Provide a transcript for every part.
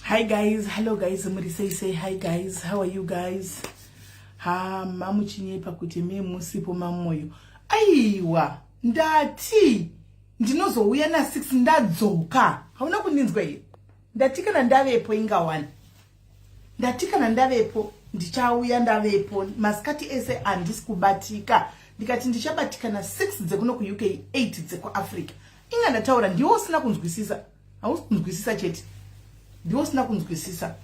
Hi guys, hello guys, muri sei sei? Hi guys, how are you guys? Ha, mamuchinyepa kuti me musipo mamoyo. Aiwa, ndati ndinozouya na 6 ndadzoka. Hauna kundinzwa here? Ndati kana ndavepo ingawani. Ndati kana ndavepo ndichauya ndavepo. Masikati ese handisi kubatika. Ndikati ndichabatika na 6 dzekuno kuUK, 8 dzekuAfrica. Inga ndataura, ndiwe usina kunzwisisa. Hausi kunzwisisa chete, ndiwe usina kunzwisisa.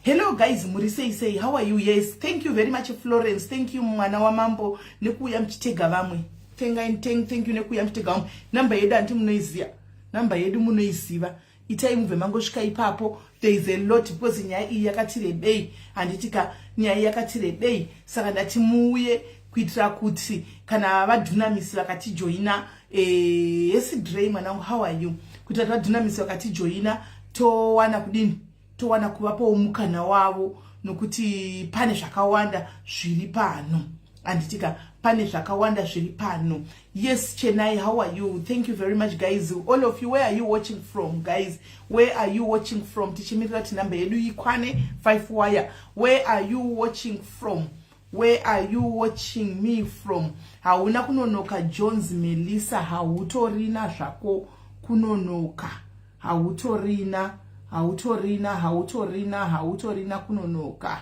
Hello guys, muri sei sei? How are you? Yes, thank you very much, Florence. Thank you, mwana wamambo, nekuuya muchitega vamwe. Thank you nekuuya muchitega vamwe. Namba yedu handi munoiziva? Namba yedu munoiziva. Itai mubve mangosvika ipapo. There is a lot because nyaya iyi yakati rebei, handitika? Nyaya iyi yakati rebei, saka ndati muuye kuitira kuti kana vaDunamisi vakatijoina. Yesidrey mwanangu, how are you? Kuitira kuti vaDunamisi vakatijoina towana kudini, towana kuvapawo mukana wavo, nokuti pane zvakawanda zviri pano, handitika? Pane zvakawanda zviri pano. Yes, Chenai, how are you? Thank you very much guys, all of you. Where are you watching from, guys? Where are you watching from? Tichimirira kuti namba yedu ikwane 5 wire. Where are you watching from? Where are you watching me from? Hauna kunonoka, Jones Melissa. Hautorina zvako kunonoka, hautorina, hautorina, hautorina, hautorina kunonoka.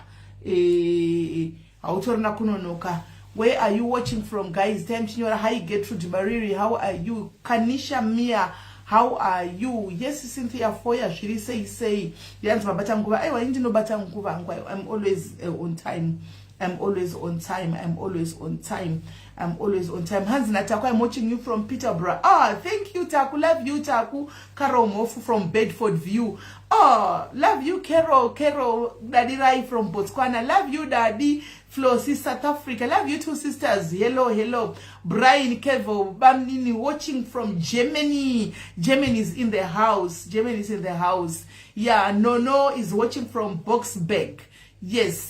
Hautorina kunonoka. Where are you watching from, guys? Time chinyora. Hi Gertrude Mariri, how are you? Kanisha Mia, how are you? Yes, Cynthia Foya, zviri sei sei? Yanzi mabata nguva. Aiwa, ini ndinobata nguva angu. I'm always on time. I'm always on time. I'm always on time. I'm always on time. Hanzi naTaku, I'm watching you from Peterborough. Ah, thank you, Taku. Love you, Taku. Carol Mofu from Bedford View. Oh, love you, Carol. Carol Daddy Rai from Botswana. Love you, Daddy. Flossie, South Africa. Love you too, sisters. Hello, hello. Brian Kevo Bamnini watching from Germany. Germany is in the house. Germany is in the house. Yeah, Nono is watching from Boksburg. Yes.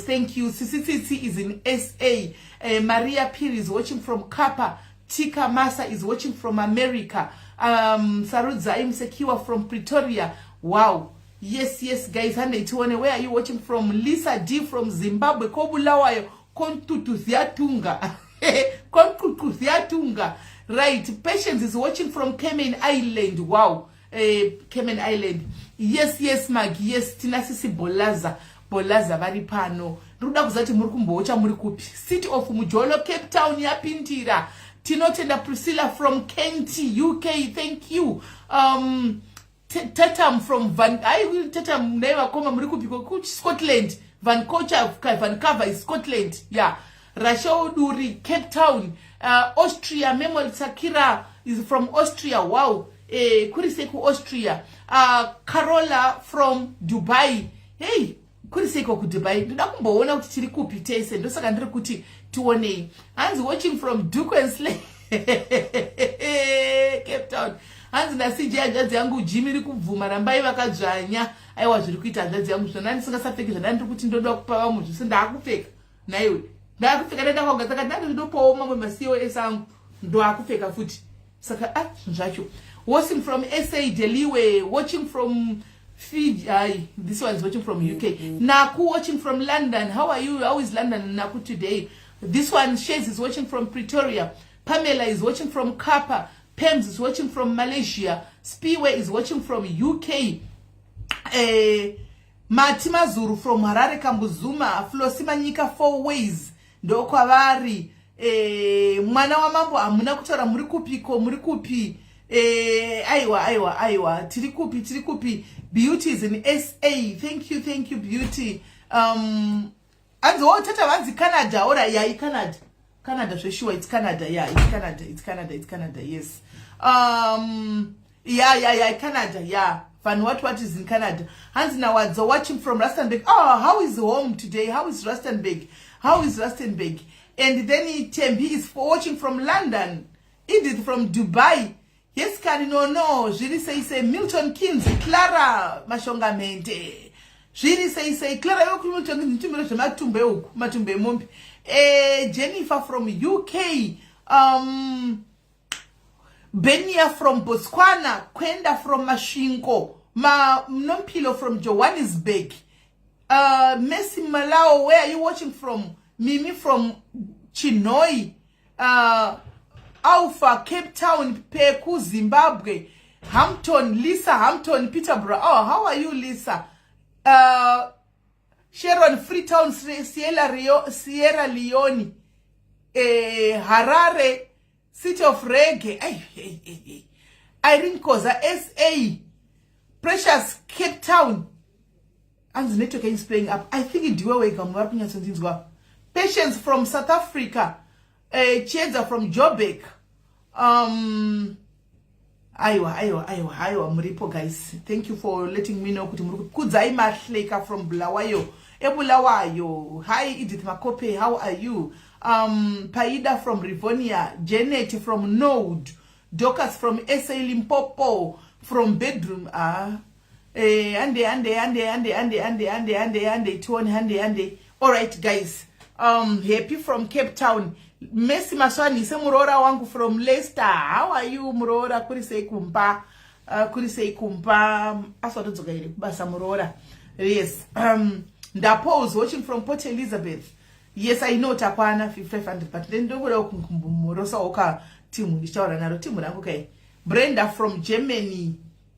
Thank you. CCCC is in SA. Maria Piri is watching from Kappa. Tika Masa is watching from America. Sarudza Sekiwa from Pretoria. Wow. Yes, guys. Hande, where are you watching from? Lisa D from Zimbabwe. Kobulawayo. Kontutu Ziatunga. Kontutu Ziatunga. Right. Patience is watching from Cayman Island. Wow. Cayman Island. Yes, Maggie. Yes, Tinasisi Bolaza. Bolaza vari pano. Ndiri kuda kuziva kuti muri kumbocha muri kupi. City of Mujolo, Cape Town yapindira. Tinotenda. Priscilla from Kent, UK, thank you. Tatam from Van, ai, Tatam naye vakoma, muri kupi? Scotland. Vancocha, Vancouver is Scotland. Yeah, Rachel Duri, Cape Town. Austria, Memol Sakira is from Austria. Wow. Kuri sei kuAustria? Carola from Dubai. Hey, kuri seiko kuDubai? Ndoda kumboona kuti tiri kupi tese, ndosaka ndiri kuti tionei. Hanzi watching from Duke and Slay, Cape Town. Hanzi naCJ, hanzvadzi yangu Jimi iri kubvuma, rambai vakadzvanya. Aiwa, zviri kuita, hanzvadzi yangu. Zvona ndisingasapfeki zvanda ndiri kuti ndoda kupa vamwe zvese, ndaakupfeka naiwe, ndaakupfeka. Ndandakaga saka ndando ndinopawo mamwe macos angu, ndoakupfeka futi. Saka a ah, zvinhu zvacho. Watching from SA, Deliwe watching from Fiji. Aye, this one is watching from UK. Naku watching from London. How are you? How is London, Naku, today? This one, Shays, is watching from Pretoria. Pamela is watching from Kappa. Pems is watching from Malaysia. Spiwe is watching from UK. Mati Mazuru from Harare, Kambuzuma. Flosi Manyika, Four Ways. Ndokwavari. Mwana wamambo, hamuna kutaura muri kupiko, muri kupi? Aiwa, aiwa, aiwa, tiri kupi, tiri kupi? Beauty is in SA. Thank you, thank you, Beauty. Hanzi wo tata vanzi Canada. Ora, yeah, iCanada, Canada zvesure. It's Canada. Yeah, it's Canada, it's Canada, it's Canada. Yes. Yeah, Canada. Yeah, van what is in Canada? Hanzi naWadzo watching from Rustenburg. Oh, how is home today? How is Rustenburg? How is Rustenburg? And then Tembi is watching from London. Edith from Dubai. Yes, kani. No, zviri sei sei? Milton Keynes, Clara Mashongamente, zviri sei sei, Clara? YekuMilton Keynes, nditumire zvematumbu ehuku, matumbu emombe. Jennifer from UK. Benia from Botswana. Kwenda from Masvingo. Ma Nompilo from Johannesburg. Messi Malao, where are you watching from? Mimi from Chinoi. Alpha, Cape Town, Peku, Zimbabwe. Hampton, Lisa Hampton, Peterborough. Oh, how are you, Lisa? Sharon, Freetown, Sierra Leone. Harare, City of Reggae. Ay, ay, ay, ay. Irene Koza, SA. Precious, Cape Town. Anzi network is playing up. I think ndiwe wega muri kunyatsondinzwa. Patience from South Africa. Chiedza from Joburg. Aiwa, aiwa, aiwa, aiwa, muripo guys. Thank you for letting me know kuti muri kudzai. Mahleka from Bulawayo, eBulawayo. Hi Edith Makope, how are you? Paida from Rivonia, Janet from Node, Dorcas from SA Limpopo, from bedroom. Ah, ande ande ande ande ande ande ande ande ande tione, hande hande. All right guys, Happy from Cape Town, Messi Maswani semuroora wangu from Leicester. How are you, muroora? Kuri sei kumba? Kuri sei kumba? Asatodzoka here kubasa muroora? Yes. Ndapose watching from Port Elizabeth. Yes, I know takwana 500, but then ndokuda kumorosawo ka timu ndichitaura naro timu rangu kai. Brenda from Germany.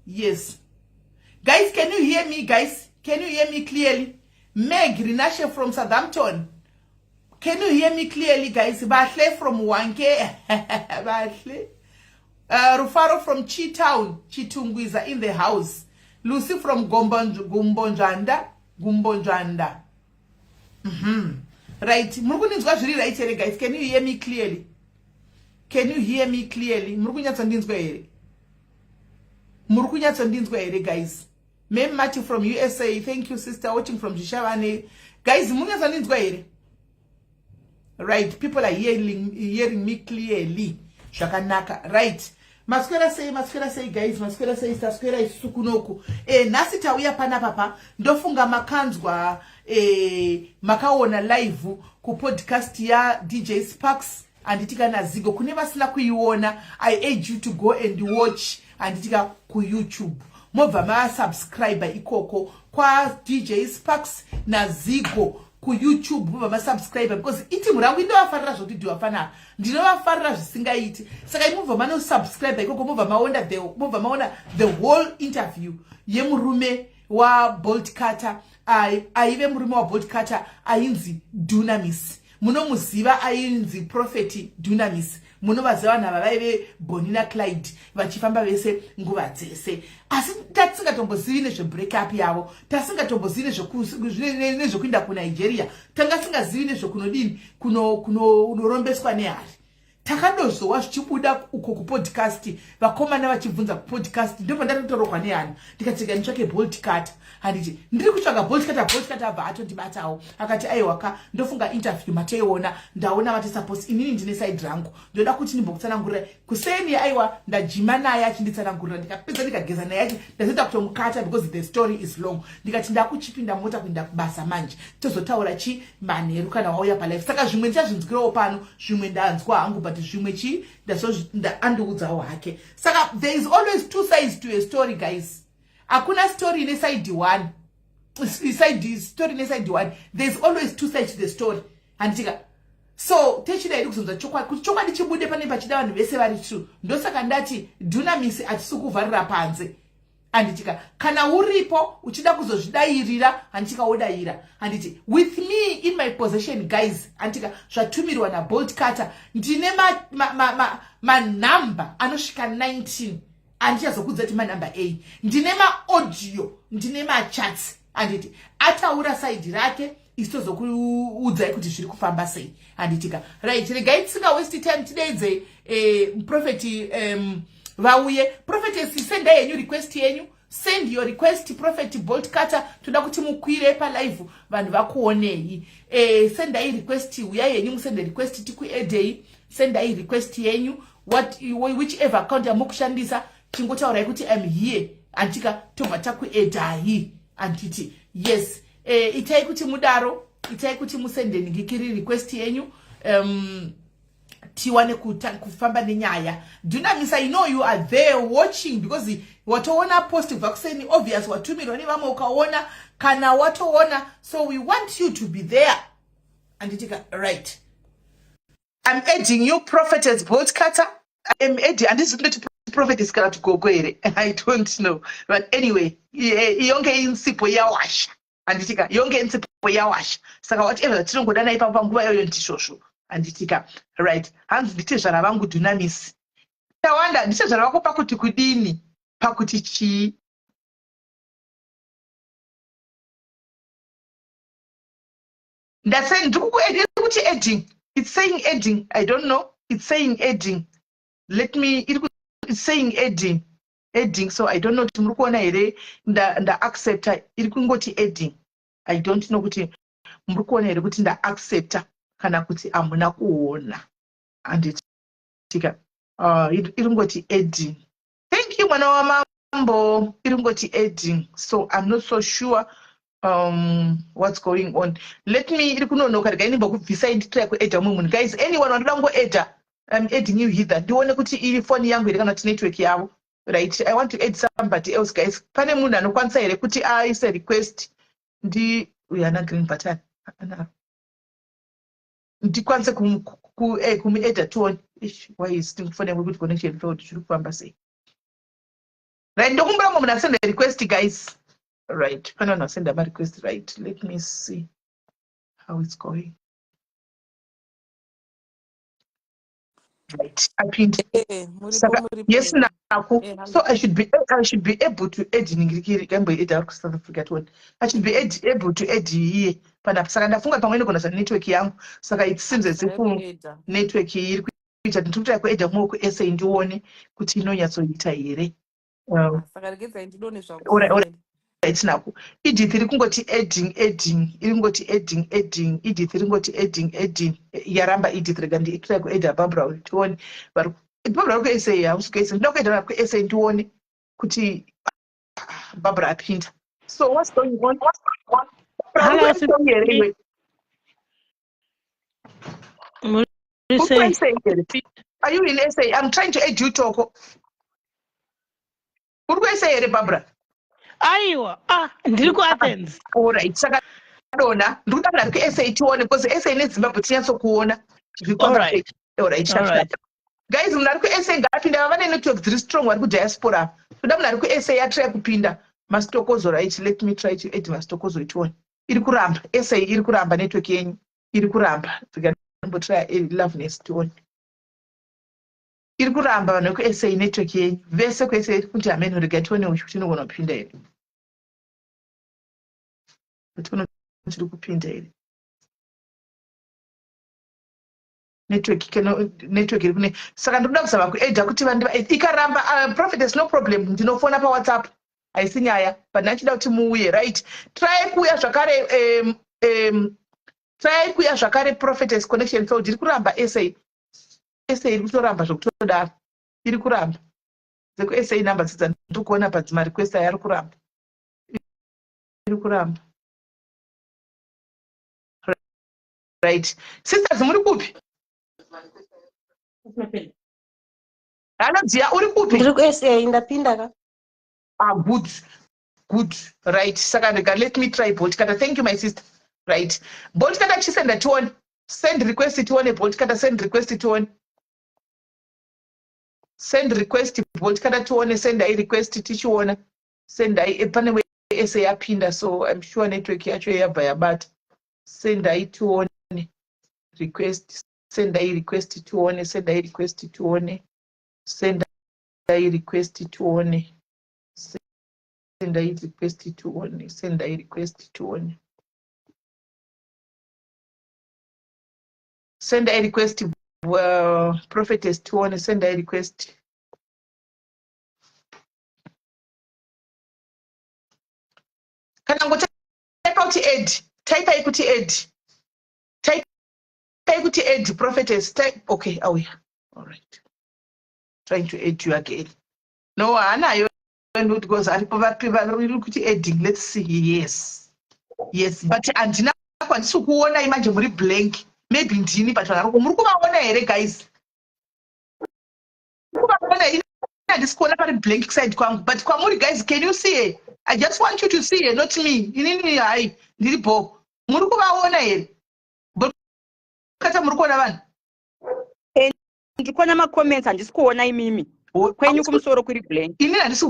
Yes guys, can you hear me? Guys, can you hear me clearly? Meg Rinashe from Southampton, can you hear me clearly, guys? Bahle from Wanke, bahle. Rufaro from Chitown, Chitungwiza in the house. Lucy from Gumbonjanda, Gumbonjanda. Right, muri kundinzwa zviri right here guys? Can you hear me clearly? Can you hear me clearly? Muri kunyatsondinzwa here? Muri kunyatsondinzwa here guys? Mem Mati from USA, thank you sister, watching from Zvishavane. Guys, muri kunyatsondinzwa here? Right, people are hearing me clearly, zvakanaka. Right, maswera sei? Maswera sei guys? Maswera sei? Taswera isusu kunoku. Nhasi tauya panapa pa ndofunga makanzwa, makaona live kupodcast yaDJ Sparks, handitika, naZigo. Kune vasina kuiona, I urge you to go and watch, handitika, kuYouTube, mobva masubscribe ikoko kwaDJ Sparks naZigo kuYouTube, mobva masubscribe, because itimu rangu inovafarira zvokuti ndivafanira, ndinovafarira zvisingaiti. Saka imubva manosubscribe ikoko, mobva maona the whole interview yemurume waBolt Cutter, aive murume waBolt Cutter ainzi Dunamis. Munomuziva, ainzi Prophet Dunamis. Munovaziva vanhu ava, vaive Bonnie naClyde, vachifamba vese nguva dzese, asi tasingatombozivi nezvebreakup yavo, tasingatombozivi nezvekuenda kuNigeria, tanga singazivi nezvekunodini, kunorombeswa nehari. Takandozowa zvichibuda uko kupodcast, vakomana vachibvunza kupodcast, ndobva ndatotorohwa nehana, ndikati nditsvake Bolt Cutter. Handiti ndiri kutsvaga Bolt Cutter, Bolt Cutter abva atondibatawo, akati aiwaka, ndofunga interview matoiona, ndaona vatisapose, inini ndine side rangu, ndoda kuti ndimbokutsanangurira kuseni. Aiwa, ndajima naye achinditsanangurira, ndikapedza ndikageza naye achi ndazoita kutomukata because the story is long. Ndikati ndakuchipinda mota kuenda kubasa manje, tozotaura chi manheru kana wauya palive. Saka zvimwe ndichazvinzwirawo pano, zvimwe ndanzwa hangu, but zvimwe chi andiudzawo hake. Saka there is always two sides to a story guys. Hakuna story ine side one, side story ine side one. There is always two sides to the story, handitika? So techida iri kuzonzwa chokwadi, kuti chokwadi chibude pane pachida vanhu vese vari true. Ndosaka ndati Dunamis hatisi kuvharira panze, handitika? Kana uripo uchida kuzozvidayirira, handitika, wodayira, handiti? With me in my possession guys, handitika, zvatumirwa naBolt Cutter, ndine manhamba ma, ma, ma anosvika 19. Handichazokudza kuti manhamba a ndine maaudio, ndine machats, handiti? Ataura side rake, isu tozokuudzai kuti zviri kufamba sei, handitika? Right, regai tisinga waste time, tideidze prophet vauye. Prophetess, sendai yenyu request yenyu, send your request. Prophet Bolt Cutter, toda kuti mukwire palive, vanhu vakuonei. Sendai request, uyai henyu musende request, tikuaddei. Sendai request yenyu, whichever account yamukushandisa, chingotaurai kuti am here, handitika? Tobva takuaddai, handiti? Yes, itai kuti mudaro, itai kuti musende ngikiri request yenyu. Tiwane kufamba nenyaya. Dunamis, I know you are there watching because watoona post kubva kuseni, obvious watumirwa nevamwe ukaona kana watoona, so we want you to be there, anditika? Right, I'm adding you, Prophetess Boltcutter. I'm adding, handizi kundoti prophetess kana kuti gogo here, I don't know, but anyway, yonke insipho iyawasha, handitika? Yonke insipho iyawasha, saka whatever zvatinongodana ipapo panguva iyoyo ndizvozvo, handitika? Right, hanzi nditezvara vangu Dunamis. Tawanda, nditezvara vako pakuti kudini, pakuti chii? Ndase ndiri kuti adding, it's saying adding, I don't know, it's saying adding. Let me, it's saying adding, adding, so I don't know kuti muri kuona here ndaaccepta. Iri kungoti adding. I don't know kuti muri kuona here kuti ndaaccepta kana kuti hamuna kuona, handitika? Iri kungoti adding. Thank you, mwana wamambo. Iri kungoti adding, so I'm not so sure what's going on. Let me, iri kunonoka, regai ndimbokubvisai nditry kuadda mumwe munhu. Guys, anyone wanoda kungoadda, I'm adding you hither. Ndione kuti iri foni yangu here kana kuti network yavo. Right, I want to add somebody else. Guys, pane munhu anokwanisa here kuti aise request? Ndi uyu ana green button anaro, ndikwanise kumuadda tione. Why is foni yangu kuti connection failed? Zviri kufamba sei? Right, ndokumbura mumwe munhu asenda request, guys. Right, pane vanhu vasenda marequest. Right, let me see how it's going. Right, apinda. Saka yes, nako. So I should be able to add ningirikiri kamboeda ari kuSouth Africa tione. I should be able to add iye panapa. Saka ndafunga pamwe inogona zva network yangu, saka it seems as if network iri kuita. Ndiri kuita kuadda mumwe kuSA, ndione kuti inonyatsoita here. Saka regedzai ndidone. Right, nako. Edith, iri kungoti adding, adding, iri kungoti adding, adding. Edith, iri kungoti adding, adding, yaramba. Edith, rega nditry kuadda Barbara tione. Barbara uri kuSA, hausi kuSA? Ndinoda kuadda vari kuSA, ndione kuti Barbara apinda. So what's going on? Hello. Here iwe? Muri sei? Are you in SA? I'm trying to add you, Toko. Uri kuSA here, Barbara? Aiwa, ah, ndiri kuAthens. Alright, saka dona ndiri kuda kuti kuSA tione, because SA neZimbabwe tinyatsokuona. Alright. Alright. Guys, munhu ari kuSA ngaapinda, vane network dziri strong vari kudiaspora. Toda munhu ari kuSA atry kupinda. Masitokozo, right, let me try to add Masitokozo tione. Iri kuramba, SA iri kuramba, network yenyu iri kuramba. Tikambotrya Loveness tione. Iri kuramba, vanhu vekuSA, network yenyu vese kuSA iri kuti hameno. Rega tione uchi kuti inogona kupinda here, tione kuti iri kupinda here network. Network iri kune, saka ndinoda kuzama kuadda kuti ikaramba, prophetess, no problem, ndinofona paWhatsApp, haisi nyaya, but ndachida kuti muuye. Right, try kuuya zvakare, try kuuya zvakare, prophetess. Connection failed, iri kuramba. SA, SA iri kutoramba zvokutodaro, iri kuramba. DzekuSA number dzidza ndiri kuona padzimarequest aya, ari kuramba, iri kuramba. Right, sisters, muri kupi? Anodziya, uri kupi? Ndiri kuSA, ndapinda ka. Ah, good, good. Right, saka rega, let me try Bolt Kata. Thank you, my sister. Right, Bolt Kata, chisenda tione. Send request tione. Bolt Kata, send request tione. Send request, Bolt Kata, tione. Sendai request tichiona. Sendai. Pane wese yapinda, so I'm sure network yacho yabva yabata. Sendai tione request, sendai request tione, sendai request tione, sendai request tione, sendai request tione, sendai request tione, sendai request, prophetess, tione. Sendai request. Kana ngotaipa kuti add, taipai kuti add, taipai kuti add, prophetess. Type. Okay, auya. All right, trying to add you again. No, haanayo, because aripo vapi vari kuti adding. Let's see. Yes, but handina, kwandisi kuona imanje muri blank. Maybe ndini, but vanhu muri kuvaona here, guys? Handisi kuona, pari blank side kwangu, but kwamuri guys, can you see her? I just want you to see her, not me. Inini hai, ndiri bo. Muri kuvaona here kata? Muri kuona vanhu? Ndiri kuona macomments, handisi kuona imimi. Kwenyu kumusoro kuri blank. Inini handisi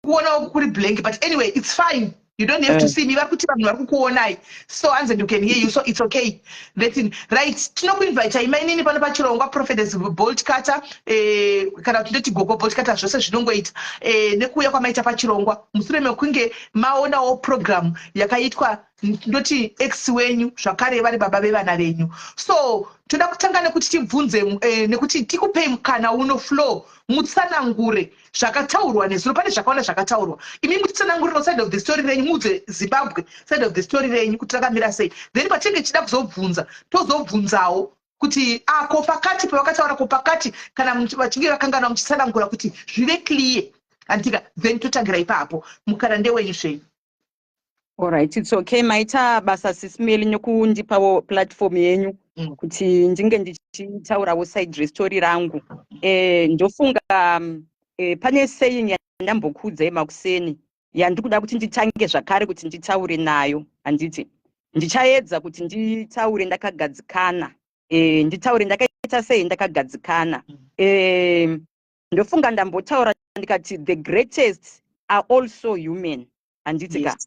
kuonawo, kuri blank, but anyway, it's fine. You don't have to see me. Vari kuti vanhu vari kukuonai, so hanzi you can hear you, so it's okay. That's it. Right, tinokuinvita imainini pano pachirongwa, Prophetess Bolt Cutter, kana kuti ndoti Gogo Bolt Cutter, zvose zvinongoita, nekuuya kwamaita pachirongwa mushure mekunge maonawo program yakaitwa, ndoti ex wenyu zvakare vari baba vevana venyu. So toda kutanga nekuti tibvunze, nekuti tikupei mukana uno, flow, mutsanangure zvakataurwa nezuro. Pane zvakawanda zvakataurwa. Imi mutitsananguriro side of the story renyu, muudze Zimbabwe side of the story renyu kuti rakamira sei. Then patinenge tichida kuzobvunza, tozobvunzawo kuti ako pakati pavakataura, ko pakati kana vachinge vakangana, muchitsanangura kuti zvive clear, andika? Then totangira ipapo. Mukana ndewenyu zvenyu. Alright, it's okay. Maita basa, Sis Melly, nekundipawo platform yenyu kuti ndinge ndichitaurawo side restory rangu. Ndofunga pane saying yandambokuudzai makuseni yandiri kuda kuti nditange zvakare kuti nditaure nayo, handiti? Ndichaedza kuti nditaure ndakagadzikana, nditaure ndakaita sei, ndakagadzikana. Ndofunga ndambotaura ndikati the greatest are also human, handiti ka?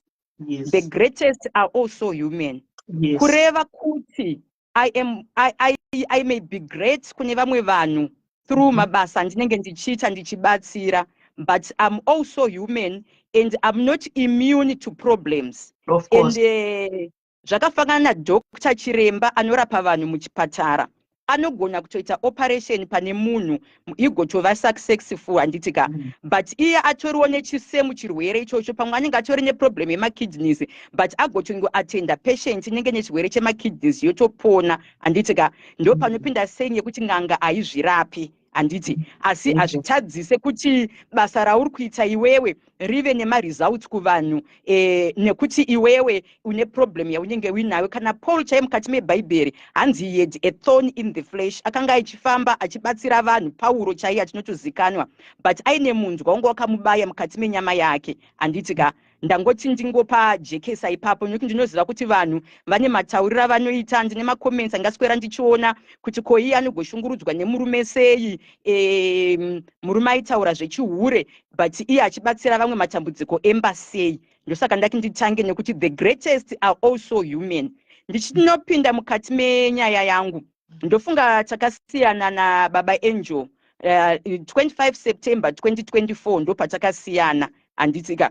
Yes. The greatest are also human. Yes. Kureva kuti I may be great kune vamwe vanhu through mabasa andinenge ndichiita, ndichibatsira, but I'm also human and I'm not immune to problems. Of course. And zvakafanana naDr Chiremba anorapa vanhu muchipatara, anogona kutoita operation pane munhu igotova successful, handiti ka? But iye atoriwo nechisemu chirwere ichocho. Pamwe anenge atori neproblem yemakidneys, but agotongoatenda patient inenge nechirwere chemakidneys, yotopona, handiti ka? Ndo panopinda saying yekuti n'anga haizvirapi, handiti? Asi hazvitadzise kuti basa rauri kuita iwewe rive nemaresults kuvanhu, nekuti iwewe une problem yaunenge uinayo. Kana Paul chai mukati mebhaibheri, hanzi he had a thorn in the flesh. Akanga achifamba achibatsira vanhu, Pauro chaiye achinotozikanwa, but aine munzwa wanga wakamubaya mukati menyama yake, handiti ka? Ndangoti ndingopa jekesa ipapo nekuti ndinoziva kuti vanhu vane matauriro avanoita. Ndine macomments angaswera ndichiona kuti ko iye anogoshungurudzwa nemurume sei, murume aitaura zvechihure but iye achibatsira vamwe, matambudziko emba sei? Ndosaka ndati nditange nekuti the greatest are also human. Ndichinopinda mukati menyaya yangu, ndofunga takasiyana nababa Angel 25 September 2024, ndo patakasiyana, handiti ka?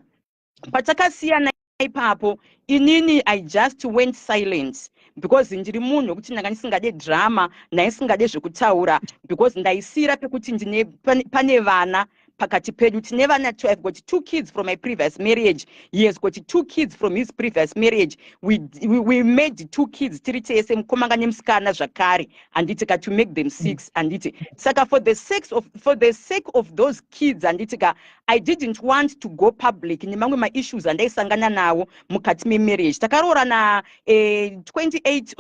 Patakasiyana ipapo, inini I just went silent because ndiri munhu wekuti ndanga ndisingade drama, ndaisingade zvekutaura, because ndaisira pekuti ndine pane vana pakati pedu. Tine vana. I've got two kids from my previous marriage, he has got two kids from his previous marriage. We made two kids tiri tese, mukomanga nemusikana zvakare, handiti ka? To make them six, handiti? Saka for the sake of those kids, handiti ka, I didn't want to go public nemamwe maissues andaisangana nawo mukati memarriage. Takaroorana 28,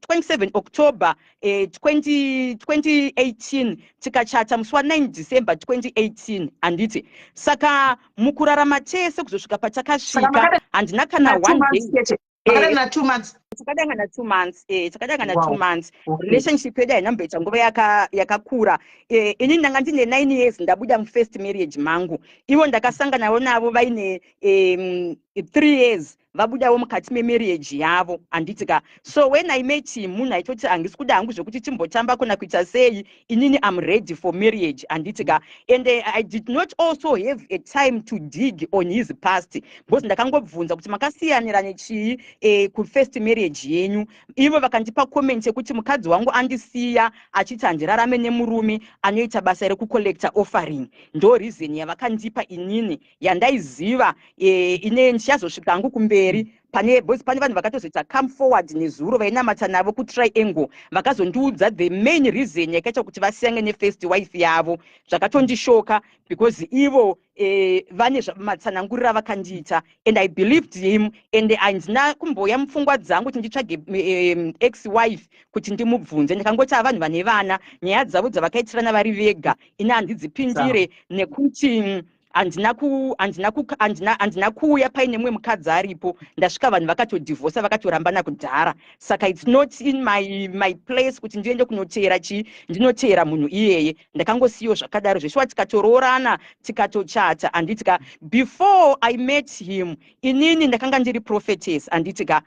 27 October 2018, tikachata musi wa9 December 2018, handiti? Saka mukurarama tese kuzosvika patakasvika, handina kana one day. Makadana 2 months? Takadangana 2 months, takadangana 2 months. Relationship yedu hainamboita nguva yakakura. Inini ndanga ndine 9 years ndabuda mufirst marriage mangu. Ivo ndakasanganawo navo vaine 3 years vabudawo mukati memarriage yavo, handiti ka? So when I met him, munhu aitoti handisi kuda hangu zvekuti timbotamba kuna kuita sei, inini am ready for marriage, handiti ka? And I did not also have a time to dig on his past because ndakangobvunza kuti makasiyanirane chii kufirst marriage yenyu. Ivo vakandipa comment yekuti mukadzi wangu andisiya achiti handirarame nemurume anoita basa rekucollecta offering. Ndo reason yavakandipa inini yandaiziva, ine ndichazosvika hangu kumberi. Kumberi pane, because pane vanhu vakatozoita come forward nezuro vainamata navo kuTriangle, vakazondiudza the main reason yakaita kuti vasiyane nefirst wife yavo. Zvakatondishoka because ivo vane matsananguriro avakandiita and I believed him, and handina kumboya mupfungwa dzangu kuti nditsvage ex wife kuti ndimubvunze. Ndakangoti avanhu vane vana, nyaya dzavo dzavakaitirana vari vega, ini handidzipindire nekuti handina kuuya paine mumwe mukadzi aripo. Ndasvika vanhu vakatodhivhosa, vakatorambana kudhara, saka it's not in my place kuti ndiende kunoteera chii, ndinoteera munhu iyeye. Ndakangosiyiwo zvakadaro zveshuwa, tikatoroorana, tikatochata, handiti ka? Before I met him, inini ndakanga ndiri prophetess, handiti ka?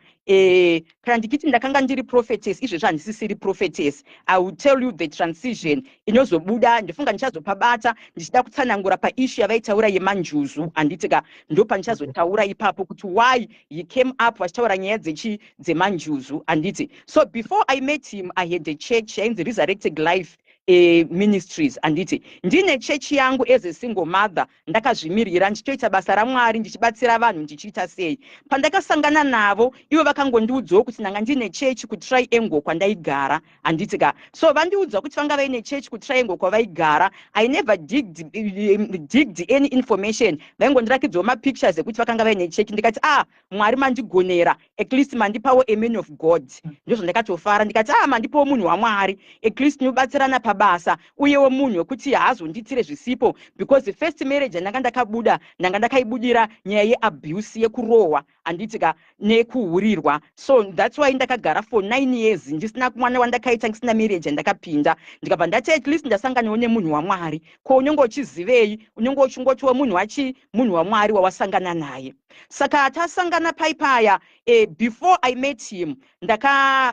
Kana ndichiti ndakanga ndiri prophetess, izvezvi handisisiri prophetess. I will tell you the transition inozobuda. Ndifunga ndichazopabata ndichida kutsanangura paissue yavaitaura yemanjuzu, handiti ka? Ndo pandichazotaura ipapo kuti why he came up vachitaura nyaya dzechi dzemanjuzu, handiti? So before I met him, I had a church yainzi Resurrected Life Ministries, handiti? Ndine chechi yangu as a single mother, ndakazvimirira, ndichitoita basa raMwari, ndichibatsira vanhu, ndichiita sei. Pandakasangana navo, ivo vakangondiudzawo kuti ndanga ndine chechi kuTriangle kwandaigara, handiti ka? So vandiudza kuti vanga vaine chechi kuTriangle kwavaigara. I never digged any information. Vaingondirakidzawo mapictures ekuti vakanga vaine chechi. Ndikati, "Ah, Mwari mandigonera, at least mandipawo a man of God." Ndozvandakatofara, ndikati, "Ah, mandipawo munhu waMwari, at least tinobatsirana pabasa, uyewo munhu wekuti haazonditire zvisipo," because first marriage yandanga ndakabuda, ndanga ndakaibudira nyaya yeabuse, yekurohwa, handiti ka, nekuhurirwa. So that's why ndakagara for 9 years ndisina mwana wandakaita, ndisina marriage yandakapinda. Ndikabva ndati, at least ndasanganawo nemunhu waMwari. Ko unenge uchizivei? Unenge uchingotiwo munhu wachi munhu waMwari wawasangana naye. Saka tasangana paipaya, before I met him,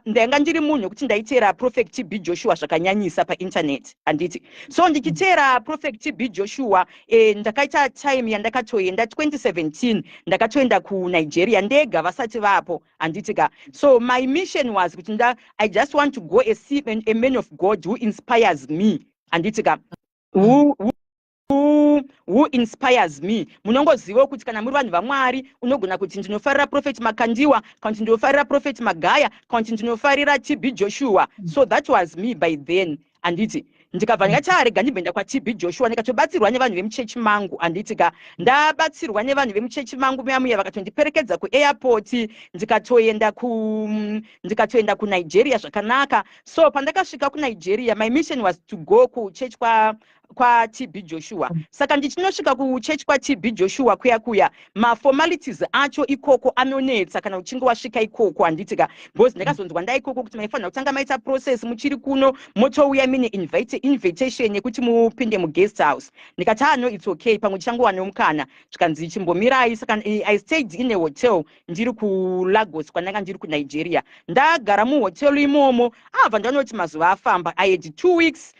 ndanga ndiri munhu wekuti ndaiteera Prophet TB Joshua zvakanyanyisa painternet, handiti? So ndichiteera Prophet TB Joshua, ndakaita time yandakatoenda 2017, ndakatoenda kuNigeria ndega vasati vapo, handiti ka? So my mission was kuti I just want to go a see a man of God who inspires me, handiti ka? Who inspires me. Munongozivawo kuti kana muri vanhu vaMwari, unogona kuti ndinofarira Prophet Makandiwa, kana kuti ndinofarira Prophet Magaya, kana kuti ndinofarira TB Joshua. So that was me by then, handiti? Ndikabva ndikati, arega ndimboenda kwaTB Joshua. Ndikatobatsirwa nevanhu vemuchechi mangu, handiti ka? Ndabatsirwa nevanhu vemuchechi mangu muya muya, vakatondiperekedza kuairport, ndikatoenda kuNigeria zvakanaka. So pandakasvika kuNigeria, my mission was to go kuchechi kwaTB Joshua. Saka ndichinosvika kuchechi kwaTB Joshua kuya kuya, maformalities acho ikoko anonetsa kana uchinge wasvika ikoko, handiti ka? Because ndakazonzwa ndaikoko kuti maifanira kutanga maita process muchiri kuno, motouya mine invitation yekuti mupinde muguest house. Ndikati, "Ah, no, it's okay, pamwe tichangowana mukana." Zvikanzi, "Chimbomirai." Saka I stayed in a hotel ndiri kuLagos kwandanga ndiri kuNigeria. Ndagara muhotel imomo, abva ndanoti mazuva afamba. I had 2 weeks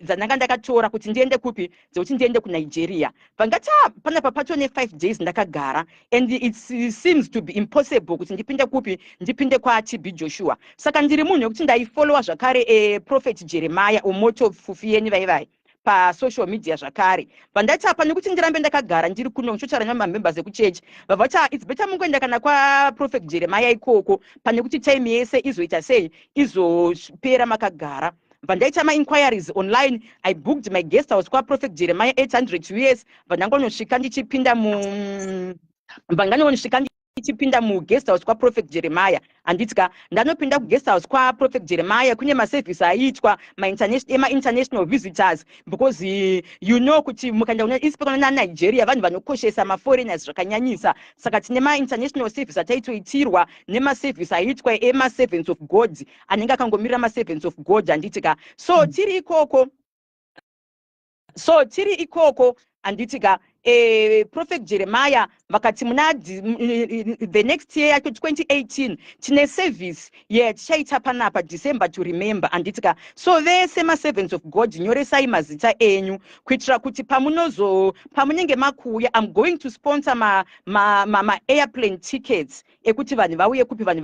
dzandanga ndakatora kuti ndiende kupi, dzekuti ndiende kuNigeria. Vangati, "Ah, panapa pato ne5 days ndakagara and it seems to be impossible kuti ndipinde kupi, ndipinde kwaTB Joshua." Saka ndiri munhu wekuti ndaifollowa zvakare Prophet Jeremiah Omoto Fufeyin vaivai pasocial media zvakare. Vandati, apa nekuti ndirambe ndakagara ndiri kuno ndichotaura nemamembers ekuchechi, vabva vati, "Ah, it's better mungoenda kana kwaProphet Jeremiah ikoko pane kuti time yese izoita sei, izopera makagara." Bva ndaita mainquiries online. I booked my guest house kwaProphet Jeremiah, 800 US. Bva ndangonosvika ndichipinda mu bva ndangonosvika ndichipinda muguest house kwaProphet Jeremiah, handiti ka? Ndanopinda kuguest house kwaProphet Jeremiah, kune maservice aiitwa emainternational visitors, because you know kuti mukaenda especially naNigeria, vanhu vanokoshesa maforeigners zvakanyanyisa. Saka tine mainternational service ataitoitirwa nemaservice aiitwa emaservants of God anenge akangomirira maservants of God, handiti ka? So tiri ikoko, handiti ka, Prophet Jeremiah vakati muna the next year yacho 2018 tine service yatichaita panapa, December to Remember, handiti ka? So vese maservants of God, nyoresai mazita enyu kuitira kuti pamunenge makuuya, I'm going to sponsor ma airplane tickets ekuti vanhu vauye kupi, vanhu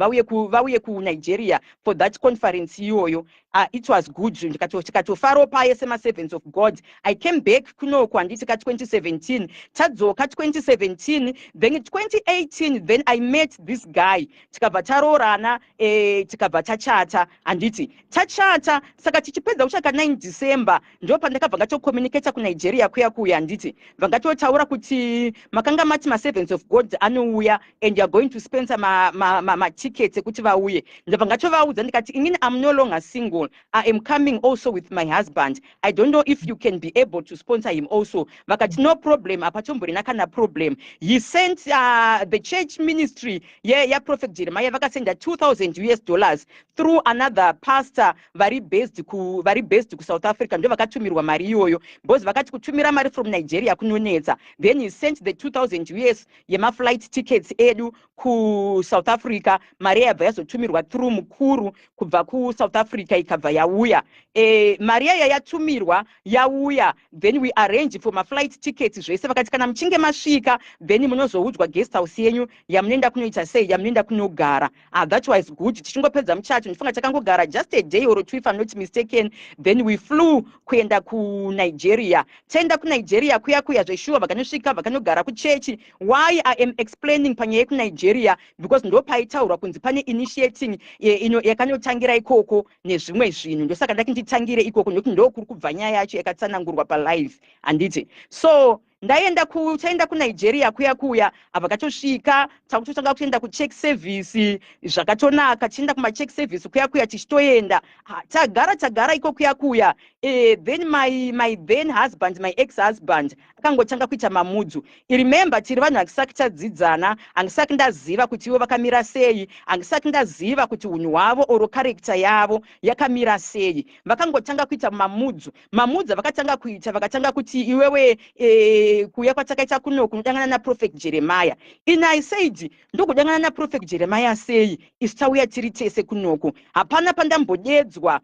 vauye kuNigeria for that conference iyoyo. It was good, tikatofaro paye semaservants of God. I came back kunoku, handiti ka? 2017 tadzoka, 2017. 2017. Then 2018, then I met this guy, tikabva taroorana, tikabva tachata, handiti? Tachata, saka tichipedza kuchata 9 December, ndo pandakabva ngatocommunicata kuNigeria kuya kuya, handiti? Vangatotaura kuti makanga mati maservants of God anouya and you are going to sponsor matickets ma ekuti vauye. Ndobva ngatovaudza ndikati, "Inini am no longer single. I am coming also with my husband. I don't know if you can be able to sponsor him also." Vakati, "No problem, hapatomborina kana problem." He sent the church ministry yaProphet Jeremiah, vakasenda 2000 US dollars through another pastor vari based kuSouth Africa. Ndo vakatumirwa mari iyoyo because vakati kutumira mari from Nigeria kunonetsa. Then he sent the 2000 US yemaflight tickets edu kuSouth Africa. Mari yabva yazotumirwa through mukuru kubva kuSouth Africa, ikabva yauya. Mari yaya yatumirwa, yauya, then we arrange for maflight tickets, zvese. Vakati kana muchinge masvika, then munozoudzwa guest house yenyu yamunoenda kunoita sei, yamunoenda kunogara. Ah, that was good. Tichingopedza muchato, ndifunga takangogara just a day or two, if I'm not mistaken, then we flew kuenda kuNigeria. Taenda kuNigeria kuya kuya, zveshuwa vakanosvika, vakanogara kuchechi. Why I am explaining panyaya yekuNigeria? Because ndo paitaurwa kunzi pane initiating ino yakanotangira ikoko nezvimwe zvinhu. Ndosaka ndati nditangire ikoko, nekuti ndo kuri kubva nyaya yacho yakatsanangurwa palive, handiti? So ndaenda ku taenda kuNigeria kuya kuya, vakatosvika, takutotanga kuenda kuchurch service zvakatonaka. Tichienda kumachurch service kuya kuya, tichitoenda, tagara tagara iko kuya kuya, then my then husband, my ex husband, akangotanga kuita mamoods. Remember, tiri vanhu handisati tadzidzana, handisati ndaziva kuti ivo vakamira sei, handisati ndaziva kuti unhu hwavo or character yavo yakamira sei. Vakangotanga kuita mamoods. Mamoods avakatanga kuita, vakatanga kuti, "Iwewe, kuuya kwatakaita kuno kunodangana naProphet Jeremiah." Ini I said, "Ndokudangana naProphet Jeremiah sei isu tauya tiri tese kunoku? Hapana pandambodedzwa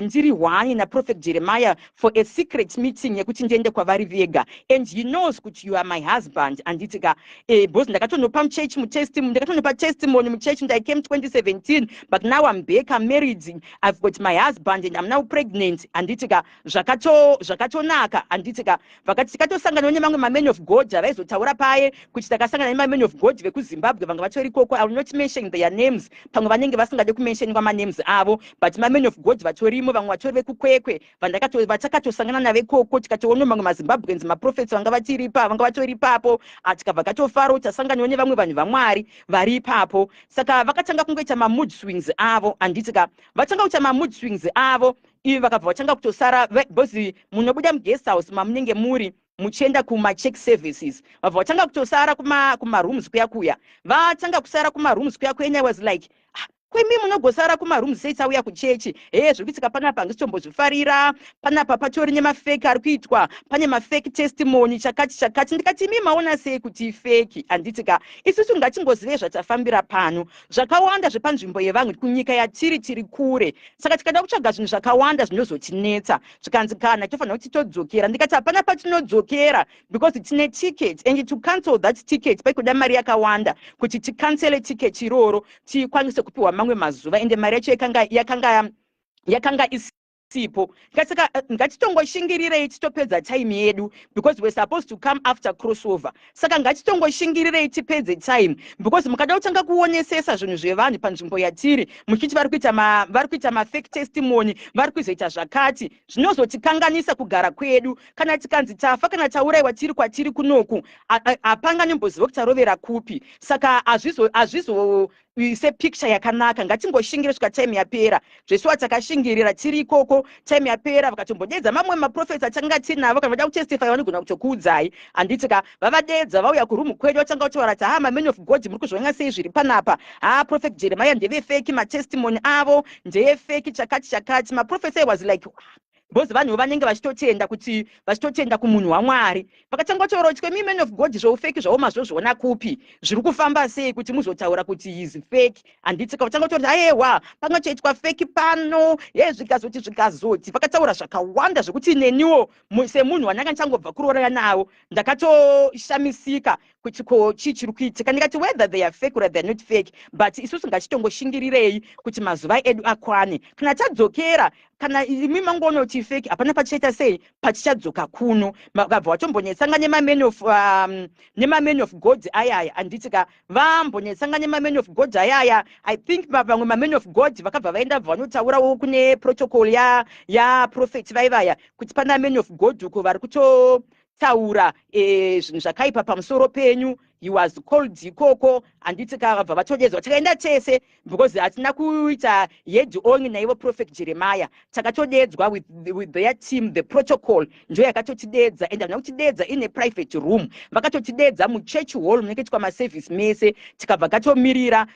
ndiri one naProphet Jeremiah for a secret meeting yekuti ndiende kwavari vega, and he knows kuti you are my husband," handiti ka? Because ndakatonopa muchechi ndakatonopa testimony muchechi. I came 2017, but now I'm back, I'm married, I've got my husband and I'm now pregnant, handiti ka? Zvakatonaka, handiti ka? Vakati tikatosanganawo nemamwe mamen of God avaizotaura paye kuti takasangana nemamen of God vekuZimbabwe vanga vatori ikoko. I will not mention their names, pamwe vanenge vasingade kumentionwa manames avo, but mamen of God vatorimo, vamwe vatori vekuKwekwe vatakatosangana navo ikoko. Tikatoona mamwe maZimbabweans maprophets vanga vatiripa, vanga vatori ipapo. Tikabva katofara kuti tasanganawo nevamwe vanhu vaMwari vari ipapo. Saka vakatanga kungoita mamood swings avo, handiti ka? Vatanga kuita mamood swings avo ivi, vakabva vatanga kutosara, because munobuda muguest house mamunenge muri muchienda kumachurch services. Vabva vatanga kutosara kumarooms kuya kuya. Vatanga kusara kumarooms kuya kuya. I was like, "Ah, kwemi munogosara kumarooms sei tauya kuchechi?" "He, zviri kuitika panapa handisitombozvifarira. Panapa patori nemafake ari kuitwa, pane mafake testimony, chakati chakati." Ndikati, "Imi maona sei kuti ifake?" Handiti ka? Isusu ngatingozivei zvatafambira pano. Zvakawanda zvepanzvimbo yevanhu kunyika yatiri, tiri kure, saka tikada kutsvaga zvinhu zvakawanda zvinozotinetsa. Zvikanzi, "Kana tofanira kuti todzokera." Ndikati, "Hapana patinodzokera because tine ticket, and to cancel that ticket paikuda mari yakawanda kuti ticancele ticket iroro, tikwanise kupiwa mamwe mazuva, ende mari yacho yakanga isipo." Saka ngatitongoshingirirei titopedza time yedu, because we're supposed to come after crossover. Saka ngatitongoshingirirei tipedze time, because mukada kutanga kuonesesa zvinhu zvevanhu panzvimbo yatiri, muchiti vari kuita mafake testimony, vari kuzoita zvakati, zvinozotikanganisa kugara kwedu. Kana tikanzi tafa kana taurayiwa tiri kwatiri kunoku, hapanganomboziva kuti tarovera kupi. Saka hazvizo sepicture yakanaka. Ngatingoshingire svika time yapera. Zvesuwa takashingirira tiri ikoko. Time yapera, vakatombodedza mamwe maprofets atanga tinavo. Kana vada kutestify, vanogona kutokuudzai, handiti ka? Vavadedza, vauya kuroom kwedu, vatanga kutaura kuti, "Ha, mamen of God, muri kuzviona sei zviri panapa? Ha, Prophet Jeremiah ndevefake, matestimony avo ndeyefake, chakati chakati." Maprophets, I was like, because vanhu vanenge vachitotenda kuti vachitotenda kumunhu waMwari. Vakatanga kutaura kuti, "Kwemi man of God, zvoufake zvavo mazvozviona kupi? Zviri kufamba sei kuti muzotaura kuti is fake?" Handiti? Vatanga kutaura kuti, "Aiwa, pangatoitwa fake pano ye, zvikazoti zvikazoti." Vakataura zvakawanda zvekuti neniwo semunhu wandanga ndichangobva kuroorana navo, ndakatoshamisika kuti ko chii chiri kuitika. Ndikati, "Whether they are fake or they are not fake, but isusu ngachitongoshingirirei kuti mazuva edu akwane. Kana tadzokera Kana imi mangoona kuti fake, hapana pachichaita sei, pachichadzoka kuno. Vakabva vatombonetsanga nemaman of God ayaya, handiti ka? Vambonetsanga nemaman of God ayaya. I think vamwe maman of God vakabva vaenda, bva vanotaurawo kune protocol yaprophet vaivaya kuti pana man of God uko vari kutotaura zvinhu zvakaipa pamusoro penyu. He was called ikoko, handiti ka? Vabva vatodedzwa, tikaenda tese because hatina kuita head on naivo Prophet Jeremiah. Takatodedzwa with their team. The protocol ndo yakatotidedza, and havana kutidedza in a private room, vakatotidedza muchurch hall munenge itwa maservice mese. Tikabva katomirira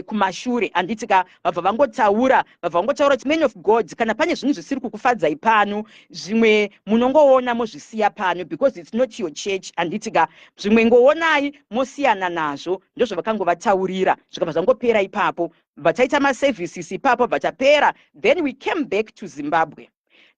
kumashure, handiti ka? Vabva vangotaura kuti, "Man of God, kana pane zvinhu zvisiri kukufadzai pano, zvimwe munongoona mozvisiya pano because it's not your church," handiti ka? "Zvimwe ngoonai mosiyana nazvo." Ndozvavakangovataurira, zvikabva zvangopera ipapo. Bva taita maservices ipapo, bva tapera. Then we came back to Zimbabwe.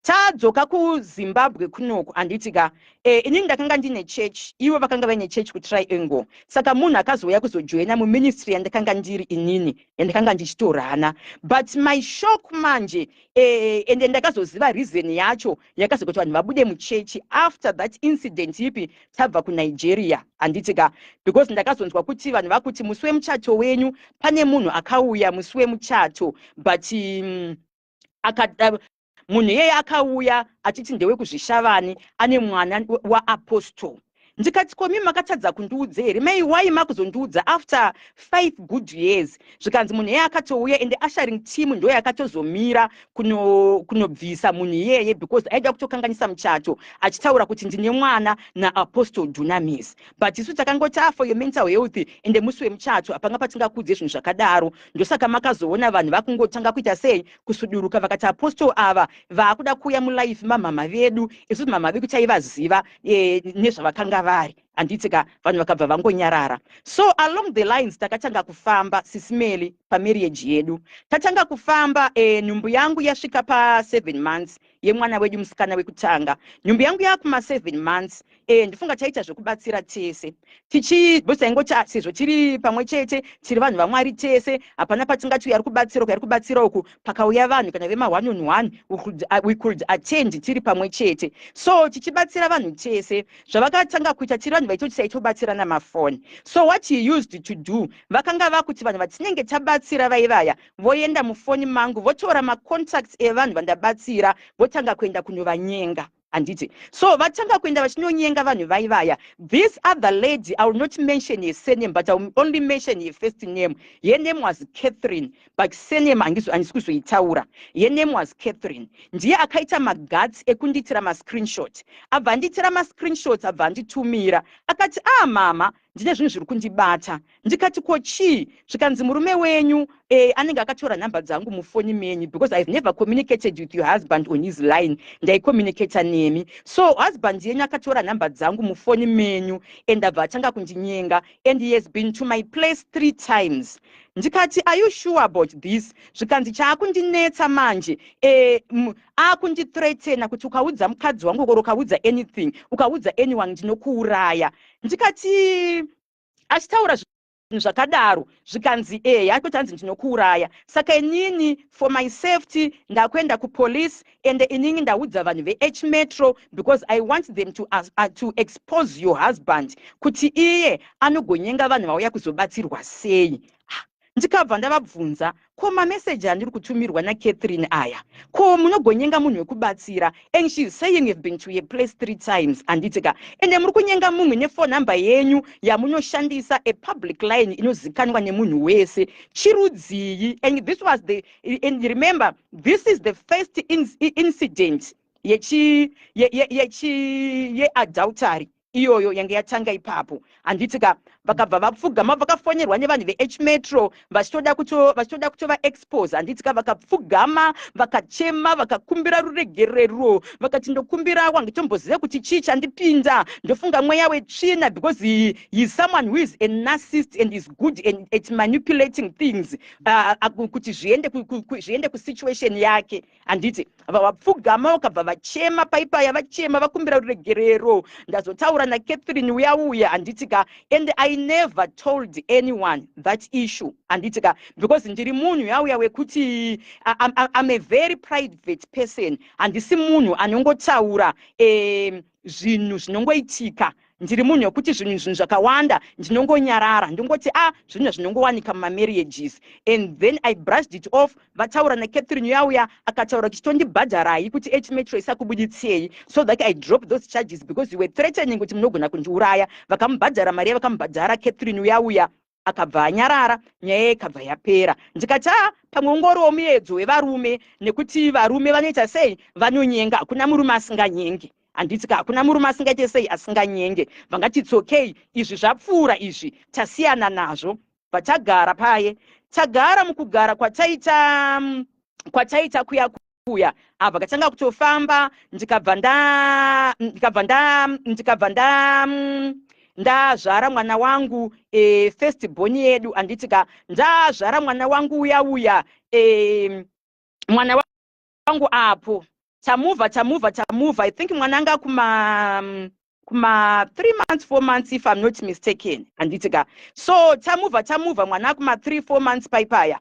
Tadzoka kuZimbabwe kunoku, handiti ka? Inini ndakanga ndine church, ivo vakanga vaine church kuTriangle. Saka munhu akazouya kuzojoina muministry yandakanga ndiri inini, yandakanga ndichitorana. But my shock manje, ende ndakazoziva reason yacho yakazokuti vanhu vabude muchechi after that incident ipi, tabva kuNigeria, handiti ka? Because ndakazonzwa kuti vanhu vakuti musi wemuchato wenyu pane munhu akauya musi wemuchato, but munhu iyeye akauya achiti ndewekuzvishavani, ane mwana waapostle. Ndikati, "Komi makatadza kundiudza here mai? Wai makuzondiudza after 5 good years?" Zvikanzi munhu iyeye akatouya, ende ushering team ndo yakatozomira kunobvisa munhu iyeye because aida kutokanganisa muchato, achitaura kuti ndine mwana naapostle Dunamis. But isu takangoti, "Ah, for your mental health, ende musi wemuchato hapanga patingakudze zvinhu zvakadaro." Ndosaka makazoona vanhu vakungotanga kuita sei, kusuduruka, vakati apostle ava vaakuda kuuya mulife mamama vedu. Isusu mama vedu taivaziva nezvavakanga vari, handiti ka? Vanhu vakabva vangonyarara. So along the lines takatanga kufamba, Sis Melly, pamarriage yedu. Tatanga kufamba, nhumbu yangu yasvika pa7 months yemwana wedu musikana wekutanga. Nhumbu yangu yakuma7 months. Ndifunga taita zvekubatsira tese tichibosaingoti sezvo tiri pamwe chete, tiri vanhu vaMwari tese, hapana patingati uyu ari kubatsira uku, ari kubatsira uku. Pakauya vanhu kana vema1 on 1, we could attend tiri pamwe chete. So tichibatsira vanhu tese, zvavakatanga kuita, tiri vanhu vaitoti taitobatsirana mafoni. So what he used to do, vakanga vakuti vanhu vatinenge tabatsira vaivaya voenda mufoni mangu, votora macontacts evanhu vandabatsira, votanga kuenda kunovanyenga, handiti? So vatanga kuenda vachinonyenga vanhu vaivaya. This other lady, I will not mention her surname, but I will only mention her first name. Her name was Catherine, but surname handisi kuzoitaura. Her name was Catherine. Ndiye akaita maguts ekundiitira mascreenshot. Abva andiitira mascreenshots, abva anditumira, akati, "Ah, mama, ndine zvinhu zviri kundibata." Ndikati, "Ko chii?" Zvikanzi, "Murume wenyu anenge akatora nhamba dzangu mufoni menyu because I've never communicated with your husband on his line, ndaicommunicata nemi. So husband yenyu akatora nhamba dzangu mufoni menyu and abva atanga kundinyenga, and he has been to my place three times." Ndikati, "Are you sure about this?" Zvikanzi, "Chaakundinetsa manje, akundithreatena kuti ukaudza mukadzi wangu or ukaudza anything, ukaudza anyone, ndinokuuraya." Ndikati, "Achitaura zvinhu zvakadaro?" Zvikanzi, "Eya, kuti hanzi ndinokuuraya. Saka inini for my safety ndakuenda kupolice, and inini ndaudza vanhu veH Metro because I want them to expose your husband kuti iye anogonyenga vanhu vauya kuzobatsirwa sei." Ah, ndikabva ndavabvunza, "Ko mameseji andiri kutumirwa naCatherine aya, ko munogonyenga munhu wekubatsira, and she is saying you've been to a place three times, handiti ka? Ende muri kunyenga munhu nefone number yenyu yamunoshandisa, a public line inozikanwa nemunhu wese, chirudzii?" And this was the and remember, this is the first incident yechi yechi yeadultery iyoyo yange yatanga ipapo, handiti ka? Vakabva vapfugama, vakafonerwa nevanhu veH Metro vachitoda kutova expose, handiti ka? Vakapfugama, vakachema, vakakumbira ruregerero, vakati, "Ndokumbira, wangitomboziva kuti chii chandipinda, ndofunga mweya wetsvina," because he is someone who is a narcissist and is good at manipulating things kuti zviende kusituation yake, handiti? Vapfugama, vakabva vachema paipaya, vachema, vakumbira ruregerero. Ndazotaura naCatherine uya uya, handiti ka? And I I never told anyone that issue, handiti ka? Because ndiri munhu yauya wekuti I'm a very private person. Handisi munhu anongotaura zvinhu zvinongoitika. Ndiri munhu wekuti zvinhu zvakawanda ndinongonyarara, ndingoti, "A ah, zvinhu zvinongowanika mumamarriages," and then I brushed it off. Vataura naCatherine yauya, akataura kuti tondibhadharai kuti H-Metro isakubuditsei, so that I drop those charges, because you were threatening kuti munogona kundiuraya. Vakamubhadhara mari yavakamubhadhara. Catherine uyauya akabva anyarara, nyaya ikabva yapera. Ndikati, "A, pamwe ungoriwo muedzo wevarume, nekuti varume vanoita sei? Vanonyenga. Hakuna murume asinganyengi, handiti ka? Hakuna murume asingaite sei? Asinganyenge." Vangati, "It's okay, izvi zvapfuura, izvi tasiyana nazvo." Vatagara paye, tagara mukugara kwataita kuya kuya, abva katanga kutofamba. Ndikabva ndazvara mwana wangu, first born yedu, handiti ka? Ndazvara mwana wangu uya uya, mwana wangu apo tamuvha, tamuvha, tamuvha. I think mwana anga kuma 3 months, 4 months, if I'm not mistaken, handiti ka? So tamuvha, tamuvha, mwana kuma 3, 4 months paipaya.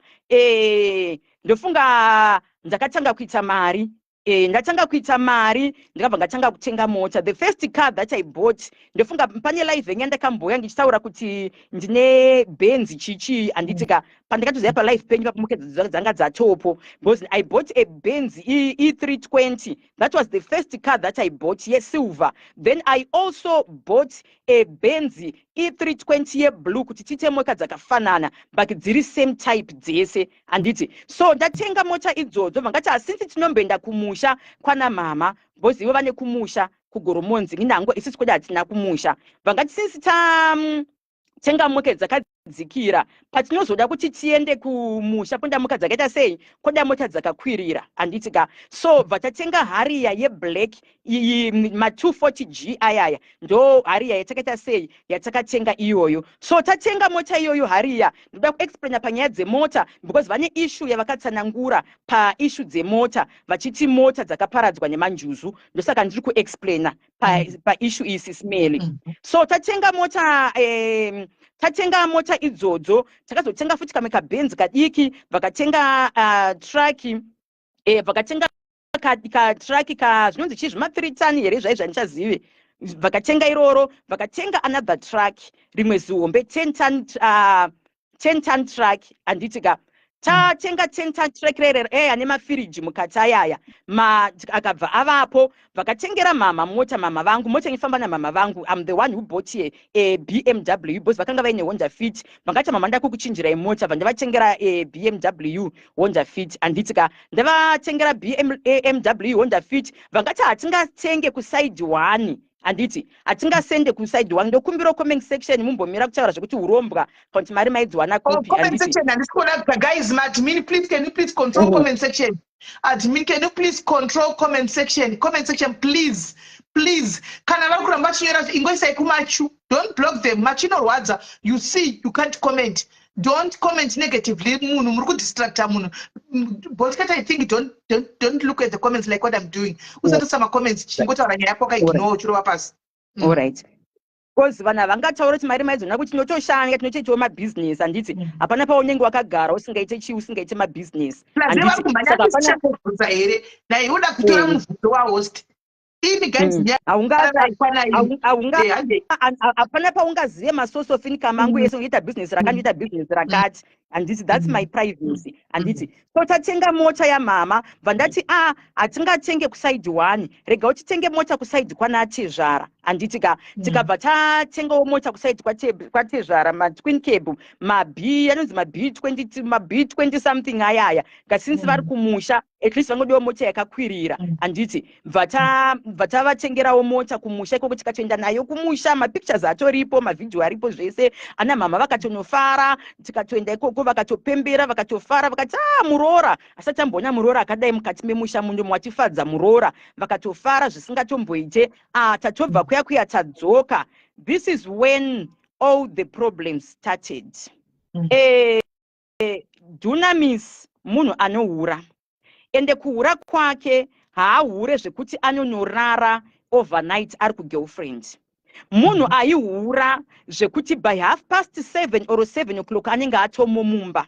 Ndofunga ndakatanga kuita mari. Ndatanga kuita mari, ndikabva ndatanga kutenga mota. The first car that I bought, ndofunga pane live yenye ndakamboya ndichitaura kuti ndine Benz chichi, handiti ka? Pandakatoziva palive penyu pamukedzo dzanga dzatopo, because I bought a Benz E320. That was the first car that I bought, yesilver. Then I also bought a Benz E320 yeblue, kuti tiite mota dzakafanana but dziri same type dzese, handiti? So ndatenga mota idzodzo, vangati hasinzi tinomboenda kumusha kwana mama, because ivo vane kumusha kuGoromonzi, inhango isusu kwedu hatina kumusha. Vangati since tatenga mota dzakadzikira, patinozoda kuti tiende kumusha koda mota dzakaita sei? Koda mota dzakakwirira, handiti ka? So bva tatenga Harrier yeblack, ma240 G ayaya. Ndo Harrier yatakaita sei? Yatakatenga iyoyo. So tatenga mota iyoyo Harrier, ndoda kuexplaina panyaya dzemota, because vane issue yavakatsanangura paissue dzemota, vachiti mota dzakaparadzwa nemanjuzu. Ndosaka ndiri kuexplaina paissue iyi, sisimeli. So tatenga mota, tatenga mota idzodzo, takazotenga futi kamwe kaBenz kadiki. Vakatenga truck, vakatenga katruck ka zvinonzi chii, zvima3 ton here zvai, zvandichazive. Vakatenga iroro, vakatenga another truck, rimwe zihombe 10 ton, 10 ton truck, handiti ka? Tatenga 10 ton truck rere ane mafiriji mukati ayaya ma, akabva avapo. Vakatengera mama mota, mama vangu mota inofamba namama vangu. I'm the one who bought a BMW, because vakanga vaine Honda Fit. Vangati, "Mama, ndakukuchinjirai mota." Bva ndavatengera a BMW Honda Fit, handiti ka? Ndavatengera BMW Honda Fit. Vangati hatingatenge kuside one, handiti? Hatingasende kuside one. Ndokumbira comment section mumbomira kutaura zvekuti urombwa kana kuti mari maidziwana Oh, kupi. comment Handiti? section handisi kuona. Guys, maadmin, please, can you please control comment section? Admin, can you please control comment section? Comment section, please, please. Kana vari kuramba vachinyora, ingoisai kumachu. Don't block them. Machinorwadza. You see, you can't comment. Don't comment negatively. Munhu muri kudistracta munhu. But I think don't look at the comments like what I'm doing. Usatoisa macomments, chingotaura nyaya yako, wakaignore, uchirova pasi. Alright, because vanhu havangataura kuti mari maidzona kuti tinotoshanda, tinotoitawo mabhizinesi, handiti? Hapana paunenge wakagara usingaite chii? Usingaite mabhizinesi. Plus vari Handiti? kumhanya. Saka hapana Tichakubvunza here nai uda kutora mubvunzo wahost ini? Guys, nyaya Haunga hapana paungazive masource of income angu ese. Unoita bhizinesi rakati, ndoita bhizinesi rakati, handiti? That's my privacy, handiti? So tatenga mota yamama, bva ndati, "A, hatingatenge kuside one, rega utitenge mota kuside kwanatezvara," handiti ka? Tikabva tatengawo mota kuside kwatezvara, matwin cab, mab anonzi mab 20, mab 20 something ayaya. Ngasinzi vari kumusha, at least vangodiwo mota yakakwirira, handiti? Bva tavatengerawo mota kumusha ikoko, tikatoenda nayo kumusha. Mapictures atoripo, mavhidhio aripo, zvese. Ana mama vakatonofara. Tikatoenda ikoko, vakatopembera, vakatofara, vakati, "A, muroora asati amboona muroora akadai mukati memusha muno. Mwatifadza muroora." Vakatofara zvisingatomboite. Ah, tatobva kuya kuya, tadzoka. This is when all the problems started. Dunamis munhu anohura, ende kuhura kwake haahure zvekuti anonorara overnight ari kugirlfriend. Munhu aihura zvekuti by 7:30 or 7 o'clock anenge atomo mumba,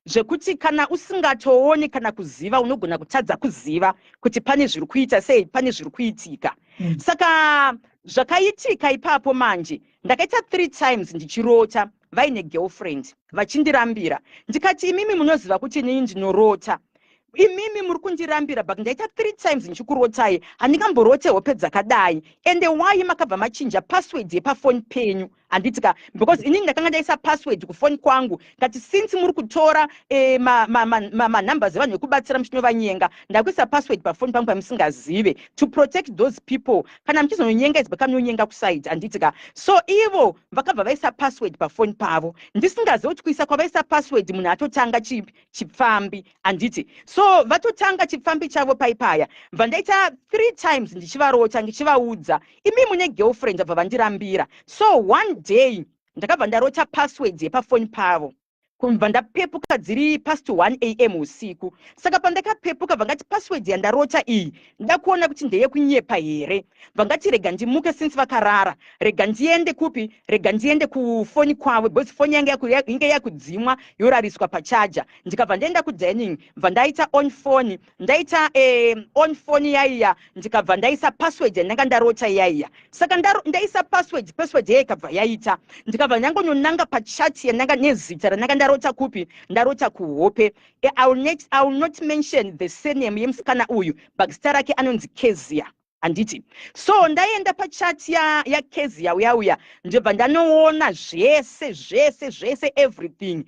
zvekuti kana usingatooni kana kuziva, unogona kutadza kuziva kuti pane zviri kuita sei, pane zviri kuitika. Saka zvakaitika ipapo manje, ndakaita three times ndichirota vaine girlfriend, vachindirambira. Ndikati, "Imimi munoziva kuti inini ndinorota, imimi muri kundirambira, but ndaita three times ndichikurotai. Handingamborote hope dzakadai. Ende why makabva machinja password yepafoni penyu?" Handiti ka? Because inini ndakanga ndaisa password kufoni kwangu. Ngati since muri kutora manumbers evanhu vekubatsira muchinovanyenga, ndakuisa password pafoni pangu pamusingazive, to protect those people. Kana muchizononyenga, idzi bakamunonyenga kuside, handiti ka? So ivo vakabva vaisa password pafoni pavo, ndisingazivi kuti kuisa kwavaisa password, munhu atotanga chipfambi, handiti? So vatotanga chipfambi chavo paipaya. Bva ndaita three times ndichivarota, ndichivaudza, "Imi mune girlfriend." Bva vandirambira. So one day ndakabva ndarota password yepafoni pavo. Kubva ndapepuka dziri past 1 a.m. usiku. Saka pandakapepuka, bva ngati, "Password yandarota iyi, nda kuona kuti ndeyekunyepa here?" Bva ngati, "Rega ndimuke, since vakarara, rega ndiende kupi? Rega ndiende kufoni kwavo," because foni yange inge yakudzimwa, yorariswa pacharger. Ndikabva ndaenda kudining, bva ndaita on phone, ndaita on phone yaiya, ndikabva ndaisa password yandanga ndarota yaiya. Saka ndaisa password, password yaiya ikabva yaita. Ndikabva ndangononanga pachat yandanga nezita randanga ndarota kupi? Ndarota kuhope. I will not mention the surname yemusikana uyu, but zita rake anonzi Kezia, handiti? So ndaenda pachat yaKezia uya uya, ndobva ndanoona zvese zvese zvese, everything.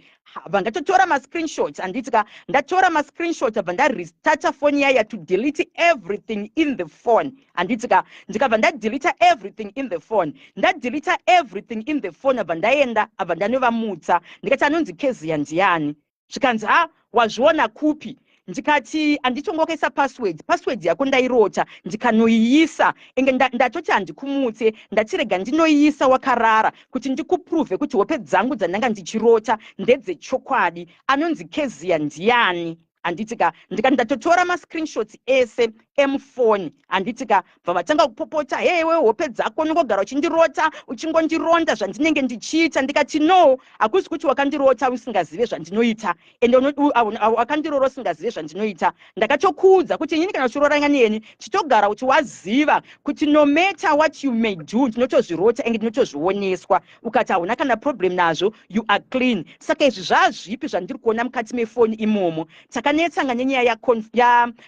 Bva ndatotora mascreenshots, handiti ka? Ndatora mascreenshot, abva ndarestarta foni yaya to delete everything in the phone, handiti ka? Ndikabva ndadeleta everything in the phone, ndadeleta everything in the phone, abva ndaenda, abva ndanovamutsa. Ndikati, "Anonzi Kezia ndiani?" Zvikanzi, "Ha, wazviona kupi?" Ndikati, "Handitongokaisa password, password yako ndairota, ndikanoiisa. Enge ndatoti handikumutse, ndatirega ndinoiisa wakarara kuti ndikuprove kuti hope dzangu dzandanga ndichirota ndedzechokwadi. Anonzi Kezia ndiani?" Handiti ka? Ndikati, "Ndatotora mascreenshots ese emufoni," handiti ka? Bva vatanga kupopota, "Hewe, hope dzako unongogara uchindirota, uchingondironda zvandinenge ndichiita." Ndikati, "No, hakusi kuti wakandirota usingazive zvandinoita, ende wakandirora usingazive zvandinoita. Ndakatokuudza kuti inini kana uchiroranga neni, chitogara kuti waziva kuti no matter what you may do, ndinotozvirota, enge ndinotozvioneswa. Ukati hauna kana problem nazvo, you are clean. Saka izvi zvazvipi zvandiri kuona mukati mefoni imomo?" Takanetsanga nenyaya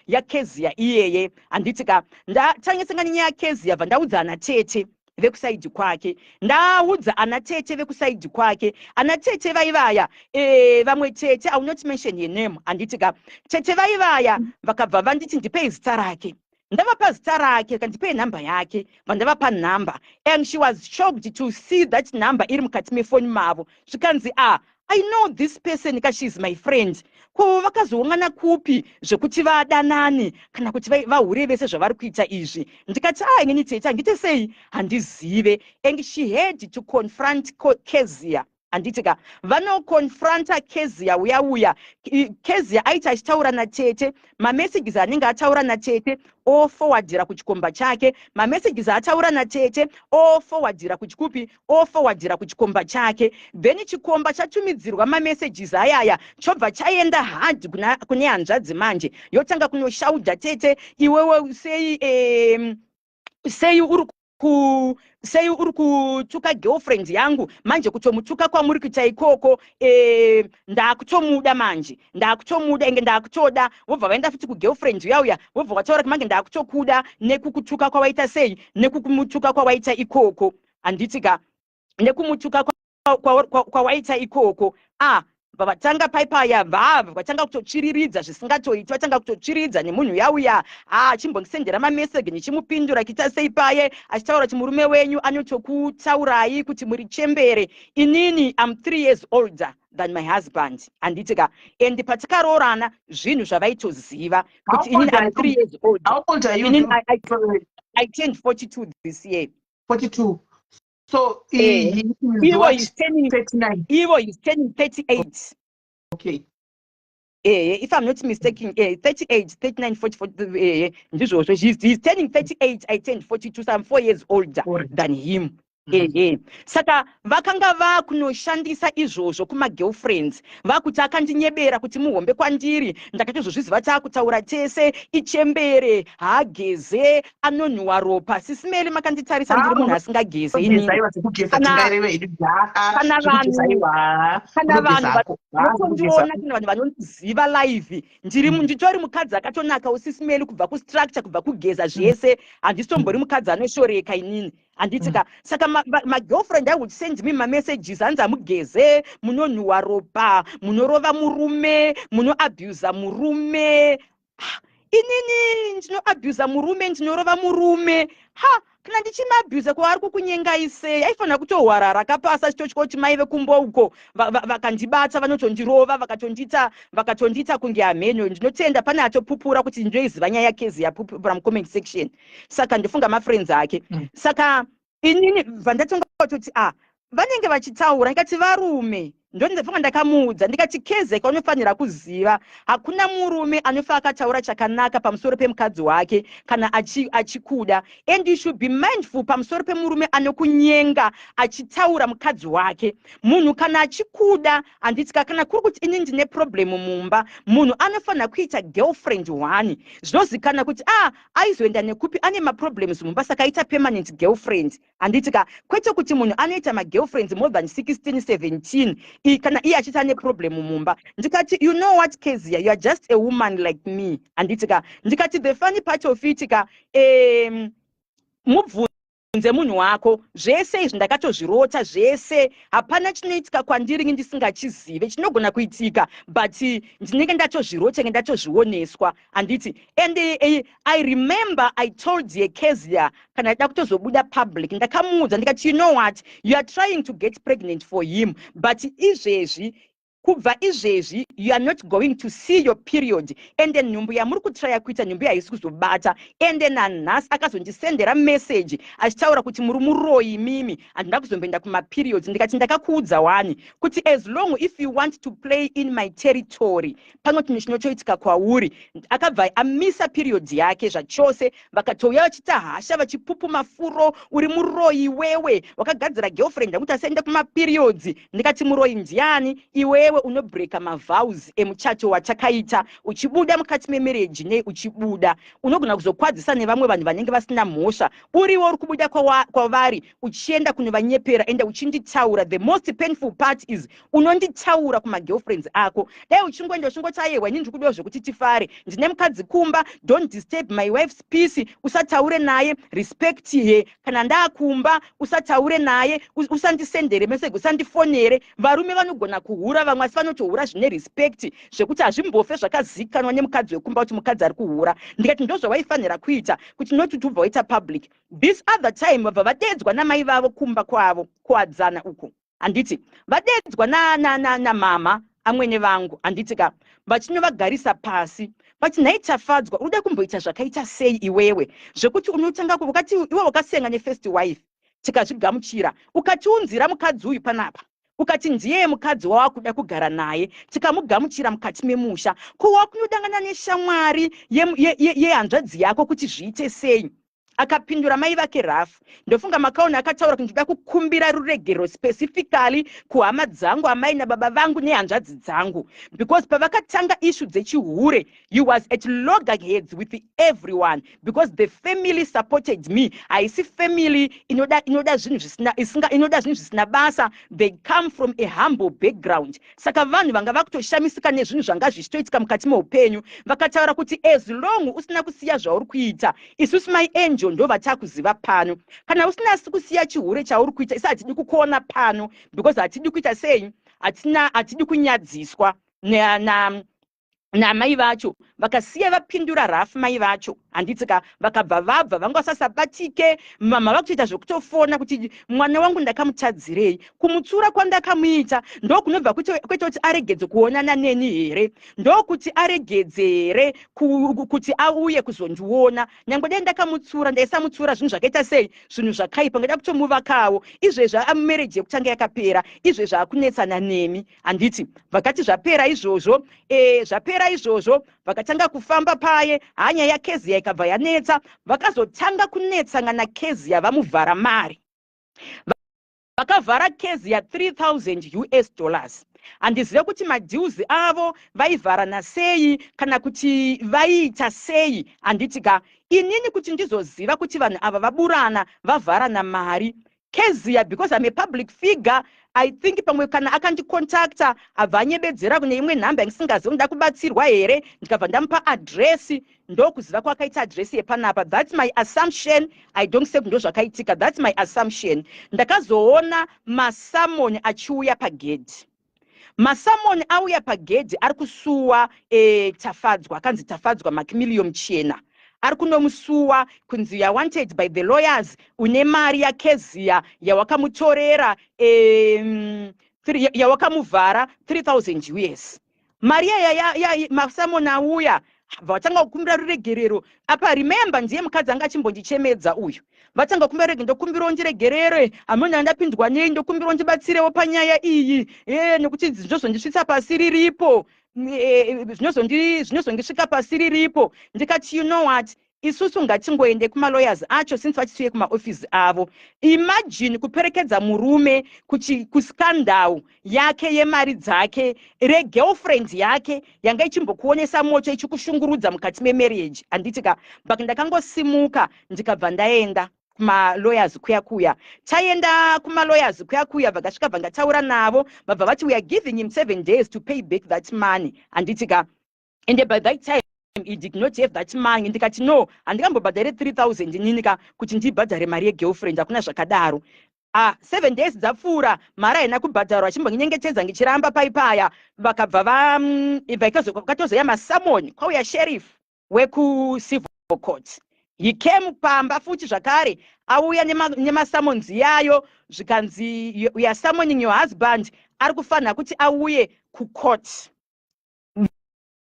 yaKezia iyeye, handiti ka? Tanetsanga nenyaya yaKezia. Bva ndaudza ana tete vekuside kwake, ndaudza ana tete vekuside kwake. Ana tete vaivaya, vamwe tete, I will not mention her name, handiti ka? Tete vaivaya vakabva vanditi, "Ndipei zita rake." Ndavapa zita rake, kandipei nhamba yake. Vandavapa nhamba, and she was shocked to see that number iri mukati mefoni mavo. Zvikanzi, "Ah, I know this person ka, she is my friend. Ko vakazoungana kupi zvekuti vadanani kana kuti vahure vese zvavari kuita izvi?" Ndikati, "A, inini tete handite sei, handizive." And she had to confront Kezia, handiti ka? Vanoconfronta Kezia uya uya. Kezia aiti achitaura natete, mamessages anenge ataura natete oforwardira kuchikomba chake, mamessages ataura natete oforwardira kuchikupi? Oforwardira kuchikomba chake. Then chikomba chatumidzirwa mamessages ayaya, chobva chaenda hard kune hanzvadzi. Manje yotanga kunoshaudha tete, "Iwewe sei, sei uri ku sei uri kutuka girlfriend yangu? Manje kutomutuka kwamuri kuita ikoko, ndakutomuda manje, ndakutomuda, enge ndakutoda." Vobva vaenda futi kugirlfriend uya uya, vobva vataura kuti, "Mange ndakutokuda nekukutuka kwawaita sei, nekukumutuka kwawaita ikoko," handiti ka? "Nekumutuka kwawaita ikoko." Ah, vatanga paipaya, vabva vatanga kutotsviriridza zvisingatoiti, vatanga kutotsviridza nemunhu yauya. Achimbondisendera mameseji, ndichimupindura, kuita sei paye, achitaura kuti, "Murume wenyu anotokutaurai kuti muri chembere." Inini am 3 years older than my husband, handiti ka? And patikaroorana, zvinhu zvavaitoziva kuti inini am 3 years old. How old are you? Inini I turned 42 this year. 42. So he is Ivo what? is turning 39. Ivo is turning 38. If I'm not mistaken, 38, 39, 44, ndizvozvo. He's turning 38, I turned 42, so I'm 4 years older than him. Ehe, saka vakanga vakunoshandisa izvozvo kumagirlfriends, vakuti akandinyebera kuti muhombe kwandiri. Ndakatozozviziva taakutaura tese, ichembere, haageze, anonhuwa ropa. Sis Melly, makanditarisa, ndiri munhu asingageze inini. Kana vanhu vanotondiona, kana vanhu vanondiziva live, ndiri nditori mukadzi akatonakawo, Sis Melly, kubva kustructure, kubva kugeza zvese. Handisitombori mukadzi anoshoreka inini, handiti ka? Saka magirlfriend I would send me mamessages, hanzi hamugeze, munonhuwa ropa, munorova murume, munoabusa murume. Ah, inini ndinoabusa murume, ndinorova murume? Ha, kana ndichimaabhusa, kwaari kukunyengai sei? Aifanira kutohwarara kapasa chitotya kuti mai vekumba uko vakandibata vanotondirova, vakatondiita kunge hameno. Ndinotenda pane atopupura kuti ndinoiziva nyaya yaKezi, yapupura mucomment section. Saka ndofunga mafriends ake. Saka inini bva ndatonga kutoti, a, vanenge vachitaura. Ndikati varume, ndondifunga ndakamuudza, ndikati, "Kezeka, unofanira kuziva hakuna murume anofa akataura chakanaka pamusoro pemukadzi wake kana achikuda. And you should be mindful pamusoro pemurume anokunyenga achitaura mukadzi wake. Munhu kana achikuda, handiti ka, kana kuri kuti ini ndine problem mumba, munhu anofanira kuita girlfriend one, zvinozikanwa kuti a aizoenda nekupi, ane maproblems mumba, saka aita permanent girlfriend, handiti ka? Kwete kuti munhu anoita magirlfriends more than 16 17, kana iye achiti ane problem mumba." Ndikati, "You know what, Kezia, you are just a woman like me, handiti ka?" Ndikati, "The funny part of it ka, mubvunze munhu wako. Zvese izvi ndakatozvirota zvese. Hapana chinoitika kwandiri ndisingachizive. Chinogona kuitika, but ndinenge ndatozvirota, nge ndatozvioneswa, handiti?" And I remember I told yekezia, kana da kutozobuda public, ndakamuudza ndikati, "You know what, you are trying to get pregnant for him, but izvezvi, kubva izvezvi, you are not going to see your period. Ende nhumbu yamuri kutraya kuita, nhumbu haisi kuzobata." Ende nanhasi akazondisendera message achitaura kuti, "Muri muroyi mimi, handina kuzomboenda kumaperiods." Ndikati, "Ndakakuudza wani kuti as long if you want to play in my territory, pano chinhu chinotoitika kwauri." Akabva amisa period yake zvachose. Vakatouya vachiita hasha, vachipupuma furo, "Uri muroyi wewe, wakagadzira girlfriend yakuti asaenda kumaperiods." Ndikati, "Muroyi ndiani? Iwewe unobreka mavows emuchato watakaita uchibuda mukati memarriage. Nei uchibuda? Unogona kuzokwadzisa nevamwe vanhu vanenge vasina mhosva. Uriwo uri kubuda kwavari uchienda kunovanyepera, ende uchinditaura. The most painful part is unonditaura kumagirlfriends ako. Dai uchingoenda uchingoti, 'Aiwa, ini ndiri kudiwa zvekuti tifare, ndine mukadzi kumba. Don't disturb my wife's peace. Usataure naye, respect her. Kana ndaakumba usataure naye, usandisendere message, usandifonere.' Varume vanogona kuhura vamwe, asi vanotohura zvine respect, zvekuti hazvimbofe zvakazikanwa nemukadzi wekumba kuti mukadzi ari kuhura." Ndikati, "Ndozvawaifanira kuita, kuti noti ubva waita public." This other time vabva vadedzwa namai vavo kumba kwavo kuadzana uko, handiti? Vadedzwa namama amwene vangu, handiti ka? Vachinovagarisa pasi, vati, "Nhai Tafadzwa, unoda kumboita zvakaita sei iwewe, zvekuti unotanga wakati iwe wakasenga nefirst wife, tikazvigamuchira, ukatiunzira mukadzi uyu panapa, ukati ndiye mukadzi wawakuda kugara naye, tikamugamuchira mukati memusha. Ko wakunodangana neshamwari yehanzvadzi yako kuti zviite sei?" Akapindura mai vake rafu. Ndofunga makaona akataura kuti, "Ndoda kukumbira ruregero specifically kuhama dzangu, amai nababa vangu nehanzvadzi dzangu, because pavakatanga issue dzechihure, you was at loggerheads with everyone because the family supported me. Haisi family inoda zvinhu zvisina inoda zvinhu zvisina basa. They come from a humble background. Saka vanhu vanga vakutoshamisika nezvinhu zvanga zvichitoitika mukati meupenyu." Vakataura kuti, "As long usina kusiya zvauri kuita, isusu mai Angel ndo vatakuziva pano. Kana usina kusiya chihure chauri kuita, isi hatidi kukuona pano, because hatidi kuita sei, hatina, hatidi kunyadziswa namai vacho." Vakasiya vapindura rafu mai vacho, handiti ka? Vakabva vabva, vanga vasasabatike. Mama vakutoita zvekutofona kuti, "Mwana wangu ndakamutadzirei? Kumutsura kwandakamuita ndokunobva kwete kuti aregedze kuonana neni here? Ndokuti aregedze here kuti auye kuzondiona? Nyange dai ndakamutsura, ndaisamutsura zvinhu zvakaita sei, zvinhu zvakaipa. Ngada kutomuvakawo. Izvezvi amarriage yekutanga yakapera, izvezvi akunetsana nemi, handiti?" Vakati zvapera izvozvo, zvapera izvozvo, vakatanga kufamba paye. Hanya yaKezia ikabva yanetsa. Vakazotanga kunetsana naKezia, vamuvhara mari. Vakavhara Kezia US$3000. Handizive kuti madeals avo vaivharana sei kana kuti vaiita sei, handiti ka? Inini kuti ndizoziva kuti vanhu ava vaburana, vavharana mari, Kezia, because I'm a public figure, I think pamwe kana akandicontacta, abva anyebedzera kune imwe nhamba yandisingazivi, ndoda kubatsirwa here, ndikabva ndamupa address, ndokuziva kwakaita address yepanapa. That's my assumption. I don't say ndo zvakaitika, that's my assumption. Ndakazoona masummons achiuya pagedhi. Masummons auya pagedhi, ari kusuwa Tafadzwa, akanzi Tafadzwa Macmillion Muchena, ari kunomusuwa kunzi, "You are wanted by the lawyers, une mari yaKezia yawakamutorera, yawakamuvhara 3000 US." Mari yaya, masummons auya, vatanga kukumbira ruregerero. Apa remember, ndiye mukadzi anga achimbondichemedza uyu. Vatanga kukumbira rege, "Ndokumbirawo ndiregerere, hamuna ndapindwa nei, ndokumbirawo ndibatsirewo panyaya iyi, nekuti zvinozondisvitsa pasi riripo, zvinozondisvika pasi riripo." Ndikati, "You know what, isusu ngatingoende kumalawyers acho since vachisiuye kumaofisi avo." Imagine kuperekedza murume kuscandal yake yemari dzake regirlfriend yake yanga ichimbokuonesa moto, ichikushungurudza mukati memarriage, handiti ka? But ndakangosimuka, ndikabva ndaenda kumalawyers kuya kuya. Taenda kumalawyers kuya kuya, vakasvika, bva ndataura navo, vabva vati, "We are giving him 7 days to pay back that money," handiti ka? And by that time he did not have that money. Ndikati, "No, handingambobhadhare 3000 nini ka kuti ndibhadhare mari yegirlfriend, hakuna zvakadaro." Ah, 7 days dzapfuura, mari haina kubhadharwa. Achimbonyengetedza, ngichiramba paipaya. Vakabva vakatozoya masummons, kwauya sheriff wekucivil court. He came pamba futi zvakare, auya nemasummons yayo, zvikanzi, "We are summoning your husband, ari kufanira kuti auye kucourt."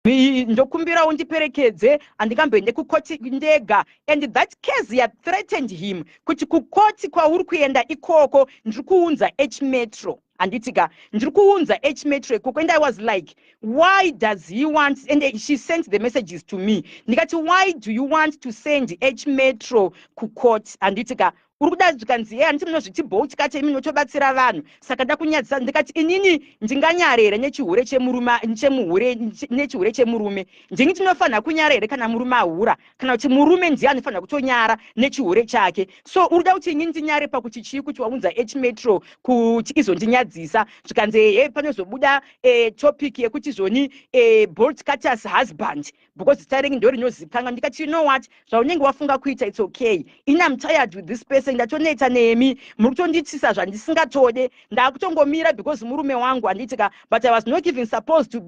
"Ndokumbirawo ndiperekedze, handingamboende kukoti ndega." And that case yathreatened him kuti, "Kukoti kwauri kuenda ikoko, ndiri kuunza H Metro, handiti ka? Ndiri kuunza H Metro ikoko." And I was like, "Why does he want?" And she sent the messages to me. Ndikati, "Why do you want to send H Metro kucourt, handiti ka? Uri kuda?" Zvikanzi, "Ye, handiti munozviti bolt cutter imi, munotobatsira vanhu, saka ndakunyadzisa." Ndikati, "Inini ndinganyara here nechihure chemurume, chemuhure, nechihure chemurume? Ndini tinofanira kunyara here kana murume ahura, kana kuti murume ndiye anofanira kutonyara nechihure chake? So uri kuda kuti inini ndinyare pakuti chii, kuti waunza H Metro kuti izondinyadzisa?" Zvikanzi, "Ehe, panozobuda topic yekuti zvoni bolt cutters husband, because zita renyu ndo rinozikanwa." Ndikati, "You know what, zvaunenge wafunga kuita, it's okay. Ini am tired with this person, ndatoneta nemi, muri kutonditisa zvandisingatode. Ndakutongomira because murume wangu, handiti ka? But I was not even supposed to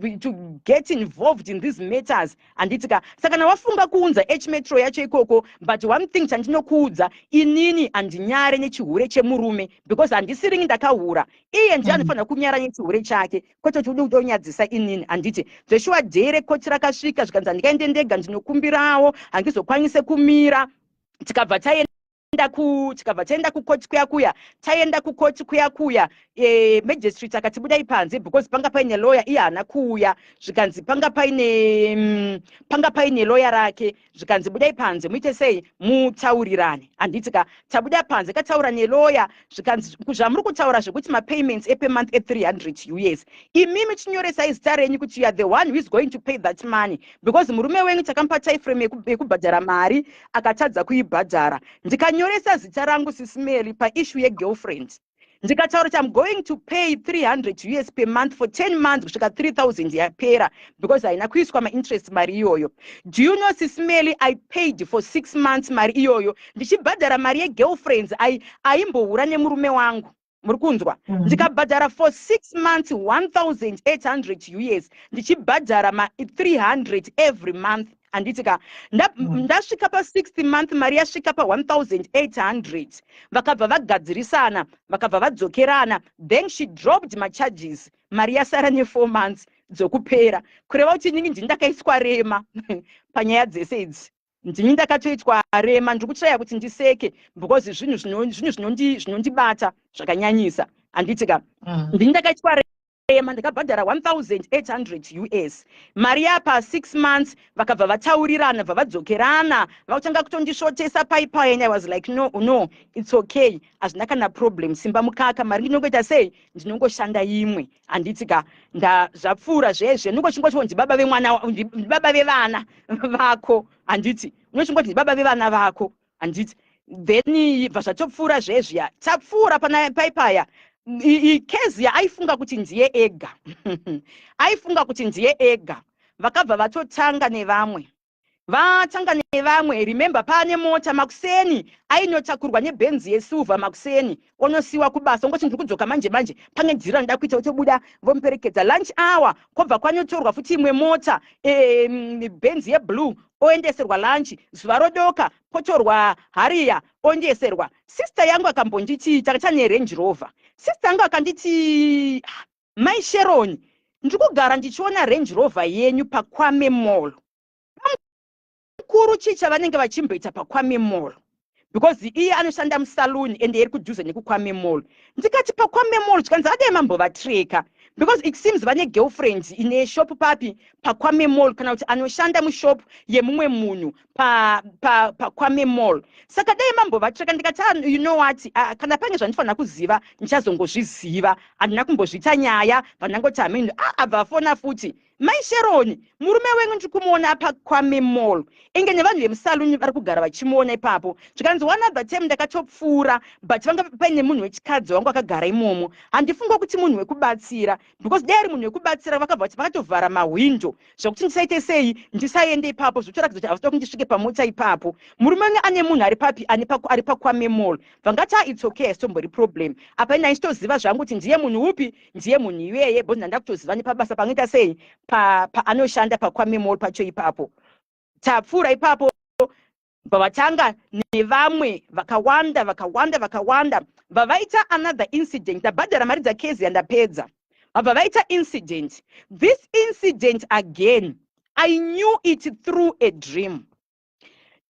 get involved in these matters, handiti ka? Saka kana wafunga kuunza H Metro yacho ikoko, but one thing chandinokuudza, inini handinyare nechihure chemurume because handisirini ndakahura. Iye ndiye anofanira kunyara nechihure chake, kwete kuti ude kutonyadzisa inini, handiti?" Zveshuwa, day rekoti rakasvika, zvikanzi, "Handikaende ndega, ndinokumbirawo, handizokwanise kumira." Tikabva taenda kukoti kuya kuya. Taenda kukoti kuya kuya, magistrate akati, "Budai panze," because panga paine lawyer, iye haana kuuya. Zvikanzi panga paine lawyer rake. Zvikanzi, "Budai panze, muite sei, mutaurirane," handiti ka? Tabuda panze, kataura nelawyer, zvikanzi, "Zvamuri kutaura zvekuti mapayments eper month e300 US, imimi chinyoresai zita renyu kuti you are the one who is going to pay that money, because murume wenyu takamupa time frame yekubhadhara mari, akatadza kuibhadhara." Ndikanyoresa zita rangu, Sis Melly, paissue yegirlfriend. Ndikataura kuti I'm going to pay 300 US per month for 10 months kusvika 3000 yapera, because haina kuiswa mainterest mari iyoyo. Do you know, Sis Melly, I paid for 6 months mari iyoyo, ndichibhadhara mari yegirlfriends aimbohura nemurume wangu, muri kunzwa? Ndikabhadhara for 6 months 1800 US, ndichibhadhara ma300 every month, handiti ka? Ndasvika pa6th month, mari yasvika pa1800, vakabva vagadzirisana, vakabva vadzokerana. Then she dropped macharges, mari yasara ne4 months dzokupera. Kureva kuti inini ndini ndakaiswa rema panyaya dzese idzi, ndini ndakatoitwa rema. Ndiri kutsvaya kuti ndiseke because zvinhu zvinondibata zvakanyanyisa, handiti ka? Ndini ndakaitwa. Zvikarema, ndakabhadhara 1800 US, mari yapa 6 months. Vakabva vataurirana, bva vadzokerana, vakutanga kutondisvotesa paipai, and I was like, No, it's okay, hazvina kana problem, simba mukaka, mari ndinongoita sei, ndinongoshanda imwe, handiti ka?" Zvapfuura zvezve, ndingochingoti ndibaba vemwana, ndibaba vevana vako, handiti? Unochingoti ndibaba vevana vako, handiti? Then bva zvatopfuura zvezviya, tapfuura pana paipaya, Kezia aifunga kuti ndiye ega, aifunga kuti ndiye ega. Vakabva vatotanga nevamwe, vatanga nevamwe. Remember, paane mota, makuseni ainotakurwa nebhenzi yesilver, makuseni onosiwa kubasa, ongoti, "Ndiri kudzoka manje manje, pane dhiri randida kuita," otobuda, vomuperekedza. Lunch hour kwobva kwanotorwa futi imwe mota, bhenzi yeblue, oendeserwa lunch. Zuva rodoka, potorwa Harrier, oendeserwa. Sister yangu akambonditi, takaita neRange Rover, sister yangu akanditi, "Ah, Mai Sharon, ndiri kugara ndichiona Range Rover yenyu paKwame Mall. Mukuru, chii chavanenge vachimboita paKwame Mall?" Because iye anoshanda musaluni, ende iri kudhuze nekuKwame Mall. Ndikati, "PaKwame Mall?" Zvikanzi, "Adai mambovatreka, because it seems vane girlfriend ine shop papi, paKwame Mall, kana kuti anoshanda mushop yemumwe munhu paKwame pa Mall. Saka dai mambovatreka." Ndikati, "Ah, you know what, kana pane zvandifanira kuziva, ndichazongozviziva." Handina kumbozviita nyaya, vandangoti hameno. Ah, abva afona futi, "Mai Sharon, murume wenyu ndiri kumuona paKwame Mall, inge nevanhu vemusaluni vari kugara vachimuona ipapo." Zvikanzi, "One other time ndakatopfuura, but vanga paine munhu wechikadzi wangu akagara imomo. Handifunga kuti munhu wekubatsira, because dai ari munhu wekubatsira, vakabva vati vakatovhara mahwindo zvokuti ndisaite sei, ndisaende ipapo, zvotoratidza kuti havasida kuti ndisvike pamota ipapo. Murume wenyu ane munhu ari papi, ari paKwame Mall." Vangati, "Ah, it's okay, haisitombori problem." Apa ina ndichitoziva zvangu kuti ndiye munhu upi, ndiye munhu iyeye, because ndanda kutoziva nepabasa panoita sei, paanoshanda paKwame Mall pacho ipapo. Tapfuura ipapo, vatanga nevamwe vakawanda, vakawanda, vakawanda. Vavaita another incident. Ndabhadhara mari dzakezi, yandapedza, vabva vaita incident. This incident again, I knew it through a dream.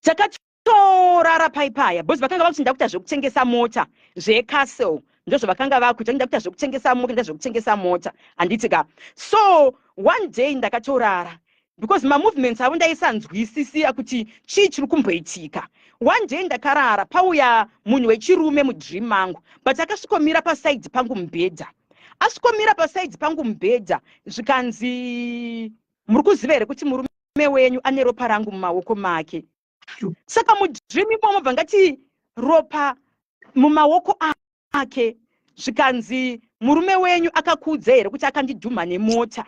Takatorara paipaya, because vakanga vakuti, "Ndakuita zvekutengesa mota zvecastle." Ndozvavakanga vakuita, "Ndakuita zvekutengesa mota, ndazvekutengesa mota," handiti ka? So one day ndakatorara, because mamovements avo ndaisanzwisisia kuti chii chiri kumboitika. One day ndakarara, pauya munhu wechirume mudream mangu, but akasvikomira paside pangu mubhedha. Asvikomira paside pangu mubhedha, zvikanzi, "Muri kuziva here kuti murume wenyu ane ropa rangu mumaoko make?" Saka mudream imomo bva ngati ropa mumaoko ake. Zvikanzi, "Murume wenyu akakuudza here kuti akandidhumha nemota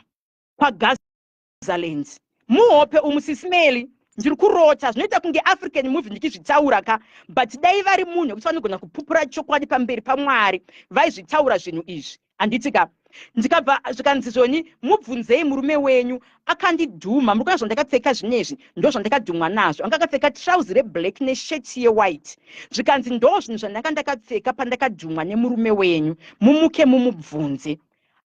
kwaGazalands?" Muhope umu, Sis Melly, ndiri kurota, zvinoita kunge African movie ndichizvitaura ka, but dai vari munhu wekuti vanogona kupupura chokwadi pamberi paMwari, vaizvitaura zvinhu izvi, handiti ka? Ndikabva, zvikanzi zvoni, "Mubvunzei murume wenyu akandidhuma. Muri kuona zvandakapfeka zvinezvi, ndo zvandakadhumwa nazvo." Anga akapfeka trouser reblack nesheti yewhite. Zvikanzi, "Ndo zvinhu zvandanga ndakapfeka pandakadhumwa nemurume wenyu, mumuke mumubvunze."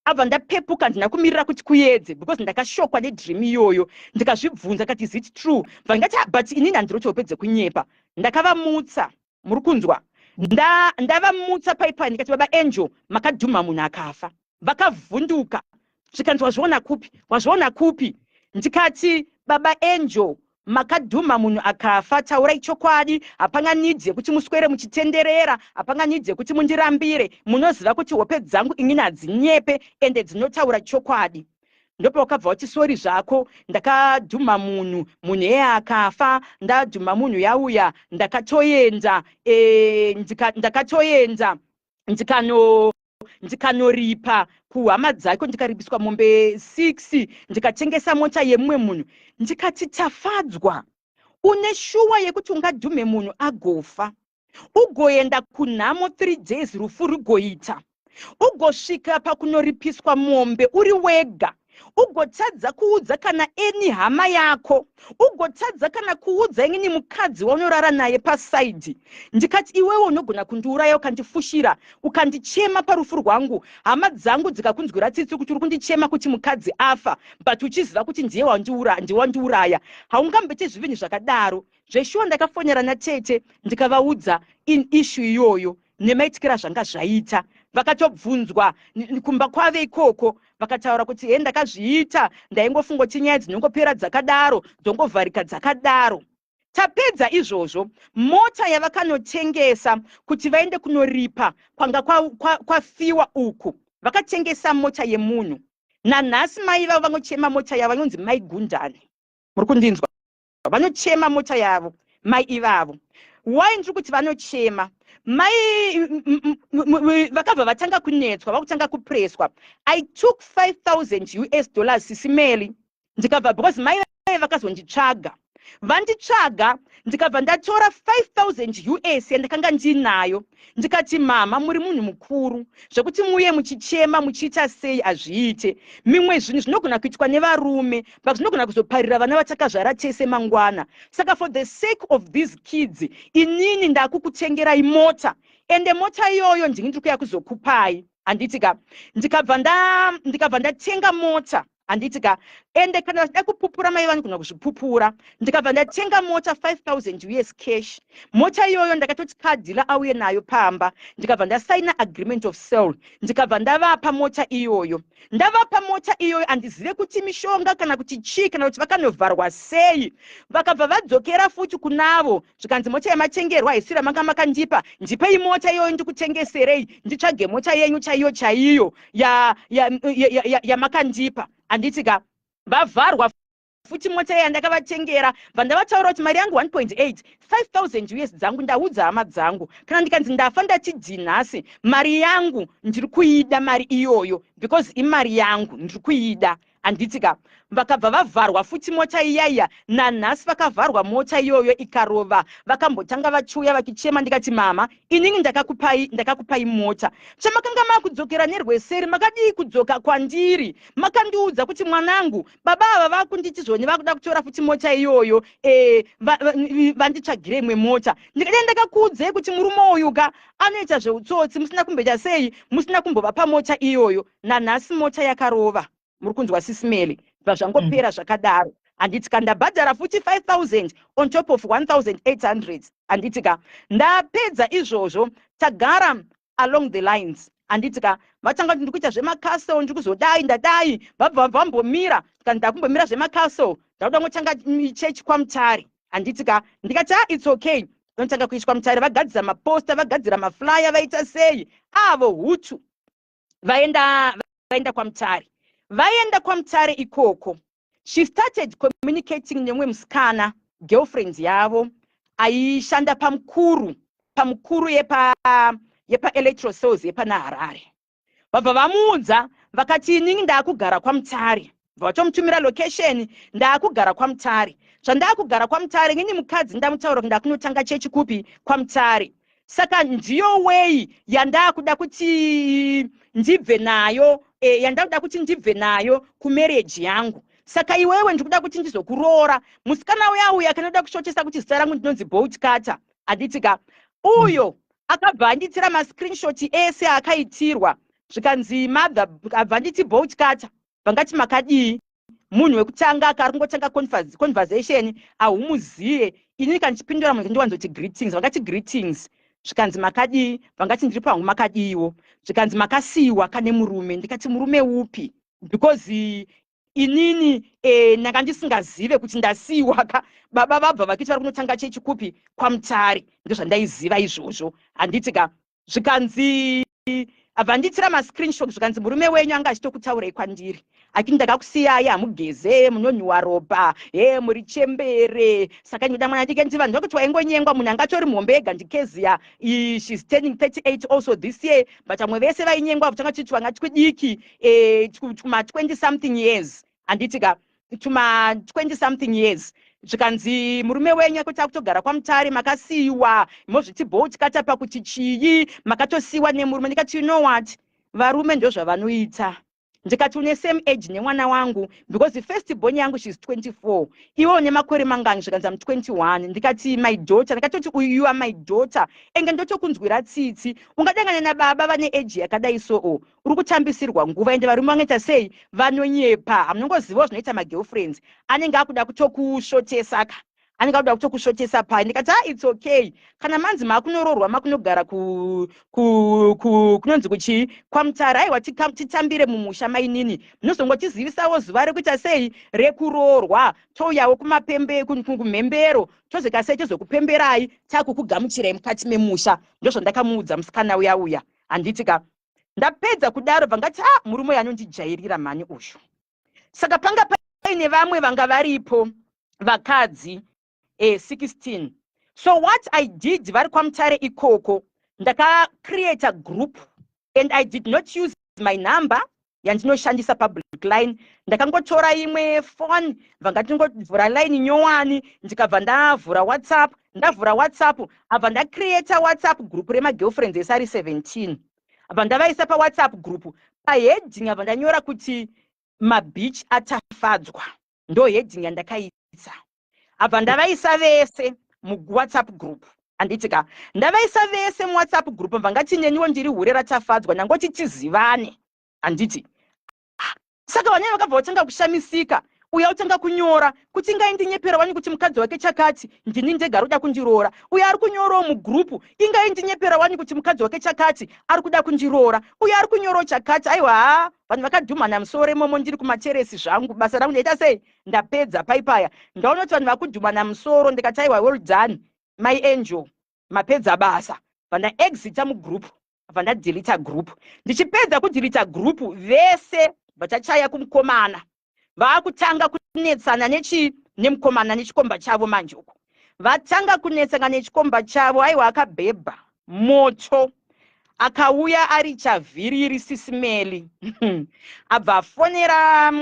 Abva ndapepuka, ndina kumirira kuti kuedze, because ndakashokwa nedream iyoyo. Ndikazvibvunza kati, "Is it true?" Bva ndingati, "Ah, but inini handiroti hope dzekunyepa." Ndakavamutsa, muri kunzwa? Ndavamutsa paipai, ndikati, "Baba Angel, makadhuma munhu akafa." Vakavhunduka, zvikanzi, "Wazviona kupi? Wazviona kupi?" Ndikati, "Baba Angel, makadhuma munhu akafa, taurai chokwadi. Hapana need yekuti muswere muchitenderera, hapana need yekuti mundirambire. Munoziva kuti hope dzangu inini hadzinyepe, ende dzinotaura chokwadi." Ndopawakabva wati, "Sorry zvako, ndakadhuma munhu, munhu eye akafa. Ndadhuma munhu yauya, ndakatoenda ndakatoenda ndikanoripa kuhama dzako, ndikaripiswa mombe 6, ndikatengesa mota yemumwe munhu." Ndikati, "Tafadzwa, une shuwa yekuti ungadhume munhu agofa, ugoenda kunhamo 3 days, rufu rugoita, ugosvika pakunoripiswa mombe uri wega, ugotadza kuudza kana eni hama yako, ugotadza kana kuudza inini mukadzi waunorara naye paside?" Ndikati, "Iwewe unogona kundiuraya, ukandifushira, ukandichema parufu rwangu, hama dzangu dzikakunzwira tsitsi kuti uri kundichema kuti mukadzi afa, but uchiziva kuti ndiye wandiuraya. Haungamboite zvinhu zvakadaro." Zveshuwa, ndakafonera natete, ndikavaudza in issue iyoyo nemaitikira zvanga zvaita. Vakatobvunzwa kumba kwave ikoko, vakataura kuti, "He, ndakazviita, ndaingofunga kuti nyaya dzinongopera dzakadaro, dzongovharika dzakadaro." Tapedza izvozvo, mota yavakanotengesa kuti vaende kunoripa kwanga kwafiwa uku, vakatengesa mota yemunhu. Nanhasi mai vavo vanochema mota yavo, vanonzi Mai Gundani. Muri kundinzwa? Vanochema mota yavo mai ivavo. Why ndiri kuti vanochema? Mai vakabva vatanga kunetswa, vakutanga kupreswa. I took US$5000, Sisi Melly, ndikabva, because mai vaive vakazonditsvaga, vanditsvaga, ndikabva ndatora 5000 US yandakanga ndinayo. Ndikati, "Mama, muri munhu mukuru, zvekuti muye muchichema muchiita sei hazviite. Mimwe zvinhu zvinogona kuitwa nevarume, but zvinogona kuzoparira vana vatakazvara tese mangwana. Saka for the sake of these kids, inini ndakukutengerai mota, ende mota iyoyo ndini ndiri kuya kuzokupai, handiti ka?" Ndikabva ndatenga mota, handiti ka? Ende kana vachida kupupura, mai vanogona kuzvipupura. Ndikabva ndatenga mota 5000 US cash. Mota iyoyo ndakatoti car dealer auye nayo pamba, ndikabva ndasaina agreement of sale, ndikabva ndavapa mota iyoyo. Ndavapa mota iyoyo, handizive kuti mishonga kana kuti chii, kana kuti vakanovharwa sei. Vakabva vadzokera futi kunavo, zvikanzi, "Mota yamatengerwa haisiro yamanga makandipa. Ndipei mota iyoyo ndikutengeserei, nditsvage mota yenyu chaiyo chaiyo yamakandipa, handiti ka?" Vavharwa futi mota iya ndakavatengera. Bva ndavataura kuti mari yangu 1.8, 5000 US dzangu, ndaudza hama dzangu, kana ndikanzi ndafa, ndati dhinhasi, mari yangu ndiri kuida, mari iyoyo, because imari yangu, ndiri kuida, handiti ka? Vakabva vavharwa futi mota iyaiya. Nanhasi vakavharwa mota iyoyo, ikarova. Vakambotanga vachiuya vachichema. Ndikati, "Mama, inini ndakakupai mota. Chamakanga makudzokera nerweseri, makadii kudzoka kwandiri, makandiudza kuti, 'Mwanangu, baba ava vakunditi zvoni, vakuda kutora futi mota iyoyo, vanditsvagire imwe mota'? Ndikadai ndakakuudzei kuti murume uyu ka anoita zveutsotsi. Musina kumboita sei, musina kumbovapa mota iyoyo. Nanhasi mota yakarova. Muri kunzwa, Sisi Melly? Bva zvangopera zvakadaro, handiti ka? Ndabhadhara futi 5000 on top of 1800, handiti ka? Ndapedza izvozvo, tagara along the lines, handiti ka? Vatanga kuti ndiri kuita zvemacastle, ndiri kuzodai, ndadai. Vabva vambomira. Kana ndakumbomira zvemacastle, ndakuda ngotanga chechi kwaMutare, handiti ka? Ndikati, "A, it's okay." Vanotanga kuiswa Mutare, vagadzira maposter, vagadzira maflyer, vaita sei avo hutu. Vaenda kwaMutare. Vaenda kwaMutare ikoko, she started communicating nemumwe musikana, girlfriend yavo, aishanda pamukuru yepa Electrosales yepana Harare. Vabva vamuudza, vakati, "Inini ndaakugara kwaMutare." Bva vatomutumira location, "Ndaakugara kwaMutare. Zvandaakugara kwaMutare, inini mukadzi ndamutaura kuti ndakunotanga chechi kupi? KwaMutare. Saka ndiyo way yandaakuda kuti ndibve nayo, yandakuda kuti ndibve nayo kumarriage yangu. Saka iwewe ndikuda kuti ndizokuroora." Musikana uya uya kanoda kushotesa kuti zita rangu ndinonzi Bolt Cutter, handiti ka? Uyo akabva anditira mascreenshot ese akaitirwa. Zvikanzi, "Mother," abva anditi, "Bolt Cutter." Vangati, "Makadii?" Munhu wekutanga akari kungotanga conversation, ahumuziye. Inini kana ndichipindura munhu ndiwanzoti, "Greetings." Vangati, "Greetings." Zvikanzi, "Makadii?" Vangati, "Ndiri pangu, makadiiwo?" Zvikanzi, "Makasiyiwa kane murume." Ndikati, "Murume upi? Because inini ndanga ndisingazive kuti ndasiyiwa ka. Baba vabva vakiti vari kunotanga chechi kupi? KwaMutare, ndozvandaiziva izvozvo, handiti ka?" Zvikanzi, abva nditira mascreenshot. Zvikanzi, "Murume wenyu anga achitokutaurai kwandiri, achiti ndakakusiyai, hamugeze, munonhuwa ropa, he muri chembere, saka ndinoda mwana dike." Nditi vanhu vakuti waingonyengwa, munhu angatori muhombe ega ndiKezia. She's turning 38 also this year, but vamwe vese vainyengwa kutanga chiti vanga twidiki, tuma 20 something years, handiti ka? Tuma 20 something years. Zvikanzi, "Murume wenyu akuti akutogara kwaMutare, makasiyiwa, mozviti Bolt Cutter kuti chii? Makatosiyiwa nemurume." Ndikati, "You know what, varume ndozvavanoita." Ndikati, "Une same age nemwana wangu, because first born yangu, she's 24. Iwe une makore mangani?" Zvikanzi, "Am 21." Ndikati, "My daughter," ndikatoti, "You are my daughter, enge ndotokunzwira tsitsi. Ungadangana nababa vane age yakadai, so uri kutambisirwa nguva. Ende varume vanoita sei? Vanonyepa. Hamunongozivawo zvinoita magirlfriends, anenge akuda kutokushotesa ka." Anenge akuda kutokusvotesa pai. Ndikati, "Ha, it's okay. Kana manzi maakunoroorwa, makunogara kunonzi kuchii, kwaMutare, aiwa, titambire mumusha mainini. Munozongotizivisawo zuva rekuita sei, rekuroorwa, touyawo kumapembe, kumhembero, tozoita sei, tozokupemberai, takukugamuchirai mukati memusha." Ndozvandakamuudza musikana uya uya, handiti ka? Ndapedza kudaro, bva ngati, "A, ah, murume uyu anondijairira mhani uyu." Saka panga paine vamwe vanga varipo, vakadzi 16. So what I did, vari kwaMutare ikoko, ndakacreate a group and I did not use my number yandinoshandisa public line. Ndakangotora imwe phone, vangatingovhura line nyowani, ndikabva ndavhura WhatsApp. Ndavhura WhatsApp, abva ndacreata WhatsApp group remagirlfriends ese ari 17. Abva ndavaisa paWhatsApp group. Paheading abva ndanyora kuti "Mabeach atafadzwa", ndo heading yandakaisa. Abva ndavaisa vese muWhatsApp group, handiti ka? Ndavaisa vese muWhatsApp group, bva ngati, "Neniwo ndiri hure raTafadzwa, ndangoti tizivane," handiti? Saka vanenge vakabva vatanga kushamisika. Uya utanga kunyora kuti, "Ingaindinyepera wani kuti mukadzi wake chakati, ndini ndega ari kuda kundiroora." Uyo ari kunyorawo mugroup, "Ingaindinyepera wani kuti mukadzi wake chakati, ari kuda kundiroora." Uyo ari kunyorawo chakati. Aiwa, ha, vanhu vakadhumana musoro imomo. Ndiri kumateresi zvangu, basa rangu ndaita sei, ndapedza paipaya. Ndaona kuti vanhu vakudhumana musoro, ndikati, "Aiwa, well done, my angel, mapedza basa." Vandaexita mugroup, bva ndadelita group. Ndichipedza kudelita group, vese vachachaya kumukomana, vaakutanga kunetsana nechi nemukomana nechikomba chavo. Manje uko vatanga kunetsana nechikomba chavo. Aiwa, akabhebha moto, akauya ari chavhiriri. Sisimeli abva afonera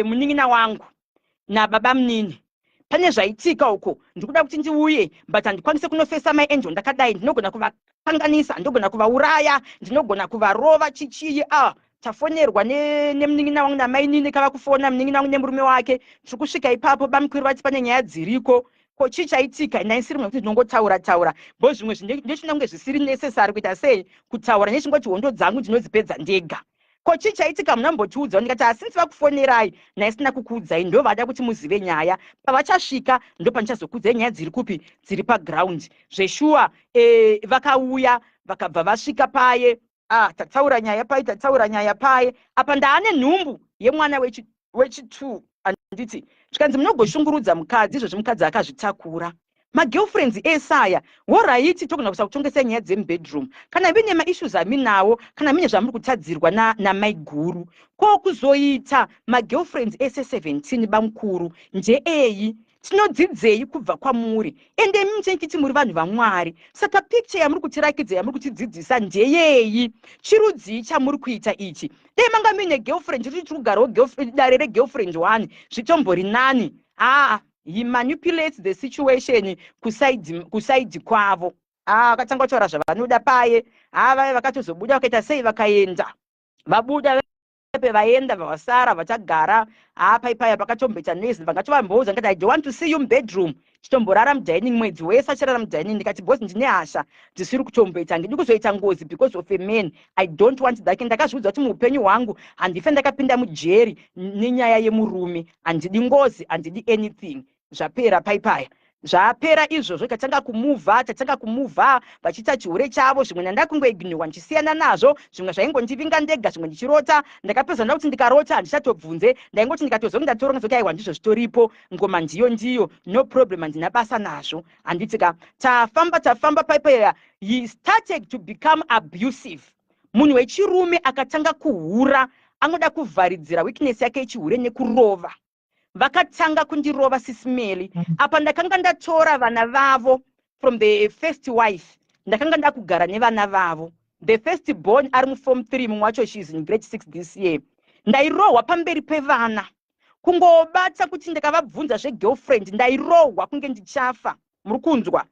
munin'ina wangu nababa munini. "Pane zvaitika uko, ndikuda kuti ndiuye, but handikwanisi kunofesa my angel ndakadai. Ndinogona kuvakanganisa, ndinogona kuvauraya, ndinogona kuvarova, chichii." Ah, tafonerwa nemunin'ina wangu namainini. Kava kufona munin'ina wangu nemurume wake, "Tiri kusvika ipapo, bamukuru vati pane nyaya dziriko. Ko chii chaitika?" Ndaisiri mwe kuti ndinongotaura taura bo zvimwe ndechina kunge zvisiri necessary kuita sei, kutaura. Nechingoti hondo dzangu ndinodzipedza ndega. "Ko chii chaitika? Munambotiudzawo." Ndikati, "Asinzi vakufonerai naisina kukuudzai, ndo vada kuti muzive nyaya. Pavachasvika ndo pandichazokuudzai nyaya dziri kupi, dziri paground." Zveshuwa, vakauya, vakabva vasvika paye. Ah, tataura nyaya pai, tataura nyaya paye. Apa ndaane nhumbu yemwana wechi2, handiti? Zvikanzi, "Munogoshungurudza mukadzi izvozvi, mukadzi akazvitakura. Magirlfriends esaya, alright, togona kusa kutongesa nyaya dzemubedroom kana vine maissues aminawo, kana mine zvamuri kutadzirwa namaiguru. Ko kuzoita magirlfriends ese 17, bamukuru, ndeeyi? Tinodzidzei kubva kwamuri? Ende imi muchenkiti muri vanhu vaMwari, saka picture yamuri kutirakidza, yamuri kutidzidzisa, ndeyei? Chirudzii chamuri kuita ichi? Dai manga muine girlfriend, tiri kugarawo dare regirlfriend one, zvitombori nani." Aa, he manipulates the situation kuside kwavo. A, akatanga kutaura zvavanoda paye. Ha, vaya vakatozobuda, vakaita sei, vakaenda, vabuda pe, vaenda, vavasara vachagara. Ha, paipaya pakatomboita noise. Vangatovamboudza, ndikati, "I don't want to see you mubedroom." Chitomborara mudining mwedzi wese, achirara mudining. Ndikati, "Boss, ndine hasha dzisiri kutomboita. Handidi kuzoita ngozi because of a man. I don't want that." Ndakazviudza kuti muupenyu hwangu handife ndakapinda mujeri nenyaya yemurume. Handidi ngozi, handidi anything. Zvapera paipaya, zvapera izvozvo. Tatanga kumuvha, tatanga kumuvha vachiita chihure chavo. Zvimwe ndandakungoignowa, ndichisiyana nazvo. Zvimwe zvaingondivinga ndega, zvimwe ndichirota. Ndakapedza nda kuti ndikarota handichatobvunze. Ndaingoti ndikatozonge ndatora nzoti, "Aiwa, ndizvo zvitoripo, ngoma ndiyo ndiyo, no problem, handina basa nazvo," handiti ka? Tafamba, tafamba paipaya. He started to become abusive. Munhu wechirume akatanga kuhura anoda kuvharidzira weakness yake yechihure nekurova. Vakatanga kundirova, Sisimeli. Apa ndakanga ndatora vana vavo from the first wife. Ndakanga ndakugara nevana vavo. The first born ari muform 3, mumwe wacho, she is in grade 6 this year. Ndairohwa pamberi pevana. Kungobata kuti ndakavabvunza zvegirlfriend, ndairohwa kunge ndichafa. Muri kunzwa?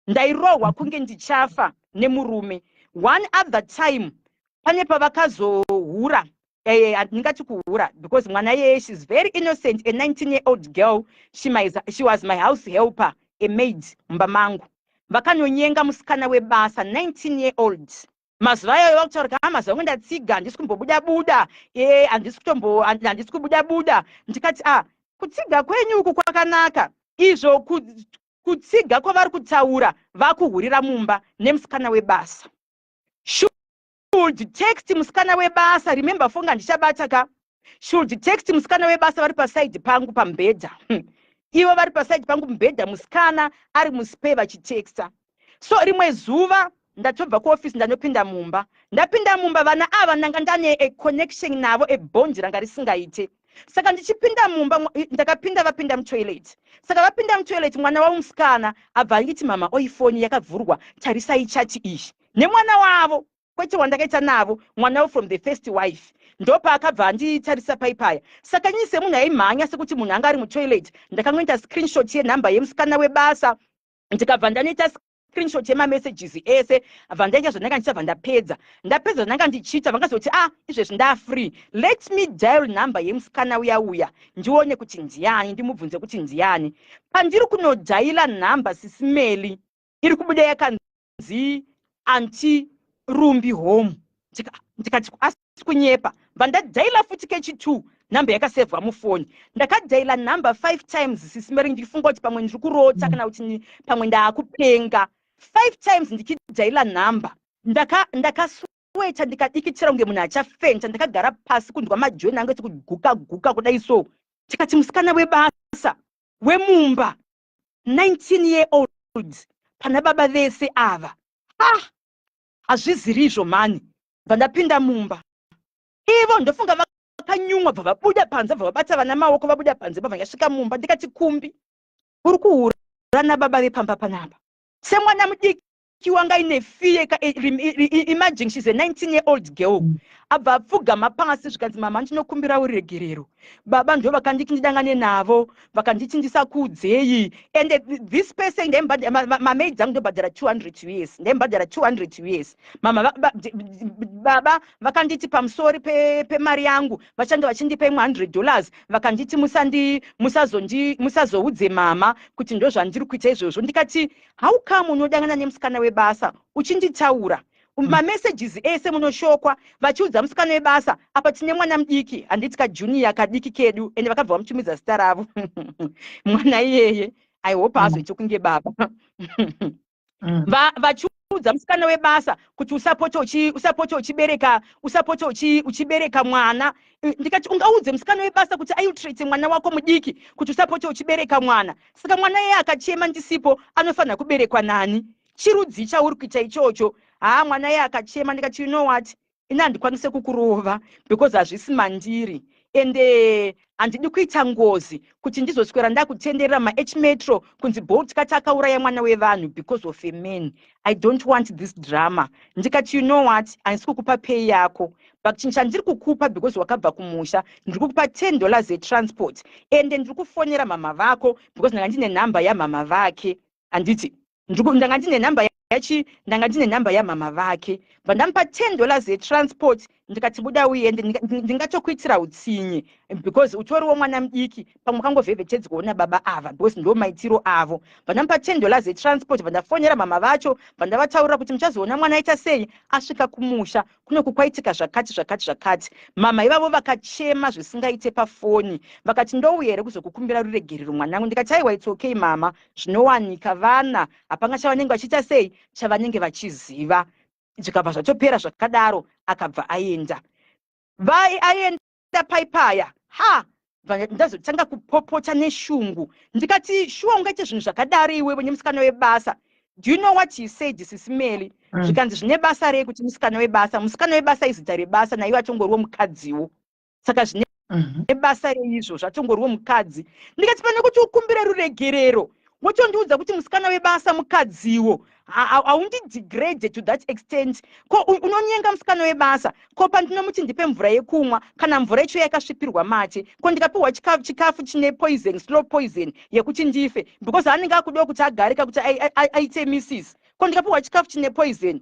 Ndairohwa kunge ndichafa nemurume. One other time, pane pavakazohura, handingati kuhura because mwana yeye, she's very innocent, a 19 year old girl. She was my house helper, a maid mumba mangu. Vakanonyenga musikana webasa, 19 year old. Mazuva ayoyo vakutaura kuti, "Ha, mazuva angu ndatsiga, handisi kumbobuda buda, handisi kutombo, handisi kubuda buda." Ndikati, "A, Kutsiga kwenyu uku kwakanaka. Izvo kutsiga kwavari kutaura, vakuhurira mumba nemusikana webasa. Should text musikana webasa. Remember, fonga ndichabata ka. Should text musikana webasa vari pasaidi pangu pamubhedha. Ivo vari pasaidi pangu mubhedha, musikana ari muspe, vachitexta. So rimwe zuva ndatobva kuofisi, ndanopinda mumba. Ndapinda mumba, vana ava ndanga ndane a connection navo, ebond ranga risingaite. Saka ndichipinda mumba, ndakapinda, vapinda mutoilet. Saka vapinda mutoilet, mwana wavo musikana abva anditi, "Mama, oifoni yakavhurwa, tarisai chat iyi nemwana wavo." Kwete wandakaita navo, mwana wavo from the first wife. Ndopaakabva anditarisa paipaya. Saka inini semunhu aimhanya, sekuti munhu anga ari mutoilet, ndakangoita screenshot yenhamba yemusikana webasa, ndikabva ndanoita screenshot yemamessages ese. Bva ndaita zvandanga ndichabva ndapedza. Ndapedza zvandanga ndichiita, vangazoti, "Ah, izvezvi ndafree, let me dial number yemusikana uya uya, ndione kuti ndiani, ndimubvunze kuti ndiani." Pandiri kunodhaila nhamba, Sis Melly, iri kubuda yakanzi "Aunty Rumbi home". Ndikati, "Asi kunyepa." Bva ndadhaila futi kechi2, nhamba yakasevhwa mufoni. Ndakadhaila nhamba five times, Sis Melly, ndichifunga kuti pamwe ndiri kurota kana kuti pamwe ndaakupenga. Five times ndichidhaila nhamba, ndakasweta, ndikadikitira kunge munhu achafenta. Ndakagara pasi, kunzwa majoni angu eti kuguka guka kudai. So tikati musikana webasa wemumba, 19 year old, pana baba vese ava, ha, hazviziri izvo mani. Bva ndapinda mumba, ivo ndofunga vakanyumwa, bva vabuda panze, bva vabata vana maoko, vabuda panze. Bva ndasvika mumba, ndikati, "Kumbi, uri kuhura nababa vepamba panapa semwana mudiki wanga ine fear." Imagine, she's a 19 year old girl. Abva apfugama pasi, zvikanzi, "Mama, ndinokumbira uregerero. Baba ndo vakanditi ndidangane navo, vakanditi ndisakuudzei." And this person, mamaid angu ndobhadhara 200 US, ndaimbhadhara 200 US. "Mama, baba vakanditi pamusori pemari yangu vachange vachindipa imwe $100. Vakanditi musazoudze mama kuti ndo zvandiri kuita izvozvo." Ndikati, "How come unodangana nemusikana webasa uchinditaura mamessages ese munoshokwa vachiudza musikana webasa? Apa tine mwana mudiki, handiti, kajunior kadiki kedu." Ende vakabva vamutumidza zita ravo mwana iyeye. I hope azoite kunge baba. Vachiudza musikana webasa kuti usapote uchibereka, usapote uchibereka mwana. Ndikati, "Ungaudze musikana webasa kuti aitrate mwana wako mudiki kuti usapote uchibereka mwana? Saka mwana iye akachema ndisipo, anofanira kuberekwa nani? Chirudzi chauri kuita ichocho?" Haa, mwana iye akachema. Ndikati, "You know what, ini handikwanise kukurova because hazvisi mandiri, ende handidi kuita ngozi kuti ndizoswera ndakutenderera maH Metro kunzi Bolt kati akauraya mwana wevanhu because of a man. I don't want this drama." Ndikati, "You know what, handisi kukupa pay yako, but chinhu chandiri kukupa, because wakabva kumusha, ndiri kukupa $10 yetransport, ende ndiri kufonera mama vako," because ndanga ndine nhamba yamama vake, handiti? Ndanga ndine nhamba yachi, ndanga ndine nhamba yamama vake. Bva ndamupa $10 yetransport. Ndikati, "Buda uende. Ndingatokuitira utsinye because utoriwo mwana mudiki, pamwe wakangovhevhetedzwawo nababa ava, because ndo maitiro avo." Bva ndamupa $10 yetransport. Bva ndafonera mama vacho, bva ndavataurira kuti muchazoona mwana aita sei asvika kumusha kunoku, kwaitika zvakati zvakati zvakati. Mama ivavo vakachema zvisingaite pafoni, vakati, "Ndouya here kuzokukumbira ruregerero, mwanangu?" Ndikati, "Aiwa, it's okay mama, zvinowanika. Vana hapanga chavanenge vachiita sei, chavanenge vachiziva." Zvikabva zvatopera zvakadaro. Akabva aenda. Vai aenda paipaya, ha, ndazotanga kupopota neshungu. Ndikati, "Shuwa ungaite zvinhu zvakadaro iwewe nemusikana webasa?" Do you know what he said, Sis Melly? Zvikanzi, "Zvine basa rei kuti musikana webasa? Musikana webasa izita rebasa, naiwe atongoriwo mukadziwo. Saka zvine basa reizvo, zvatongoriwo mukadzi?" Ndikati, "Pane kuti ukumbire ruregerero, wotondiudza kuti musikana webasa mukadziwo. Haundidegrade to that extent. Ko unonyenga musikana webasa? Ko pandinomuti ndipe mvura yekumwa, kana mvura yacho yakasvipirwa mate? Ko ndikapiwa chikafu chine poison, slow poison yekuti ndife, because anenge akudiwa kuti agarika kuti aite missis? Ko ndikapiwa chikafu chine poison?"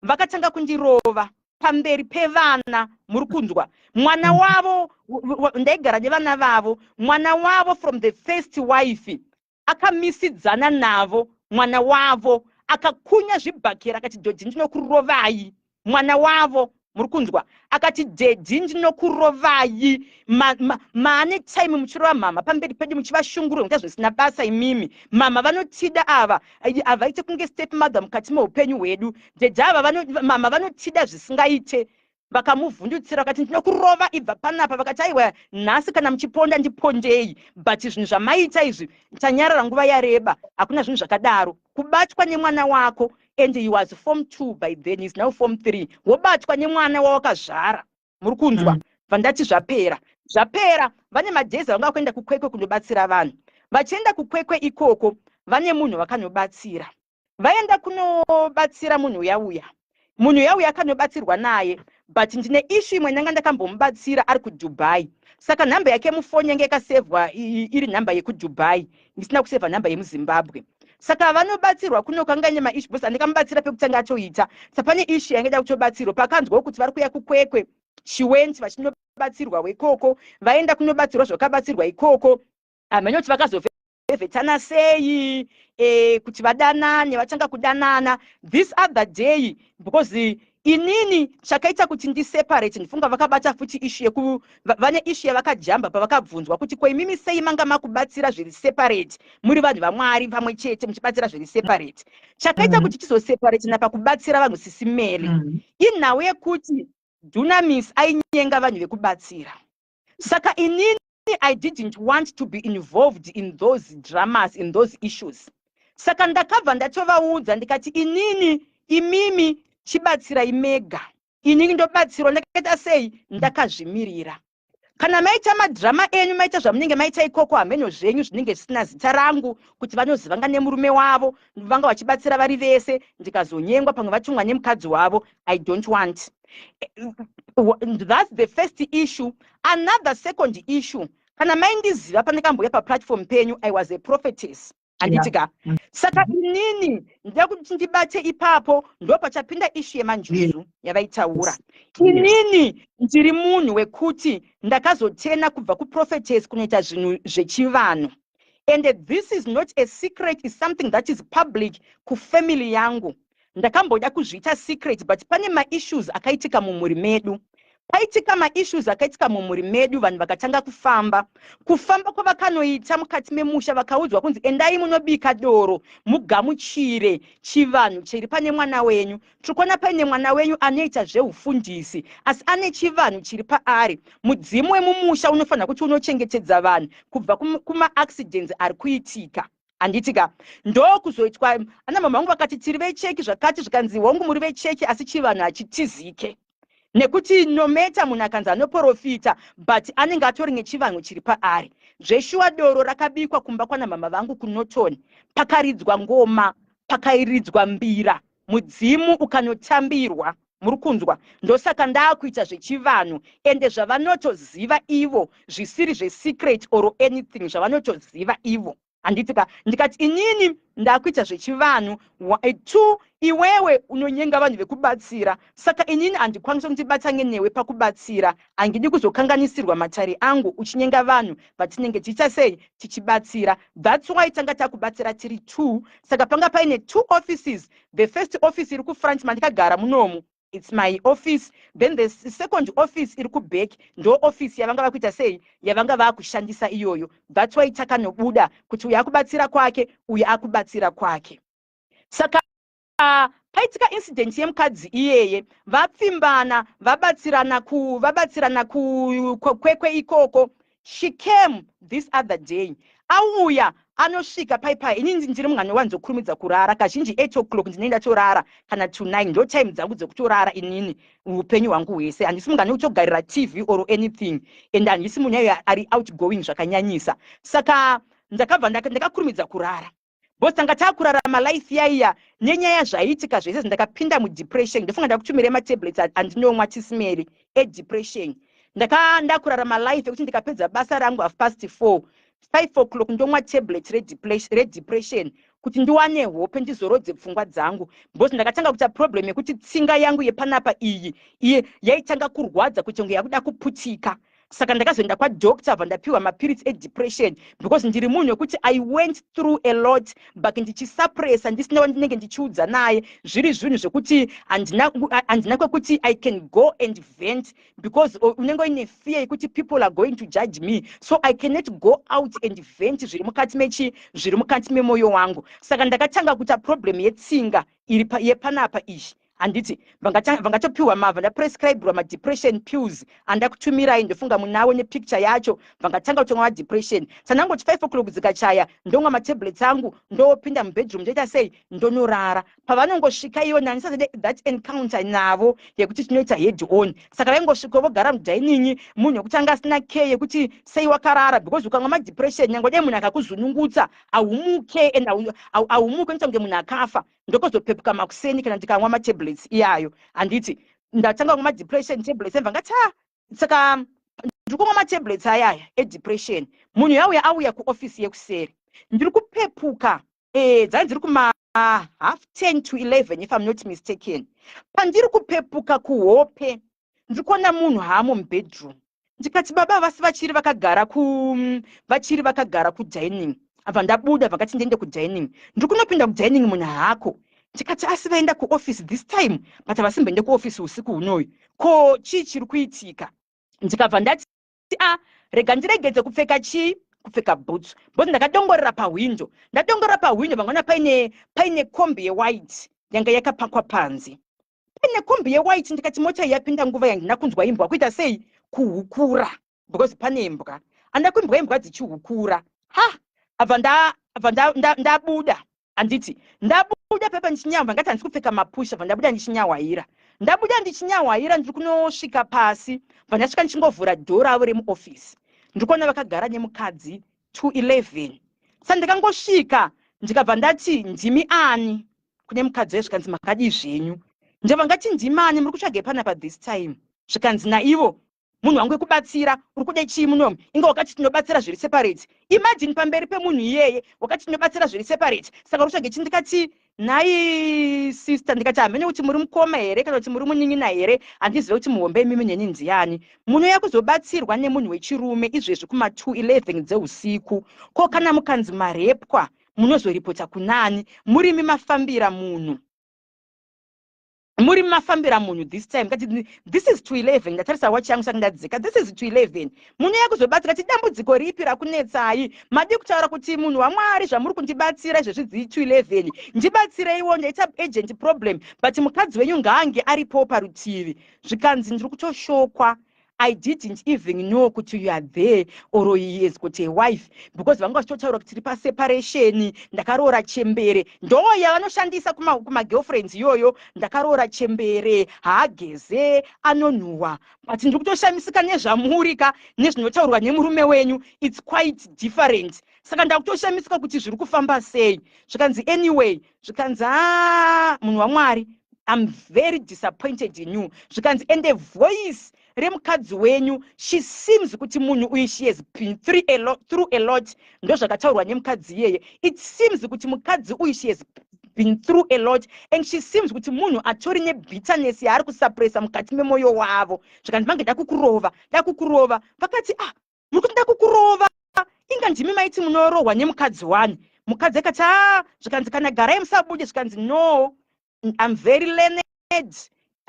Vakatanga kundirova pamberi pevana. Muri kunzwa? Mwana wavo, ndaigara nevana vavo, mwana wavo from the first wife akamisidzana navo. Mwana wavo akakunya zvibhakera akati, "Dhodhi, ndinokurovai." Mwana wavo. Muri kunzwa? Akati, "Daddy, ndinokurovai. Maane time muchirova mama pamberi pedu, muchivashungurwa muita zvisina basa. Imimi mama vanotida ava, havaite kunge step mother mukati meupenyu hwedu. Daddy ava, mama vanotida zvisingaite." Vakamuvhundutsira, vakati, "Ndinokurova, ibva panapa." Vakati, "Aiwa, nhasi kana muchiponda, ndipondei, but zvinhu zvamaita izvi, tanyarara nguva yareba. Hakuna zvinhu zvakadaro, kubatwa nemwana wako." And he was form 2 by then, is now form 3. Wobatwa nemwana wawakazvara. Muri kunzwa? Vandati zvapera, zvapera. Vane madhezi vanga kuenda kuKwekwe kundobatsira vanhu. Vachienda kuKwekwe ikoko, vane munhu vakanobatsira. Vaenda kunobatsira munhu uya uya, munhu uya uya akanobatsirwa naye. But ndine issue imwe ndanga ndakambomubatsira ari kuDubai. Saka nhamba yake mufoni yange yakasevhwa iri nhamba yekuDubai, ndisina kusevha nhamba yemuZimbabwe. Saka vanobatsirwa kuno kanga ine maissue, because andikamubatsira pekutanga atoita. Sa pane issue yange ida kutobatsirwa. Pakanzwawo kuti vari kuuya kuKwekwe, she went vachinobatsirwa ikoko. Vaenda kunobatsirwa, zvakabatsirwa ikoko, hamene kuti vakazovhevhetana sei kuti vadanane. Vatanga kudanana this other day, because inini chakaita kuti ndiseparate, ndifunga vakabata futi issue yeku vane issue yavakajamba pavakabvunzwa kuti, "Ko imimi sei manga makubatsira zviri separate, muri vanhu vaMwari pamwe chete, muchibatsira zviri separate?" Chakaita kuti tizoseparate napakubatsira vanhu, sisimeli, inhau yekuti Dunamis ainyenga vanhu vekubatsira. Saka inini I didn't want to be involved in those dramas, in those issues. Saka ndakabva ndatovaudza, ndikati, "Inini, imimi chibatsirai mega, inini ndobatsirwa ndakaita sei, ndakazvimirira. Kana maita madhirama enyu, maita zvamunenge maita ikoko, hameno zvenyu, zvinenge zvisina zita rangu." Kuti vanozivanga nemurume wavo, vanga vachibatsira vari vese, ndikazonyengwa, pamwe vatumwa nemukadzi wavo. I don't want. That's the first issue. Another second issue, kana maindiziva pandakambouya paplatform penyu, I was a prophetess, handiti ka? Saka inini ndida kuti ndibate ipapo, ndo pachapinda issue yemanjuzu yavaitaura. Inini ndiri munhu wekuti ndakazotena kubva kuprophetess kunoita zvinhu zvechivanhu, and this is not a secret, is something that is public kufamily yangu. Ndakamboda kuzviita secret, but pane maissues akaitika mumhuri medu. Paitika maissues akaitika mumhuri medu, vanhu vakatanga kufamba. Kufamba kwavakanoita mukati memusha, vakaudzwa kunzi, "Endai munobika doro, mugamuchire chivanhu chiri pane mwana wenyu. Tiri kuona paine mwana wenyu anoita zveufundisi, asi ane chivanhu chiri paari. Mudzimu wemumusha unofanira kuti unochengetedza vanhu kubva kumaaccidents ari kuitika," handiti ka? Ndokuzoitwa ana mama vangu vakati, "Tiri vecheki zvakati." Zvikanzi, "Hongu, muri vecheki, asi chivanhu hachitizike, nekuti no matter munhu akanzi anoprofita, but anenge atori nechivanhu chiri paari." Zveshuwa, doro rakabikwa kumba kwana mama vangu kuNorton, pakaridzwa ngoma, pakairidzwa mbira, mudzimu ukanotambirwa. Muri kunzwa? Ndosaka ndaakuita zvechivanhu, ende zvavanotoziva ivo, zvisiri zvesecret or anything, zvavanotoziva ivo, handiti ka? Ndikati, "Inini ndakuita zvechivanhu. Two, iwewe unonyenga vanhu vekubatsira, saka inini handikwanisi kuti ndibatane newe pakubatsira. Handidi kuzokanganisirwa matare angu uchinyenga vanhu vatinenge tichiita sei, tichibatsira." That's why tanga takubatsira tiri two. Saka panga paine two offices. The first office iri kufront mandikagara munomu, it's my office. Then the second office iri kuback, ndo office yavanga vakuita sei, yavanga vaakushandisa iyoyo. That's why takanobuda kuti uyu akubatsira kwake, uyu akubatsira kwake. Saka paitika incident yemukadzi iyeye, vapfimbana, vabatsirana ku vabatsirana kuKwekwe ikoko. She came this other day. Auya, anosvika paipai. Inini ndiri munhu anowanzokurumidza kurara kazhinji. 8 o'clock ndinoenda torara, kana to 9, ndo time dzangu dzekutorara. Inini upenyu hwangu hwese handisi munhu anotogarira TV or anything, and handisi munhu ayo ari outgoing zvakanyanyisa. Saka ndakabva ndakakurumidza kurara, because tanga taakurarama life yaiya nenyaya zvaiitika zvese. Ndakapinda mudepression. Ndofunga ndakutumire matablets andinomwa, tisimeri edepression. Ndakurarama life yekuti ndikapedza basa rangu 4:30, 5 o'clock, ndomwa tablet redepression kuti ndiwane hope, ndizorodze pfungwa dzangu, because ndakatanga kuita problem yekuti tsinga yangu yepanapa iyi iye yaitanga kurwadza, kuti kunge yakuda kuputika. Saka ndakazoenda kwadoctor, bva ndapiwa mapiritsi edepression, because ndiri munhu wekuti I went through a lot, but ndichisuppressa, ndisina wandinenge ndichiudza naye. Zviri zvinhu zvekuti handina kwekuti I can go and vent, because unenge uine fear yekuti people are going to judge me, so I cannot go out and vent zviri mukati mechi zviri mukati memwoyo wangu. Saka ndakatanga kuita problem yetsinga iri yepanapa izvi, handiti? Vangatopiwa mavha, ndaprescribirwa madepression pills andakutumirai, ndofunga munawo nepicture yacho. Vangatanga kutonwa madepression. Saka ndangoti 5 o'clock dzikachaya, ndomwa matablets angu, ndopinda mubedroom, ndoita sei, ndonorara. Pavanongosvika ivo, ndandisati that encounter navo yekuti tinoita head on. Saka vaingosvika, vogara mudining, munhu wekuti anga asina care yekuti sei wakarara, because ukamwa madepression, nyange dai munhu akakuzunungutsa, haumuke, and haumuke, unoita kunge munhu akafa. Ndokozopepuka makuseni kana ndikamwa matablets iyayo, handiti? Ndatanga kumwa madepression tablets, emva ngati, a saka ndiri kumwa matablets ayaya edepression. Munhu yauya, auya kuofisi yekuseri, ndiri kupepuka, dzanga dziri kuma 10:30 to 11, if I'm not mistaken. Pandiri kupepuka kuhope, ndiri kuona munhu haamo mubedroom. Ndikati, "Baba vasi vachiri vakagara kudining." Abva ndabuda, vakati ndiende kudining. Ndiri kunopinda kudining, munhu haako. Ndikati, "Asi vaenda kuofisi this time, but havasimboende kuofisi usiku hunoyu. Ko chii chiri kuitika?" Ndikabva ndati, "A, rega ndiregedze kupfeka chii, kupfeka bhutsu," because ndakadongorera pahwindo. Ndadongorera pahwindo, vangaona paine kombi yewhite yanga yakapakwa panze, paine kombi yewhite. Ndikati, "Mota iyi yapinda nguva yandina kunzwa imbwa kuita sei, kuhukura," because pane imbwa, anda kuimbwa, imbwa dzichihukura. Ha, abva ndabuda, handiti? Ndabuda pepa ndichinyahwa, ngati handisi kupfeka mapusha. Bva ndabuda ndichinyahwaira, ndabuda ndichinyahwaira, ndiri kunosvika pasi. Bva ndasvika, ndichingovhura dhoo ravo remuofisi, ndiri kuona vakagara nemukadzi 211. Saka ndikangosvika, ndikabva ndati, "Ndimi ani?" kune mukadzi waye. Zvikanzi, "Makadii zvenyu?" Ndabva ngati, "Ndimani? Muri kutsvage panapa this time?" Zvikanzi naivo, "Munhu wangu wekubatsira, uri kude chii munomu? Inge wakati tinobatsira zviri separate." Imagine, pamberi pemunhu iyeye, "Wakati tinobatsira zviri separate, saka uri kutsvage chii?" Ndikati, "Nhai sister," ndikati, "hamene kuti muri mukoma here kana kuti muri munin'ina here, handizive kuti muhombe imimi neni ndiani. Munouya kuzobatsirwa nemunhu wechirume izvezvi kuma211 dzeusiku. Ko kana mukanzi marepwa, munozoripota kunani? Murimi mafambira munhu, muri mafambira munhu this time." Kati, "This is 211." Ndatarisa wachi yangu, saka ndadzika. "This is 211, munouya kuzobatsira ti dambudziko ripi rakunetsai? Madi kutaura kuti, munhu waMwari, zvamuri kundibatsira izvezvi dzii 211, ndibatsireiwo, ndaita urgent problem, but mukadzi wenyu ngaange aripo parutivi." Zvikanzi, "Ndiri kutoshokwa. I didn't even know kuti you are there or he has got a wife, because vanga vachitotaura kuti tiri paseparation, ndakaroora chembere." Ndo yavanoshandisa kumagirlfriends iyoyo: "Ndakaroora chembere, haageze, anonhuhwa, but ndiri kutoshamisika nezvamuri ka, nezvinotaurwa nemurume wenyu, it's quite different. Saka ndakutoshamisika kuti zviri kufamba sei." Zvikanzi, "Anyway," zvikanzi, "a munhu waMwari, I'm very disappointed in you." Zvikanzi, "And the voice remukadzi wenyu, she seems kuti munhu uyu, she has been through a lot." Ndo zvakataurwa nemukadzi iyeye. "It seems kuti mukadzi uyu, she has been through a lot, and she seems kuti munhu atori nebitterness yaari kusuppressa mukati memwoyo wavo." Zvikanzi, "Mange dakukurova, dakukurova." Vakati, "Ah, muri kuti ndakukurova? Inga ndimi maiti munorohwa nemukadzi wani." Mukadzi akati, "A." Zvikanzi, "Kana garai, musabude." Zvikanzi, "No, I'm very learned,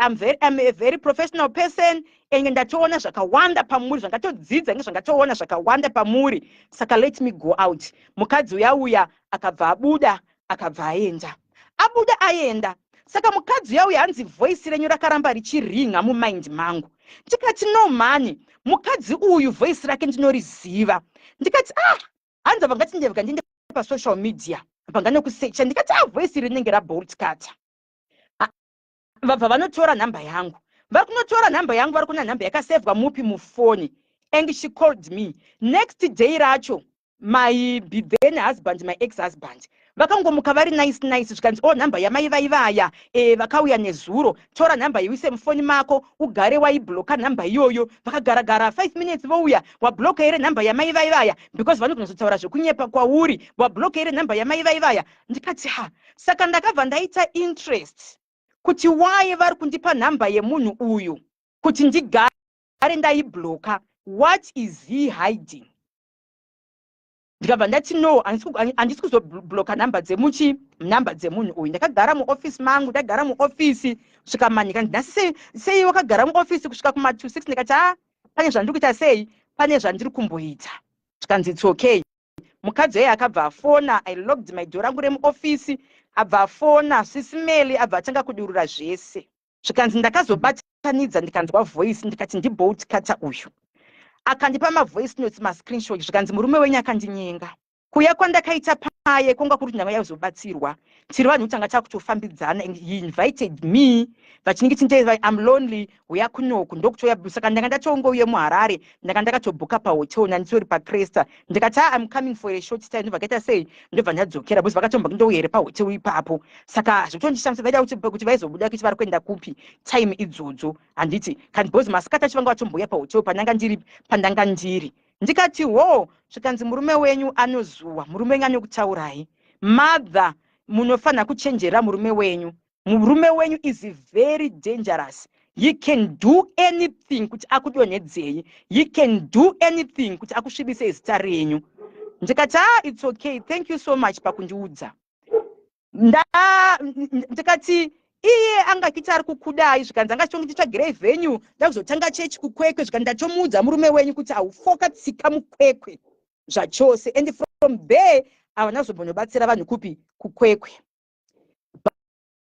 I'm a very professional person, enge ndatoona zvakawanda pamuri, zvangatodzidza nge zvangatoona zvakawanda pamuri, saka let me go out." Mukadzi uya uya akabva abuda, akabva aenda, abuda aenda. Saka mukadzi uya uya hanzi, "Voice renyu rakaramba richiringa mumind mangu." Ndikati, "No mani, mukadzi uyu voice rake ndinoriziva." Ndikati, "Ah." Hanzi, "Vangati ndevga ndiende pasocial media, vanganokusecha." Ndikati, "Ah, voice rinenge raBolt Cutter." Vabva vanotora nhamba yangu, vari kunotora nhamba yangu, vari kuna nhamba yakasevhwa mupi mufoni, and she called me next day racho. My be then husband, my ex husband, vakangomuka vari nice nice. Zvikanzi, "O, oh, nhamba yamai vaivaya vakauya nezuro, tora nhamba iwise mufoni mako, ugare waibloka nhamba iyoyo." Vakagaragara 5 minutes, vouya, "Wabloka here nhamba yamai vaivaya? Because vanogona kuzotaura zvekunyepa kwauri. Wabloka here nhamba yamai vaivaya?" Ndikati, "Ha." Saka ndakabva ndaita interest kuti why vari kundipa nhamba yemunhu uyu kuti ndigare ndaibloka. What is he hiding? Ndikabva ndati, "No, handisi kuzobloka nhamba dzemuchi nhamba dzemunhu uyu." Ndakagara muofisi mangu, ndagara muofisi kusvika manyika. Nhasi sei, sei wakagara muofisi kusvika kuma 2 6? Ndikati, "A, pane zvandiri kuita sei, pane zvandiri kumboita." Zvikanzi, "It's okay." Mukadzi weye akabva afona. I locked my door rangu remuofisi. Abva afona Sisimeli, abva atanga kudurura zvese. Zvikanzi, "Ndakazobatanidza, ndikanzwa voice, ndikati ndiBolt Cutter uyu." Akandipa mavoice notes, mascreenshot. Zvikanzi, "Murume wenyu akandinyenga. Kuya kwandakaita paye kwanga kuri kuti ndanga yazobatsirwa. Tiri vanhu tanga takutofambidzana and he invited me vachinge tinde, 'Am lonely, uya kunoku.' Ndokutoya. Saka ndanga ndatongouye muHarare, ndanga ndakatobhuka pahotel, nanditori paCresta." Ndikati, "Ah, I'm coming for a short time." Ndobva kaita sei, ndobva ndadzokera, because vakatomba ndouya here pahotel ipapo. Saka zvekutondishamisa, vaida kuti vaizobuda kuti vari kuenda kupi time idzodzo, handiti? Kandi because masikati acho vanga vatombouya pahotel pandanga ndiri, pandanga ndiri. Ndikati, "Ho." Zvikanzi, "Murume wenyu anozuwa, murume wenyu anokutaurai. Mother, munofanira kuchenjerera murume wenyu. Murume wenyu is very dangerous. He can do anything kuti akudonhedzei. He can do anything kuti akusvibisei zita renyu." Ndikati, "Ah, it's okay, thank you so much pakundiudza." Ndikati, "Iye angakiti ari kukudai?" Zvikanzi, "Anga chitonge titsvagirei venue, ndakuzotanga chechi kuKwekwe." Zvikanzi, "Ndatomuudza murume wenyu kuti haufoka tsika muKwekwe zvachose." And from there havana kuzombonobatsira vanhu kupi? KuKwekwe.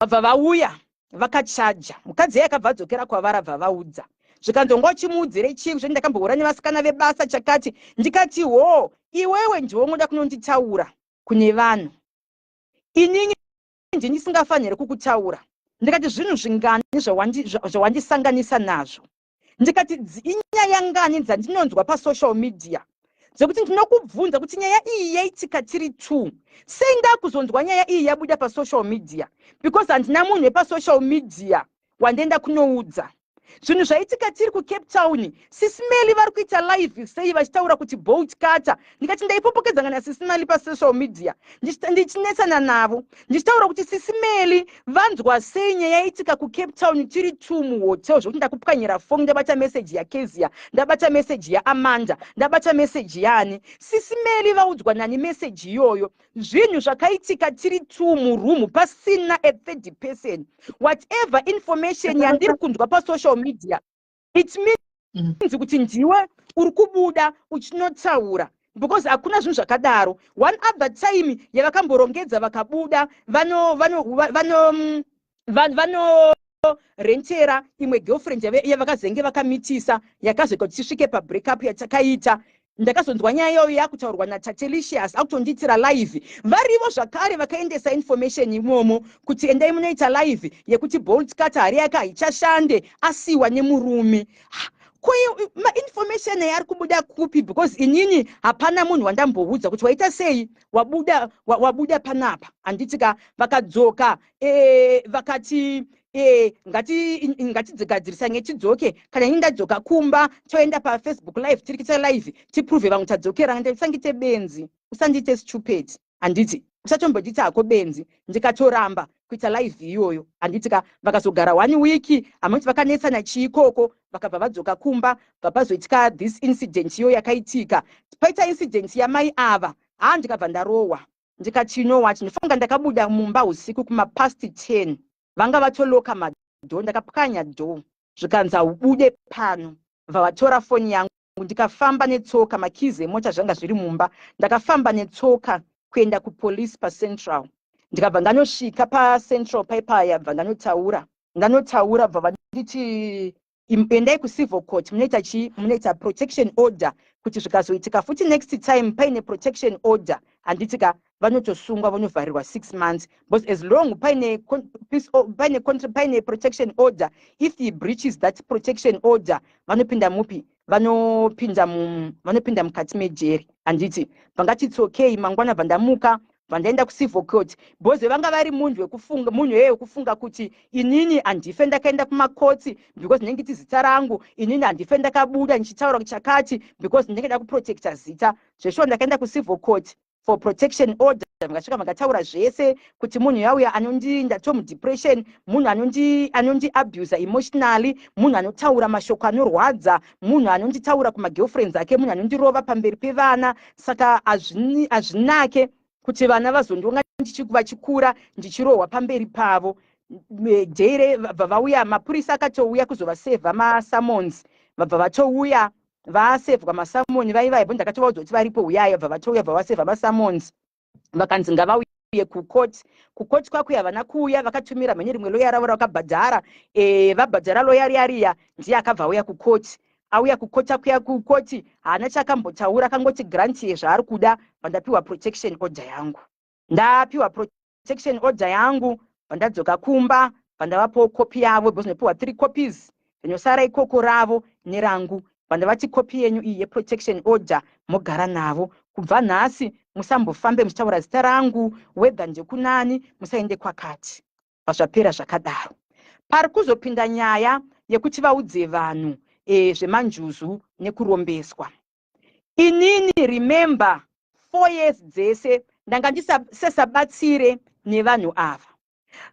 Vabva vauya vakachaja mukadzi iye, akabva adzokera kwavari, abva vaudza. Zvikanzi, "Wanga uchimuudzire chii zvoti ndakambohura nevasikana vebasa chakati?" Ndikati, "Ho, iwewe ndiwe unoda kunonditaura kune vanhu. Inini ndinisingafaniri kukutaura." Ndikati, "Zvinhu zvingani zvawandisanganisa nazvo?" Ndikati, "Inyaya ngani dzandinonzwa pasocial media dzekuti ndinokubvunza kuti nyaya iyi yaitika tiri two? Sei ndakuzonzwa nyaya iyi yabuda pasocial media? Because handina munhu wepasocial media wandienda kunoudza zvinhu zvaitika tiri kuCape Town. Sisimeli vari kuita live sei vachitaura kuti Bolt Cutter?" Ndikati, "Ndaipopokedzana naSisimeli pasocial media, ndichinetsana navo, ndichitaura kuti Sisimeli vanzwa sei nyaya yaitika kuCape Town tiri two muhotel, zvokuti ndakupwanyira foni, ndabata meseji yaKezia, ndabata meseji yaAmanda, ndabata meseji yaani. Sisimeli vaudzwa nani meseji iyoyo? Zvinhu zvakaitika tiri two muroom, pasina a third person. Whatever information yandiri kunzwa pasocial media, it means kuti ndiwe uri kubuda uchinotaura, because hakuna zvinhu zvakadaro." One other time yavakamborongedza vakabuda, vanorentera imwe girlfriend yavakazenge vakamitisa, yakazoita kuti tisvike pabreakup yatakaita. Ndakazonzwa nyaya iyoyo yakutaurwa naTatelicious, akutondiitira live. Varivo zvakare vakaendesa information imomo kuti endai munoita live yekuti Bolt Cutter hari yake haichashande, asiwa nemurume. Ko mainformation yaari kubuda kupi? Because inini hapana munhu wandamboudza kuti waita sei, wabuda, wabuda panapa, handiti ka? Vakadzoka, vakati, "Ngatidzigadzirisa tidzoke. Kana ini ndadzoka kumba, toenda paFacebook live, tiri kuita live, tiprove vamwe tadzokera." Usandiite benzi, usandiite stupid, handiti? Usatombonditi hako benzi. Ndikatoramba kuita live iyoyo, handiti ka? Vakazogara one week, hamuti vakanetsana chiikoko, vakabva vadzoka kumba. Bva pazoitika this incident iyo yakaitika. Paita incident yamai ava, haa, ndikabva ndarohwa. Ndikati, "You know what?" Ndinofunga ndakabuda mumba usiku kumapast 10, vanga vatoloka madoor. Ndakapwanya door, zvikanzi, "Haubude pano." Bva vatora foni yangu, ndikafamba netsoka. Makeys emota zvanga zviri mumba. Ndakafamba netsoka kuenda kupolice paCentral. Ndikabva ndanosvika paCentral paipaya, bva ndanotaura, ndanotaura, bva vanditi, "Endai kucivil court, munoita chii? Munoita protection order, kuti zvikazoitika futi next time paine protection order, handiti ka? Vanotosungwa, vonovharirwa 6 months, because as long paine protection order, if he breaches that protection order, vanopinda mupi? Vanopinda mukati mejeri, handiti?" Vangati, "It's okay." Mangwana bva ndamuka, bva ndaenda kucivil court, because vanga vari munhu wekufunga, munhu weye wekufunga kuti inini handife ndakaenda kumakotsi, because ndinenge ti zita rangu, inini handife ndakabuda ndichitaura chakati, because ndinenge da kuprotecta zita. Zveshuwa, ndakaenda kucivil court. For protection order, vakasvika vakataura zvese kuti munhu yauya anondi, ndatomudepression, munhu anondi-abusa emotionally, munhu anotaura mashoko anorwadza, munhu anonditaura kumagirlfriends ake, munhu anondirova pamberi pevana. Saka hazvinake kuti vana vazondonga vachikura ndichirohwa pamberi pavo. Jere vabva vauya, mapurisa akatouya kuzovasevha masummons. Vabva vatouya vasevhwa masummons. Vaivaipo, ndakatovaudza kuti varipo, uyai. Vabva vatouya, bva vasevha masummons, vakanzi ngavauye kukoti. Kukoti kwakuya havana kuuya, vakatumira mhene rimwe loya ravo rakabhadhara. Vabhadhara loya riya riya, ndiye akabva auya kukoti. Auya kukoti, akuya kukoti haana chakambotaura, akangoti grant zvaari kuda. Vandapiwa protection order yangu. Ndapiwa protection order yangu, vandadzoka kumba, vandavapawo kopi yavo, because ndinopiwa three copies, rinosara ikoko ravo nerangu. Vandavati, "Kopi yenyu iyi yeprotection order, mogara navo. Kubva nhasi musambofambe muchitaura zita rangu, whether ndekunani, musaende kwakati." Pazvapera zvakadaro, pari kuzopinda nyaya yekuti vaudze vanhu zvemanjuzu nekurombeswa. Inini, remember, 4 years dzese ndanga ndisesabatsire nevanhu ava.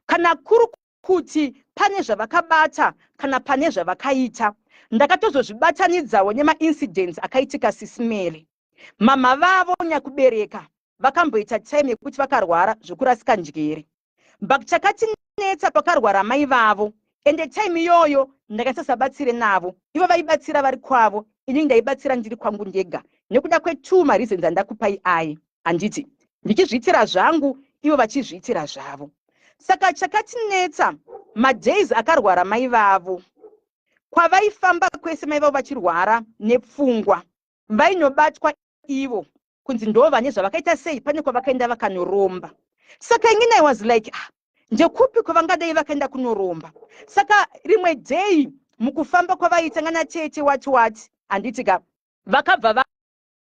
Kana kuri kuti pane zvavakabata, kana pane zvavakaita, ndakatozozvibatanidzawo nemaincidents akaitika. Sis Melly, mama vavo nyakubereka vakamboita time yekuti vakarwara zvekurasika njere, but chakatinetsa pakarwara mai vavo, ende time iyoyo ndakasasabatsire navo. Ivo vaibatsira vari kwavo, inini ndaibatsira ndiri kwangu ndega, nekuda kwetwo mareasons andakupai ai, handiti? Ndichizviitira zvangu, ivo vachizviitira zvavo. Saka chakatinetsa, madays akarwara mai vavo, kwavaifamba kwese mai vavo vachirwara nepfungwa, vainobatwa ivo kunzi ndo vane zvavakaita sei, pane kwavakaenda vakanoromba. Saka inini I was like, "Ah, ndekupi kwavangadai vakaenda kunoromba?" Saka rimwe day mukufamba kwavaita ngana tete wati wati, handiti ka, vakabva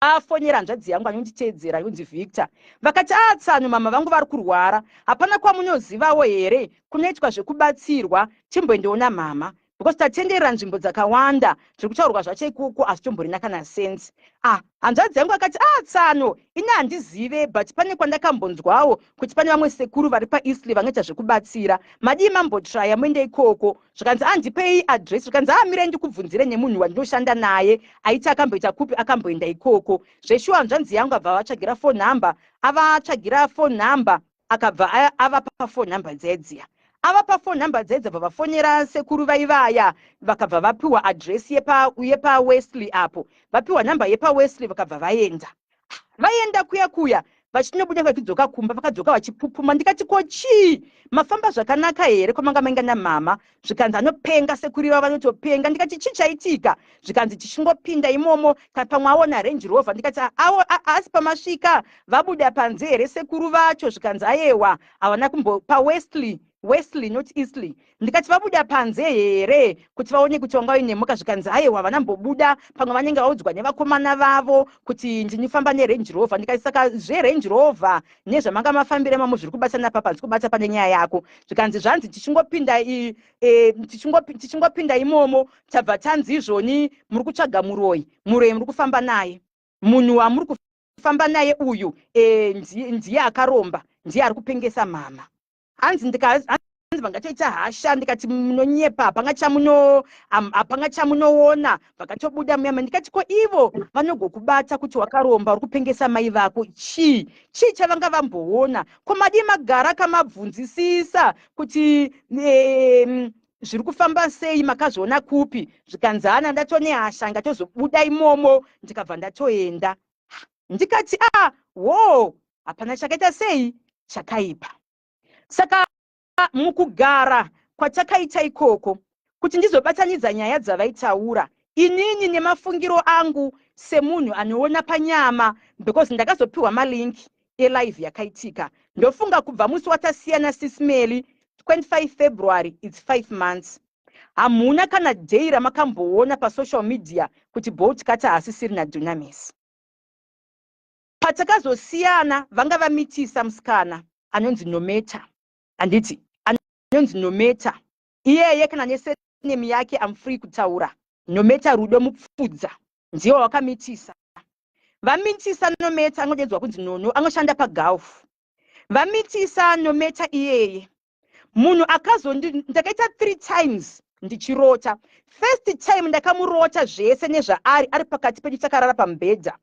vafonera hanzvadzi yangu anonditeedzera yonzi Victor. Vakati, "Atsano, mama vangu vari kurwara, hapana kwamunozivawo here kunoitwa zvekubatsirwa? Chimboendeona mama, because tatenderera nzvimbo dzakawanda, zviri kutaurwa zvacho ikoko hazvitomborina kana sense." Ah, hanzvadzi yangu akati, "Atsano, ini handizive, but pane kwandakambonzwawo kuti pane vamwe sekuru vari paEastlea vanoita zvekubatsira. Madii mambotraya muende ikoko?" Zvikanzi, "Andipei address." Zvikanzi, "Amirai ndikubvunzire nemunhu wandinoshanda naye aiti akamboita kupi, akamboenda ikoko." Zveshuwa, hanzvanzi yangu abva vatsvagira phone number. Avatsvagira phone number, akabva avapa phone number dzedziya. Avapa phone number dzedza, bva vafonera sekuru vaivaya, vakabva vapiwa address yepaWesley apo. Vapiwa nhamba yepaWesley, vakabva vaenda. Vaenda kuya kuya, vachinobuda vachidzoka kumba, vakadzoka vachipupuma. Ndikati, "Ko chii? Mafamba zvakanaka here kwamanga mainga namama?" Zvikanzi, "Anopenga sekuru ivavo, vanotopenga." Ndikati, "Chii chaitika?" Zvikanzi, "Tichingopinda imomo, pamwe aona Range Rover." Ndikati, "Asi pamasvika vabuda panze here sekuru vacho?" Zvikanzi, "Ayewa, havana kumbo paWesley, Wesley, not Eastley." Ndikati, "Vabuda panze here kuti vaone kuti wanga uine mhuka?" Zvikanzi, "Aiwa, vanambobuda, pamwe vanenge vaudzwa nevakomana vavo kuti ndinifamba neRange Rover." Ndikati, "Saka zveRange Rover nezvamanga mafambira mamo zviri kubatsana papa? Handisi kubata pane nyaya yako." Zvikanzi, "Zvanzi tichingopinda imomo, tabva tanzi izvoni muri kutsvaga muroyi, muroyi muri kufamba naye, munhu wamuri kufamba naye uyu ndiye akaromba, ndiye ari kupengesa mama." Hanzi vangatoita hasha. Ndikati, "Munonyepa, hapanga chamunoona." Vakatobuda muyama. Ndikati, "Ko ivo vanogokubata kuti wakaromba, uri kupengesa mai vako, chii chii chavanga vamboona? Ko madii magara kamabvunzisisa kuti zviri kufamba sei? Makazviona kupi?" Zvikanzi, "Hana ndatone hasha, ngatozobuda imomo, ndikabva ndatoenda." Ndikati, "A ah, wo, hapana chakaita sei chakaipa." Saka mukugara kwatakaita ikoko, kuti ndizobatanidza nyaya dzavaitaura, inini nemafungiro angu semunhu anoona panyama, because ndakazopiwa malink elive yakaitika, ndofunga kubva musi watasiyana, Sis Melly, 25 February, it's 5 months, hamuna kana day ramakamboona pasocial media kuti Bolt Cutter haasisiri naDunamis. Patakazosiyana, vanga vamitisa musikana anonzi Nometa, handiti? Anonzi Nometa iyeye, kana nesurname yake am free kutaura, Nometa Rudo Mupfudza, ndiye wakamitisa. Vamitisa Nometa, anodedzwa kunzi Nono, anoshanda paGulf. Vamitisa Nometa iyeye, munhu akazondi, ndakaita three times ndichirota. First time ndakamurota zvese nezvaari, ari pakati pedu takarara pamubhedha.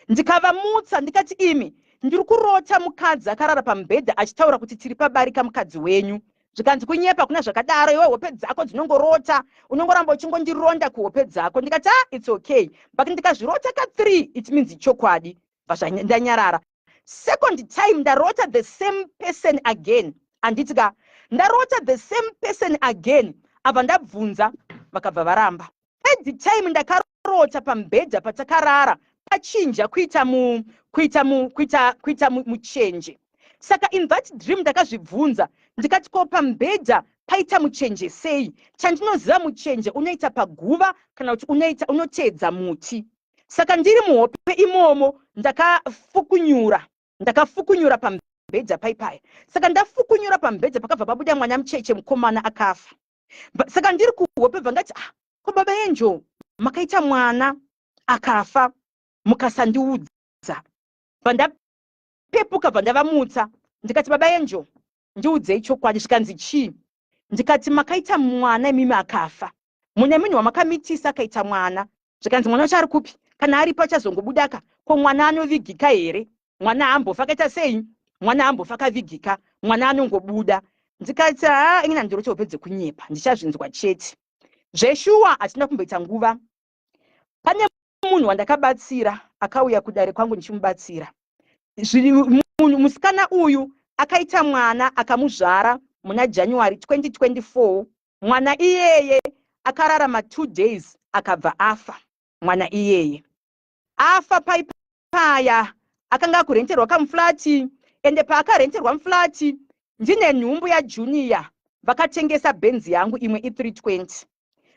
Ndikavamutsa ndikati, "Imi, ndiri kurota mukadzi akarara pamubhedha achitaura kuti tiri pabarika, mukadzi wenyu." Zvikanzi, "Kunyepa, kuna zvakadaro. Iwe hope dzako dzinongorota, unongoramba uchingondironda kuhope dzako." Ndikati, "Ah, it's okay, but ndikazvirota ka3, it means chokwadi." Ndanyarara. Second time ndarota the same person again, handiti ka? Ndarota the same person again, abva ndabvunza, vakabva varamba. Third time ndakarota pamubhedha patakarara pachinja kuita mu kuita mu kuita kuita muchenje. Saka in that dream ndakazvibvunza ndikati, "Ko pamubhedha paita muchenje sei?" Chandinoziva, muchenje unoita paguva kana kuti unoita unoteedza muti. Saka ndiri muhope imomo ndakafukunyura pamubhedha paipaya. Saka ndafukunyura pamubhedha, pakabva pabuda mwana mucheche mukomana akafa. Saka ndiri kuhope bva ngati, "Ah, ko baba Enjo, makaita mwana akafa mukasandiudza." Bva ndapepuka, bva ndavamutsa ndikati, "Baba Enjo, ndiudzei chokwadi." Zvikanzi, "Chii?" Ndikati, "Makaita mwana imimi akafa, mune munhu wamakamitisa akaita mwana." Zvikanzi, "Mwana wacho ari kupi? Kana aripo achazongobudaka. Ko mwana anovigika here? Mwana haambofa akaita sei? Mwana haambofa akavigika, mwana anongobuda." Ndikati, "Ha, ini handiroti hope dzekunyepa, ndichazvinzwa chete." Zveshuwa hatina kumboita nguva, pane munhu wandakabatsira akauya kudare kwangu ndichimubatsira. Musikana uyu akaita mwana, akamuzvara muna January 2024. Mwana iyeye akararama 2 days, akabva afa. Mwana iyeye afa paipaya, akanga akurenterwa kamuflati. Ende paakarenterwa muflati, ndine nhumbu yaJunior, vakatengesa Bhenzi yangu imwe i320.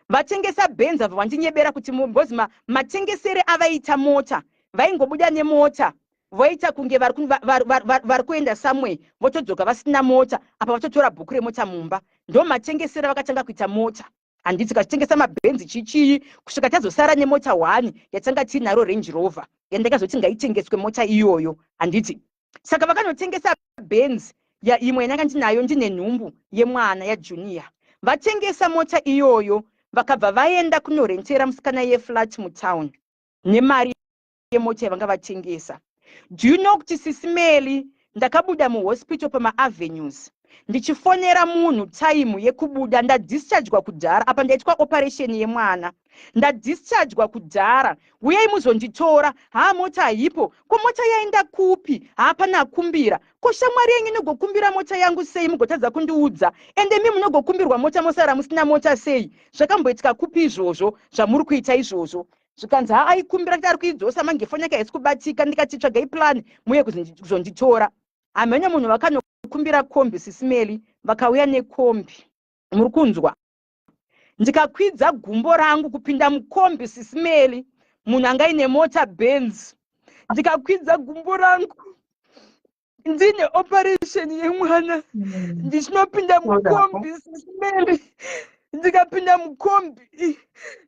Vatengesa Bhenzi, abva vandinyebera kuti because matengesere avaita mota, vaingobuda nemota voita kunge vari kuenda somewhere, votodzoka vasina mota, apa vatotora bhuku remota mumba. Ndo matengesere vakatanga kuita mota, handiti? Kachitengesa mabhenzi chichii, kusvika tazosara nemota 1 yatanga tiinaro, Range Rover, yandakazoti ngaitengeswe mota iyoyo, handiti? Saka vakanotengesa Benz ya imwe yandanga ndinayo ndine nhumbu yemwana yaJunior. Vatengesa mota iyoyo, vakabva vaenda kunorentera musikana yeflat mutown nemari yemota yavanga vatengesa. Do you know kuti, Sisi Meli, ndakabuda muhospital pamaavenues ndichifonera munhu time yekubuda? Ndadischargwa kudhara, apa ndaitwa operation yemwana. Ndadischargwa kudhara, uyai muzonditora. Haa, mota haipo. Ko mota yaenda kupi? Haapana akumbira. Ko shamwari yenyu inogokumbira mota yangu sei mugotadza kundiudza? Ende mi munogokumbirwa mota mosara musina mota sei? Zvakamboitika kupi izvozvo zvamuri kuita izvozvo? Zvikanzi, "Ha, aikumbira kuti ari kuidzosa, mange foni yake haisi kubatika." Ndikati, "Tsvagai plan muye kuzonditora." Hamene munhu vakanokumbira kombi, Sisi Meli, vakauya nekombi. Muri kunzwa? Ndikakwidza gumbo rangu kupinda mukombi, Sisi Meli, munhu anga aine mota Benz. Ndikakwidza gumbo rangu ndine operation yemwana, ndichinopinda mukombi, Sisi Meli. Ndikapinda mukombi,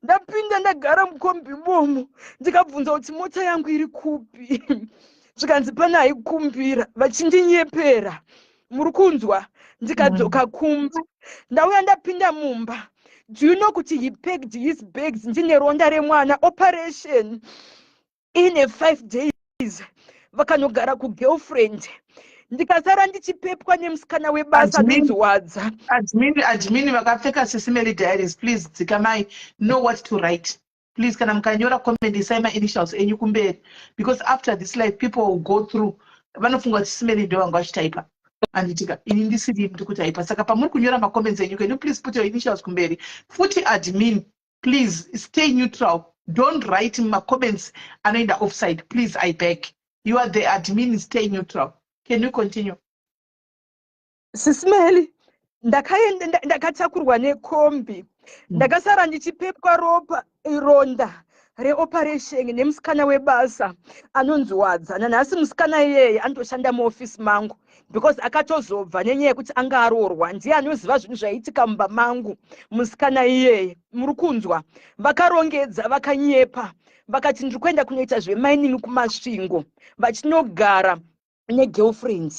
ndapinda, ndagara mukombi imomo, ndikabvunza kuti mota yangu iri kupi? Zvikanzi pane aikumbira, vachindinyepera. Muri kunzwa? Ndikadzoka kumba, ndauya, ndapinda mumba, do you know kuti he packed his bags ndine ronda remwana, operation ine 5 days, vakanogara kugirlfriend. Ndikasara ndichipepwa nemusikana webasa anonzi Wadza. Admin, admin vakapfeka Sisi Meli Diaries, please dzikamai, know what to write, please. Kana mukanyora comment, isai mainitials enyu kumberi, because after this life people will go through, vanofunga kuti Sisi Meli ndo vanga vachitaipa, anditika? Ini ndisiri ndiri kutaipa. Saka pamuri kunyora macomments enyu, can you please put your initials kumberi? Futi admin, please stay neutral. Don't write macomments anoenda offside, please, I beg. You are the admin, stay neutral. Can you continue? Sisi Meli, ndakaenda, ndakatakurwa nekombi. Ndakasara ndichipepwa ropa, ronda reoperation, nemusikana webasa anonzi Wadza. Nanhasi musikana iyeye anotoshanda muofisi mangu, because akatozobva nenyaya yekuti anga aroorwa. Ndiye anoziva zvinhu zvaiitika mumba mangu, musikana iyeye. Muri kunzwa? Vakarongedza, vakanyepa. Vakati ndiri kuenda kunoita zvemining kuMasvingo, vachinogara negirlfriend.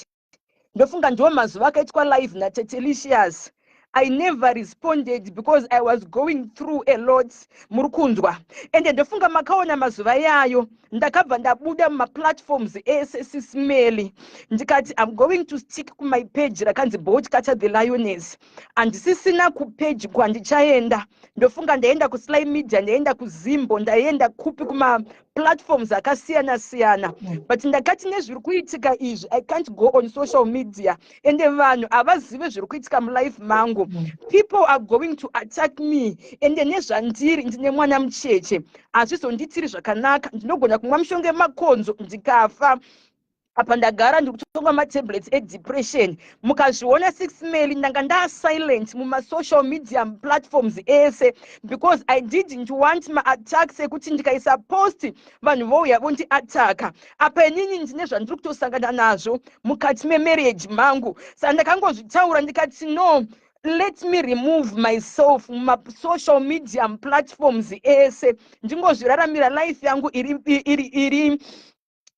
Ndofunga ndiwo mazuva akaitwa live naTetelicious. I never responded because I was going through a lot, muri kunzwa? Ende ndofunga makaona mazuva iyayo ndakabva ndabuda mumaplatforms ese, Sis Melly. Ndikati I'm going to stick kumy page rakanzi Boltcutter the Lioness. Handisisina kupage kwandichaenda. Ndofunga ndaenda kuSly Media, ndaenda kuZimbo, ndaenda kupi, kumaplatforms akasiyana siyana. But ndakati nezviri kuitika izvi, I can't go on social media, ende vanhu havazive zviri kuitika mulife mangu. People are going to attack me, ende nezvandiri, ndine mwana mucheche, hazvizonditiri zvakanaka. Ndinogona kumwa mishonga yemakonzo ndikafa. Apa ndagara ndiri kutonga matablets edepression. Mukazviona, Sis Melly, ndanga ndasilent mumasocial media platforms ese because I didn't want maattacks ekuti ndikaisa post vanhu vouya vondiataka. Apa inini ndine zvandiri kutosangana nazvo mukati memarriage mangu. Saka ndakangozvitaura ndikati, "No, let me remove myself mumasocial media platforms ese, ndingozviraramira life yangu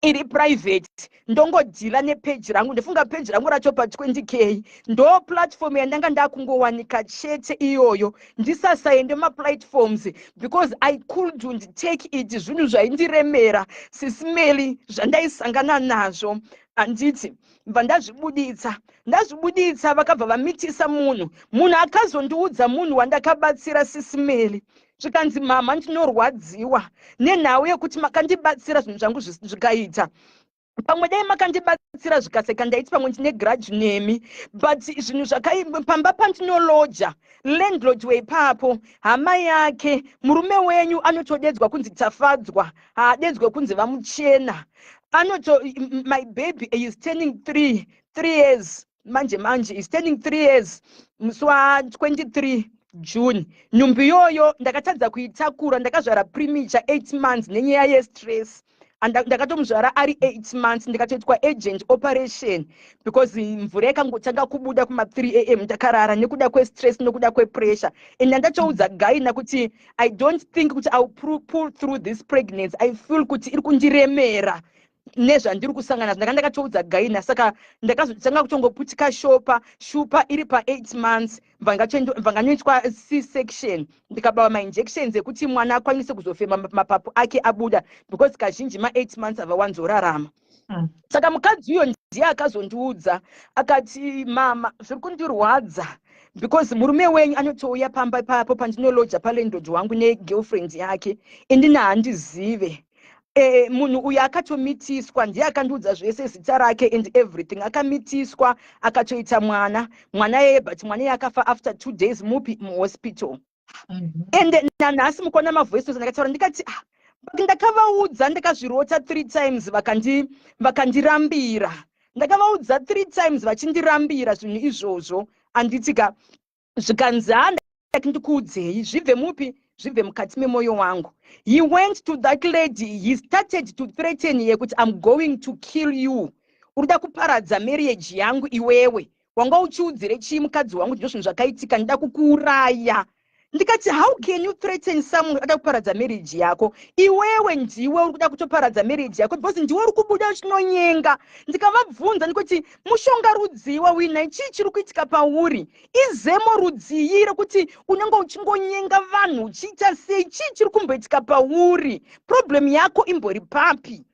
iri private, ndongodeala nepeji rangu." Ndofunga peji rangu racho pa20K ndo platform yandanga ndakungowanika chete iyoyo, ndisasaende maplatforms because I couldn't take it. Zvinhu zvaindiremera, Sis Melly, zvandaisangana nazvo, handiti? Bva ndazvibuditsa. Ndazvibuditsa, vakabva vamitisa munhu. Munhu akazondiudza, munhu wandakabatsira, Sis Melly, zvikanzi, "Mama, ndinorwadziwa nenhau yekuti makandibatsira zvinhu zvangu zvikaita. Pamwe dai makandibatsira zvikaseka, ndaiti pamwe ndine grudge nemi, but zvinhu zvakai pamba pandinoloja, landlord weipapo hama yake. Murume wenyu anotodedzwa kunzi Tafadzwa, haadedzwe kunzi vamuchena. Anoto my baby is turning 3 years manje manje, is turning 3 years musi wa23 June. Nhumbi iyoyo ndakatadza kuitakura. Ndakazvara premature, 8 months, nenyaya yestress. Ndakatomuzvara ari 8 months, ndikatoitwa urgent operation because mvura yakangotanga kubuda kuma3 am ndakarara, nekuda kwestress, nekuda kwepressure. And ndandatoudza gynae kuti I don't think kuti I will pull through this pregnancy. I feel kuti iri kundiremera nezvandiri kusangana nazvo." Ndanga ndakatoudza gynae. Saka ndakazotanga kutongoputika shopa shupa iri pa8 months. Bva nganoitwa C section, ndikabawa mainjections ekuti mwana akwanise kuzofema, mapapu ake abuda, because kazhinji ma8 months havawanzorarama. Saka mukadzi uyo ndiye akazondiudza akati, "Mama, zviri kundirwadza because murume wenyu anotouya pamba ipapo pandinoloja palandlord wangu negirlfriend yake, indini handizive." Munhu uyu akatomitiswa, ndiye akandiudza zvese, zita rake and everything. Akamitiswa, akatoita mwana, mwana yeye, but mwana iye akafa after 2 days mupi muhospital. Ende nanhasi mukuona mavoice notes ndakataura ndikati, "Ah, but ndakavaudza, ndakazvirota three times, vakandirambira. Ndakavaudza three times, vachindirambira zvinhu izvozvo, handitika?" Zvikanzi, "Handaki ndikuudzei, zvibve mupi, zvibve mukati memwoyo wangu." He went to that lady, he started to threaten ye kuti, "I'm going to kill you. Uri kuda kuparadza marriage yangu iwewe. Wanga uchiudzire chii mukadzi wangu ndizvo zvinhu zvakaitika? Ndida kukuuraya." Ndikati, "How can you threaten someone ada kuparadza marriage yako? Iwewe ndiwe uri kuda kutoparadza marriage yako because ndiwe uri kubuda uchinonyenga." Ndikavabvunza ndikuti, "Mushonga rudzii wawina? Chii chiri kuitika pauri? Izemo rudzii rekuti unenge uchingonyenga vanhu uchiita sei? Chii chiri kumboitika pauri? Problem yako imbori papi?"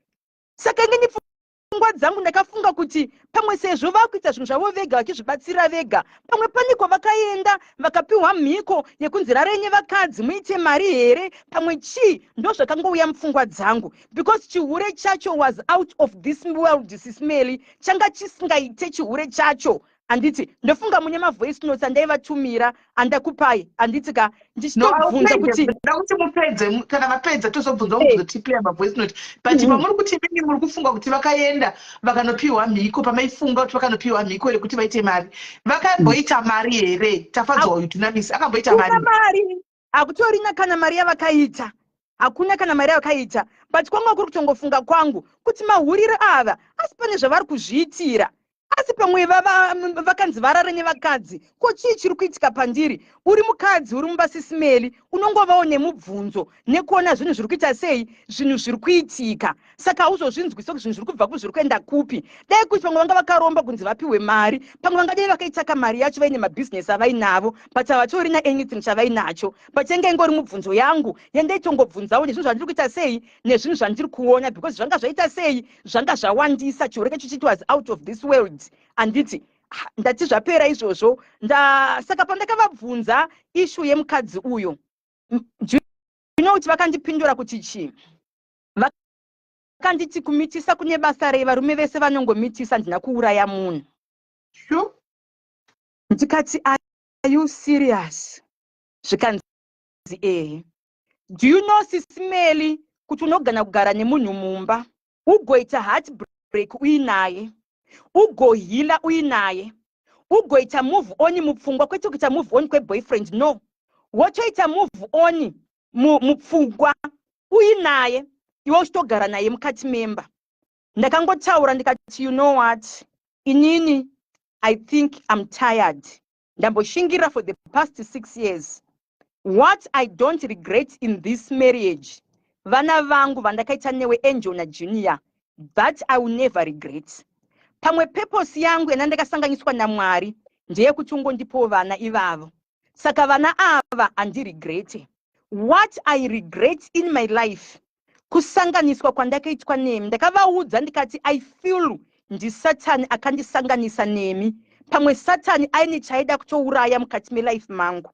Saka inge pfungwa dzangu ndakafunga kuti pamwe sezvo vakuita zvinhu zvavo vega, vachizvibatsira vega, pamwe pane kwavakaenda vakapiwa mhiko yekunzi rarai nevakadzi muite mari here, pamwe chii. Ndo zvakangouya mupfungwa dzangu because chihure chacho was out of this world, Sis Melly. Changa chisingaite chihure chacho, handiti? Ndofunga mune mavoice notes andaivatumira, andakupai, handiti ka? Ndichitobvunza kuti Nda kuti mupedze. Kana mapedza tozobvunza kuzotipira mavoice note. But pamuri kuti mini muri kufunga kuti vakaenda vakanopiwa mhiko, pamaifunga kuti vakanopiwa mhiko yekuti vaite mari, vakamboita mari here? Tafadzwa uyu Dunamis akamboita mari? Mari hakutorina kana mari yavakaita, hakuna kana mari yavakaita. But kwanga kuri kutongofunga kwangu kuti mahuriro ava, asi pane zvavari kuzviitira. Asi pamwe vakanzi varare nevakadzi. Ko chii chiri kuitika pandiri? Uri mukadzi uri mumba, Sis Melly, unongovawo nemubvunzo nekuona zvinhu zviri kuita sei, zvinhu zviri kuitika. Saka hauzozvinzwisa kuti zvinhu zviri kubva kupi, zviri kuenda kupi. Dai kuti pamwe vanga vakaromba kunzi vapiwe mari, pamwe vangadai vakaitaka mari yacho vaine mabhizinesi avainavo, but havatorina anything chavainacho. But yanga ingori mubvunzo yangu yandaitongobvunzawo nezvinhu zvandiri kuita sei, nezvinhu zvandiri kuona, because zvanga zvaita sei, zvanga zvawandisa. Chiureke chichiti was out of this world, handiti? Ah, ndati zvapera izvozvo. Saka pandakavabvunza issue yemukadzi uyo, do you know kuti vakandipindura kuti chii? Vakanditi, "Kumitisa kune basa rei? Varume vese vanongomitisa. Ndina kuuraya munhu." Ndikati, "Are you serious?" Zvikanzi, "Ehe." Do you know, Sis Melly, kuti unogona kugara nemunhu mumba, ugoita heartbreak uinaye, ugoheala uinaye, ugoita move on mupfungwa, kwete kuita move on kweboyfriend, no, wotoita move on mupfungwa uinaye, iwe uchitogara naye mukati memba? Ndakangotaura ndikati, "You know what, inini I think I'm tired. Ndamboshingirira for the past 6 years. What I don't regret in this marriage, vana vangu vandakaita newe, Angel naJunior. That I will never regret. Pamwe purpose yangu yana ndakasanganiswa naMwari ndeyekuti ungondipowo vana ivavo, saka vana ava handiregrete. What I regret in my life, kusanganiswa kwandakaitwa nemi." Ndakavaudza ndikati, "I feel ndisatani akandisanganisa nemi. Pamwe Satani aine chaida kutouraya mukati melife mangu.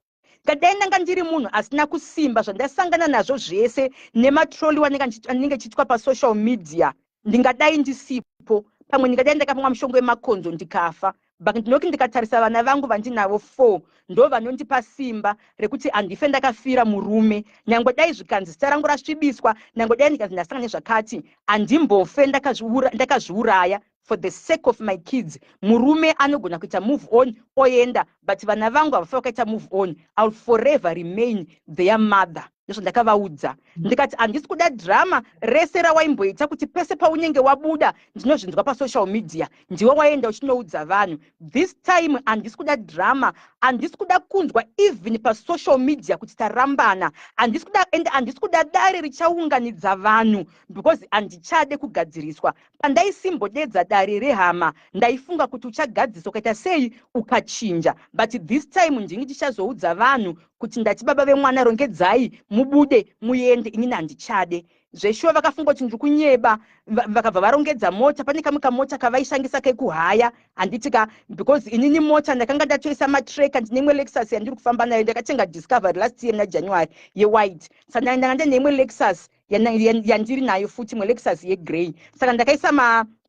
Ngadai ndanga ndiri munhu asina kusimba, zvandasangana nazvo zvese nematroli anenge chiitwa pasocial media, ndingadai ndisipo. Pamwe ndingadai ndakapamwa mushongo wemakonzo ndikafa. But ndinoti ndikatarisa vana vangu vandinavo four, ndo vanondipa simba rekuti handife ndakafira murume. Nyange dai zvikanzi zita rangu rasvibiswa, nyange dai ndikanzi ndasangana nezvakati, handimbofe ndakazviuraya for the sake of my kids. Murume anogona kuita move on oenda, but vana vangu havafa vakaita move on. I will forever remain their mother." Ndozvandakavaudza. Ndikati, "Handisi kuda drama rese rawaimboita kuti pese paunenge wabuda ndinozvinzwa pasocial media, ndiwe waenda uchinoudza vanhu. This time handisi kuda drama, handisi kuda kunzwa even pasocial media kuti tarambana. Handisi kuda, ende handisi kuda dare richaunganidza vanhu, because handichade kugadziriswa. Pandaisimbodedza dare rehama, ndaifunga kuti uchagadzisa, ukaita sei, ukachinja. But this time ndingi ndichazoudza vanhu kuti ndati baba vemwana rongedzai mubude muende. Inini handichade zveshuwa." Vakafunga kuti ndiri kunyeba. Vakabva varongedza mota. Pane kamwe kamota kavaishandisa kekuhaya, handiti ka? Because inini mota ndakanga ndatoisa matracker. Ndine imwe Lexus yandiri kufamba nayo. Ndakatenga Discovery last year muna January yewhite, saka ndanga ndine imwe Lexus yandiri nayo futi, imwe Lexus yegrey. Saka ndakaisa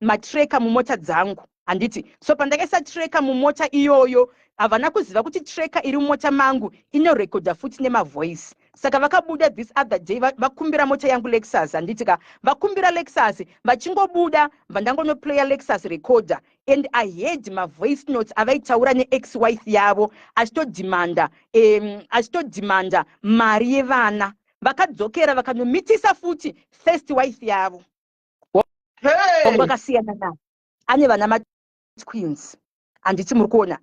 matracker mumota dzangu, handiti? So pandakaisa tracker mumota iyoyo, havana kuziva kuti tracker iri mumota mangu inorekodha futi nemavoice. Saka vakabuda this other day, vakumbira mota yangu Lexus, handiti ka? Vakumbira Lexus, vachingobuda vandangonoplaya Lexus recorder, and I heard mavoice notes avaitaura neex wife yavo achitodhimanda mari yevana. Vakadzokera vakanomitisa futi first wife yavo. Vakasiyana navo, ane vana matwins, handiti? Muri kuona,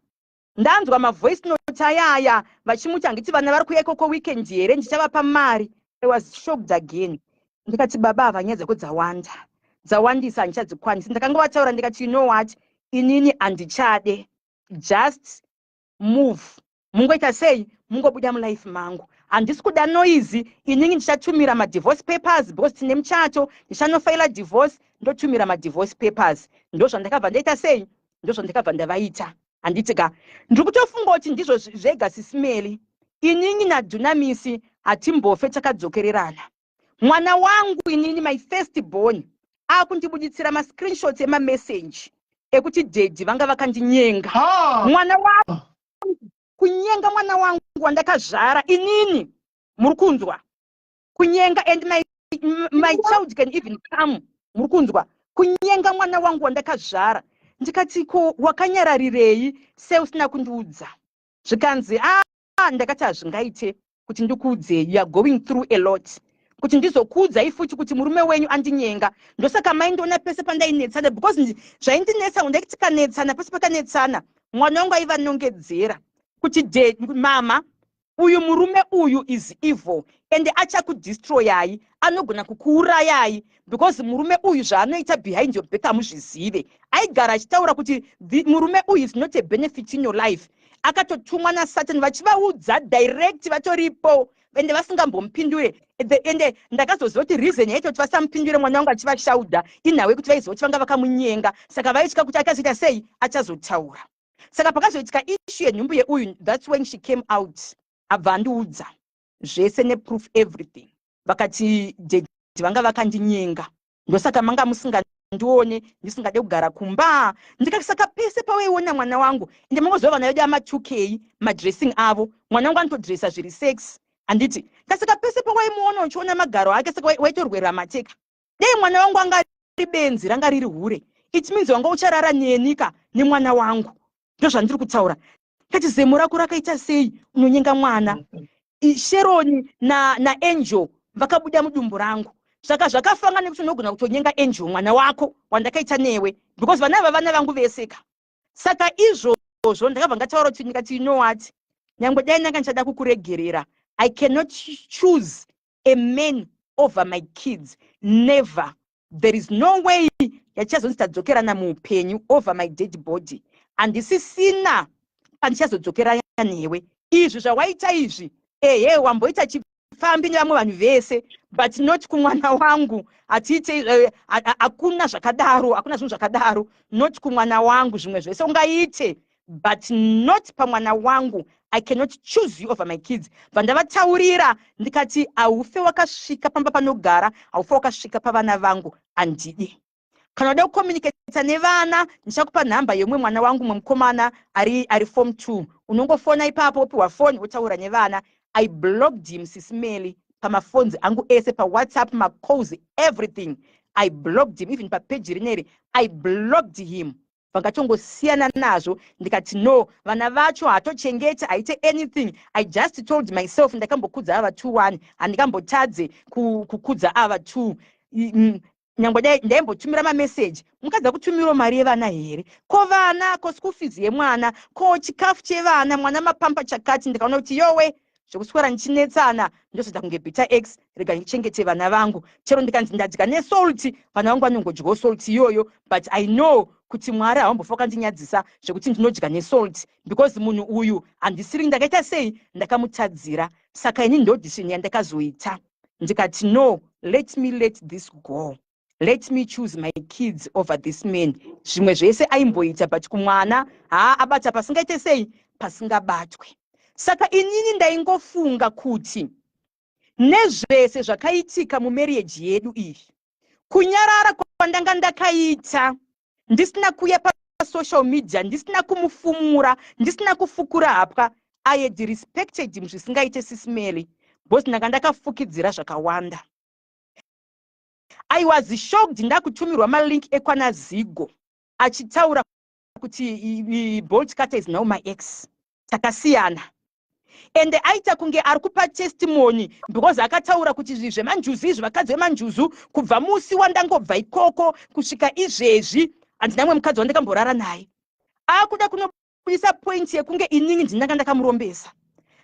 ndanzwa mavoice note ayaya vachimuti, "Handiti vana vari kuuya ikoko weekend here? Ndichavapa mari." I was shocked again. Ndikati, "Baba ava nyaya dzako dzawanda, dzawandisa, handichadzikwanisi." Ndakangovataura ndikati, "You know what, inini handichade. Just move, mungoita sei, mungobuda mulife mangu. Handisi kuda noise. Inini ndichatumira madivorce papers, because tine muchato. Ndichanofaila divorce, ndotumira madivorce papers." Ndo zvandakabva ndaita sei, ndo zvandakabva ndavaita, handiti ka? Ndiri kutofunga kuti ndizvo zvega, Sis Melly. Inini naDunamisi hatimbofe takadzokererana. Mwana wangu inini, my first born, akundibuditsira mascreenshots emameseji ekuti daddy vanga vakandinyenga. Mwana wangu kunyenga mwana wangu wandakazvara inini, muri kunzwa? Kunyenga. And my child can even come, muri kunzwa? Kunyenga mwana wangu wandakazvara. Ndikati, "Ko wakanyararirei seusina kundiudza?" Zvikanzi, "A." Ndakati, "Hazvingaite kuti ndikuudzei. You are going through a lot. Kuti ndizokuudzai futi kuti murume wenyu andinyenga. Ndosaka maindiona pese pandainetsana, because zvaindinetsa, ndaiti tikanetsana, pese pakanetsana, mwana wangu aivanongedzera kuti, "De mama, uyu murume uyu is evil and achakudestroyai, anogona kukuurayai, because murume uyu zvaanoita behind your back hamuzvizive." Aigara achitaura kuti murume uyu is not a benefit in your life, akatotumwa naSatan. Vachivaudza direct vatoripo, ende vasingambomupindure. Ende ndakazoziva kuti reason yaita kuti vasamupindure mwana wangu achivashaudha inhau yekuti vaiziva kuti vanga vakamunyenga, saka vaitya kuti akazoita sei, achazotaura. Saka pakazoitika issue yenhumbu yeuyu, that's when she came out, abva andiudza zvese neproof, everything. Vakati, "Daddy vanga vakandinyenga, ndosaka manga musingandione, ndisingade kugara kumba." Ndikati, "Saka pese pawaiona mwana wangu?" Ende mangozova vana vedu ama2K, madressing avo, mwana wangu anotodressa zviri sex, handiti? Kasaka pese pawaimuona uchiona magaro ake, saka waitorwera mateka. Dei mwana wangu anga ari benzi, ranga riri hure, it means wanga ucharara nenika nemwana wangu. Ndozvandiri kutaura. Kati, "Zemo rako rakaita sei unonyenga mwana?" Sheroni naAngel na vakabuda mudumbu rangu, saka zvakafanga nekuti unogona kutonyenga Angel, mwana wako wandakaita newe, because vana ava vana vangu veseka. Saka izvozvo ndakabva ndataura kuti, ndikati, "You know what, nyange dai ndanga ndichada kukuregerera, I cannot choose a man over my kids, never. There is no way yatichazonzi tadzokerana muupenyu. Over my dead body, handisisina pandichazodzokerana newe. Izvi zvawaita izvi, ehe, wamboita chifambi nevamwe vanhu vese, but not kumwana wangu. Hatiite, hakuna zvakadaro, hakuna zvinhu zvakadaro, not kumwana wangu. Zvimwe zvese ungaite, but not pamwana wangu. I cannot choose you over my kids." Bva ndavataurira ndikati, "Haufe wakasvika pamba panogara, haufe wakasvika pavana vangu, handidi. Kana uda kucommunicata nevana, ndichakupa nhamba yemumwe mwana wangu, mwe mukomana ari form 2. Unongofona ipapo, wopiwa foni, wotaura nevana." I blocked him, Sis Melly, pamaphones angu ese, paWhatsApp, macalls, everything. I blocked him, even papeji rineri I blocked him. Vangatongosiyana nazvo. Ndikati, "No, vana vacho hatochengeti, haite anything." I just told myself, ndakambokudza ava 2 1, handingambotadze kukudza ava 2. Nyangwe dai ndaimbotumira mameseji, mukadza kutumirawo mari yevana here? Ko vana, ko school fees yemwana, ko chikafu chevana, mwana mapampa chakati. Ndikaona kuti, yowe, zvokuswera ndichinetsana, ndozoita kunge bitter ex. Rega ndichengete vana vangu. Chero ndikanzi ndadya nesalt, vana vangu vanongodyawo salt iyoyo, but I know kuti Mwari havambofa vakandinyadzisa zvekuti ndinodya nesalt, because munhu uyu handisiri ndakaita sei, ndakamutadzira. Saka ini ndo decision yandakazoita. Ndikati, "No, let me let this go. Let me choose my kids over this man. Zvimwe zvese aimboita, but kumwana haa, abata pasingaite sei, pasingabatwe." Saka inini ndaingofunga kuti nezvese zvakaitika mumarriage yedu iyi, kunyarara kwandanga ndakaita, ndisina kuuya pasocial media, ndisina kumufumura, ndisina kufukura hapwa, I had respected him zvisingaite, Sis Melly, because ndanga ndakafukidzira zvakawanda. I was shocked ndakutumirwa malink ekwana Zigo achitaura kuti Bolt Cutter is now my ex, takasiyana. Ende aita kunge ari kupa testimony, because akataura kuti zvi zvemanjuzu izvi, vakadzi vemanjuzu, kubva musi wandangobva ikoko kusvika izvezvi, handina mwe mukadzi wandakamborara naye. Akuda kunobudisa point yekunge inini ndinanga ndakamurombesa.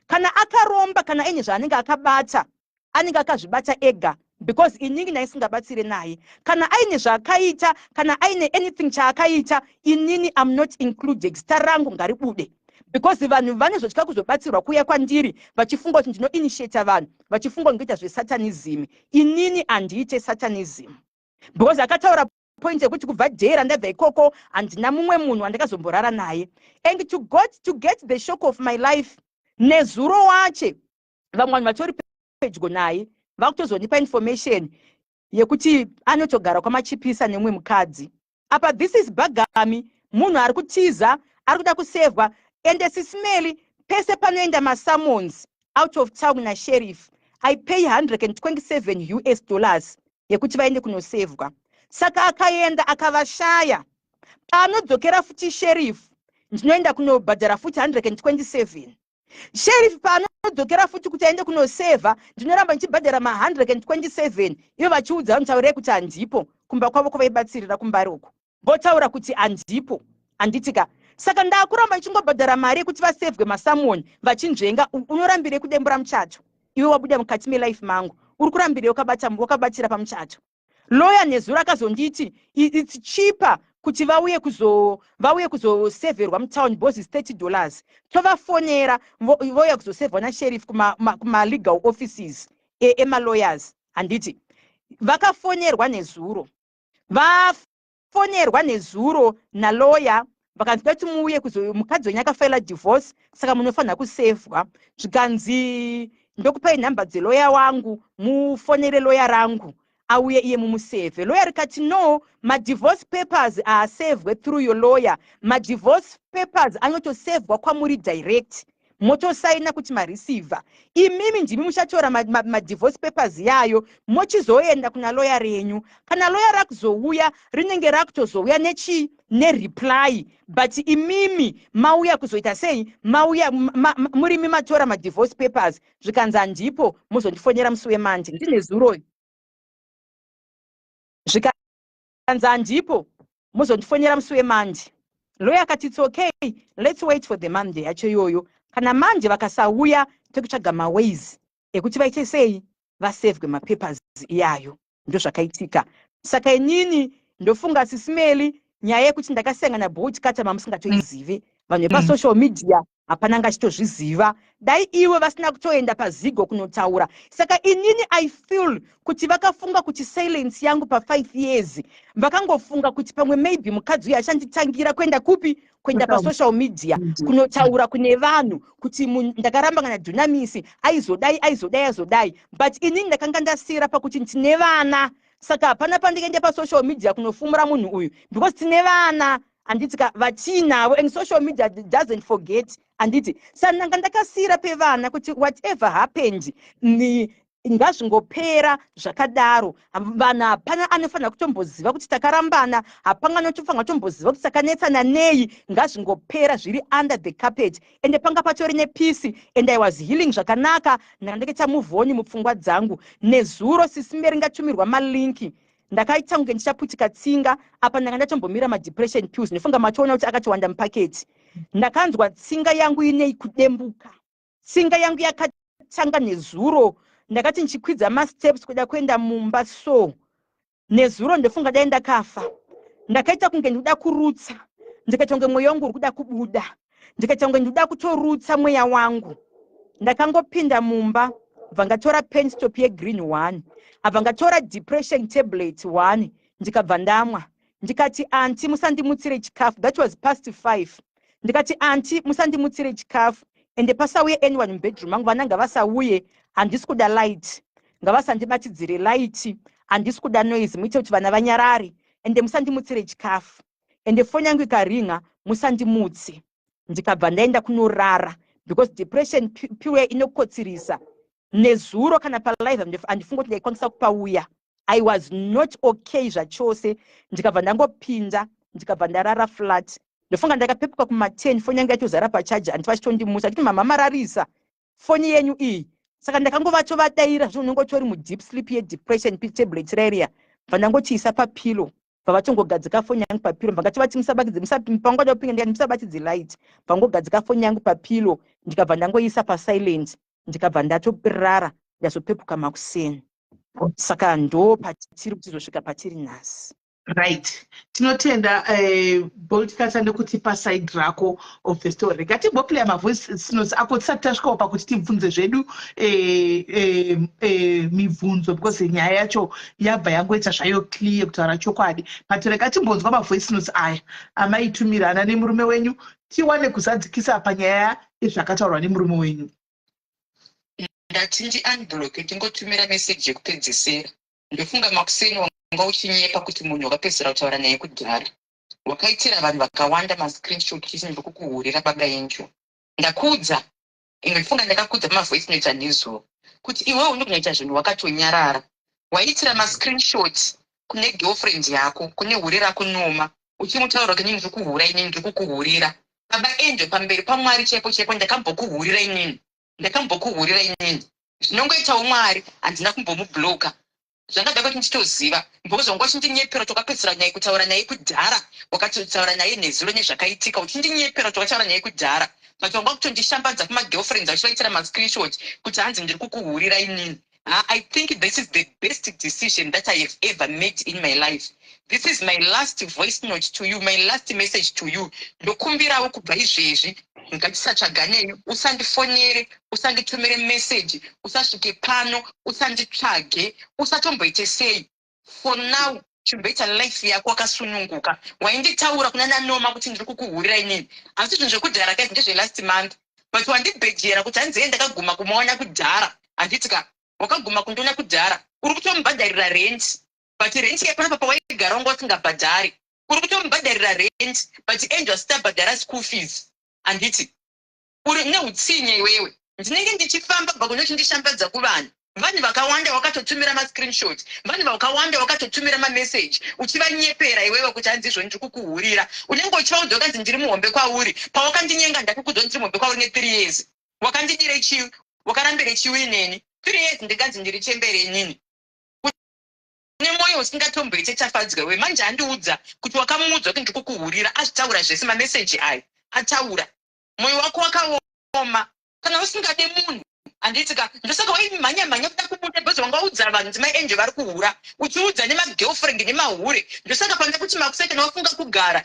Kana akaromba, kana aine zvaanenge akabata, anenge akazvibata ega, because inini ndaisingabatsire naye. Kana aine zvaakaita, kana aine anything chaakaita, inini am not included. Zita rangu ngaribude, because vanhu vanezotya kuzobatsirwa kuuya kwandiri vachifunga kuti ndinoinitiata vanhu, vachifunga kuti ndinoita zvesatanism. Inini handiite satanism, because akataura point yekuti kubva dhera ndabva ikoko, handina mumwe munhu wandakazomborara naye. And to get the shock of my life, nezuro wache vamwe vanhu vatori pedyo naye vakutozonipa information yekuti anotogara kwamachipisa nemumwe mukadzi. Apa this is bhagami, munhu ari kutiza, ari kuda kusevhwa. Ende Sis Melly, pese panoenda masummons out of town nasheriff, I pay US$127 yekuti vaende kunosevhwa. Saka akaenda akavashaya, paanodzokera futi sheriff, ndinoenda kunobhadhara futi 127. Sheriff paanodzokera. Paanodzokera futi kuti aende kunosevha, ndinoramba ndichibhadhara ma127, ivo vachiudza vanhu, taurei kuti handipo kumba kwavo kwavaibatsirira kuMbare uko, votaura kuti handipo, handitika? Saka ndakuramba ndichingobhadhara mari yekuti vasevhwe masummons vachinzvenga. Unorambirei kudembura muchato iwe wabuda mukati melife mangu? Uri kurambirei wakabatira pamuchato? Lawyer nezuro akazonditi it's cheaper kuti vauye kuzosevherwa mutown because is $30. Tovafonera, vouya kuzosevhwa nasheriff kumalegal offices emalawyers, handiti? Vakafonerwa nezuro, vafonerwa nezuro nalawyer, vakanzi dati muuye, mukadzi wenyu akafaila divorce, saka munofanira kusevhwa. Zvikanzi ndokupai nhamba dzeloya wangu, mufonere loya rangu auye iye mumusevhe. Loya rikati no, madivorce papers haasevhwe through your lawyer, madivorce papers anotosevhwa kwamuri direct, motosaina kuti mareceiver. Imimi ndimi muchatora madivorce papers yayo, mochizoenda kuna loya renyu. Kana loya rakuzouya, rinenge rakutozouya nechi nereply, but imimi mauya kuzoita sei? Mauya murimi matora madivorce papers. Zvikanzi handipo, muzondifonera musi weMonday. Ndine zuro. Zvikanzi handipo, muzondifonera musi weMonday. Loya akati it's okay, let's wait for the Monday yacho iyoyo. Kana manje vakasauya, tekutsvaga maways ekuti vaite sei, vasevhwe mapapers iyayo. Ndozvakaitika. Saka inini ndofunga, Sis Melly, nyaya yekuti ndakasangana Bolt Cutter mamusingatoizive, vanhu vepasocial media hapana ngachitozviziva, dai ivo vasina kutoenda pazigo kunotaura. Saka inini I feel kuti vakafunga kuti silence yangu pa5 years, vakangofunga kuti pamwe maybe mukadzi uyu achanditangira kuenda kupi, kuenda pasocial media kunotaura kune vanhu kuti ndakaramba kana Dunamisi aizodai, aizodai, aizodai. But inini ndakanga ndasira pakuti ndine vana, saka hapana pandikaende pasocial media kunofumura munhu uyu because tine vana, handiti ka, vachiinavo, and social media doesn't forget, handiti? Saka ndanga ndakasiyira pevana kuti whatever happened ni ngazvingopera zvakadaro. Vanhu hapana anofanira kutomboziva kuti takarambana, hapana anotofanira kutomboziva kuti takanetsana nei. Ngazvingopera zviri under the carpet. Ende panga patori nepeace and I was healing zvakanaka. Ndanga ndakaita move on mupfungwa dzangu. Nezuro, Sis Melly, ngatumirwa malinks, ndakaita kunge ndichaputika tsinga. Apa ndanga ndatombomira madepression pills, ndofunga matoona kuti akatowanda mupaketi. Ndakanzwa tsinga yangu inei kudembuka. Tsinga yangu yakatanga nezuro. Ndakati ndichikwidza masteps kuda kuenda mumba, so nezuro ndofunga dai ndakafa. Ndakaita kunge ndikuda kurutsa, ndikaita kunge mweya wangu uri kuda kubuda, ndikaita kunge ndikuda kutorutsa mweya wangu. Ndakangopinda mumba, bva ngatora Painstop yegreen one, abva ngatora depression tablet one, ndikabva ndamwa. Ndikati, "Aunty, musandimutsire chikafu." That was past 5. Ndikati, "Aunty, musandimutsire chikafu, ende pasauye anyone mubedroom mangu. Vana ngavasauye, handisi kuda light, ngavasandibatidzire light, handisi kuda noise. Muite kuti vana vanyarare, ende musandimutsire chikafu, ende foni yangu ikaringa musandimutse." Ndikabva ndaenda kunorara because depression pill inokotsirisa. Nezuro kana palive handifunga kuti ndaikwanisa kupauya. I was not okay zvachose. Ndikabva ndangopinda, ndikabva ndarara flat. Ndofunga ndakapepuka kuma10, foni yangu yatozara pachaji. Handiti vachitondimusa achiti, "Mama, mararisa foni yenyu iyi." Saka ndakangovatovadaira zvo unenge utori mudeep sleep yedepression tablet rariya. Bva ndangochiisa papillow, bva vatongogadzika foni yangu papillow. Bva ngativati musabatidze, pangada kupinga, ndikati musabatidze light. Bva ngogadzika foni yangu papillow, ndikabva ndangoisa pasilent, ndikabva ndatorara. Ndazopepuka makuseni. Saka ndo patiri kutizosvika patiri nhasi. Right, tinotenda Bolt Cutter nekutipa side rako of the story. Ngatimboplaya mavoice notes ako tisati tasvikawo pakuti tibvunze zvedu mibvunzo, because nyaya yacho yabva yangoita zvayo clear, kutaura chokwadi. But rega timbonzwa mavoice notes aya amaitumirana nemurume wenyu, tiwane kuzadzikisa panyaya yezvakataurwa nemurume wenyu. Ndati ndiunblock, ndingotumira meseji yekupedzisira. Ndofunga makuseni wanga uchinyepa kuti munhu wakapedzisira kutaura naye kudhara. Wakaitira vanhu vakawanda mascreenshot chisi ndikukuhurira. Baba Enjo, ndakuudza, ndofunga ndakakudza pamavoice notes anezuro kuti iwewe unogona zvinhu wakatonyarara. Waitira mascreenshot kune girlfriend yako, kune hure rako Noma, uchimutaura kuti inini ndiri kuhura, inini ndiri kukuhurira. Baba Enjo, pamberi paMwari chaipo chaipo, ndakambokuhurira inini? Ndakambokuhurira inini. Zvinongoitawo Mwari, handina kumbomubloka. Zvangada kuti nditoziva because wanga uchindinyepera kuti wakapedzisira naye kutaura naye kudhara, wakatotaura naye nezuro nezvakaitika, uchindinyepera kuti wakataura naye kudhara, but wanga kutondishambadza kumagirlfriends achivaitira mascreenshot kuti hanzi ndiri kukuhurira inini. Ha, I think this is the best decision that I have ever made in my life. This is my last voice note to you, my last message to you. Ndokumbirawo kubva izvezvi ngatisatsvaganei. Usandifonere, usanditumire message, usasvike pano, usanditsvage, usatomboite sei. For now chimboita life yako wakasununguka. Wainditaura kuna nanoma kuti ndiri kukuhurira inini, asi zvinhu zvekudhara kaizvi ndezvelast month, but wandibhejera kuti hanzi ye ndakaguma kumuona kudhara. Handiti ka wakaguma kundiona kudhara? Uri kutomubhadharira rent, but rent yepanapa pawaigara wanga usingabhadhari. Uri kutomubhadharira rent, but Angel asati abhadhara school fees. Handiti uri neutsinye iwewe? Ndinenge ndichifamba bva kune uchindishambadza kuvanhu. Vanhu vakawanda wakatotumira mascreenshot, vanhu vakawanda wakatotumira mameseji uchivanyepera iwewe kuti hanzi izvo ndiri kukuhurira. Unenge uchivaudza wakanzi ndiri muhombe kwauri. Pawakandinyenga, ndakukudza ndiri muhombe kwauri ne3 years. Wakandidire chii? Wakarambire chiwi neni 3 years? Ndinganzi ndiri chembere inini? Une mwoyo usingatomboite. Tafadzwa we manje andiudza kuti wakamuudza kuti ndiri kukuhurira. Azvitaura zvese, mameseji ayo ataura. Mwoyo wako wakaoma kana usingade munhu, handiti ka? Ndosaka waimhanya mhanya kuda kubuda, because wanga waudza vanhu kuti Mai Angel vari kuhura, uchiudza nemagirlfriend nemahure. Ndosaka panda kuti makusai, kana wafunga kugara,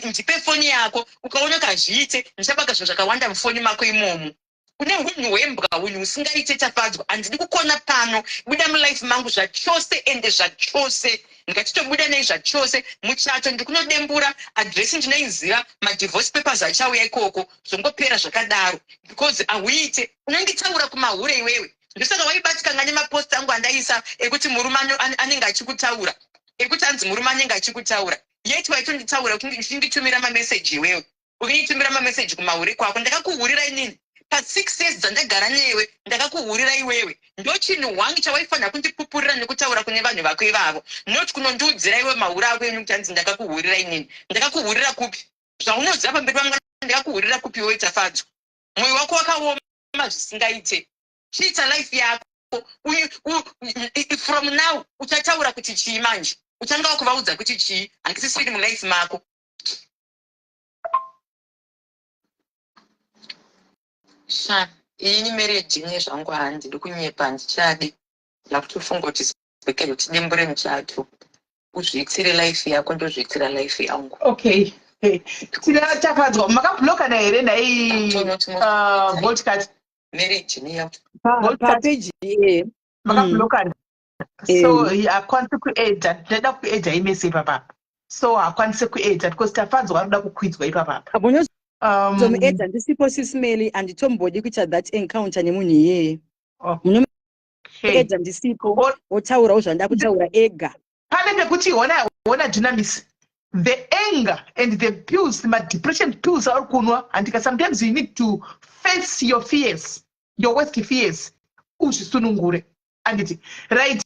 ndipe foni yako. Ukaona kazviite, ndichabaka zvinhu zvakawanda mufoni mako imomo. Une unhu hwembwa, unhu husingaite. Tafadzwa, handidi kukona pano. Buda mulife mangu zvachose, ende zvachose. Ngatitobuda nei zvachose. Muchato ndikunodembura, adhiresi ndinoiziva, madivorce papers achauya ikoko, zvongopera zvakadaro, because hauite. Unonditaura kumahure iwewe. Ndosaka waibatikanga nemapost angu andaisa ekuti murume anenge achikutaura, ekuti anzi murume anenge achikutaura, yet waitonditaura uchinditumira mameseji iwewe, uchinditumira mameseji kumahure kwako. Ndakakuhurira inini pa6 years dzandagara newe? Ndakakuhurira iwewe? Ndo chinhu hwangu chawaifanira kundipupurira nekutaura kune vanhu vako ivavo, not kunondiudzira iwe mahure ako enyu kuti hanzi ndakakuhurira inini. Ndakakuhurira kupi? Zvaunoziva pamberi pamwari, ndakakuhurira kupi iwewe, Tafadzwa? Mwoyo wako wakaoma zvisingaite. Chiita life yako. From now uchataura kuti chii manje? Uchanga wakuvaudza kuti chii? Handisisiri mulife mako. Sha, ini marriage nezvangu handidi kunyepa, handichadi. Ndakutofunga kuti sibekele tidembure muchato, uzviitire life yako, ndozviitira life yangu. Okay, tina Tafadzwa makablokana here nhai, Voltcat? Marriage neya. Papeji e. Makablokana, so hakwanisi kuedha. Ndinoda kuedha imese ipapapa, so hakwanisi kuedha because Tafadzwa anoda kukwidzwa ipapapa. Munozomuedza ndisipo, Sisimeli. Handitombodi kuita that encounter nemunhu iyeye. Munomuedza ndisipo, otaurawo zvanoda kutaura ega. Pane pekuti ona, ona Dunamis, the anger and the pills, madepression pills auri kunwa, handika? Sometimes you need to face your fears, your worst fears, uzvisunungure, anditi? Right,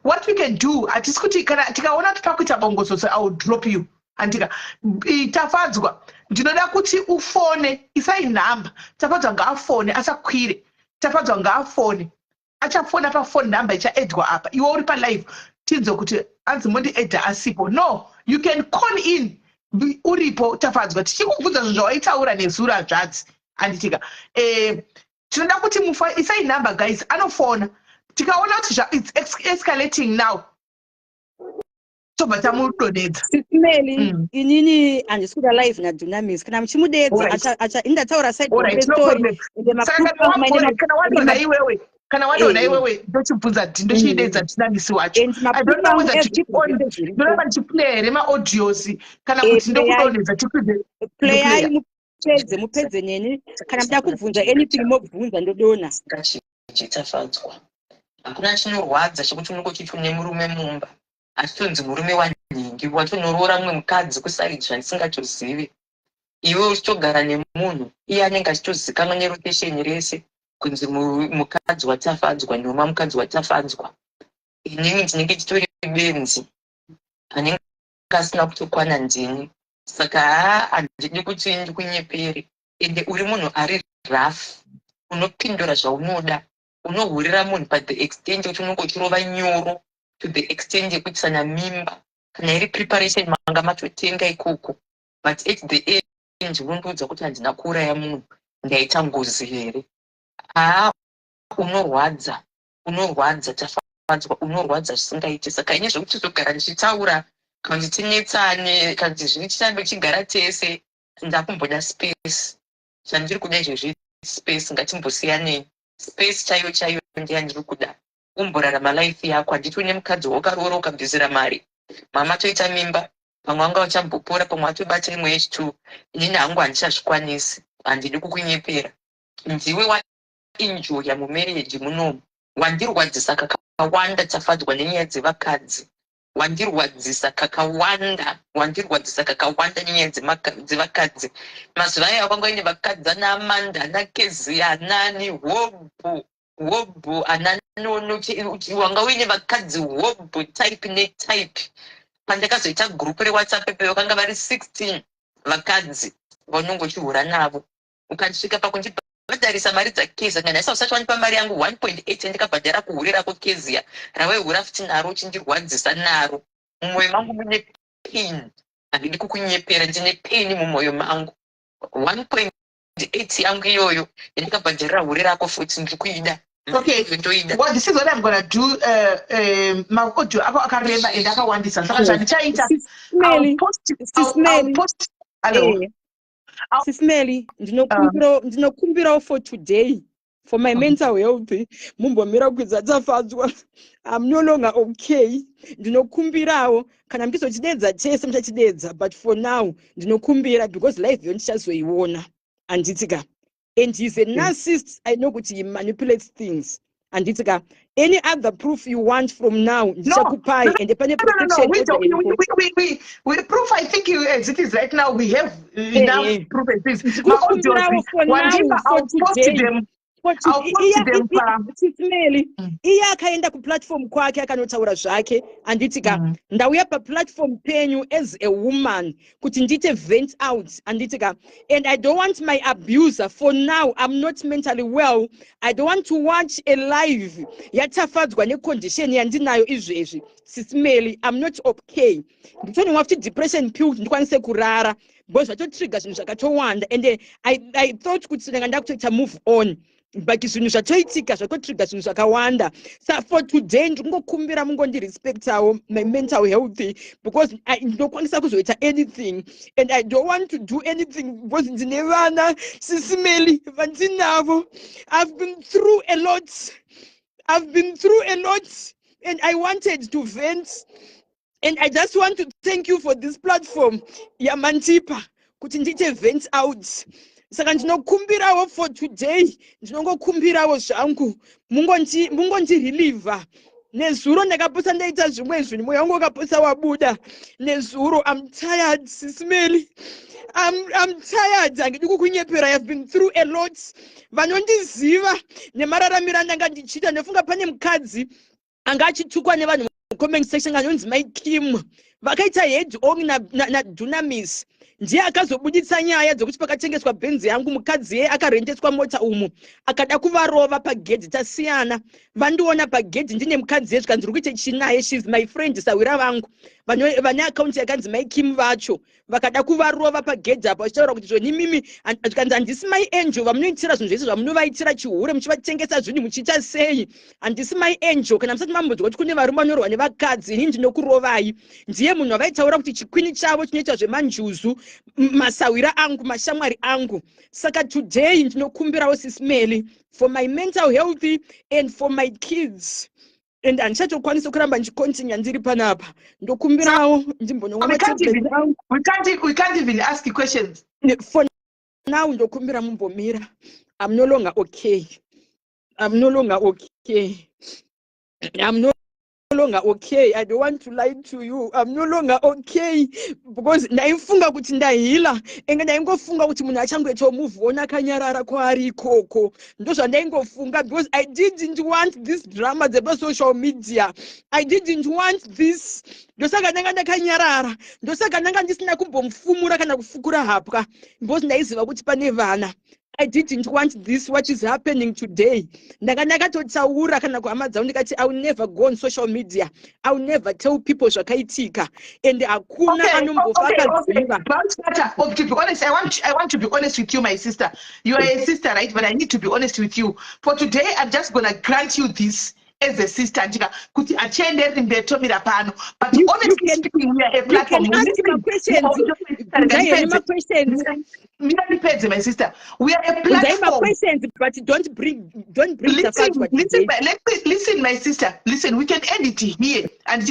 what we can do, hatisi kuti kana tikaona kuti pakuita bongozozo, I will drop you, andika? Tafadzwa, ndinoda kuti ufone. Isai nhamba. Tafadzwa ngaafone, asakwire. Tafadzwa ngaafone. Achafona pafone number ichaedwa apa. Iwe uri palive, tinzwe kuti anzi mondiedha asipo. No, you can call in uripo, Tafadzwa, tichikubvunza zvinhu zvawaitaura nezuro, hanzvadzi, handitika? Tinoda kuti mufa isai number, guys. Anofona. Tikaona kuti it's escalating now, tobva tamudonedza. Sisimeli, inini handisi kuda live naDunamis. Kana muchimudedza, indataura. Side. Kana wadona iwewe, ndochibvunza, ndochidedza Dunamis wacho. I don't know whether to keep on, ndoramba ndichiplaya here maaudios kana kuti ndokudonedza tikwidze. Playai, mupedze, mupedze neni. Kana muda kubvunza anything, mobvunza, ndodona. Tafadzwa, hakuna chinorwadza chekuti unenge uchiti une murume mumba, achitonzi murume wanhingi, watonoroora mumwe mukadzi kuside zvandisingatozivi. Iwe uchitogara nemunhu iye anenge achitozikanwa nerotesheni rese kunzi mukadzi waTafadzwa, noma mukadzi waTafadzwa. Inini ndinenge nditori benzi anenge asina kutokwana ndini. Saka haa, handidi kuti ndikunyepere. Ende uri munhu ari rough. Unopindura zvaunoda. Unohurira munhu pa the extent yekuti unenge uchirova nyoro, to the extent yekuitisana mimba. Kana iri preparation, manga matotenga ikoko, but at the end unondiudza kuti handina kuuraya munhu, ndaita ngozi here? Haa, unorwadza, unorwadza, Tafadzwa, unorwadza zvisingaiti. Saka ine zvekuti tizogara ndichitaura kana kuti tinetsane kana kuti zviri, tirambe tichigara tese, ndakumboda space. Chandiri kuda izvezvi space. Ngatimbosiyanei. Space chaiyo chaiyo ndeyandiri kuda. Umborarama life yako. Handiti une mukadzi wakaroora, ukabvisira mari, mama toita mimba, pamwe vanga vachambopora, pamwe vatobata imwe yechi2. Inini hangu handichazvikwanisi, handidi kukunyepera. Ndiwe waenjoya mumarriage munomu. Wandirwadzisa kakawanda, Tafadzwa, nenyaya dzevakadzi. Wandirwadzisa kakawanda, wandirwadzisa kakawanda nenyaya dzevakadzi. Mazuva aya wakanga uine vakadzi ana Amanda, ana Kezia, anani hobhu hobhu, ana Nono. Wanga uine vakadzi hobhu, type netype. Pandakazoita gurupu reWhatsApp pe, vakanga vari 16 vakadzi vaunonge uchihura navo. Ukasvika pakundibhadharisa mari dzaKezia, nganhaisa usati wandipa mari yangu 1.8 yandikabhadhara kuhure rako Kezia, rawaihura futi naro, uchindirwadzisa naro. Mumwoyo mangu mune pain, handidi kukunyepera, ndine pain mumwoyo mangu. 1.8 yangu iyoyo yandikabhadharira hure rako futi, ndiri kuida. Okay. Ndoida. Well, this is what I'm gonna do. Maaudio ako akareba and akawandisa, saka zvandichaita, I'll post, I'll Mary. post. Hello? Sis Mary, ndinokumbirawo for today, for my mental health, mumbomira kukwidza Tafadzwa. I'm no longer okay. Ndinokumbirawo kana muchizochidedza chese muchachidedza, but for now ndinokumbira, because life yo ndichazoiona, handiti ka? And he's a narcissist. I know kuti he manipulates things, handiti ka? Any other proof you want from now, ndichakupai. No, ende pane No. protection We order don't, iripo. we proof, I think you, as it is right now, we have enough proof as this. My audios, Ndikukumbirawo for now, Wandipa, for I'll post today. them. For I'll post them. Sis Mary, iye akaenda kuplatform kwake akanotaura zvake, handiti ka? Ndauya paplatform penyu as a woman kuti ndiite vent out, handiti ka? And I don't want my abuser. For now I'm not mentally well. I don't want to watch a live yaTafadzwa necondition yandinayo izvezvi. Sis Mary, I'm not okay. Nditonwa futi depression pill kuti ndikwanise kurara, because zvatotrigger zvinhu zvakatowanda. And I thought kuti ndanga ndakutoita move on, but zvinhu zvatoitika zvatotrigger zvinhu zvakawanda. Sa for today ndikungokumbira mungondirespectawo my mental health, because ndinokwanisa kuzoita anything and I don't want to do anything, because ndine vana, Sis Mary, vandinavo. I've been through a lot, I've been through a lot, and I wanted to vent, and I just want to thank you for this platform yamandipa kuti ndiite vent out. Saka ndinokumbirawo for today, ndinongokumbirawo zvangu mungondirelieva. Nezuro ndakapotsa ndaita zvimwe zvinhu, mwoyo wangu wakapotsa wabuda nezuro. I'm tired, Sis Mary. I'm tired. Handidi kukunyepera, I have been through a lot. Vanondiziva nemararamiro andanga ndichiita, ndofunga pane mukadzi anga achitukwa nevanhu mucomment section anonzi Mai Kim, vakaita head on naDunamis. Ndiye akazobuditsa nyaya dzekuti pakatengeswa bhenzi yangu, mukadzi yeye akarendeswa mota umu, akada kuvarova pagedhi. Tasiyana, vandiona pagedhi ndine mukadzi ye, zvikanzi uri kuite chinaye? She's my friend, sawira vangu vane akaunti yakanzi Mai Kim vacho. Vakada kuvarova pagedhi apo, vachitaura kuti zvoni mimi, zvikanzi handisi Mai Angel vamunoitira zvinhu zvese zvamunovaitira, chihure, muchivatengesa zvinhu, muchiita sei. Handisi Mai Angel. Kana musati mambonzwa kuti kune varume vanorwa nevakadzi, ini ndinokurovai. Ndiye munhu wavaitaura kuti chikwini chavo chinoita zvemanjuzu, masawira angu, mashamwari angu. Saka today ndinokumbirawo, Sis Mary, for my mental health and for my kids, and handichatokwanisi kuramba ndichicontinue ndiri panapa. Ndokumbirawo ndimbononwa matablets angu. We can't even ask questions. For now ndokumbira mumbomira. I'm no longer okay, I'm no longer okay, I'm no longer okay. I don't want to lie to you, I'm no longer okay, because ndaifunga kuti ndaheala. Enge ndaingofunga kuti munhu achangoitawo move on akanyarara kwaari ikoko. Ndozvandaingofunga, because I didn't want this drama dzepasocial media. I didn't want this. Ndosaka ndanga ndakanyarara, ndosaka ndanga ndisina kumbomufumura kana kufukura hapwa, because ndaiziva kuti pane vana. I didn't want this, what is happening today. Ndanga ndakatotaura kana kuhama dzangu, ndikati I will never go on social media, I will never tell people zvakaitika, and hakuna anombofa akaziva. Oh, to be honest, I want to be honest with you, my sister. You are a sister, right? But I need to be honest with you. For today, I'm just gonna grant you this as a sister, ndika kuti achiendereri mberi, tomira pano. But honestly speaking, we are a You can platform. ask ma-questions. Bvunzai henyu ma-questions. Mira ndipedze, my sister. We are a Bvunzai platform. ma-questions, but don't bring Listen, Tafadzwa listen, today. Listen, my sister. Listen, we can end it here. And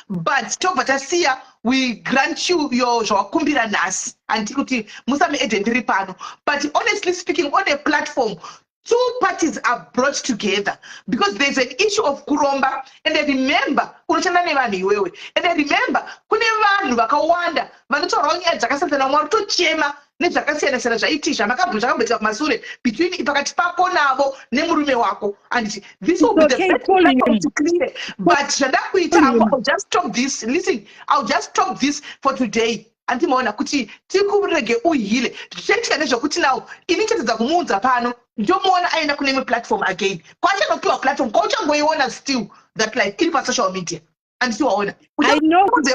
but tobva tasiya, we grant you your zvawakumbira nhasi, handiti, kuti musamuedhe ndiri pano. But honestly speaking, on a platform, two parties are brought together because there's an issue of kuromba. And remember, unoshanda nevanhu iwewe, and remember, kune vanhu vakawanda vanotaurawo nyaya dzakasiyana, vamwe vari kutochema nezvakasiyana-siyana zvaiti zvakamboitika kumasure between pakati pako navo nemurume wako, anditi? This will be the Okay, best call platform him. to clear. But zvandakuita, Call him. I'll just stop this. Listen, I'll just stop this for today, andimaona kuti tikurege uhile. Zvichaitika nezvekuti now ini chatadza kumuudza pano, ndomuona aenda kune imwe platform again, kwachanopiwa platform, kwauchangoiona still that life iri pasocial media, anditi waona? I know kuti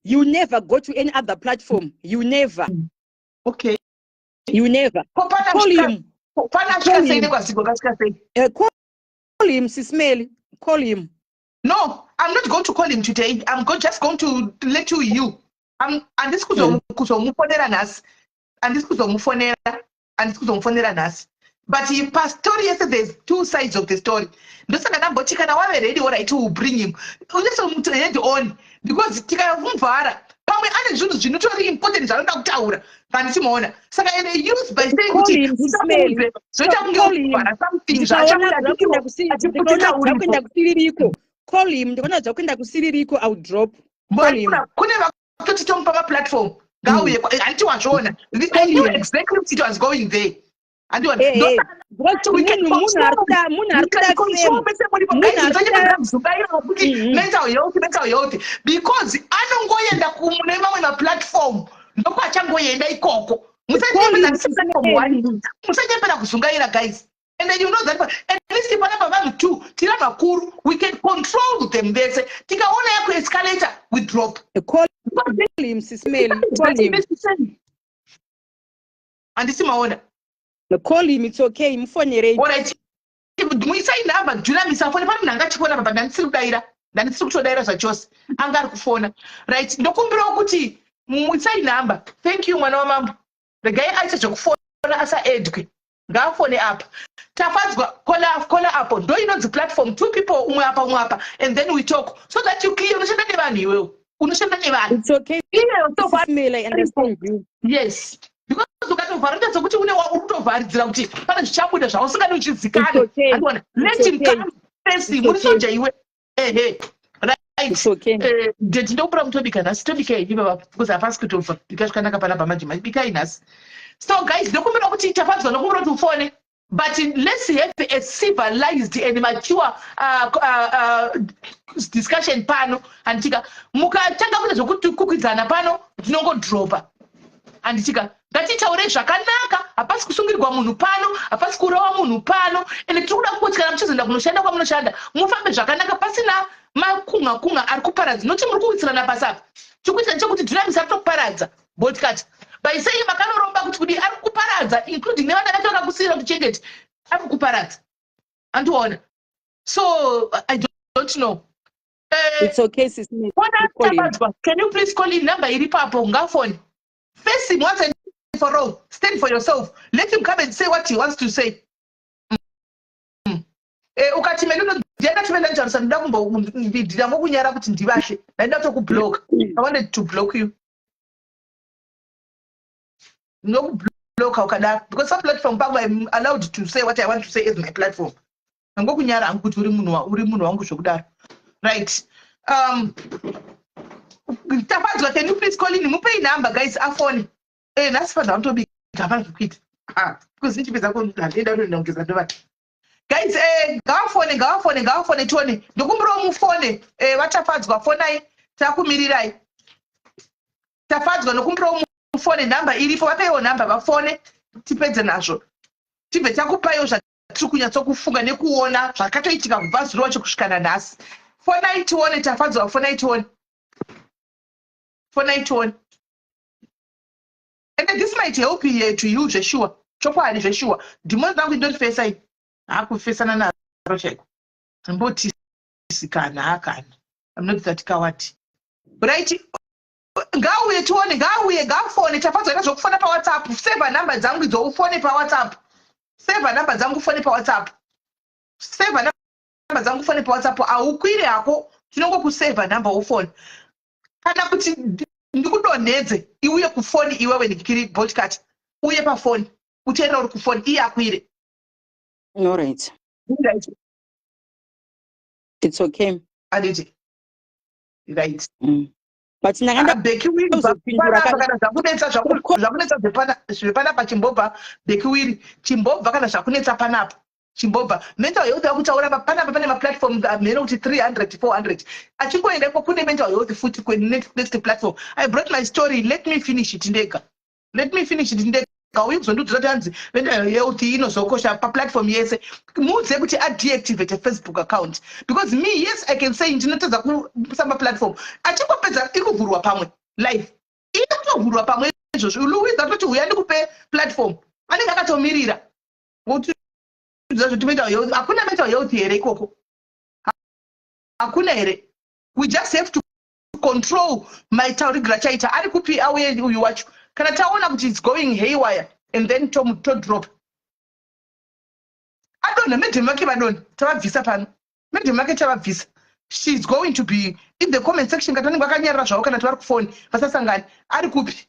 you never go to any other platform. You never. Okay. You never. Call him. Pana asvika sei nekwaZigo, kasvika sei? Call him, Sis Melly. Call him. No, I'm not going to call him today. I'm just going to let you you. Handisi kuzomufonera nhasi, handisi kuzomufonera, handisi kuzomufonera nhasi. But pastori yese, there's two sides of the story. Ndosaka ndamboti kana wave ready, alright, will bring him, unesomuti head on, because tikamuvhara pamwe ane zvinhu zvinotori important zvaanoda kutaura, pandichimaona. Saka ende use by saying kuti zvoita kunge kuvhara something. Zvakuenda kusiririko. Call him. Ndikaona zvakuenda kusiririko, I'll drop. Call him. Kune vakutoti tomupa maplatform, ngauye, handiti wazviona? I knew exactly it was going there. Munhu ari kuda mental health, mental health, because anongoenda kune mamwe maplatform, ndokwachangoenda ikoko. Musanyepera kuzungaira, guys. And then you know that at least panapa vanhu two, tiri vanhu vakuru, we can control them vese. Tikaona yakuescalator, we drop. Call him, Sis Melly. Call him. Handisi maona? Call him, it's okay, mufonerei. Alright, muisai nhamba, Dunamisa fone. Pane munhu anga achifona papa, ndandisiri kudaira, ndandisiri kutodaira zvachose, anga ari kufona. Right, ndokumbirawo kuti muisai nhamba. Thank you, mwana wamambo. Regai aite zvekufona, asaedwe, ngaafone apa. Tafadzwa, kola apo. Ndo inonzi platform, two people, umwe apa, umwe apa, and then we talk so that you clear. Unoshanda nevanhu iwewo, unoshanda nevanhu. It's okay. Iye. Sis Melly, I understand you. Yes, because ukatovhara unoita sekuti une uri kutovharidzira kuti pane zvichabuda zvausingadi uchizikanwa. It's okay. Andiona, let him come face. Muri soja iwe, ehe, right. It's okay. Ndeti ndokupura mutobika nhasi, tobikai henyu baba, because hapasi kutobva bika zvakanaka panapa manje, bikai nhasi. So guys, ndokumbira kuti Tafadzwa, ndokumbira kuti ufone, but let's have a civilized and mature discussion pano, handitika? Mukatanga kuita zvekukukidzana pano, tinongodropa, handitika? Ngatitaurei zvakanaka. Hapasi kusungirwa munhu pano, hapasi kurova munhu pano. Ende tiri kuda kungoti kana muchizoenda kunoshanda kwamunoshanda, mufambe zvakanaka, pasina makunga kunga ari kuparadza, noti muri kuwisirana pasi apa. Chikuita chekuti Dunamis ari tokuparadza boltkati by saying makanoromba kuti kudi, ari kuparadza, including nevana vacho vakakusiyira kuti chengeti, ari kuparadza, andiona? So I don't know. It's okay, Sis Melly. Kona. Call him. Tafadzwa, can you please call in? Number iri papo, ngafone. Face him once and for all. Stand for yourself. Let him come and say what he wants to say. Ukati mene ndiakati mene nditaurisa, ndoda kumbo ndingangokunyara kuti ndivashe, ndaida kutokublock. I wanted to block you. Ndinokubloka ukadaro, because some platform pangu, I'm allowed to say what I want to say as my platform. Ndangokunyara hangu kuti uri munhu uri munhu wangu zvokudaro. Right, Tafadzwa, can you please call in? Mupei number, guys, afone. Nhasi fanira kutobika, hapana zvekuita. Ah, because ndichipedza handienda kutoenda kugeza, ndovati guys, ngavafone, ngavafone, ngavafone tione. Ndokumbirawo mufone. VaTafadzwa, fonai, takumirirai. Tafadzwa, nokumbirawo. Mufone, nhamba iripo, vapeiwo nhamba vafone tipedze nazvo. Tibve takupaiwo zvatiri kunyatsokufunga nekuona zvakatoitika kubva zuro wacho kusvika nanhasi. Fonai tione, Tafadzwa, fonai tione. Fonai tione. And this might help you to you zveshuwa. Chokwadi zveshuwa. Dhimoni rangu indorifesa ini. Hakufesana naro chaiko. Mbotisikana hakana. I'm not that coward. Right. Ngauye tione, ngauye, ngafone. Tafadzwa ita zvokufona paWhatsApp. Save number dzangu idzo ufone paWhatsApp. Save number dzangu ufone paWhatsApp. Save number dzangu ufone paWhatsApp. Haukwire hako, tinongokusave number ufone. Kana kuti ndikudonhedze iuye kufoni iwewe ndikiri bochkat. Uye pafoni. Uteerera uri kufoni iye akwire. All right. Right. It's okay. Anditi. Right. But ndanga ah, Becky Wiri kana zvakunetsa zvakunetsa zvepanapa chimbobva Becky Wiri chimbobva kana zvakunetsa panapa chimbobva mental health yakutaura panapa pane maplatform mheno kuti 300 400 achingoenda iko kune mental health futi next platform. I brought my story, let me finish it ndega, let me finish it ndega. Uyu kuzondiudzira kuti hanzi mental health inozokosha paplatform yese, muudze kuti adeactivate Facebook account, because me, yes, I can say ndinotadza kusamba platform. Achingopedza iri kuvhurwa pamwe live, iri kutovhurwa pamwe izvozvo. Louis atoti uya ndikupe platform, anenge akatomirira wotiudza zvoti mental health. Hakuna mental health here ikoko? Hakuna here? We just have to control maitaurigira chaita. Ari kupi? Auye uyu wacho. Kana taona kuti it's going haywire and then todrop. Adonha madam vake, vadonha, tavabvisa pano. Madam vake tavabvisa. She's going to be in the comment section kana vanenge vakanyarara zvavo, kana kuti vari kufoni vasasangani. Ari kupi?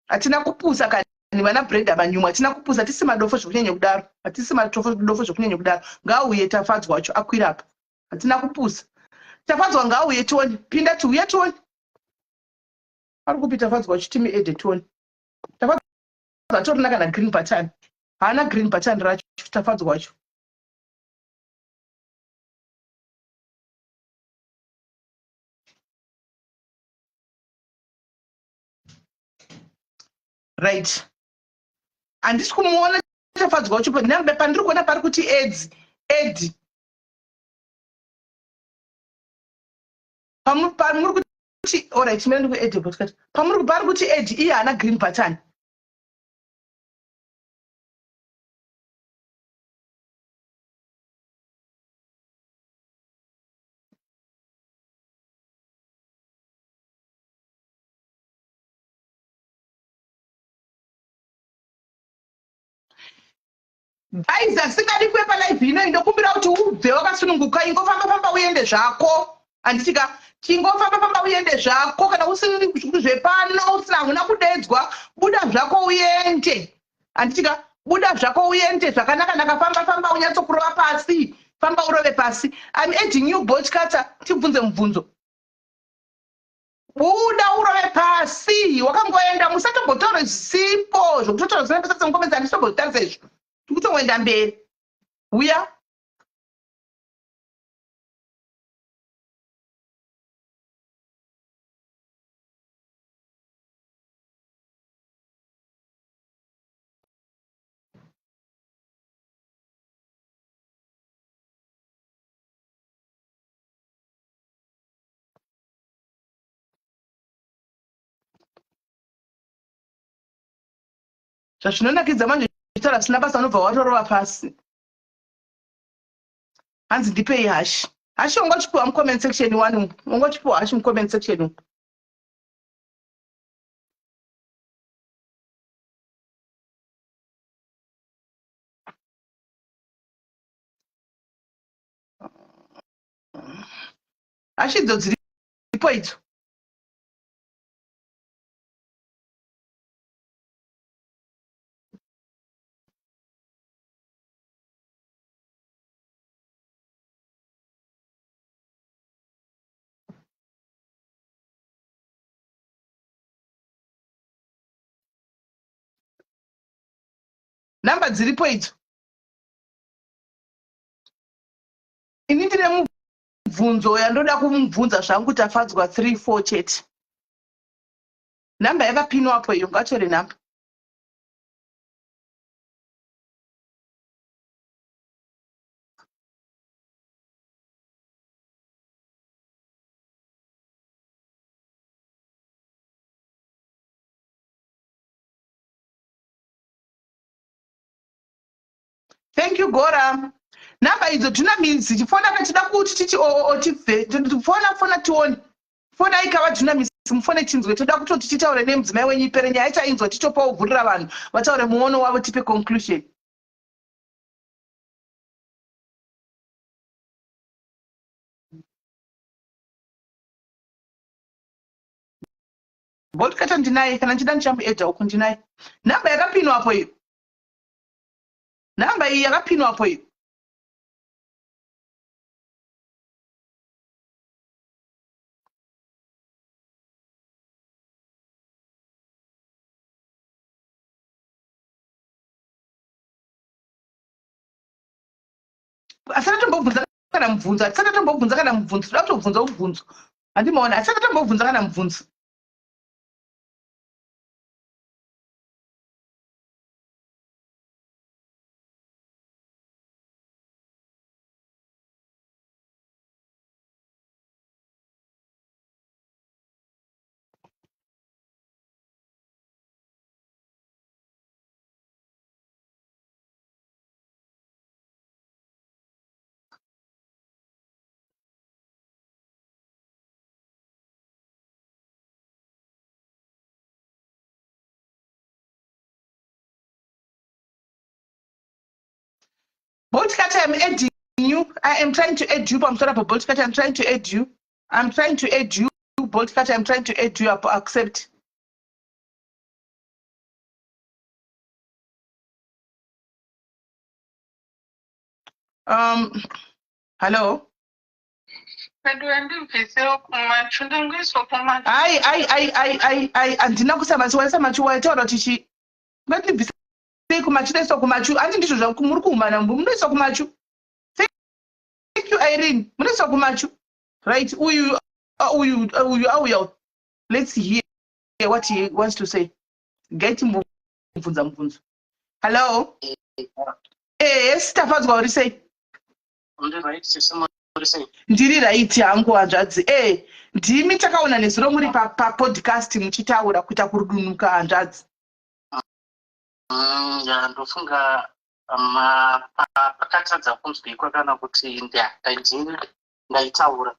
Hatina kupusa kani vana Brenda Manyumwe, hatina kupusa, hatisi madofo zvekunyanya kudaro, hatisi madofo zvekunyanya kudaro. Ngauye Tafadzwa wacho akwira apa. Hatina kupusa. Tafadzwa ngauye tione. Pinda tiuye tione. Ari kupi Tafadzwa wacho? Timi ede tione. Tafadzwa atorina kana green button, haana green button racho Tafadzwa wacho. Right, handisi kumuona Tafadzwa wacho. Pandiri kuona pari kuti eds ed pamuri kuti, alright, mira ndikuedhe podcast. Pamuri pari kuti ed, iye haana green button. Guys, asingadi kuve palive ino, ndokumbira kuti ubve wakasununguka. Ingofamba famba uende zvako, handitika? Chingofamba famba uende zvako. Kana usiri zvepano, usina, hauna kudedzwa, buda zvako uende, handitika? Buda zvako uende zvakanaka naka. Famba famba unyatsokurova pasi, famba urove pasi. I'm adding you, Bochkata, tibvunze mubvunzo. Buda urove pasi wakangoenda. Musatombotaura zvisipo zvokutotaura zvisina basa semukomedzi. Handitombotarisa izvo, tikutongoenda mberi. Uya. Zvazvinonakidza manje uchitaura zvisina basa, unobva watorova pasi. Hanzi ndipei hashi. Hashi wanga uchipiwa mucomment section one, wanga uchipiwa hashi mucomment section umu. Hashi idzo dziripo idzo. Nhamba dziripo idzo. Ini ndine. mibvunzo yandoda kumubvunza zvangu Tafadzwa 3 4 chete. Nhamba yakapinwa apo iyo, ngatore nhamba. Thank you Gora. Nhamba idzo Dunamis chifona kachida kuti tichi tibve fona fona tione. Fona ikava Dunamis mufone tinzwe toda kutoti titaure nemudzimai wenyu ipere nyaya chainzwa titopawo vhurira vanhu vataure muono wavo tipe conclusion. Boltkata ndinaye kana ndichida ndichamuedha uku ndinaye. Nhamba yakapinwa apo iyo. Nhamba iyi yakapinwa apo iyo. Asati atombobvunza kana mubvunzo, asati atombobvunza kana mubvunzo, toda kutobvunza mubvunzo. Handimaona, asati atombobvunza kana mubvunzo. Boltkata, I'm adding you. I am trying to add you. Pamusoro apo Boltkata, I'm trying to add you. I'm trying to add you. Boltkata, I'm trying to add you up. Accept. Hello. Ai, ai, ai, ai, ai, ai, handina kusama waisa machu waitaura kuti chi ngatibvisei kumachu toiswa kumachu handi ndizvo zva muri kuhumana munoiswa kumachu. Thank you Irene, munoiswa kumachu. Right, uyu uyu uyu auya. Let's hear what he wants to say. Get mubvunza mubvunzo. Hello. Yes, Tafadzwa uri sei? Ndiri right hangu hanzvadzi. Ndimi takaona nezuro muri papodcast muchitaura kuita kurudunuka hanzvadzi. Ya ndofunga pakatadza kunzwikwa kana kuti ndini ndaitaura.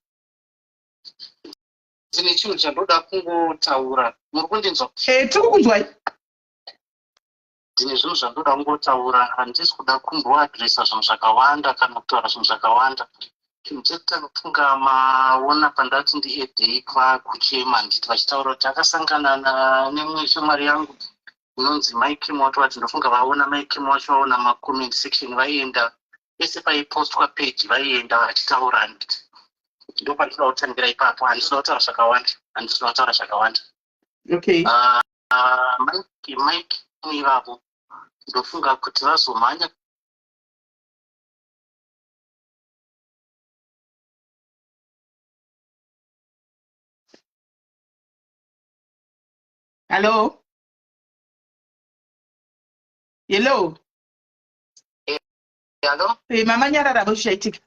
Ndine chinhu chandoda kungotaura. Muri kundinzwa? Tiri kukunzwai. Ndine zvinhu zvandoda kungotaura, handisi kuda kumboadresa zvinhu zvakawanda kana kutaura zvinhu zvakawanda. Chinhu chekutanga kufunga maona pandati ndiedhei kwakuchema handiti vachitaura kuti akasangana nemumwe shamwari yangu inonzi Mike Moto, vati ndofunga vaona Mike Moto, vaona macomment section, vaienda pese paipostwa page vaienda vachitaura handiti. Ndopandinoda kutangira ipapo, handisi kuda kutaura zvakawanda, handisi kuda kutaura zvakawanda. Okay. Mike ivavo ndofunga kuti vazomhanya. Hello. Hello. Hello. Mama nyarara zvichaitika.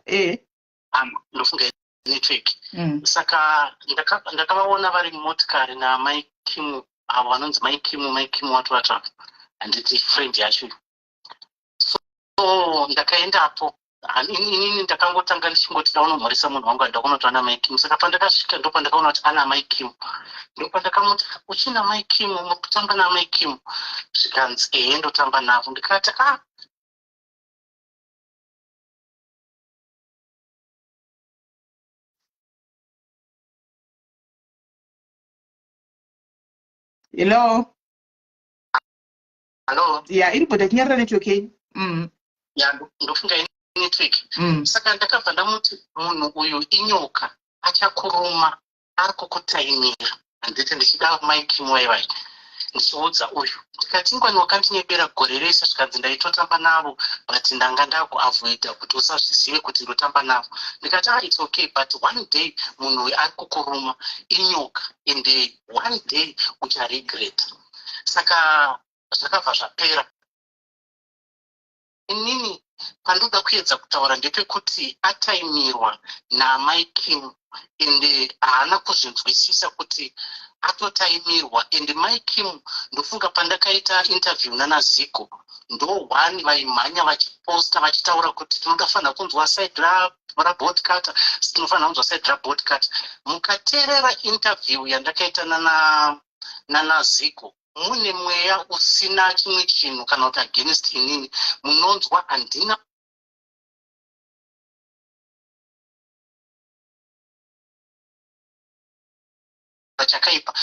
Ndofunga network. Saka ndakavaona vari mumotikari naMai Kimu, avo vanonzi Mai Kimu, Mai Kimu watu vatatu handiti friend yacho. So ndakaendapo inini ndakangotanga ndichingoti ndaunomhoresa munhu wangu handakona kuti ana Mai Kimu. Saka pandakasvika ndopandakaona kuti ana Mai Kimu, ndopandakamuti uchina Mai Kimu, muri kutamba naMai Kimu? Zvikanzi ehe ndotamba navo. Ndikati ah. Hello. Hello. Yeah, iripo tachinyarara network yenyu. Yeah, ndofunga network. Saka ndakabva ndamuti munhu uyu inyoka, achakuruma, ari kukutaimira. Handiti ndichida Mai Kimu vaivai. Ndichiudza uyu ndikati, "Ingwani wakandinyebera gore rese." Zvikanzi, "Ndaitotamba navo, but ndanga ndakuavoida kuti usazvizive kuti ndotamba navo." Ndikati, "Ah, it's okay, but one day munhu uyu ari kukuruma inyoka, ende one day ucharegreta." Saka zvakabva zvapera. Inini pandoda kuedza kutaura ndepekuti ataimirwa naamai Kim, ende haana kuzvinzwisisa kuti atotaimirwa. Ende mai Kim, ndofunga pandakaita interview nanaZigo, ndo one vaimhanya vachiposta vachitaura kuti tinoda fanira kunzwa side raBoltcutter, tinofanira kunzwa side raBoltcutter. Mukateerera interview yandakaita nanaZigo, mune mweya usina chimwe chinhu kana kuti against inini, munonzwa handina chakaipa.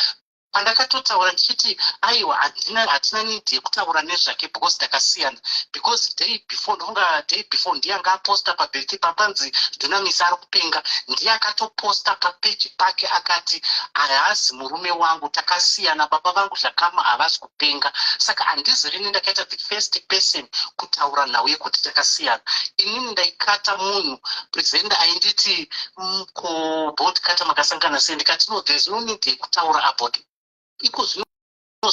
Pandakatotaura ndichiti, aiwa, hatina need yekutaura nezvake because takasiyana, because day before, ndofunga day before, ndiye anga aposta pabheti papanzi Dunamis ari kupenga. Ndiye akatoposta papeji pake akati, "Haazi murume wangu, takasiyana, baba vangu Zvakama havasi kupenga." Saka handizi rini ndakaita the first person kutaura nhau yekuti takasiyana. Inini ndaikata munhu presenter ainditi, "KuBoltcutter makasangana sei?" Ndikati, "No, there is no need yekutaura about iko zvino.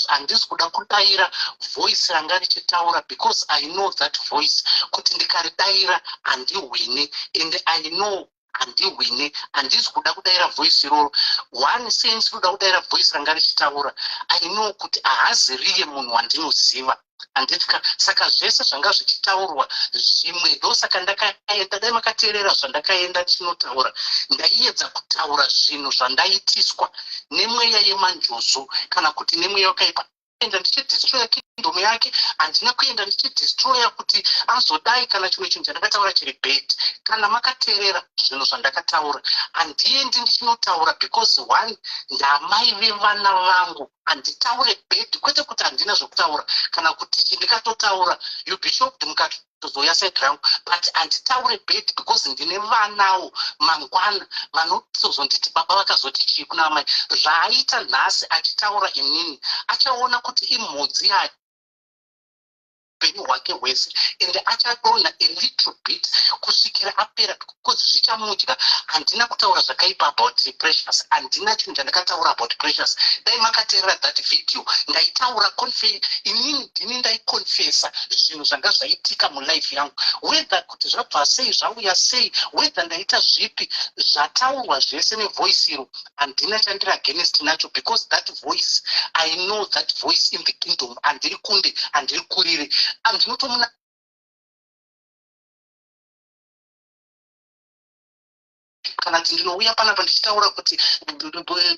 Handisi kuda kudayira voice ranga richitaura because I know that voice kuti ndikaridayira handihwine, and I know handihwine. Handisi kuda kudayira voice iroro. One sense kuda kudayira voice ranga richitaura, I know kuti haazi riye munhu wandinoziva, handitya. Saka zvese zvanga zvichitaurwa zvimwe, ndosaka ndakaenda. Dai makateerera zvandakaenda ndichinotaura, ndaiedza kutaura zvinhu zvandaitiswa nemweya yemanjuzu kana kuti nemweya wakaipa. Enda ndichidestroya kingdom yake, handina kuenda ndichidestroya kuti azodai kana chimwe chinhu chandakataura chiri bad. Kana makateerera zvinhu zvandakataura, handiendi ndichinotaura because one, ndamai vevana vangu, handitaure bad. Kwete kuti handina zvokutaura kana kuti ndikatotaura, you be shocked mukatozouya side rangu, but handitaure bad because ndine vanawo mangwana vanotozonditi, "Baba vakazoti chii kuna amai?" Zvaaita nhasi achitaura inini, achaona kuti imhodzi yake upenyu hwake hwese, ende achadonha a little bit kusvikira apera because zvichamudya. Handina kutaura zvakaipa about Precious, handina chinhu chandakataura about Precious. Dai makateerera that video, ndaitaura inini ndini ndaiconfessa zvinhu zvanga zvaitika mulife yangu, whether kuti zvabva sei, zvauya sei, whether ndaita zvipi, zvataurwa zvese nevoice iro, handina chandiri against nacho because that voice, I know that voice in the kingdom. Handiri kunde, handiri kurire, ndinotomuna. Kana kuti ndinouya panapa ndichitaura kuti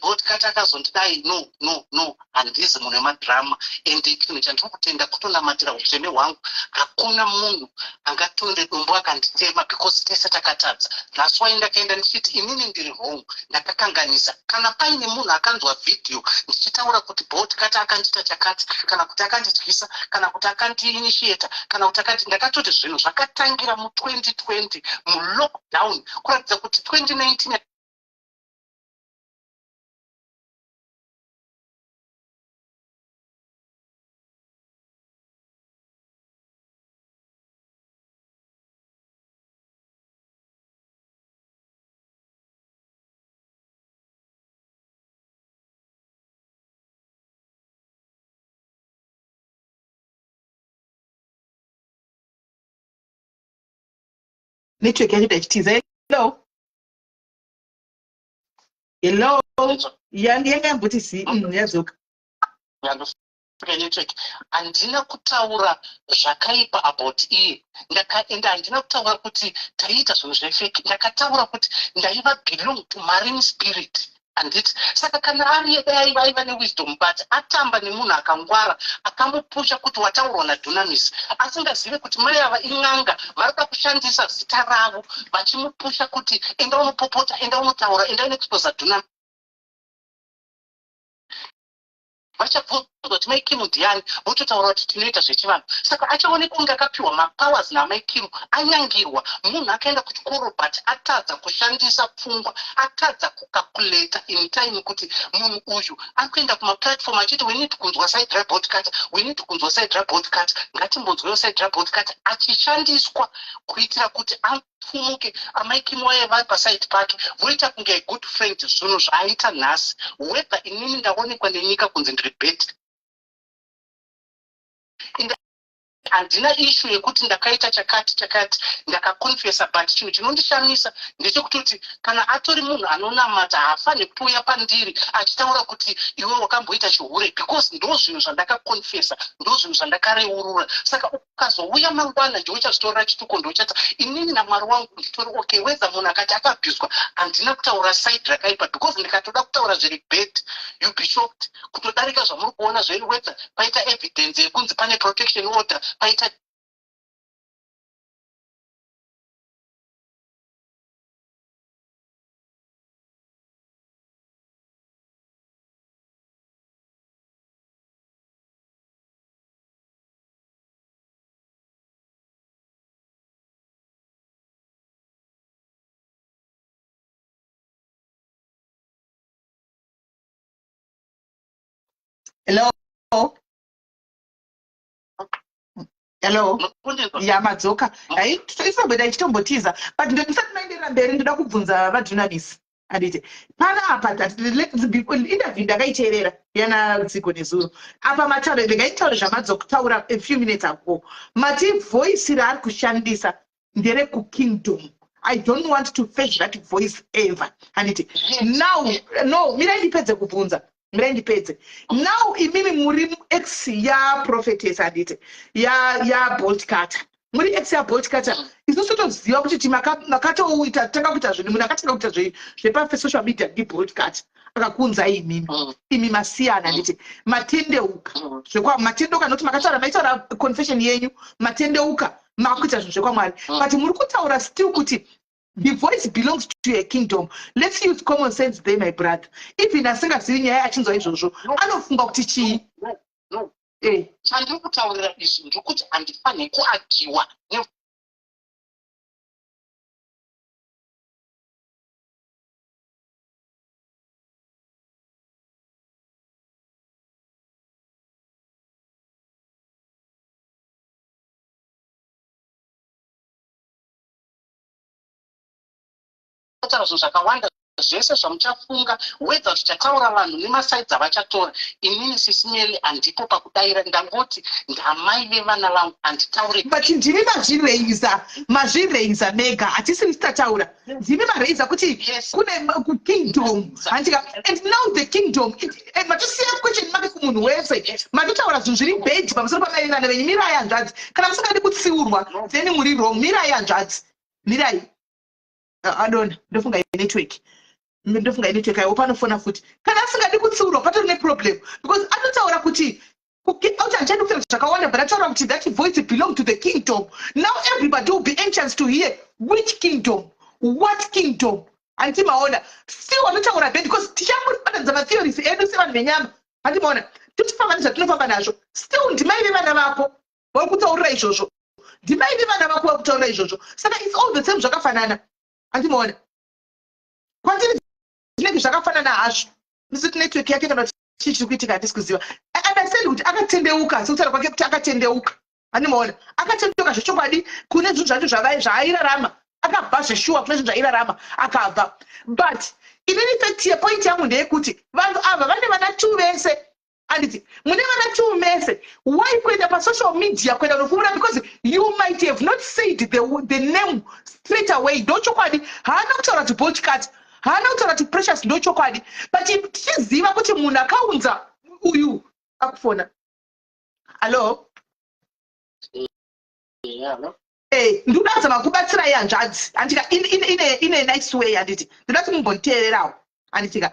Boltcutter akazondidai, no, no, no, handizi munhu wemadhirama. Ende chinhu chandiri kutenda kutonamatira utsvene hwangu. Hakuna munhu angatonde dombo akanditema because tese takatadza. That's why ndakaenda ndichiti inini ndiri wrong, ndakakanganisa. Kana paine munhu akanzwa vhidhiyo ndichitaura kuti Boltcutter akandiita chakati, kana kuti akandityisa, kana kuti akandiinitiata, kana kuti akati, ndakatoti zvinhu zvakatangira mu2020 mulockdown, kuratidza kuti 2019. Network yacho ichitiza. Hello, hello, yanga yamboti zi yadzoka. Network. Handina kutaura zvakaipa about iye. Ndakaenda, handina kutaura kuti taiita zvinhu zvefake. Ndakataura kuti ndaiva belong to marine spirit, handiti? Saka kana ari dai aiva aiva newisdom, but atamba nemunhu akangwara akamupusha kuti wataurwa naDunamis, asingazive kuti mai ava in'anga, vari kuda kushandisa zita ravo vachimupusha kuti enda unopopota, enda unotaura, enda unoexposa Dunamis. Vachabvunzwa kuti Mai Kim ndiani, vototaura kuti tinoita zvechivanhu. Saka achaonekwa kunge akapiwa mapowers naMai Kim, anyangirwa. Munhu akaenda kuchikoro but atadza kushandisa pfungwa, atadza kucalculata in time kuti munhu uyu ari kuenda kumaplatform achiti we need kunzwa side raBoltcutter, we need kunzwa side raBoltcutter, ngatimbonzwewo side raBoltcutter, achishandiswa kuitira kuti apfumuke. Amai Kim waye vari paside pake, voita kunge a good friend. Zvinhu zvaaita nhasi, whether inini ndaonekwa nenyika kunzi ndiri bad, ende handina issue yekuti ndakaita chakati chakati, ndakaconfessa. But chinhu chinondishamisa ndechekutoti kana atori munhu anonamata, haafaniri kutouya pandiri achitaura kuti iwe wakamboita chihure, because ndo zvinhu zvandakaconfessa, ndo zvinhu zvandakareurura. Saka ukazouya mangwana, ndiwe uchazvitorera chituko. Ndochata inini naMwari wangu nditori okay. Whether munhu akati akabviswa, handina kutaura side rakaipa, because ndikatoda kutaura zviri bad, you be shocked kutodarika zvamuri kuona zveri. Whether paita evidence yekunzi pane protection order, paita Hello, hello. Mukundinzwa? Ya, madzoka. Hai, isamboita ichitombotiza, but ndisati maenderera mberi, ndoda kubvunza vaJournalist, handiti? Panapa interview ndakaiteerera yana Dzigo nezuro. Apa mataura, ndingaitaure zvamadzotaura a few minutes ago. Mati voice raari kushandisa nderekukingdom. I don't want to face that voice ever, handiti? Yes. Now, no, mirai ndipedze kubvunza, mirai ndipedze. Now imimi muri ex yaprophetess, handiti? YaBolt Cutter. Muri ex yaBolt Cutter. Isusu toziva kuti makatouita, tanga kuita zvinhu, munhu akatanga kuita zvepasocial media ndiBolt Cutter, akakuunzai imimi. Imi masiyana, handiti? Matendeuka. Zvekwa matendeuka, nokuti makataura, maitaura confession yenyu, matendeuka, makuita zvinhu zvekwaMwari. But muri kutaura still kuti the voice belongs to a kingdom. Let's use common sense there, my brother. Even asingazivi nyaya, achinzwa izvozvo, anofunga kuti chii? No, no. Eh. Chandiri kutaurira izvi ndikuti handifaniri kuarguwa. Netaura zvinhu zvakawanda zvese zvamuchafunga, whether zvichataura vanhu nemasides avachatora. Inini, Sis Melly, handipo pakudayira. Ndangoti ndamai vevana vangu, handitaure. But ndimi mazvireisa, mazvireisa mega, hatisiri titataura. Ndimi mareisa kuti kune kukingdom, handika? And now the kingdom, and matosiya question make kumunhu wese. Matotaura zvinhu zviri bad pamusoro pamai vevana venyu. Mirai, hanzvadzi. Kana musingadi kutsiurwa, then muri wrong. Mirai, hanzvadzi, mirai. Adona, ndofunga inetwork, ndofunga inetwork. Aiwo panofona futi. Kana asingadi kutsiurwa, patori neproblem, because anotaura kuti auti handichadi kutaura zvakawanda, but ataura kuti that voice belong to the kingdom. Now everybody will be anxious to hear which kingdom, what kingdom, handiti maona? Still vanotaura bad, because tichangobatanidza matheories edu sevanhu venyama, handiti maona? Tochifamba nezvatinofamba nazvo. Still ndimai vevana vako vari kutaurira izvozvo, ndimai vevana vako vari kutaurira izvozvo. Saka it's all the same, zvakafanana, handiti maona? Kwandiri zvinenge zvakafanana hazvo. Misiti network yake kana kuti chii chiri kuitika, handisi kuziva. I understand kuti akatendeuka, sekutaura kwake kuti akatendeuka, handimaona? Akatendeuka zvechokwadi kune zvinhu zvacho zvaairarama, akabva zveshuwa kune zvinhu zvaairarama, akabva. But inini fact yepoint yangu ndeyekuti vanhu ava vane vana two vese, anditi? Mune vana two mese. Why kuenda pasocial media, kuenda kunofumura? Because you might have not said the name straight away, ndochokwadi. Haana kutaura kuti Boltcutter, haana kutaura kuti Precious, ndochokwadi. But tichiziva kuti munhu akaunza uyu akufona. Hallo? Yeah, Eh, ndikuda kuzama kubatsirai, hanzvadzi, handika? In a nice way, handiti? Ndoda kuti mumbonditeererawo, handitika?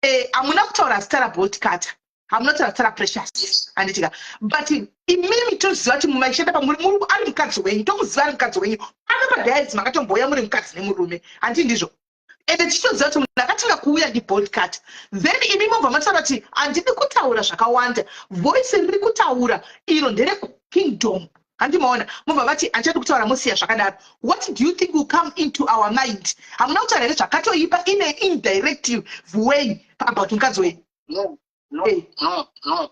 Eh, hamuna kutaura zita raBolt Cutter, hamuna kutaura zita raPrecious, handitika? But imimi toziva kuti mumaishanda pamuri muri ari mukadzi wenyu, tomuziva ari mukadzi wenyu. Pano padiaries makatombouya muri mukadzi nemurume, handiti ndizvo? Ende tichitoziva kuti munhu akatanga kuuya ndiBolt Cutter. Then imi mobva mataura kuti handidi kutaura zvakawanda, voice riri kutaura iro nderekukingdom, handimaona? Mobva vati handichadi kutaura, mosiya zvakadaro. What do you think will come into our mind? Hamuna kutaura here zvakatoipa in a indirective way about mukadzi wenyu? No, no, no, no.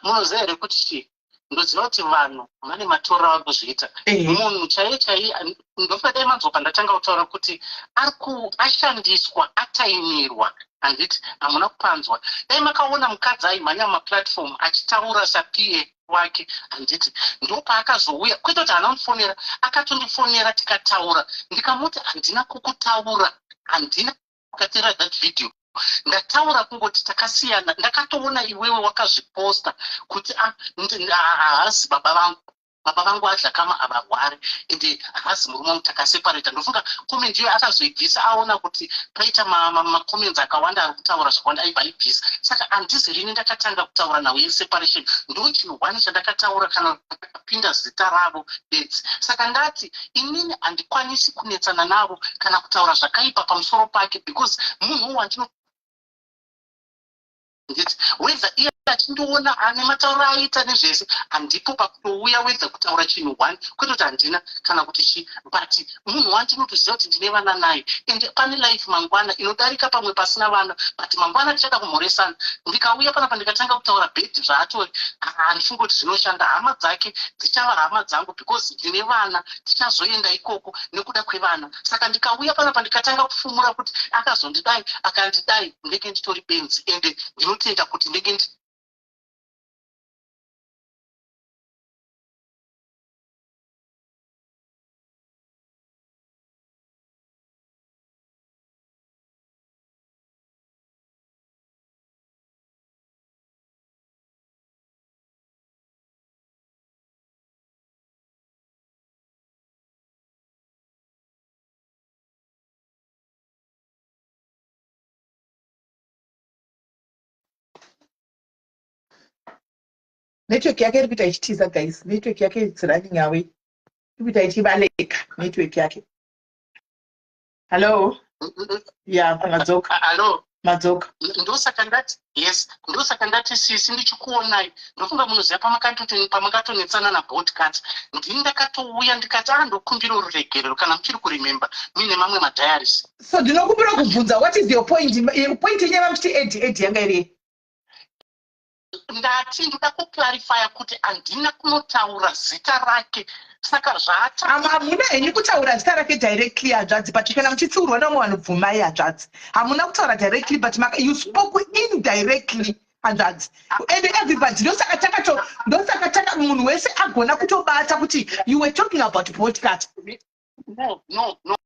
Munoziva here kuti chii? Ndoziva kuti vanhu vane matorero avari kuzviita. Munhu chaiye chaiye, ndofunga dai manzwa pandatanga kutaura kuti ari ashandiswa, ataimirwa, handiti? Hamuna kupanzwa. Dai makaona mukadzi aimhanya mumaplatform achitaura saPA wake, handiti? Ndopaakazouya, kwete kuti haana kundifonera, akatondifonera tikataura, ndikamuti handina kukutaura, handina ukateerera that video ndataura kungoti takasiyana. Ndakatoona iwewe wakazviposta kuti haasi baba vangu, baba vangu adlakama havarwari, ende haasi murume wangu, takaseparata. Ndofunga comment iyoyo akazoibvisa aona kuti paita macomments akawanda ari kutaura zvakawanda, aibva aibvisa. Saka handizi rini ndakatanga kutaura nhau yeseparation. Ndo chinhu one chandakataura kana ndakapinda zita ravo bedzi. Saka ndati inini handikwanisi kunetsana navo kana kutaura zvakaipa pamusoro pake, because munhu wandino nditi whether iye achindiona ane matauro aita nezvese, handipo pakutouya whether kutaura chinhu one, kwete kuti handina kana kuti chi, but munhu wandinotoziva kuti ndine vana naye, and pane life mangwana inodarika pamwe pasina vana, but mangwana tichada kumhoresana. Ndikauya panapa ndikatanga kutaura bad zvaatori, handifungi kuti zvinoshanda. Hama dzake dzichava hama dzangu because ndine vana, tichazoenda ikoko nekuda kwevana. Saka ndikauya panapa ndikatanga kufumura kuti akazondidai, akandidai, ndenge nditori benzi, ende ndinotenda kuti ndenge Network yake iri kuita ichitiza, guys. Network yake, it's running away, iri kuita ichibaleka network yake. Hello, ya, madzoka. Hallo. Madzoka. Ndosaka ndati, yes, ndosaka ndati sisi ndichikuonai. Ndofunga munoziva pamakatonetsana naBolt Cutter, ndini ndakatouya ndikati a ndokumbira ruregerero, kana muchiri kuremember muine mamwe madiaries. So ndinokumbira kubvunza, what is your point? Point yenyu yavamuchiti ed ed yanga iri? Ndati ndoda kuclarifya kuti handina kunotaura zita rake, saka zvaata Hamuna henyu kutaura zita rake directly, hanzvadzi, but kana muchitsiurwa nevamwe vanhu, bvumai, hanzvadzi. Hamuna kutaura directly, but you spoke indirectly, hanzvadzi, and everybody, ndosaka takato ndosaka taka munhu wese agona kutobata kuti you were talking about Bolt Cutter. No, no, no,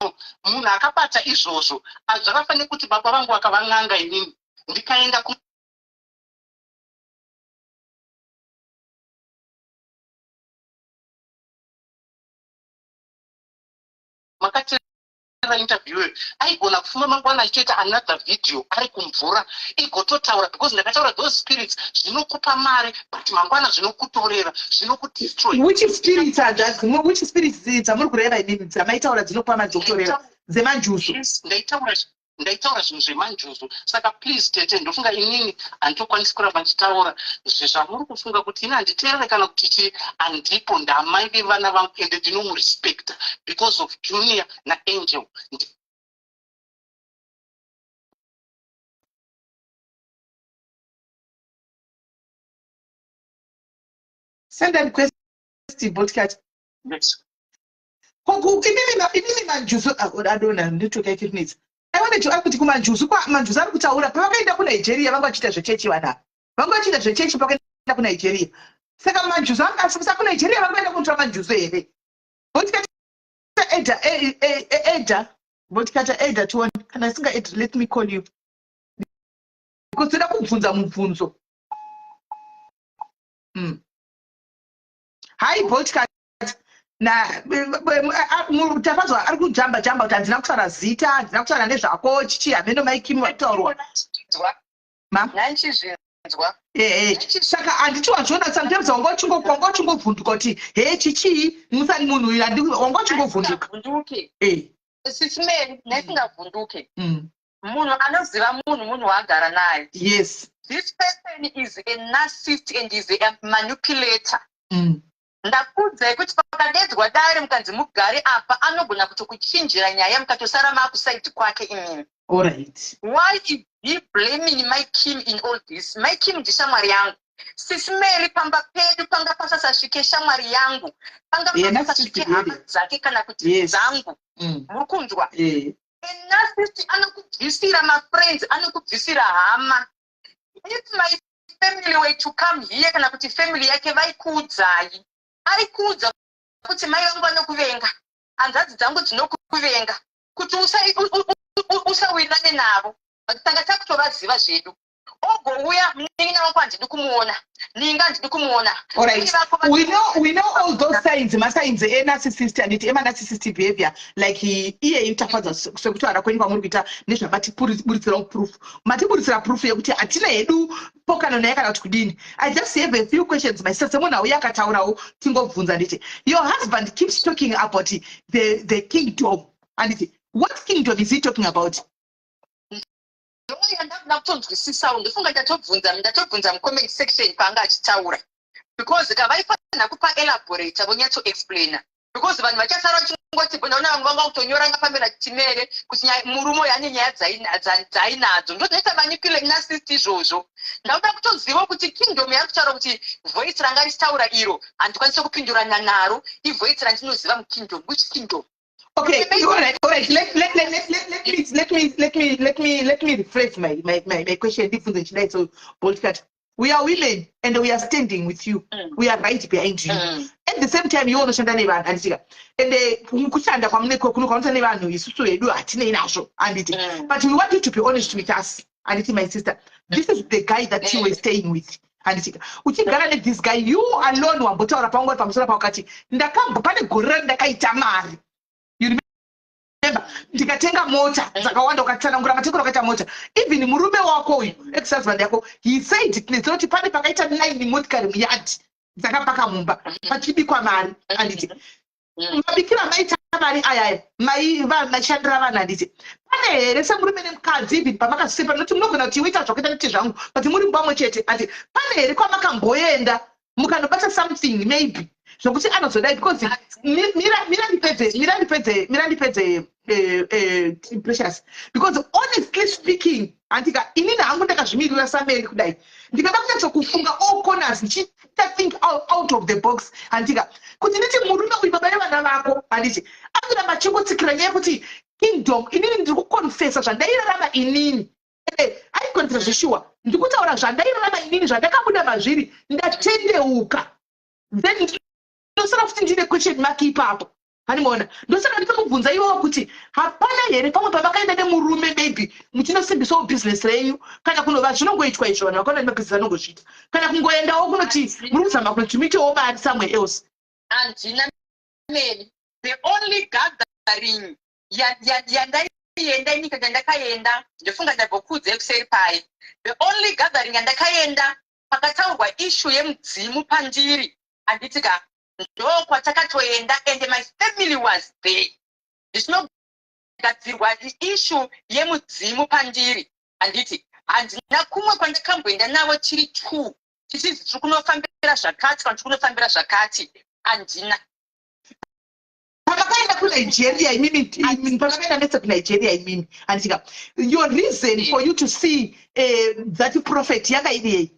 munhu akabata izvozvo, zvakafanira kuti baba vangu vakavang'anga, inini ndikaenda ku makateerera interview iyoyo, aigona kufuma mangwana achitoita another video ari kumvura igototaura, because ndakataura those spirits zvinokupa mari, but mangwana zvinokutorera, zvinokudestroy. Which spirits, hanzvadzi? Which spirits dzamuri kureva inini dzamaitaura dzinokupa mari dzokutorera, dzemanjuzu? Yes, ndaitaura zvinhu zvemanjuzu. Saka please tete, ndofunga inini handitokwanisi kuramba ndichitaura zvezvamuri kufunga kuti ini handiteerere kana kuti chii. Handipo, ndamai vevana vangu, ende ndinomurespecta because of Junior naAngel. Send a request, Bolt Cutter. Yes. Imimi manjuzu adona, network yake rinetsa. I wanted to ask kuti kumanjuzu, manjuzu ari kutaura pavakaenda kuNigeria, vanga vachiita zvechechi, vanhu ava vanga vachiita zvechechi pakaenda kuNigeria. Saka manjuzu anga asisa kuNigeria, vanga vaenda kunotora manjuzu here? Bolt Cutter, adda, adda Bolt Cutter, adda tione. Kana isinga add, let me call you because toda kubvunza mubvunzo. Hi Bolt Cutter, na Tafadzwa ari kujamba jamba kuti handina kutaura zita, handina kutaura nezvako, chichi hameno maikimu vakutaurwa. Ma Nanchizvinzwa. Saka handiti wazviona, sometimes wanga uchingovhunduka kuti he chichii, musani munhu uyu, wanga uchingovhunduka. Vhunduke. Sisi Mary, nesingavhunduke. Munhu anoziva munhu, munhu waagara naye. This person is a narcissist and is a manipulator. Ndakuudzai kuti pakadedzwa dare, mukanzi mugare apa, anogona kutokuchinjira nyaya, mukatosara maakusaidi kwake imimi. All right. Why is he blaming my Kim in all this? My Kim ndishamwari yangu, Sisi Mary. Pamba pedu panga pasasasvike shamwari yangu, panga pasasasvike hama dzake kana kuti dzangu. Muri kunzwa? Eh. Narcissist anokubvisira mafriends, anokubvisira hama. If my family were to come here, kana kuti family yake, vaikuudzai, aikuudza kuti mai vangu vanokuvenga, hanzvadzi dzangu dzinokuvenga, kuti usawirirane navo. Tanga takutovaziva zvedu. Ogouya, munin'ina wako handidi kumuona, ninga handidi kumuona. All right. We know all those signs, masigns enarcissist, anditi, emanarcissistic behavior, like iye Tafadza, sekutaura kwenyu kwamuri kuita nezvamatiburitsirawo proof, matiburitsira proof yekuti hatina hedu pokano naye kana kuti kudini. I just have a few questions, my sister. Semunhu auya akataurawo, tingobvunza, nditi your husband keeps talking about the kingdom, anditi? What kingdom is he talking about? Ndoyandakuna kutonzwisisawo. Ndofunga ndatobvunza mucomment section paanga achitaura, because kavaifanira kupa elaborate, vonyatsoexplaina, because vanhu vachasara vachingoti, ndaona vamwe vanga kutonyora ngapamela timere kuti murume uyu ane nyaya dzainadzo. Ndozvinoita manipulate narcissist izvozvo. Ndakuda kutoziva kuti kingdom yari kutaura kuti voice ranga richitaura iro handikwanisi kupindurana naro, ivoice randinoziva mukingdom. Which kingdom? Okay, all right. Let me rephrase my question. Ndibvunze chidai, so bold cut. We are women and we are standing with you. We are right behind you. At the same time, iwe unoshanda nevanhu, handitika? Ende kushanda kwamune kuno kwaunoshanda nevanhu, isusu hedu hatinei nazvo, handiti? But we want you to be honest with us, handiti, my sister? This is the guy that you were staying with, handitika? Uchigara nethis guy, you alone wambotaura paungori pamusoro pakati, ndakambo pane gore randakaita mari, you remember, ndikatenga mota dzakawanda, ukatsanangura matengero akaita mota. Even murume wako uyu, ex husband yako, he said kuti pane pakaita nine motikari muyadhi dzakapaka mumba pachibikwa mari, handiti? Mabikiro amaita mari ayaya maishandira vanhu, handiti? Pane here semurume nemukadzi, even pamakasepa, nokuti munogona kuti iweita zvakaita nekuti zvangu, but muri mumba chete, ati pane here kwamakamboenda mukanobata something maybe zvokuti anozodai? Because mira ndipedze, mira ndipedze, mira ndipedze, Precious, because honestly speaking, handika, inini hangu ndakazvimirira sameri kudai, ndikada kunyatsokufunga all corners, ndichiita think out of the box, handika, kuti nditi murume uyu, baba vevana vako, handiti, anoramba achingotsikira nyaya yekuti kingdom. Inini ndiri kuconfessa zvandairarama inini. Aikonfessa zveshuwa, ndiri kutaura zvandairarama inini, zvandakabuda mazviri, ndatendeuka. Then ndosara futi ndine question mark ipapo, handimaona? Ndosaka nditokubvunza iwewo kuti hapana here pamwe pamakaenda nemurume, maybe muchinosimbisawo bhizinesi renyu, kana kunova zvinongoitwa izvo, vanhu vakaona nemabhizinesi vanongozviita, kana kungoendawo kunoti muri kuzama kunoti muitewo mari somewhere else? Handina, Mary. The only gathering yandaienda inyika yandakaenda, ndofunga ndambokuudzai kuseri pai, the only gathering yandakaenda pakataurwa issue yemudzimu pandiri, handiti ka, ndokwatakatoenda, and my family was there, ndichinogadzirwa issue yemudzimu pandiri, handiti? Handina kumwe kwandakamboenda navo tiri two, tichizi tiri kunofambira zvakati kana tiri kunofambira zvakati. Handina. Pamakaenda kuNigeria imimi, pamakaenda mese kuNigeria imimi, handitika, your reason for you to see that prophet yanga iri yei?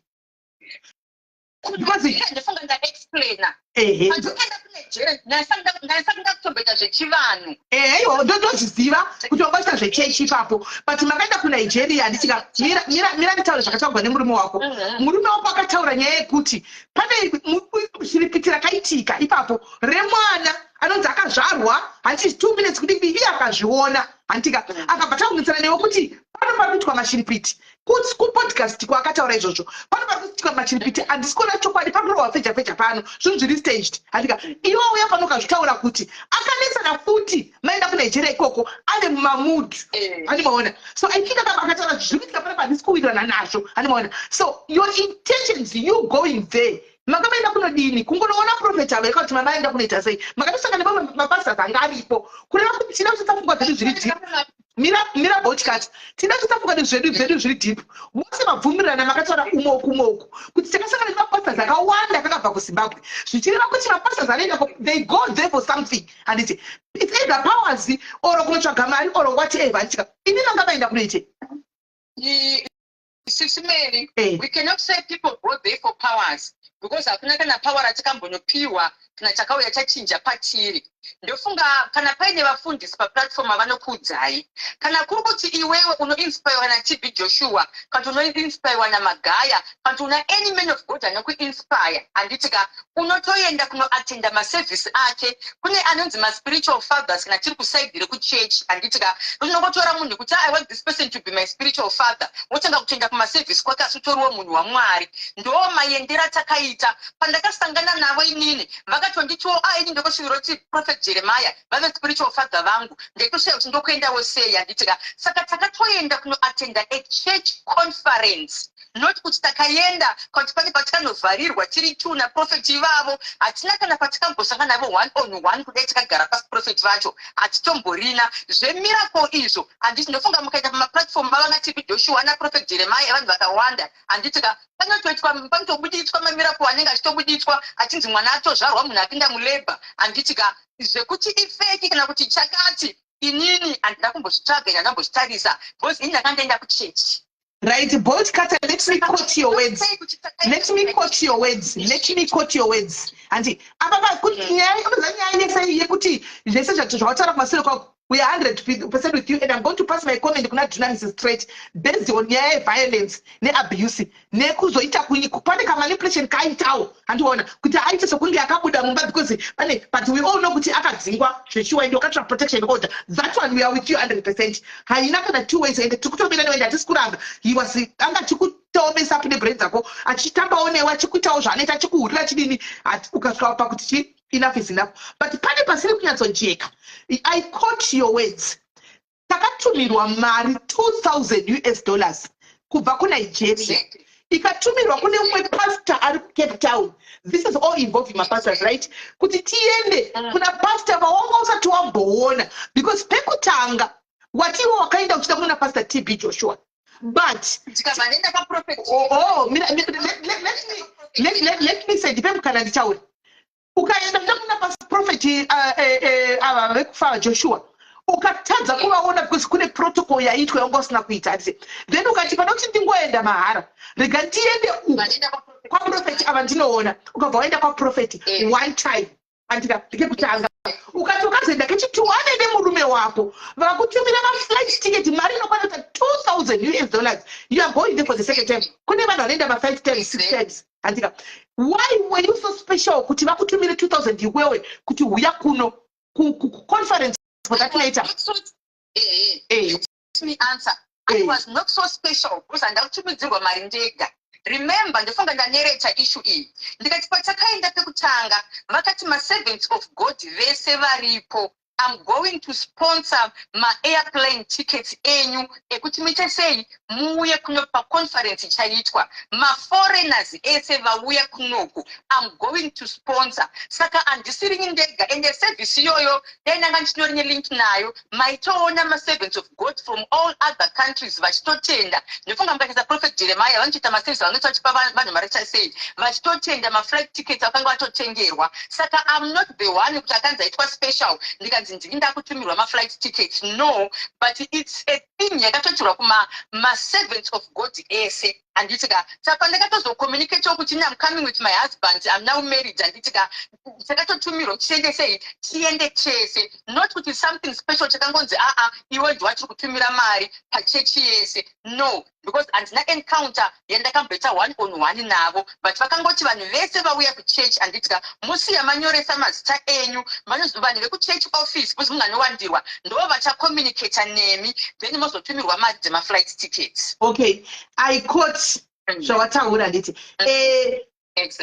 Because Ndifunga ndaexplaina. Pandikaenda kuNigeria, ndaisanda kutomboita zvechivanhu. Ehe, ndozviziva kuti wangaita zvechechi ipapo, but makaenda kuNigeria, handitika? Mira nditaure zvakataurwa nemurume wako. Murume wako akataura nyaya yekuti pane shiripiti rakaitika ipapo remwana anonzi akazvarwa, handiti, 2 minutes kuti iye akazviona, handitika? Akabva taungisana newe kuti pano pari kuitwa mashiripiti. Kupodcast kwaakataura izvozvo, pano pari kuitwa mashiripiti, handisi kuona chokwadi, pari kurohwa feja feja pano, zvinhu zviri staged, handika? Iwe uya pano ukazvitaura kuti akanetsana futi maenda kuNigeria ikoko ave mumamood, handimaona? So I think akataura zviri kuitika panapa, handisi kuwirirana nazvo, handimaona? So your intentions, you going there. Manga maenda kunodini? Kungonoona prophet ava kuti mamaenda kunoita sei? Makatosangana nemamwe mapastors anga aripo. Kureva kuti tina kutsatsa pfungwa dzedu zviri deep. Mira, mira, Bochkat. Tina kutsatsa pfungwa dzedu zviri deep. Vose mabvumirana, makataura umwe uku, umwe uku, kuti takasangana nemapastors akawanda akakabva kuZimbabwe, zvichireva kuti mapastors anoenda, they go there for something, handiti? It's either powers or kunotsvaga mari or whatever, handitika? Ini manga maenda kunoite? Sisi Mary, we cannot say people go there for powers, because hakuna kana power ratikambonopiwa kana chakauya chachinja patiri. Ndofunga kana paine vafundisi paplatform avanokuudzai, kana kuri kuti iwewe unoinspirewa naTB Joshua, kana kuti unoinspirewa naMagaya, kana kuti una any man of God anokuinspire, handiti ka? Unotoenda kunoatenda masevhisi ake. Kune anonzi maspiritual fathers kana tiri kuside rekuchechi, handiti ka? Unongotora munhu kuti, "I want this person to be my spiritual father," wotanga kutoenda kumasevhisi kwake, asi utoriwo munhu waMwari. Ndo maendera takaita. Pandakasangana navo inini, vakatonditiwo, "A, ini ndokusvivira kuti Prophet Jeremiah vave spiritual father vangu." Ndaitosvira kuti ndokuendawo sei, handiti ka? Saka takatoenda kunoatenda a church conference, not kuti takaenda kuti pane patikanovharirwa tiri two naprophet ivavo. Hatina kana patikambosangana navo one on one. Kudai takagara pasi, prophet vacho hatitomborina. Zvemiracle izvo, handiti? Ndofunga mukaita pamaplatform mavanga TB Joshua naprophet Jeremiah, vanhu vakawanda, handiti ka? Panotoitwa, panotobuditswa mamiracle anenge achitobuditswa, achinzi mwana atozvarwa, munhu apinda mulabour, handiti ka? Zvekuti ifake kana kuti chakati, inini handina kumbozvitsvaga, ine handambozvitarisa, because ini ndakandaenda kuchechi. Right, Bolt Cutter, let me quote your words. Let me quote your words. Let me quote your words. Anti, apa pa kuti nyaya, unoziva nyaya yese yekuti zvese zvawataura kumashure kwako, we are 100% with you, and I'm going to pass my comment kuna Dunamis straight based on nyaya yeviolence neabuse nekuzoita pane kamanipulation kaaitawo, handiona kuti aite sekunge akabuda mumba because pane, but we all know kuti akadzingwa zveshuwa ende wakatora protection order. That one we are with you 100%, haina kana two ways, ende tiri kutomira newe, ende hatisi kuramba. He was anga achikutomesa up nebrain dzako, achitambawo newe, achikuitawo zvaanoita, achikuhurira, achidini, ukasvika pakuti chi enough is enough. But pane pasiri kunyatsojeka. I quote your words: "Takatumirwa mari US$2000 kubva kuNigeria, ikatumirwa kune mumwe pastor ari kuCape Town." This is all involving mapastors, right? Kuti tiende kuna pastor vawanga usati wamboona, because pekutanga watiwo wakaenda uchida kuna Pastor TB Joshua, but Ndikabva ndaenda paprophet. Oh, mira, let me say, ndipe mukana nditaure. Ukaenda kuda kuna prophet ava vekufa Joshua, ukatadza kuvaona because kune protocol yaitwa yanga usina kuita, handiti? Then ukati, "Pane kuti ndingoenda mahara, rega ndiende uku kwaprofeti ava ndinoona." Ukabva waenda kwaprofeti one time, andika ndekekutanga. Ukati ukazoenda kechitwo ane nemurume wako, vakakutumira maflight ticket, mari inokwana kuita US$2000. You are going there for the second time. Kune vanhu vanoenda ma5 times, six times, handika? Why were you so special kuti vakutumire 2000 iwewe, kuti huya kuno kuconference for that matter? Let me answer. I was not so special because handina kutumidzirwa mari ndega. Remember, ndofunga ndanarrata issue iyi, ndikati patakaenda pekutanga vakati maservants of God vese varipo, I'm going to sponsor maairplane tickets enyu ekuti muite sei, muuye kuno paconference ichaitwa. Maforeigners ese vauya kunoku, I'm going to sponsor. Saka handisirini ndega. Ende service iyoyo, dai ndanga ndichinori nelink nayo, maitoona maservants of God from all other countries vachitotenda. Ndofunga mukaita Prophet Jeremiah, vanotoita maservice vanoita vachipa vanhu mari sei, vachitotenda maflight tickets vakanga vatotengerwa. Saka I'm not the one kuti akanzi aitwa special, ndikanzi ndini ndakutumirwa maflight tickets, no. But it's a thing yakatotirwa kuma-servants of God ese, handiti ka? Saka pandakatozocommunicatawo kuti I'm coming with my husband, I'm now married, handiti ka? Takatotumirwa kuti tiende sei, tiende chese, not kuti something special chakangonzi, aa, iwe ndiwatiri kutumira mari pachechi yese, no, because handina encounter yandakamboita one on one navo. But vakangoti vanhu vese vauya kuchechi, handiti ka, musiya manyoresa mazita enyu, vanhu vekuchurch office, because munganowandirwa, ndo vachacommunicata nemi, then mozotumirwa mari dzemaflight tickets. Okay, I quote zvawataura, nditi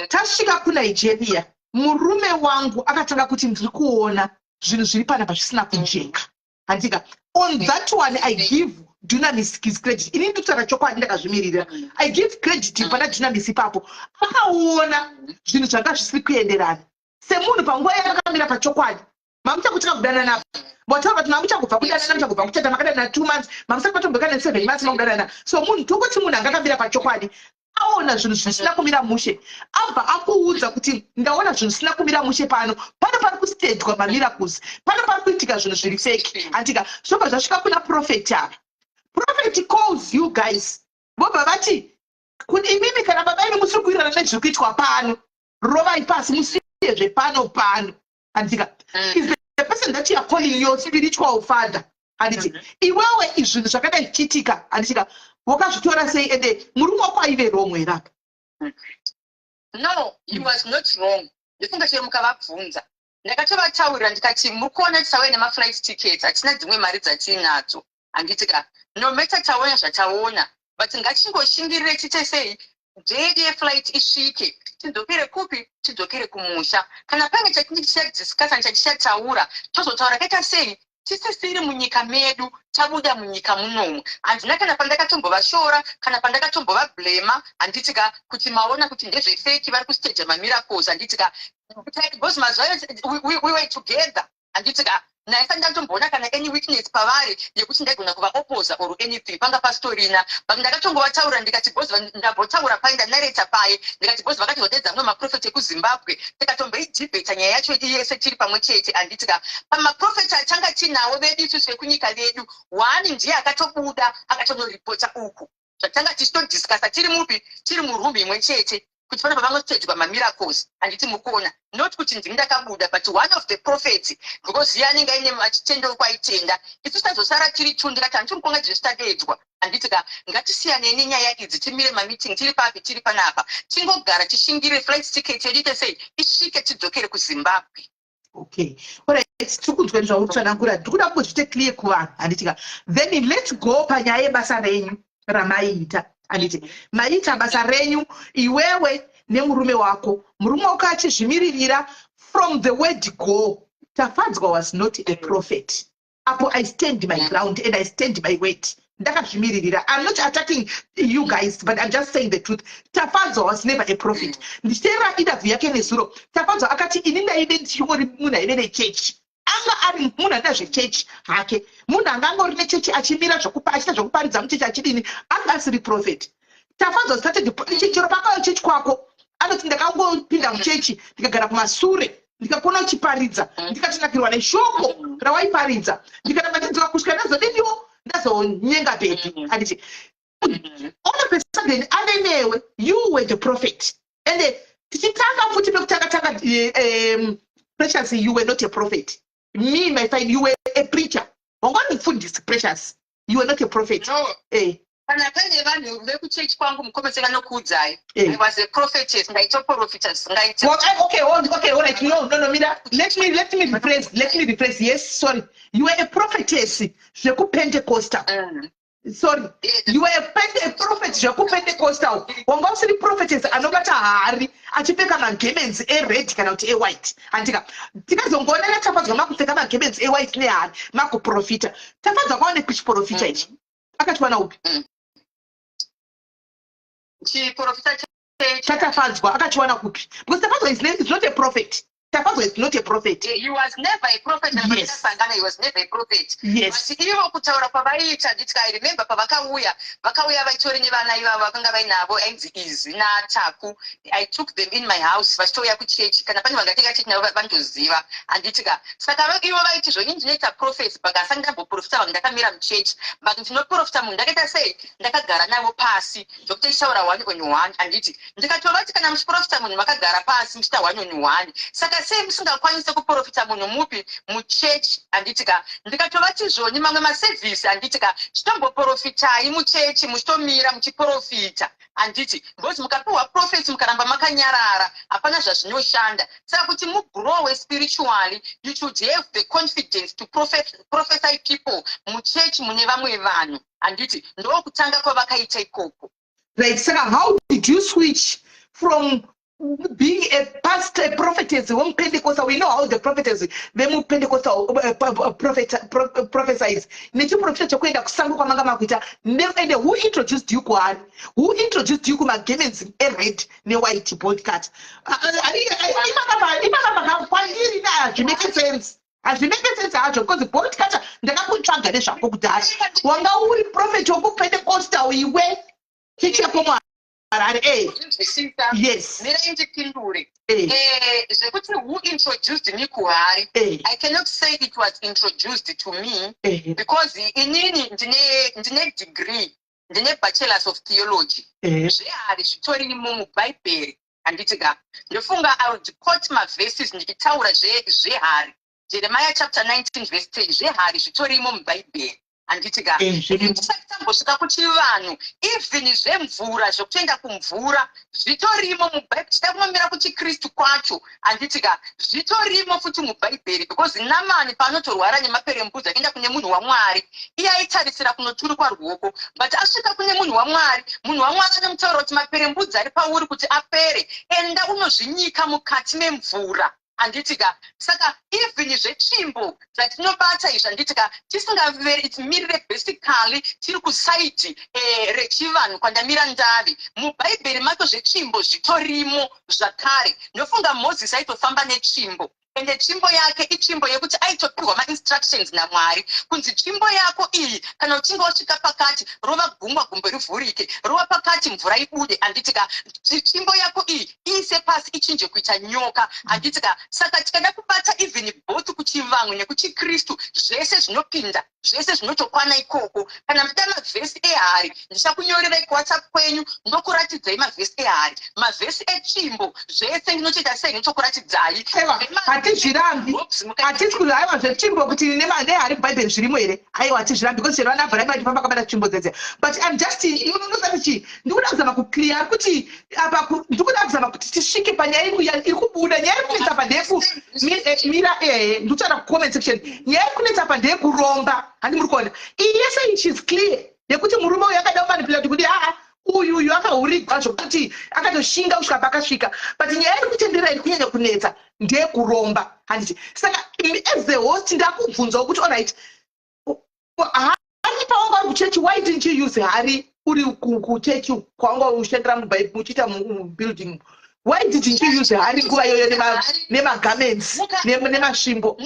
tasvika kuNigeria, murume wangu akatanga kuti, "Ndiri kuona zvinhu zviri panapa zvisina kujeka," handika? On that one I give Dunamis his credit. Ini ndikutaura chokwadi ndakazvimirira. I give credit pana Dunamis ipapo, akaona. Zvinhu zvanga zvisiri kuenderana. Semunhu panguva yakakamira pachokwadi, mamuchakutanga kudanana, wataura kuti mamuchangobva kudanana, muchangobva kuchata, makadanana 2 months, mamusati matombekana 7 months makudanana. So munhu, tongoti munhu angakamira pachokwadi, aona zvinhu zvisina kumira mushe, abva akuudza kuti ndaona zvinhu zvisina kumira mushe pano, pano pari kustagwa mamiracles, pano pari kuitika zvinhu zviri fake, handika? Zvobva zvasvika kuna prophet ava. Prophet calls you guys, vobva vati kuti imimi kana baba imi musiri kuwirirana nezviri kuitwa pano, rovai pasi, musiye zvepano pano, handika? Is the person that you are calling your spiritual father, handiti? Iwewe zvinhu zvakadai zvichiitika, handitika, wakazvitora sei? Ende murume wako aive wrong here apa? No, he was not wrong. Ndifunga chero mukavabvunza, ndakatovataurira ndikati muri kuona tisauya nemaflight tickets, hatina dzimwe mari dzatiinadzo, handiti ka? No matter taona zvataona, but ngatingoshingirire, tiite sei, date yeflight isvike, tidzokere kupi? Tidzokere kumusha. Kana paine chatinenge tichadiscussa, chatichataura, tozotaura kaita sei tisisiri munyika medu, tabuda munyika munomu. Handina kana pandakatombovashora kana pandakatombovablamer, handiti ka, kuti maona kuti ndezvefake, vari kustaja mamiracles, handiti ka? Because mazuva ayo we were together, handiti ka? Naisa ndatomboona kana any weakness pavari yekuti ndaigona kuvaopposa or anything, panga pasitorina. But ndakatongovataura ndikati because ndambotaura pai, ndanareta pai, ndikati because vakatizodedza amwe maprofeti ekuZimbabwe, tikatomboidhibheta nyaya yacho yese tiri pamwe chete, handiti ka? Pamaprofeti atanga tinawo vedu isusu vekunyika vedu, one ndiye akatobuda akatonoripota uku zvatanga tichitodiscussa tiri mupi, tiri muroom imwe chete, kuti panapa pangostagwa mamiracles, handiti mukuona? Not kuti ndini ndakabuda, but one of the prophets, because iye anenge aine achitendero kwaitenda. Isu tazosara tiri two. Ndikati handiti mukuona zvesitadedzwa, handiti ka? Ngatisiyanei nenyaya idzi, timire mameeting tiri papi, tiri panapa, tingogara tishingire flight ticket yedu ite sei, isvike, tidzokere kuZimbabwe. Okay, alright, tiri kunzwa zvauri kutsanangura. Ndiri kuda kungozviite clear kuvanhu, handiti ka? Then let's go panyaya yebasa renyu ramaiita, handiti? Maiita basa renyu iwewe nemurume wako, murume wako achizvimiririra from the word go. Tafadzwa was not a prophet. Apo I stand my ground and I stand my word. Ndakazvimiririra. I'm not attacking you guys, but I'm just saying the truth. Tafadzwa was never a prophet. Ndichiteerera interview yake nezuro, Tafadzwa akati ini ndaive ndichingori munhu aive nechechi. Anga ari munhu anoita zvechechi hake, munhu anga angori nechechi, achimira achiita zvekuparidza muchechi, achidini. Anga asiri prophet. Tafadzwa started chero pakauya chechi kwako, anoti ndakangopinda muchechi, ndikagara kumasure, ndikakuona uchiparidza, ndikatonakirwa neshoko rawaiparidza, ndikaramba ndidzoka kusvika ndazodiniwo, ndazonyenga baby, handiti? All of a sudden ave newe. You were the prophet. And tichitanga futi pekutanga tanga, Precious, you were not a prophet. Me, my friend, you were a preacher. Wanga uri mufundisi, Precious. You were not a prophet. No. Kana paine vanhu vekuchechi kwangu, mukometse vanokuudzai. I was a prophetess. Ndaitoprofita zvisingaiti. Well, okay, hold, okay, all right. No, Mira. Let me rephrase. Let me rephrase. Yes, sorry. You were a prophetess. ZvekuPentecostal. Sorry. You were a prophet zvekuPentecostal. Wanga usiri prophetess anobata hari achipfeka magarments ered kana kuti ewhite. Handika. Tikazongoonera Tafadzwa makupfeka magarments ewhite nehari makuprofita. Tafadzwa kwaone kuchiprofita ichi. Akachiwana upi? Chiprofita? ChaTafadzwa akachiwana kupi? Because Tafadzwa is not a prophet. Tafadzwa is not a prophet. He was never a prophet. Sangana, he was never a prophet. But ivo kutaura kwavaiita, nditi I remember pavakauya, vakauya vaitori nevana ivavo vakanga vainavo, ainzi Izwi naTaku. I took them in my house vachitouya kuchechi. Kana pane vangatenga chechi navo vanotoziva, handiti ka? Saka ivo vaiti zvoni ndinoita prophecy, but asati ndamboprofita vanhu ndakamira muchechi, but ndinoprofita munhu ndakaita sei, ndakagara navo pasi, zvokuti tichitaura one on one, handiti? Ndikatovati kana muchiprofita munhu makagara pasi muchiita one on one, saka sei musingakwanisi kuprofita munhu mupi, muchechi, handiti ka? Ndikatovati zvoni mamwe masevhisi, handiti ka, chitomboprofitai muchechi, muchitomira muchiprofita, handiti? Because mukapiwa prophecy mukaramba makanyarara, hapana zvazvinoshanda. Saka kuti mugrowe spiritually, you should have the confidence to prophesy people muchechi mune vamwe vanhu, handiti? Ndokutanga kwavakaita ikoko. Right. Saka how did you switch from Being a pastor, a prophetess wemuPentecostal, we know how the prophetess vemuPentecostal prophesies nechiprofita chekuenda kusango kwamanga makuita. And who introduced you kuhari? Who introduced you kumagarments ered newhite bolt cut? Ipapapa kwandiri hazvimake sense, hazvimake sense hazvo, because bolt cutter ndakakutsvaga nezvako kudhara. Wanga uri prophet wekuPentecostal iwe, chichepo muHarare e. Nzwisisa. Yes. Mirai ndipindure. Zvekuti who introduced me kuhari, I cannot say it was introduced to me because inini ndine degree, ndine bachelors of theology. Zvehari zvitorimo mubhaibheri, handiti ka? Ndofunga I would quote maverses ndichitaura zvehari. Jeremiah chapter 19 verse 10. Zvehari zvitorimo mubhaibheri, handiti ka? Zvirimo. Tisati tambosvika kuchivanhu, even zvemvura, zvekutoenda kumvura zvitorimo mubhaibheri. Tida kunomira kuchikristu kwacho, handiti ka? Zvitorimo futi mubhaibheri, because Namani paanotorwara nemaperembudzi akaenda kune munhu waMwari, iye aitarisira kunoturikwa ruoko, but asvika kune munhu waMwari, munhu waMwari anomutaura kuti maperembudzi ari pauri, kuti apere, enda unozvinyika mukati memvura, handiti ka? Saka even zvetsvimbo zvatinobata izvi, handiti ka, tisingamirire, basically tiri kuside rechivanhu kwandamira ndavi. Mubhaibheri macho zvetsvimbo zvitorimo zvakare. Ndofunga Mozisi aitofamba netsvimbo, ende tsvimbo yake itsvimbo yekuti aitopiwa mainstructions naMwari kunzi tsvimbo yako iyi, kana uchinge wasvika pakati, rova gungwa, gumbo rivhurike, rova pakati, mvura ibude, handiti ka? Tsvimbo yako iyi iise pasi, ichinje kuita nyoka, handiti ka? Saka tikada kubata even both kuchivanhu nekuchikristu, zvese zvinopinda, zvese zvinotokwana ikoko. Kana muchida mavhesi ehari, ndichakunyorerai kuWhatsApp kwenyu, ndokuratidzai mavhesi ehari, mavhesi etsvimbo, zvese ndinotoita sei, ndinotokuratidzai. Aiwa, hatizvirambi. Hatisi kuti aiwa, zvetsvimbo kuti nehari bhaibheri zvirimo here. Aiwa, hatizvirambi, because chero vana Abraham vachifamba vakabata tsvimbo dzedze. But I'm just, unosati chii, ndikuda kuzama kuclear kuti apa ndikuda kuzama kuti tisvike panyaya iri kubuda. Nyaya iri kunetsa apa ndeyeku mira, ehe, ndikutaura kucomment section. Nyaya iri kunetsa apa ndeyekuromba, handi muri kuona? Iyi yese she's clear yekuti murume uyu akada kumanipulate kuti aa, uyu akahurigwa zvokuti akatoshinga kusvika pakasvika. But nyaya iri kutendera, iri kunyanya kunetsa ndeyekuromba, handiti? Saka as the host ndakubvunzawo kuti alright, hari pawanga uri kuchechi, why didn't you use hari uri kuchechi kwawanga ushandira muchiita mubuilding? Why didn't you use hari nguva iyoyo nemagarments nemasvimbo?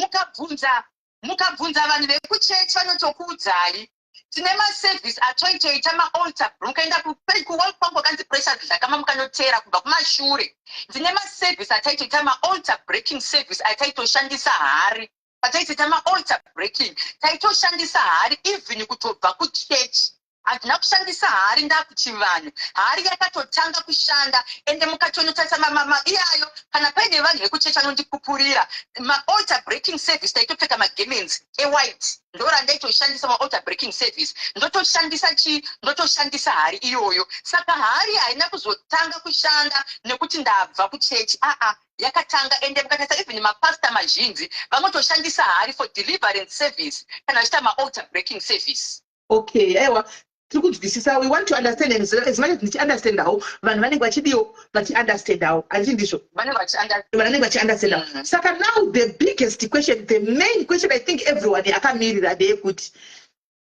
Mukabvunza vanhu vekuchechi vanotokuudzai, tine maservice atoitoita maaltar. Mukaenda kuwall kwangu kwakanzi Precious Dlakama, mukanotera kubva kumashure, ndine maservice ataitoita, maaltar breaking service ataitoshandisa hari. Pataitoita maaltar breaking taitoshandisa hari, even kutobva kuchechi. Handina kushandisa hari ndakuchivanhu. Hari yakatotanga kushanda, ende mukatonotarisa iyayo, kana paine vanhu vekuchechi anondipupurira, maaltar breaking service taitopfeka magarments ewhite, ndo randaitoshandisa maaltar breaking service. Ndotoshandisa chii? Ndotoshandisa hari iyoyo. Saka hari haina kuzotanga kushanda nekuti ndabva kuchechi, aa, yakatanga. Ende mukatarisa even mapasta mazhinji vanotoshandisa hari for deliverance service kana vachiita maaltar breaking service. Okay, aiwa, tiri kunzwisisa. We want to understand, and as much as ndichiunderstandawo, vanhu vanenge vachidiwo vachiunderstandawo, handiti ndizvo? Vanenge vachiunderstand. Vanenge vachiunderstandawo. Saka now the biggest question, the main question I think everyone akamirira ndeyekuti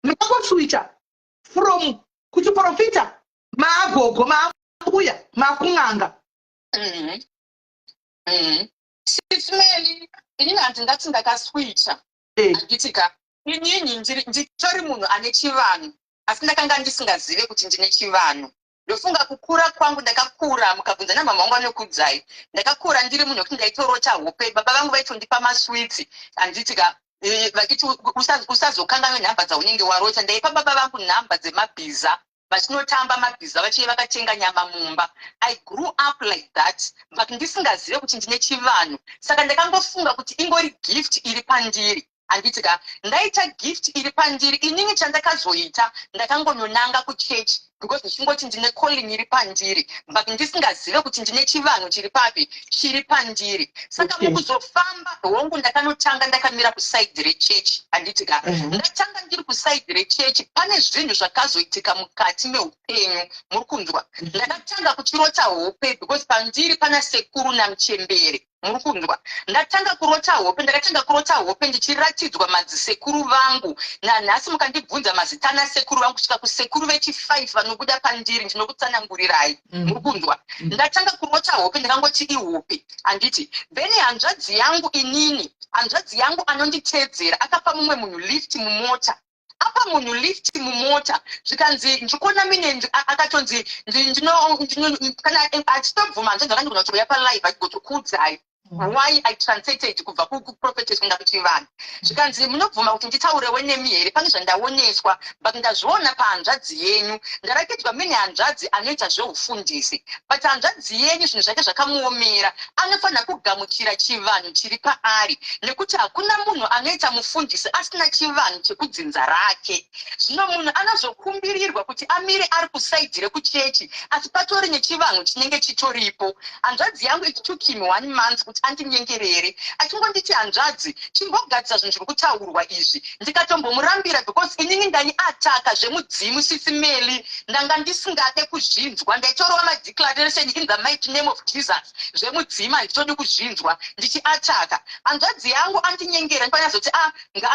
makangoswitcha from kuchiprofita maagogo, maambuya, makun'anga. Sis Melly, inini handingati ndakaswitcha. Handiti ka, inini nditori munhu ane chivanhu, asi ndakanga ndisingazive kuti ndine chivanhu. Ndofunga kukura kwangu, ndakakura, mukabvunza namama vangu vanokudzai, ndakakura ndiri munhu wekuti ndaitorota hope, baba vangu vaitondipa maswitsi, handiti ka? Vachiti usazokanganwe nhamba dzaunenge warota. Ndaipa baba vangu nhamba dzemabhiza, vachinotamba mabhiza, vachive vakatenga nyama mumba. I grew up like that, but ndisingazive kuti ndine chivanhu. Saka ndakangofunga kuti ingori gift iri pandiri. Handiti ka ndaita gift iri pandiri inini? Chandakazoita, ndakangononanga kuchechi because ndichingoti ndine calling iri pandiri, but ndisingazive kuti ndine chivanhu chiri papi, chiri pandiri. Saka mukuzofamba, hongu, ndakanotanga ndakamira kuside rechechi, handiti ka? Ndatanga ndiri kuside rechechi, pane zvinhu zvakazoitika mukati meupenyu, muri kunzwa? Ndakatanga kuchirota hope because pandiri pana sekuru namuchembere, muri kunzwa? Ndatanga kurota hope, ndakatanga kurota hope ndichiratidzwa madzisekuru vangu. Nanhasi mukandibvunza mazita anasekuru vangu kusvika kusekuru vechi5 vanobuda pandiri, ndinokutsanangurirai, muri kunzwa? Ndatanga kurota hope, ndakangoti ihope, handiti? Then hanzvadzi yangu inini, hanzvadzi yangu anonditeedzera, akapa mumwe munhu lift mumota. Apa munhu lift mumota, zvikanzi ndikuona mine akatonzi kana achitobvuma hanzvadzi akandigona kutouya palive achigotokuudzai why I translated kubva kuprophetess kuenda kuchivanhu. Zvikanzi, "Munobvuma kuti nditaurewo nemi here? Pane zvandaoneswa, but ndazviona pahanzvadzi yenyu. Ndarakidzwa mine hanzvadzi anoita zveufundisi, but hanzvadzi yenyu zvinhu zvake zvakamuomera. Anofanira kugamuchira chivanhu chiri paari, nekuti hakuna munhu anoita mufundisi asina chivanhu chekudzinza rake. Zvino munhu anozokumbirirwa kuti amire ari kuside rekuchechi, asi patori nechivanhu chinenge chitoripo." Hanzvadzi yangu, it took him one month kuti andinyengerere, achingonditi, "Hanzvadzi, chimbogadzisa zvinhu zviri kutaurwa izvi." Ndikatombomurambira because inini ndaiataka zvemudzimu, Sisi Meli, ndanga ndisingade kuzvinzwa. Ndaitorova madeclaration in the mighty name of Jesus. Zvemudzimu handitodi kuzvinzwa. Ndichiataka hanzvadzi yangu, andinyengera. Ndipanyazoti, "A,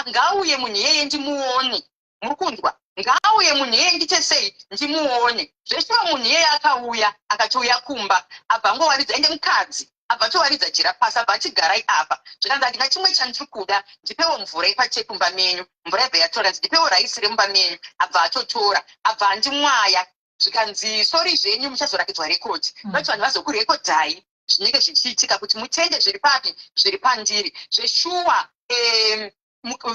ngauye munhu iyeye ndimuone." Muri kunzwa? Ngauye munhu iyeye, ndite sei, ndimuone. Zveshuwa munhu iyeye akauya, akatouya kumba, abva angowaridza, ende mukadzi abva atowaridza jira pasi, abva achigarai apa. Zvikanzi, "Handina chimwe chandiri kuda, ndipewo mvura ipatekumba menyu." Mvura ibva yatora. Kanzi, "Ndipewo raisi remumba menyu." Abva atotora, abva andimwaya. Zvikanzi, "Sorry zvenyu, muchazorakidzwa record." Vati vanhu vazokurekodhai zvinenge zvichiitika kuti mutende zviri papi, zviri pandiri. Zveshuwa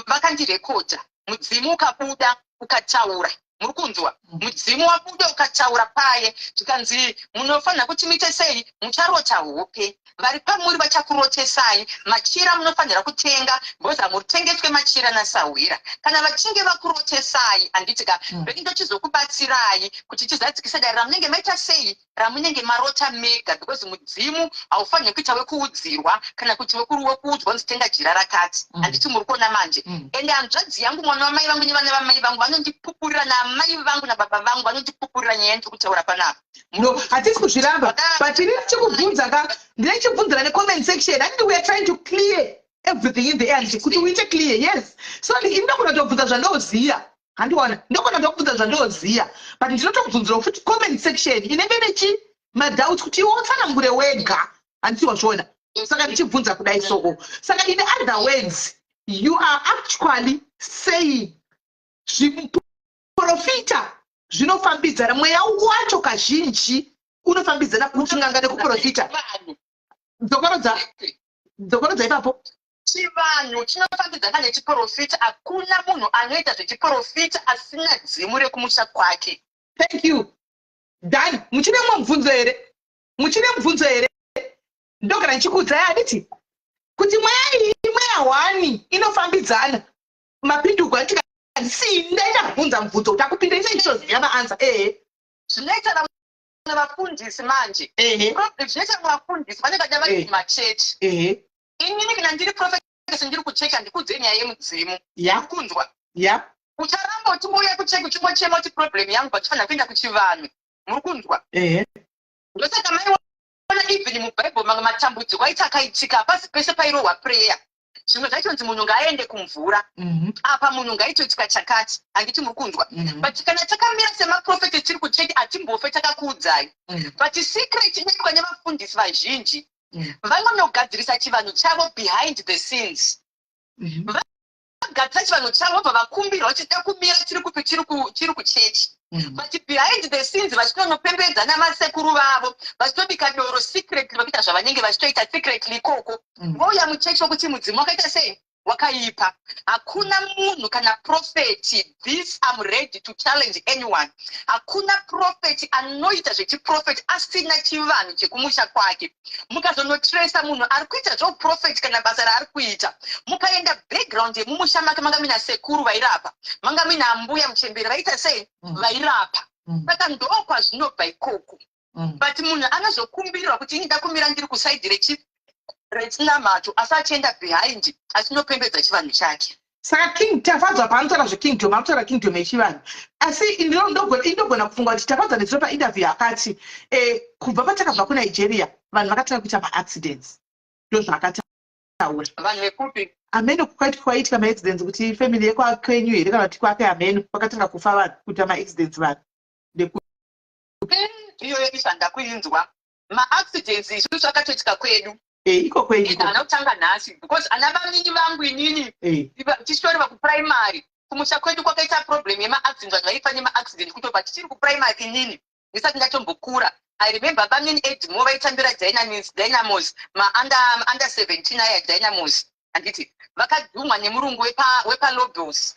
vakandirekodha, mudzimu ukabuda ukataura, muri kunzwa? Mudzimu wabuda ukataura paye. Zvikanzi, "Munofanira kuti muite sei? Mucharota hope, vari pamuri vachakurotesai. Machira munofanira kutenga because hamutengeswe machira nasahwira. Kana vachinge vakurotesai, handiti ka, then ndochizokubatsirai kuti tizadzikise dare ramunenge maita sei, ramunenge marota mega, because mudzimu haufaniri kuita wekuudzirwa kana kuti wekuudzwa kunzi tenga jira rakati." Handiti muri kuona manje? Ende hanzvadzi yangu, mwana wamai vangu nevana vamai vangu vanondipupurira, naamai vangu nababa vangu vanondipupurira nyaya yandiri kutaura panapa. No, hatisi kuzviramba, but ini ndichikubvunza ka, ndinechibvunzira necomment section, handiti? We are trying to clear everything in the end kuti uite clear, yes. So ini ndogona kutobvunza zvandoziya, handiona? Ndogona kutobvunza zvandoziya, but ndinotobvunzirawo futi comment section inenge nechi madoubts kuti iwe utsanangure wega, handiti wazviona? Saka ndichibvunza kudai soo, saka in other words, you are actually saying zviprofita zvinofambidzana, mweya wacho kazhinji unofambidzana kuchinganga nekuprofita. Vanhu. Dzokorodza, dzokorodza ipapo. Chivanhu chinofambidzana nechiprofita. Hakuna munhu anoita zvechiprofita asina dzimu rekumusha kwake. Thank you. Done. Muchine mumwe mubvunzo here? Muchine mubvunzo here? Ndogara ndichikuudzai, handiti, kuti mweya iyi, mweya hwani inofambidzana mapinduko anditi? Si ndaita kubvunza mubvunzo kuti akupinda ise ndichoziva maanswer, ehe. Zvinoita vamwe vafundisi manje, zvinoita vamwe vafundisi vanenge vada vari kumachechi. Inini kana ndiri prophetess, ndiri kuchechi, handikuudzei nyaya yemudzimu. Kunzwa? Ya. Ucharamba uchingouya kuchechi uchingochema kuti problem yangu, but ufanira kuenda kuchivanhu, muri kunzwa? Ehe. Ndosaka maiona even mubhaibheri mamwe matambudziko aiti akaitika, hapasi pese pairohwa prayer. Zvimwe zvachonzi munhu ngaaende kumvura, apa munhu ngaitoitika chakati, handiti muri kunzwa? But kana takamira semaprofeti tiri kuchechi, hatimbofe takakuudzai. But secret inoitwa nevafundisi vazhinji, vanonogadzirisa chivanhu chavo behind the scenes. Vagadzira chivanhu chavo, vobva vakumbirwa vachida kumira tiri kupi, tiri kuchechi, but behind the scenes vachitonopembedza namasekuru vavo, vachitobika doro secretly, vakuita zvavanenge vachitoita secretly ikoko. Vouya muchechi vokuti mudzimu wakaita sei. Wakaipa. Hakuna munhu kana prophet, this I'm ready to challenge anyone, hakuna prophet anoita zvechiprofeti asina chivanhu chekumusha kwake. Mukazonotresa munhu ari kuita zveuprofeti kana basa raari kuita, mukaenda background yemumusha make, manga muina sekuru vairapa, manga muina ambuya muchemberi vaita sei? Vairapa. Saka ndo kwazvinobva ikoko. But munhu anozokumbirirwa kuti ini ndakumira ndiri kuside rechinamato, asi achienda behind achinopembedza chivanhu chake. Saka King Tafadzwa paanotaura zvekingdom, anotaura kingdom yechivanhu, asi indogona kufunga kuti Tafadzwa nezuro painterview akati kubva patakabva kuNigeria vanhu vakatanga kuita maaccidents. Ndo zvaakataura. Vanhu vekupi? Ameno kwaitika maaccidents, kuti family yekwakwenyu here kana kuti kwake, ameno kwakatanga kufa vanhu, kuita maaccidents vanhu. Iyoyo isva ndakuinzwa. Maaccidents isusu akatoitika kwedu. Iko kwenyu. Haana kutanga nhasi, because ana vamini vangu inini tichitoreva kuprimary, kumusha kwedu kwakaita problem yemaaccident. Vanhu vaifa nemaaccident kutobva tichiri kuprimary. Inini ndisati ndatombokura, I remember bamini Edmo vaitambira Dynamos, maunder 17 aya Dynamos, handiti? Vakadhumwa nemurungu wepaLobos.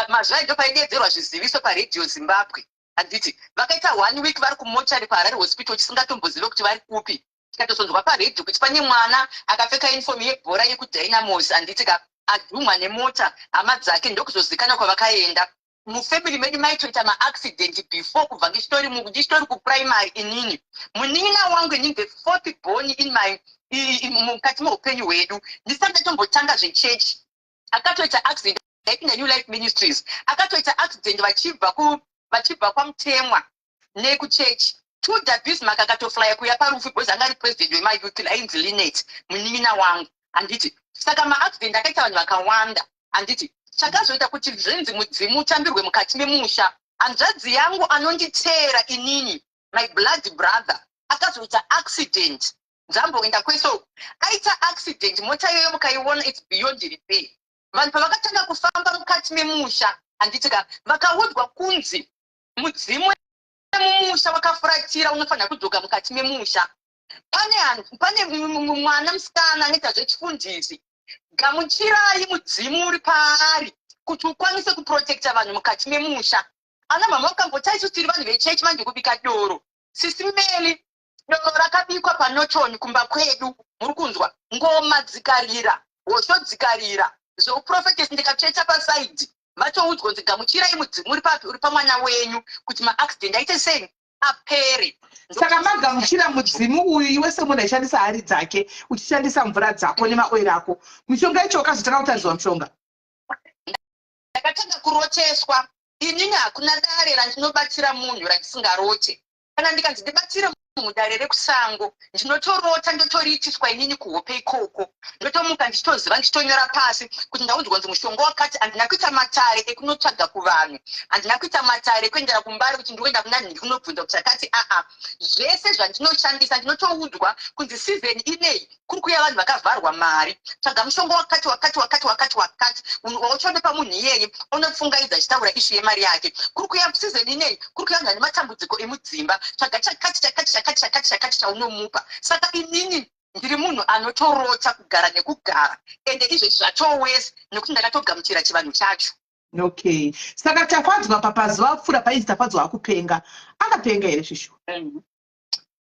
Mazuva ndo paidedzerwa zviziviso paRadio Zimbabwe, handiti? Vakaita one week vari kumochari paHarare Hospital, tisingatombozive kuti vari kupi. Tikatozonzwa paredhio kuti pane mwana akapfeka uniform yebhora yekuDynamos, handiti ka, adhumwa nemota. Hama dzake ndokuzozikanwa kwavakaenda. Mufamily medu maitoita maaccident before, kubva ndichitori kuprimary inini. Munin'ina wangu inini, the fourth born in my mukati meupenyu hwedu, ndisati ndatombotanga zvechechi, akatoita accident. Aipinda New Life Ministries, akatoita accident vachibva kwaMutemwa nekuchechi. Tudor Bismarck akatoflya kuya parufu because anga ari president wemayouth, ainzi Linet, munin'ina wangu, handiti? Saka maaccident akaita vanhu vakawanda, handiti? Chakazoita kuti zvinzi mudzimu utambirwe mukati memusha, hanzvadzi yangu anonditeera inini, my blood brother, akazoita accident. Nzamboenda kwese uku, aita accident, mota iyoyo mukaiona, it's beyond repair. Vanhu pavakatanga kufamba mukati memusha, handiti ka, vakaudzwa kunzi mudzimu wemumusha wakafuratira, unofanira kudzoka mukati memusha. Pane mwana musikana anoita zvechifundisi, gamuchirai mudzimu uri paari kuti ukwanise kuprotecta vanhu mukati memusha. Ana mama vakamboti isu tiri vanhu vechechi, manje kubika doro, Sisi Meli, doro rakabikwa paNorton kumba kwedu, muri kunzwa? Ngoma dzikarira, hosho dzikarira, zveuprofetesi ndikatsveta paside. Vatoudzwa kunzi gamuchirai mudzimu uri papi, uri pamwana wenyu, kuti maaccident aite sei? Apere. Saka magamuchira mudzimu uyu, iwe semunhu aishandisa hari dzake, uchishandisa mvura dzako nemaoiri ako, mishonga yacho, wakazotanga kutariswa mushonga? Ndakatanga kuroteswa inini. Hakuna dare randinobatsira munhu randisingarote. Kana ndikanzi ndibatsire mudare rekusango, ndinotorota, ndotoriitiswa inini kuhope ikoko. Ndotomuka ndichitoziva, ndichitonyora pasi kuti ndaudzwa kunzi mushonga wakati. Handina kuita matare ekunotsvaga kuvanhu, handina kuita matare ekuendera kuMbare kuti ndikuenda kuna nhingi kunobvunza kuti chakati. Aa, zvese zvandinoshandisa ndinotoudzwa kunzi season inei kuri kuuya vanhu vakavharwa mari, tsvaga mushonga wakati wakati wakati wakati wakati wauchaondopa munhu iyeye, unopfungaidza achitaura issue yemari yake. Kuri kuuya season inei, kuri kuuya vanhu vane matambudziko emudzimba, tsvaga chakati chakati chakati chakati chakati chaunomupa. Saka inini ndiri munhu anotorota kugara nekugara, ende izvezvi zvatowese nekuti ndakatogamuchira chivanhu chacho. Okay, saka Tafadzwa, papazuva apfuura painzi Tafadzwa akupenga, akapenga here zvishuwa?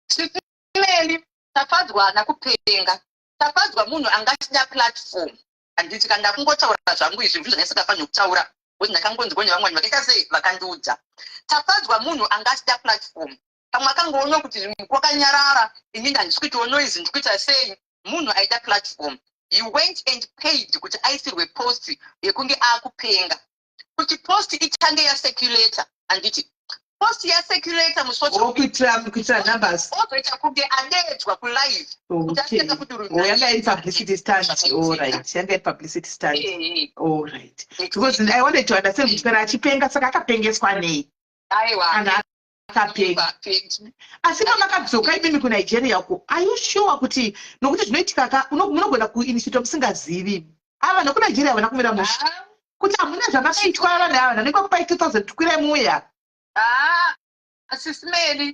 Sisi Meli, Tafadzwa haana kupenga. Tafadzwa munhu angasida platform, handiti? Kana ndakungotaura zvangu izvi, zvinhu zvandisingafaniri kutaura because ndakangonzwa nevamwe vanhu vakaita sei, vakandiudza. Tafadzwa munhu angasida platform. Pamwe akangoona kuti kwakanyarara, inini handisi kuitawo noise, ndikuita sei. Munhu aida platform. He went and paid kuti aisirwe post yekunge akupenga, kuti post ichange yacirculata, handiti? Post yacirculata musocial Oh, kuitira numbers. Ozoita kunge adedzwa kulive kuti asitanga kudurura. Oh, yanga iri publicity stunt. All right, yanga iri publicity stunt. All right, because I wanted to understand kuti kana achipenga, saka akapengeswa nei? Aiwa. Kana akapenga. Asi pamakadzoka imimi kuNigeria uko, are you sure kuti, nokuti zvinoitika ka, munogona kuinitiata musingazivi, ava vanhu vekuNigeria havana kumira mushe, kuti hamuna zvamakaitwa, vanhu ava vanenge vakupai 2000, tukwirai muuya? Ah, Sisi Meli,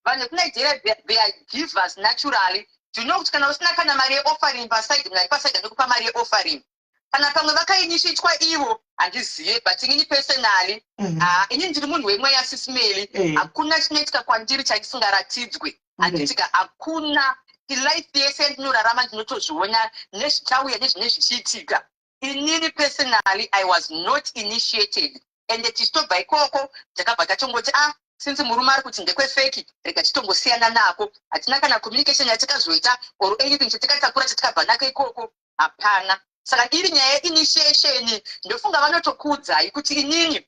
vanhu vekuNigeria, they are givers naturally. Do you know kuti kana usina kana mari yeoffering paside, munhu ari paside anokupa mari yeoffering? Kana pamwe vakainitiatwa ivo, handizive, but inini personally, ah, ini ndiri munhu wemweya, Sis Melly. Hakuna chinoitika kwandiri chachisingaratidzwe, handitika? Hakuna. Life yese yandinorarama ndinotozviona nezvichauya nezvine zvichiitika. Inini personally, I was not initiated. Ende tichitobva ikoko, takabva tatongoti, ah, since murume ari kuti ndekwefake, rega titongosiyana nako. Hatina kana communication yatikazoita or anything chatikatakura chatikabva nako ikoko, hapana. Saka iri nyaya yeinitiation, ndofunga vanotokuudzai kuti inini,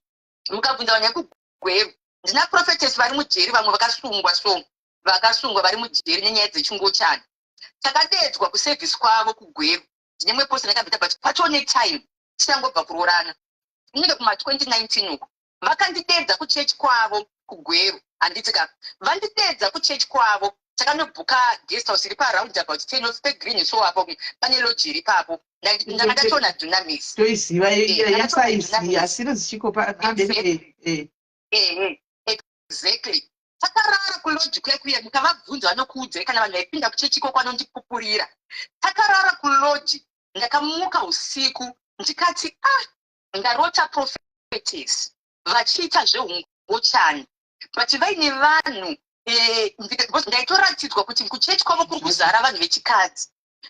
mukabvunza vanhu vekuGweru, ndina prophetess vari mujeri, vamwe vakasungwa, so vakasungwa vari mujeri nenyaya dzechingochani. Takadedzwa kuservice kwavo kuGweru. Ndine mwe post ndakabvita, but patone time tichangobva kuroorana, inenge kuma2019 uko. Vakandidedza kuchechi kwavo kuGweru, handiti ka? Vandidedza kuchechi kwavo, takanobhuka guest house iri paroundabout 10 off pegreen. So apo pane lodge iri ipapo. Ndanga ndatoona Dunamis. Toiziva yasaizi asiri zichiko. Ehe, exactly. Takarara kulodge kuya kuya. Mukavabvunza vanokuudzai, kana vanhu vaipinda kuchechi ikoko vanondipupurira. Takarara kulodge. Ndakamuka usiku ndikati, ah, ndarota prophetess vachiita zveungochani, but vaine vanhu, because ndaitoratidzwa kuti kuchechi kwavo kuri kuzara vanhu vechikadzi,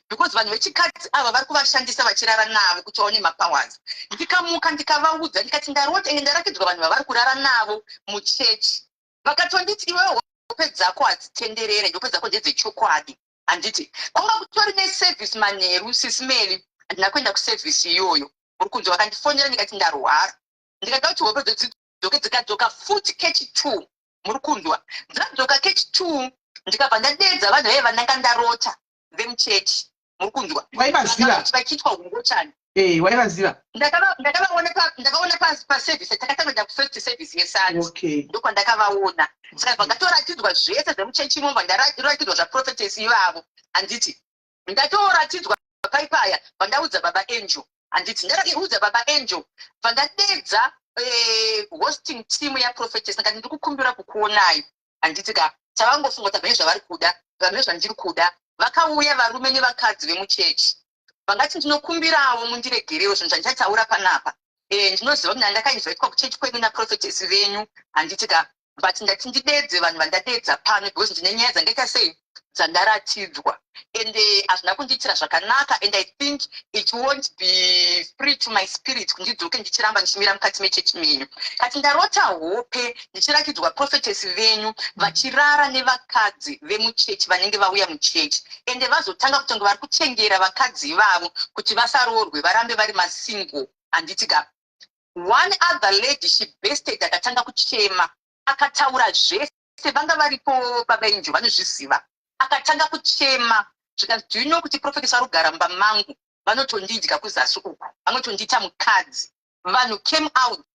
because vanhu vechikadzi ava vari kuvashandisa vachirara navo kuti vaone mapowers. Ndikamuka, ndikavaudza, ndikati ndarota ende ndaratidzwa vanhu vavari kurara navo muchechi. Vakatonditi, iwewe hope dzako hadzitenderere, hope dzako ndedzechokwadi, handiti? Kwanga kutori neservice manheru, Sis Melly. Handina kuenda kuservice iyoyo, uri kunzwa? Vakandifonera, ndikati ndarwara. Ndikada kuti hope dzodzoke, dzikadzoka futi kechi two, muri kunzwa? Dzadzoka kechi two, ndikabva ndadedza vanhu vaive vandanga ndarota vemuchechi, muri kunzwa? Waivaziva? Vachiitwa ungochani. Waivaziva? Ndakaona paservice. Takatanga kuenda kufirst service yeSunday. Ndokwandakavaona. Saka vakatoratidzwa zvese zvemuchechi imomo. Ndaratidzwa zvaprophetess ivavo, handiti? Ndatoratidzwa paipaya pandaudza Baba Angel, handiti? Ndaraudza Baba Angel, pandadedza hosting team yaprophetess, ndikati ndiri kukumbira kukuonai, handiti ka? Tavangofunga kuti vane zvavari kuda, vane zvandiri kuda. Vakauya varume nevakadzi vemuchechi. Vangati, ndinokumbirawo mundiregerewo zvinhu zvandichataura panapa. Ndinoziva kuti ndakainvitwa kuchechi kwenyu naprophetess venyu, handiti ka? But ndati ndidedze vanhu vandadedza pano because ndine nyaya dzangaita sei dzandaratidzwa, and hazvina kundiitira zvakanaka, and I think it won't be free to my spirit kuti ndidzoke ndichiramba ndichimira mukati mechechi menyu. Kati ndarota hope ndichiratidzwa prophetess venyu vachirara nevakadzi vemuchechi vanenge vauya muchechi, ende vazotanga kutonge vari kuchengera vakadzi ivavo kuti vasaroorwe, varambe vari masingle, handiti ka? One other lady, she bursted, akatanga kuchema, akataura zvese. Vanga varipo, Baba Injo vanozviziva. Akatanga kuchema, zvikanzi, do you know kuti prophetess vari kugara mumba mangu, vanotondidya kuzasi uku, vanotondiita mukadzi? Vanhu came out,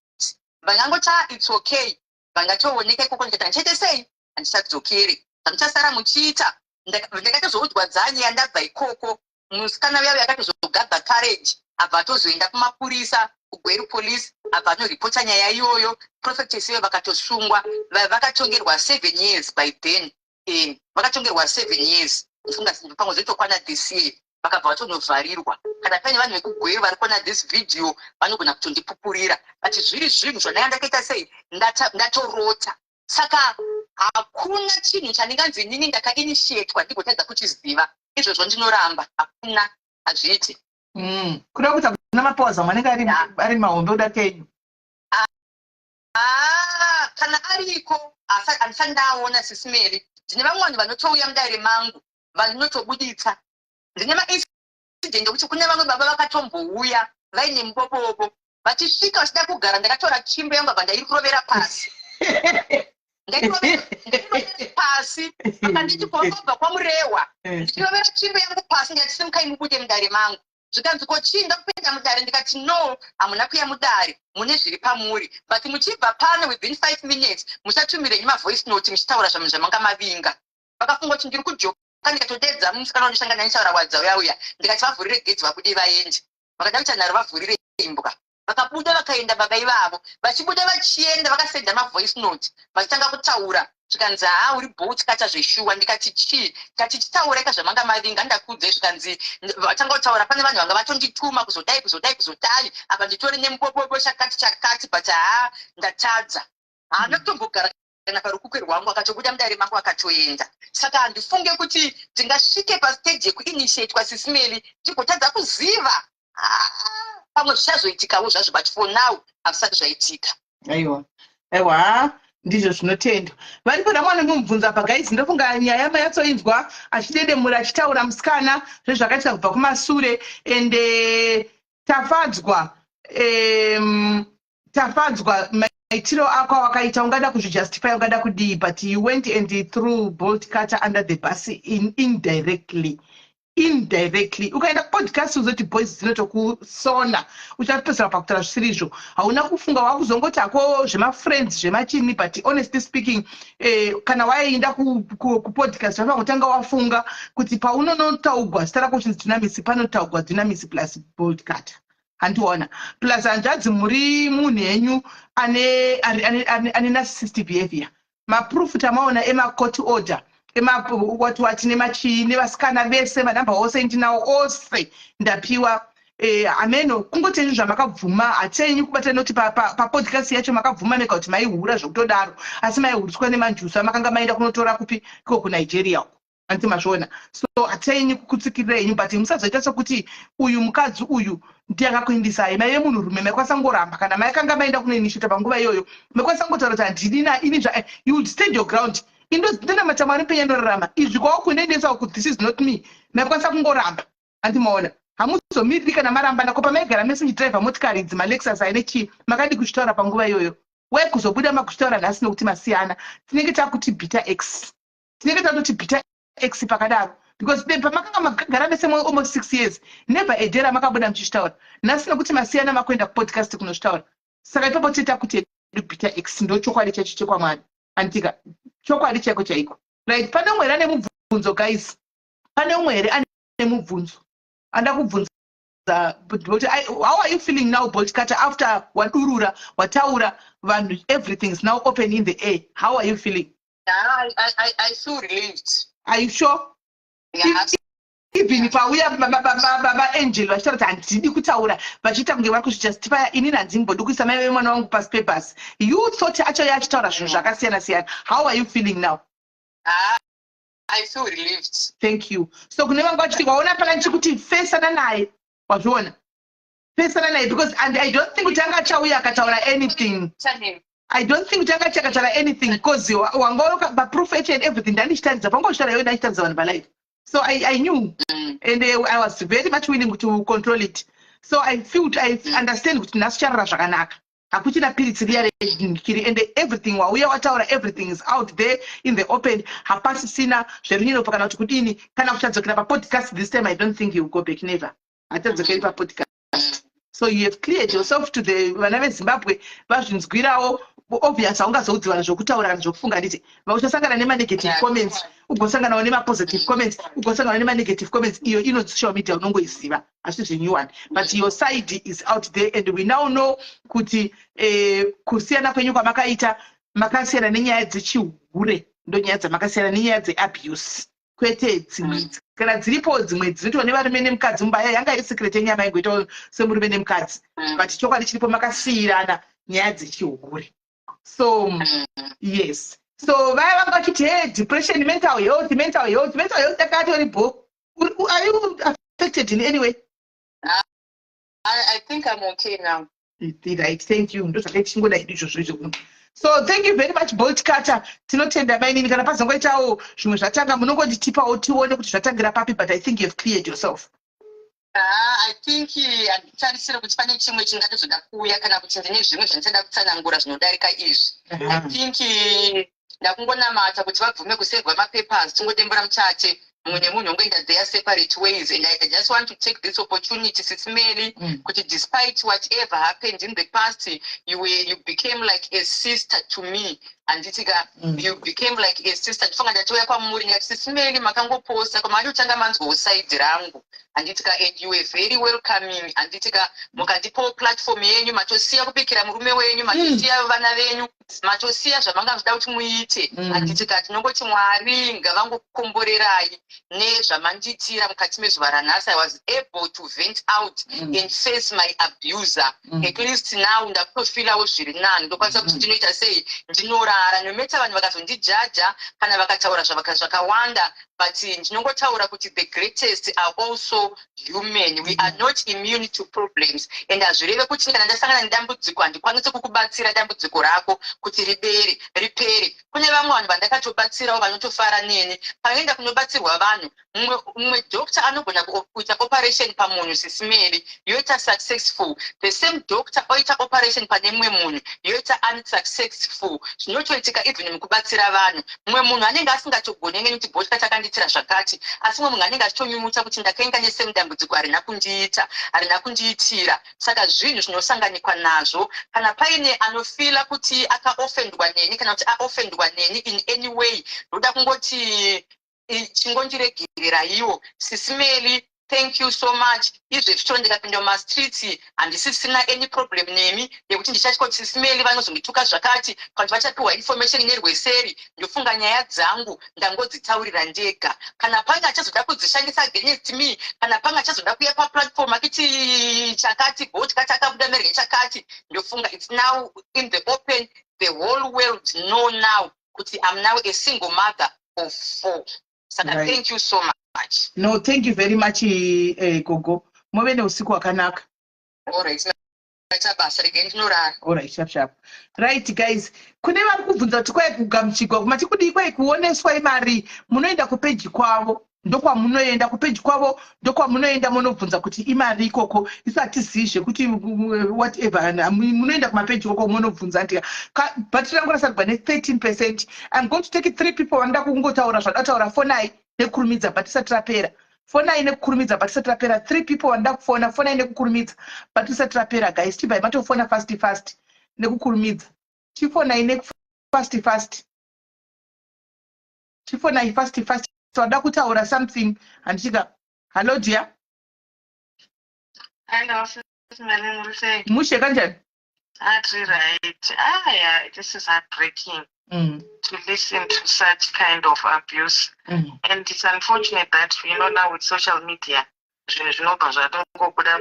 vangangoti, ah, it's okay. Vangatooneka ikoko. Ndikati handichaite sei, handichadzokere. Zvamuchasara muchiita. Ndakatozoudzwa dzanyaya ndabva ikoko. Musikana uya akatozogather courage, abva atozoenda kumapurisa, kuGweru Police, abva anoripota nyaya iyoyo. Prophetess iyoyo vakatosungwa, vakatongerwa 7 years by then. Vakatongerwa 7 years, funga pamwe zotokwana this year. Vakabva vatonovharirwa. Kana paine vanhu vekuGweru vari kuona this video, vanogona kutondipupurira. But zviri zvinhu zvandanga ndakaita sei, ndatorota. Saka hakuna chinhu chandinganzi inini ndakainitiatwa ndigotadza kuchiziva. Izvozvo ndinoramba, hakuna, hazviiti. Kuda kuti hakuna mapowers amwe anenge ari mahombe kuda kenyu? Ah, kana ariko handisati ndaona, Sis Melly. Ndine vamwe vanhu vanotouya mudare mangu vanotobuditsa. Ndine maincident ekuti kune vamwe baba vakatombouya vaine mubobobo, vachisvika vachida kugara, ndakatora tsvimbo yangu, abva ndairovera pasi. Ndairovera pasi. Vakanditi, kwakabva kwaMurehwa, ndichirovera tsvimbo yangu pasi, ndikati, simukai mubude mudare mangu. Zvikanzi, ko chii, ndakupinda mudare? Ndikati, no, hamuna kuya mudare, mune zviri pamuri, but muchibva pano within 5 minutes muchatumirenyi mavoice note muchitaura zvamunhu zvamanga mavinga. Vakafunga kuti ndiri kujoka. Ndikatodedza musikana wandishanga naye, wadza uya uya, ndikati vavhurire gedhi vabude vaende. Vakada kuita nharo, vavhurire imbwa. Vakabuda vakaenda baba ivavo, vachibuda vachienda vakasenda mavoice note vachitanga kutaura. Zvikanzi, "Haa, uri Bolt Cutter zveshuwa." Ndikati, "Chii?" Kati, "Chitaurai zvamanga mavinga ndakudzei." Zvikanzi vatanga kutaura, "Pane vanhu vanga vatondituma kuzodai, kuzodai, kuzodai. Apa nditori nemubobobo chakati chakati, but haa, ndatadza." Haana kutombogara kana parukukwe rwangu, akatobuda mudare mangu akatoenda. Saka handifunge kuti tingasvike pastage yekuinitiatwa, Sis Melly, tigotadza kuziva. Ah, pamwe zvichazoitikawo zvazvo, but for now hazvisati zvaitika. Aiwa, ndizvo zvinotendwa. Varipo ramwana nomubvunza pa, guys. Ndofunga nyaya mayatsoinzwa achidedemura, achitaura musikana zvezvakaitika kubva kumasure. Ende Tafadzwa, Tafadzwa, maitiro ako awakaita, ungada kuzvijustify, ungada kudii, but you went and threw Bolt Cutter under the bus indirectly. Indirectly ukaenda kupodcast uzoti boys dzinotokusona, uchapedzera pakutaura zvisiri izvo. Hauna kufunga, wakuzongoti hako zvemafriends, zvemachini, but honestly speaking, kana waienda kupodcast vafanira kutanga wafunga kuti paunonotaugwa zita rako uchinzi Dunamis, panotaugwa Dunamis plus Bolt Cutter, handiona? Plus hanzvadzi, muri munhu henyu ane narcissistic behavior. Maproof tamaona emacourt order, wati wati, nemachii, nevasikana vese, manhamba ose ndinawo ose ndapiwa. Ameno kungoti henyu zvamakabvuma, hatenyu kubata noti papodcast yacho makabvuma mega kuti maihura zvokutodaro, asi maihuriswa nemanjusu amakanga maenda kunotora kupi iko kuNigeria uko, handiti mazviona? So hatenyu kukutsikirira henyu, but musazoita sekuti uyu mukadzi uyu ndiye akakuindisai. Maive munhurume, maikwanisa kana maikanga maenda kunoinitiata panguva iyoyo, maikwanisa kungotaura kuti handidi na ini zva you would stand your ground. Indonamata Mwari penya ndorarama izvi kwawakunendesa uku, this is not me. Maikwanisa kungoramba, handimaona? Hamuzomiriri kana marambana. Ko pamaigara mese muchidhiraivha motikari idzi, maLexus aine chii, makadi kuchitaura panguva iyoyo? Wai kuzobuda makuchitaura nhasi? Nokuti masiyana, tinenge takuti bitter ex, tinenge tatoti bitter ex pakadaro, because pamakanga makagara mese almost 6 years, never a day ramakabuda muchichitaura. Nhasi nokuti masiyana, makuenda kupodcast kunozvitaura. Saka ipapo toita kuti edu bitter ex. Ndo chokwadi chacho chekwamwari, anditika? Chokwadi chaiko chaiko. Right, pane umwe here ane mubvunzo, guys? Pane umwe here ane mubvunzo anda kubvunza? Kuti how are you feeling now, Bolt Cutter, after wadurura, wataura vanhu, everything is now open in the air? How are you feeling? Yeah, I feel relieved. Are you sure? Yeah. Even pauya vaangel vachitaura kuti handidi kutaura, vachiita kunge vari kuzvijustifya, inini handimbodi kuisa mai vemwana wangu pasi pebhasi, you thought achauya achitaura zvinhu zvakasiyana siyana. How are you feeling now? Ah, I feel relieved. Thank you. So kune vanga vachiti waona pana ndichikuti fesana naye, wazviona, fesana naye, because and I don't think kuti anga achauya akataura anything. Channel. I don't think kuti anga achakataura anything, because wanga paproof each and everything ndandichitaridza, pangochitaura iwe, ndandichitaridza vanhu palive. So I knew and I was very much willing to control it. So I feel I understand kuti nhasi charara zvakanaka, hakuchina piritsi riya rekiri, and everything wauya wataura, everything is out there in the open. Hapasisina zverunyinopo kana kuti kudini kana kuchadzokera papodcast. This time I don't think you will go back. Never, hatichadzokeri papodcast. So you have cleared yourself to the vana veZimbabwe, vazvinzwirawo. Obvious, haungazoudzi vanhu zvokutaura kana zvokufunga, nditi uchasangana nemanegative comments, ugosanganawo nemapositive comments, ugosangana nemanegative comments. Iyo inonzi social media, unongoiziva, asi zvenew one. But your side is out there and we now know kuti kusiyana kwenyu kwamakaita, makasiyana nenyaya dzechihure. Ndo nyaya dzamakasiyana, nenyaya dzeabuse, kwete dzimwe. Kana dziripo dzimwe dzinoitwa nevarume nemukadzi mumba, yanga iri secret yenyama ingoitawo semurume nemukadzi. But chokwadi chiripo, makasiyirana nyaya dzechihure. So yes, so vaya vanga vachiti, "Hey, depression, mental health, mental health, mental health," takatori bo. Are you affected in any way? I think I'm okay now. Right, thank you. Ndo zvakaita chingoda izvozvo izvo. So thank you very much, Bolt Cutter. Tinotenda mainini. Kana pazongoitawo zvimwe zvatanga, munongonditipawo tione kuti zvatangira papi, but I think you have cleared yourself. Ah, I think handitarisire kuti pane chimwe chingatozoda kuuya kana kuti ndine zvimwe zvandichada kutsanangura zvinodarika izvi. I think ndakungonamata kuti vabvume kuservwa mapapers, tingodembura muchate, mumwe nemunhu ongoenda their separate ways. And I just want to take this opportunity, Sis Melly, kuti despite whatever happened in the past, you became like a sister to me. Handiti ka? You became like a sister. Ndifunga ndatouya kwamuri ndikati, "Sisi Meli, makangoposta kwamakatotanga manzwawo side rangu," handiti ka? And you were very welcoming, handiti ka? Mukandipawo platform yenyu, matosiya kubikira murume wenyu, matosiya vana venyu, matosiya zvamanga muchida kuti muite, handiti ka? Tinongoti Mwari ngavangokomborerai nezvamandiitira mukati mezuva ranhasi. I was able to vent out and face my abuser. At least now ndakutofeelawo zviri nani, ndokwanisa kuti ndinoita sei, ndinorara, no matter vanhu vakazondijaja kana vakataura zvakawanda, but ndinongotaura kuti the greatest are also human. We are not immune to problems, and hazvireve kuti kana ndasangana nedambudziko handikwanisi kukubatsira dambudziko rako kuti ribere ripere. Kune vamwe vanhu vandakatobatsirawo vanotofara neni. Panoenda kunobatsirwa vanhu, mumwe doctor anogona kuita operation pamunhu, Sisi Meli, yoita successful. The same doctor oita operation pane mumwe munhu, yoita unsuccessful. Zvinotoitika even mukubatsira vanhu. Mumwe munhu anenge asingatogoni nekuti bhotya takandiitira zvakati, asi mumwe munhu anenge achitonyunyuta kuti ndakaenda nesame dambudziko, harina kundiita, harina kundiitira. Saka zvinhu zvinosanganikwa nazvo. Kana paine anofeela kuti akaofendwa neni kana kuti aofendwa neni in any way, ndoda kungoti chingondiregereraiwo. Sisi Meli, thank you so much. Izvezvi chero ndikapinda mumastreets, handisisina any problem nemi yekuti ndichatya kuti Sisi Meli vanozondituka zvakati kana kuti vachapiwa information nerweseri. Ndofunga nyaya dzangu ndangodzitaurira ndega. Kana pane achazoda kudzishandisa against me, kana pane achazoda kuuya paplatform akiti chakati bhotya chakabuda merge chakati, ndofunga it's now in the open. The whole world know now kuti I'm now a single mother of four. Saka thank you so much. No, thank you very much, gogo. Muve neusiku hwakanaka. Alright, maita basa, regai ndinorara. Alright, sharp sharp. Right guys, kune vari kubvunza kuti kwai kugamuchigwa mati kudii, kwai kuoneswa imari, munoenda kupeji kwavo, ndokwamunoenda kupeji kwavo, ndokwamunoenda munobvunza kuti imari ikoko. Isu hatizii zvekuti whatever, munoenda kumapeji ikoko munobvunza. Ndika bhatiri rangu rasarigwa ne13%. I'm going to take three people vanoda kungotaura zvadataura. Fonai nekukurumidza, but tisati rapera. Fonai nekukurumidza, but tisati rapera. Three people vanoda kufona, fonai nekukurumidza, but tisati rapera. Guys, tibvai matofona fast fast, nekukurumidza. Chifonai nefast fast, chifonai fast fast, vada kutaura something, handichika. Hallo dear. Hello, Sis Melly, muri sei? Mushe, kanjani? Hatri right. Ah, yeah, this is heartbreaking to listen to such kind of abuse. And it's unfortunate that, now with social media, zvinhu zvinobva zvatongobuda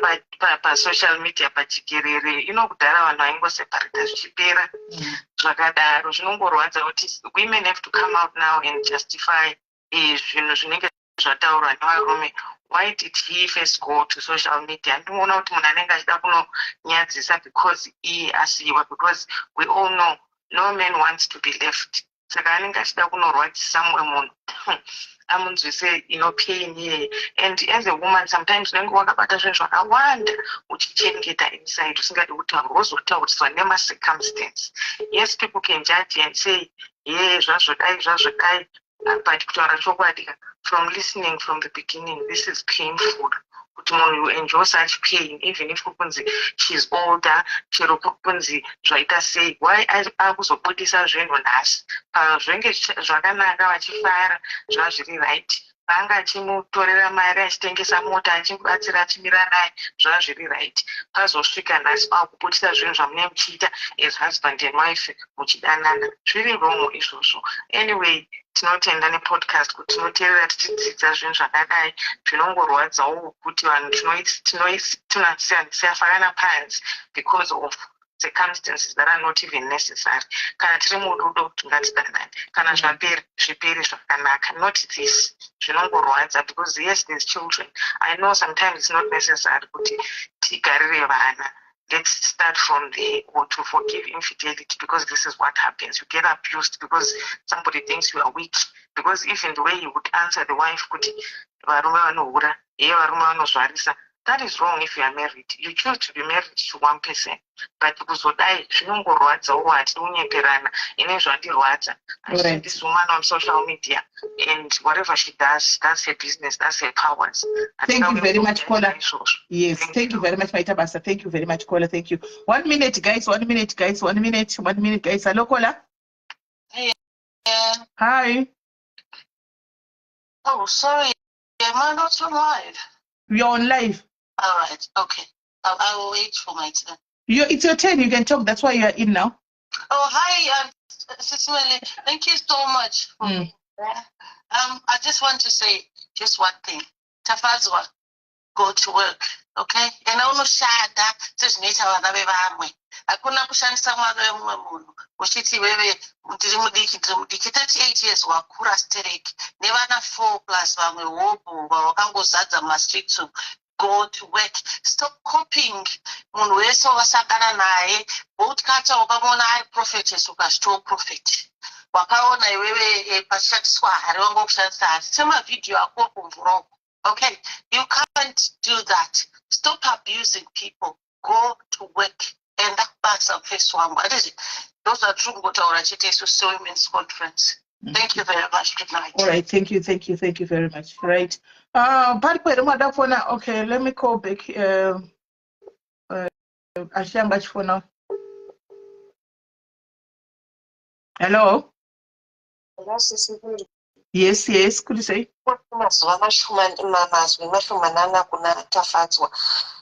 pasocial media pachikerere. Kudhara vanhu vaingoseparata zvichipera zvakadaro. Zvinongorwadza kuti women have to come out now and justify zvinhu zvinenge zvataurwa nevarume. Why did he first go to social media? Ndinoona kuti munhu anenge achida kunonyadzisa because iye asiyiwa, because we all know no man wants to be left. Saka anenge achida kunorwadzisa mumwe munhu, amunzwise ino pain iyeye. And as a woman, sometimes unenge wakabata zvinhu zvakawanda uchichengeta inside, usingadi kutaura, wozotauriswa nemacircumstance. Yes, people can judge and say, "Ye, zvazvodai, zvazvodai," but kutaura chokwadi, from listening from the beginning, this is painful kuti munhu you endure such pain, even if kunzi she's older, chero kunzi zvaita sei. Why akuzobudisa zvinhu nhasi? Pazvenge zvakanaka, vachifara, zvazviri right, paanga achimutorera mari, achitengesa mota, achimubatsira, achimira naye, zvazviri right. Pazosvika nhasi akubudisa zvinhu zvamunenge muchiita as husband and wife muchidanana, zviri wrong izvozvo. Anyway, tinotenda nepodcast kuti tinoteerera tichidzidza zvinhu zvakadai. Zvinongorwadzawo kuti vanhu tinosiya panzi because of circumstances that are not even necessary. Kana tiri murudo, ngatidanani. Kana zvapera, zvipere zvakanaka, not this. Zvinongorwadza because yes, there's children. I know sometimes it's not necessary kuti tigarire vana. Let's start from there, or to forgive infidelity, because this is what happens. You get abused because somebody thinks you are weak, because even the way you would answer the wife kuti varume vanohura, ye varume vanozvarisa, that is wrong. If you are married, you choose to be married to one person, but kuzodai zvinongorwadzawo. Hatidi kunyeperana, ine zvandirwadza. I see this woman on social media, and whatever she does, that's her business, that's her powers. Thank you very much, caller. Yes, thank you very much, maita basa. Thank you very much, caller. Thank you. One minute guys, one minute guys, one minute, one minute guys. Hello caller. Hi. Oh, sorry. Am I not on live? You're on live. All right. Okay. I will wait for my turn. It's your turn. You can talk. That's why you are in now. Oh, hi, Sis Melly. Thank you so much for being there. I just want to say just one thing. Tafadzwa, go to work, okay? Enda unoshanda sezvinoita vana vevamwe. Hakuna kushandisa mwana wemumwe munhu uchiti wewe ndiri mudiki, ndiri mudiki. 38 years, wakura stereki nevana 4 plus vamwe hobho vawakangozadza mumastreets umu. Go to work. Stop copying munhu wese wasangana naye. Boltcutter wakamuona ari prophetess, ukazvitawo prophet. Wakaona iwewe pachishandiswa hari, wanga kushandisa hari semavhidhiyo ako kumvura uko. Okay, you can't do that. Stop abusing people. Go to work. Enda kubasa, mufesi wangu. Handiti ndozvatiri kungotaura chete isu sewomen's conference. Thank you very much. Good night. All right. Thank you. Thank you. Thank you very much. Right. Paripo here mwada kufona? Okay, let me call back. Ashanga achifona. Hello. Yes. Could you say? Mazuva mashoma, mazwi mashomanana kuna Tafadzwa,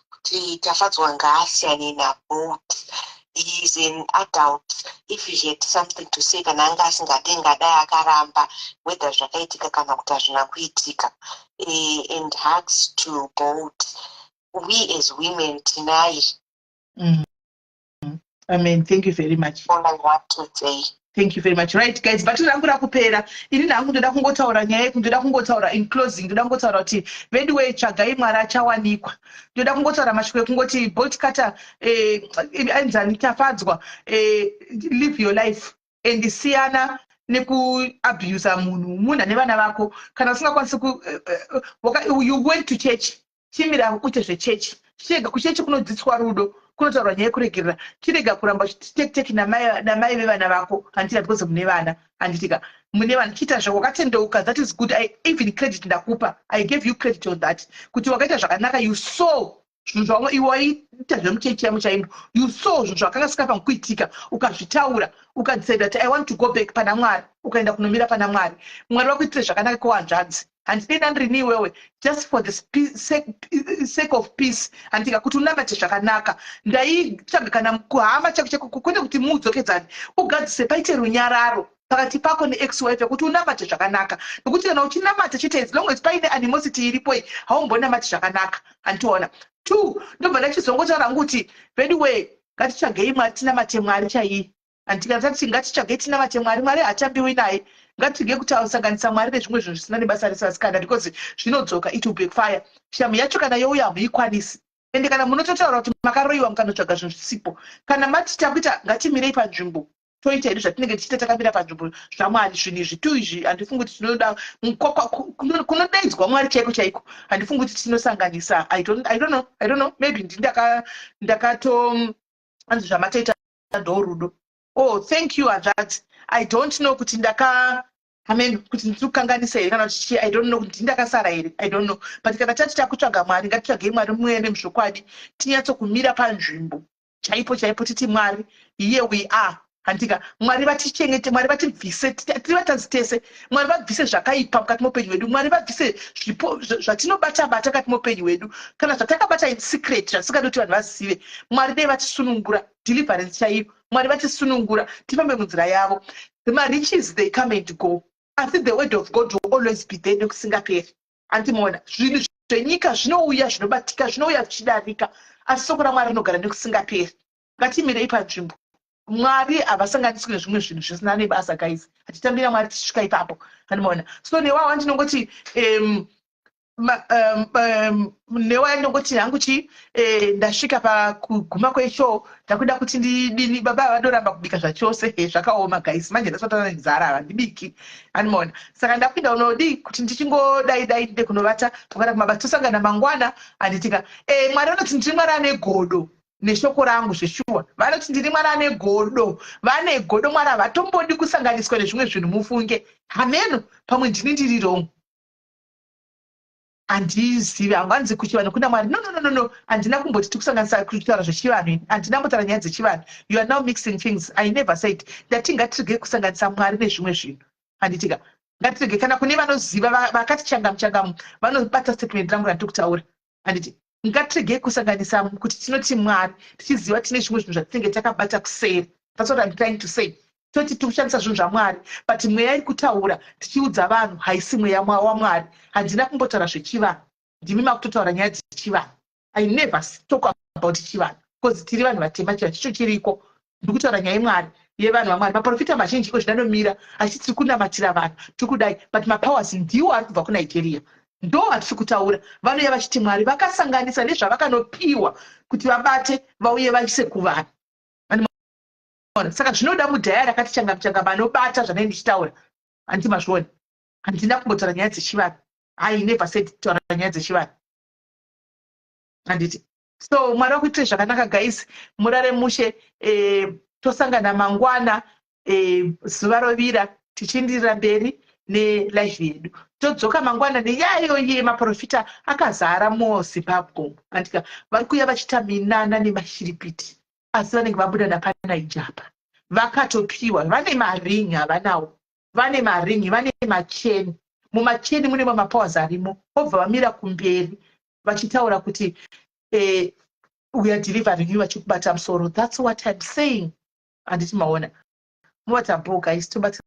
kuti Tafadzwa ngaasiyane naBolt. He is an adult. If he had something to say, kana anga asingadi, ngadai akaramba, whether zvakaitika kana kuti hazvina kuitika. And hugs to Bolt. We as women tinaye. Amen. Thank you very much. All I want to say. Thank you very much. Right, guys, bhatiri rangu rakupera. Ini hangu ndoda kungotaura nyaya yeku ndoda kungotaura in closing, ndoda kungotaura kuti veduwe, tsvagai Mwari achawanikwa. Ndoda kungotaura mashoko ekungoti Bolt Cutter, anzani Tafadzwa, live your life and siyana nekuabusa munhu, munhu ane vana vako. Kana usingakwanisi ku you went to church, chimira uite zvechechi. Chirega kuchechi, kunodzidziswa rudo, kunotaurwa nyaya yekuregerera. Chirega kuramba uchitekiteki namai vevana vako, handiti? Because mune vana, handitika? Mune vana. Chiita zvako, wakatendeuka, that is good. I even credit ndakupa, I gave you credit on that, kuti wakaita zvakanaka. You saw zvinhu zvamwe iwe waiita zvemuchechi yamo chaimo. You saw zvinhu zvakanga sikafangi kuitika, ukazvitaura, ukadecida kuti I want to go back pana Mwari, ukaenda kunomira pana Mwari. Mwari vakuitire zvakanaka kwehanzvadzi. Handidei nandrini iwewe, just for the sake of peace, handika, kuti unamate zvakanaka. Ndaitsvaga kana kuhama chako chako, kwete kuti muudzokedzani, ugadzise paite runyararo pakati pako neex wife, yekuti unamate zvakanaka, nokuti kana uchinamata chete, as long as paine animosity iripo iyi, haumbonamati zvakanaka, handiona? Two, ndobva ndachizongotaura hangu kuti veduwe, ngatitsvagei Mwari, tinamate Mwari chaiye. Handikatati ngatitsvagei tinamate Mwari. Mwari hatambiwi naye. Ngatige kutasanganisa Mwari nezvimwe zvinhu zvisina nebasa resasikana, because zvinodzoka, it will backfire. Shamu yacho kana youya, hamuikwanisi. Ende kana munototaura kuti makaroyiwa, mukanotsvaga zvinhu zvisipo. Kana mati takuita, ngatimirei panzvimbo, toita hedu zvatinenge tichiita takamira panzvimbo zvaMwari. Zvinhu izvi tu izvi, handifungi kuti tinoda kunodaidzwa Mwari chaiko chaiko. Handifungi kuti tinosanganisa. I don't know, I don't know, maybe ndi ndakato hanzi zvamatoita ndo rudo. Oh, thank you, hanzvadzi. I don't know kuti ndaka, amen, kuti ndiri kukanganisa here kana kuti chii. I don't know kuti ndakasara here, I don't know. But kana tati takutsvaga Mwari, ngatitsvagei Mwari muene muzvokwadi, tinyatsokumira panzvimbo chaipo chaipo, titi Mwari, here we are, handika? Mwari vatichengete, Mwari vatibvise, tiri vatadzi tese. Mwari vabvise zvakaipa mukati meupenyu hwedu. Mwari vabvise zvipo zvatinobata bata mukati meupenyu hwedu, kana zvatakabata in secret, zvatisingadi kuti vanhu vazive. Mwari dei vatisunungura, deliverance chaiyo. Mwari vatisunungura, tifambe munzira yavo. Mariches, they come and go, asi the word of God will always be there nekusingaperi, andimuona? Zvinhu zvenyika zvinouya, zvinobatika, zvinouya zvichidarika, asi soko raMwari rinogara nekusingaperi. Ngatimirei panzvimbo. Mwari havasanganiswi nezvimwe zvinhu zvisina nebasa, guys. Hatitambira Mwari tichisvika ipapo, andimaona? So newawa ndinongoti newa ndongoti hangu chi ndasvika pakuguma kweshow. Ndakuda kuti ndidini? Baba vadoramba kubika zvachose. Zvakaoma, guys. Manje ndasatana nenzara, havandibiki, andimaona? Saka ndakuenda unodi kuti ndichingodai dai ndide kunovata kana kumabasa. Tosangana mangwana, handitika? Mwari vanoti ndiri Mwari ane godo neshoko rangu. Zveshuwa, vanoti ndiri Mwari ane godo. Vane godo Mwari, havatombodi kusanganiswa nezvimwe zvinhu. Mufunge, hameno, pamwe ndini ndiri wrong, handizivi hangu. Hanzi kuchivanhu kuna Mwari. No, no, no, no, no, handina kumboti tikusanganisa kutaura zvechivanhu ini. Handina kumbotaura nyaya dzechivanhu. You are now mixing things. I never said. Ndati ngatirege kusanganisa Mwari nezvimwe zvinhu. Handitika ngatirege kana kune vanoziva vakati changamu changamu vanobata statement rangu randiri kutaura. Handiti ngatiregei kusanganisa kuti tinoti Mwari tichiziva tine zvimwe zvinhu zvatinenge takabata kuseri. That's what I'm trying to say. Toti tiri kushandisa zvinhu zvaMwari, but mweya iri kutaura tichiudza vanhu haisi mweya waMwari. Handina kumbotaura zvechivanhu. Ndimi makutotaura nyaya dzechivanhu. I never talk about chivanhu because tiri vanhu vatema, chivanhu chicho chiriko. Ndiri kutaura nyaya yemwari, yevanhu vamwari. Maprofita mazhinji iko zvidanomira achiti tiri kunamatira vanhu, tiri kudai, but mapowers ndiwo ari kubva kuNigeria, ndo vatiri kutaura. Vanouya vachiti Mwari vakasanganisa nezvavakanopiwa kuti vabate, vauye vaise kuvanhu. Saka zvinoda mudhayari akati changamu changamu anobata zvanai ndichitaura. Handiti mazviona? Handina kumbotaura nyaya dzechivanhu. I never said taura nyaya dzechivanhu, handiti? So Mwari wakuitire zvakanaka, guys. Murare mushe. Tosangana mangwana, zuva rovira, tichiindirira mberi nelive yedu. Todzoka mangwana nenyaya iyoyi yemaprofita akazara muZimbabwe. Andika vari kuuya vachiita minana nemashiripiti, asi vanenge vabuda napanaijapa vakatopiwa. Vane maringi, havanawo, vane maringi, vane macheni. Mumacheni mune mamapowers arimo. Vobva vamira kumberi vachitaura kuti "We are delivering you," vachikubata musoro. That's what I'm saying. Handiti maona? Muvata bho, guys. Tobatsira.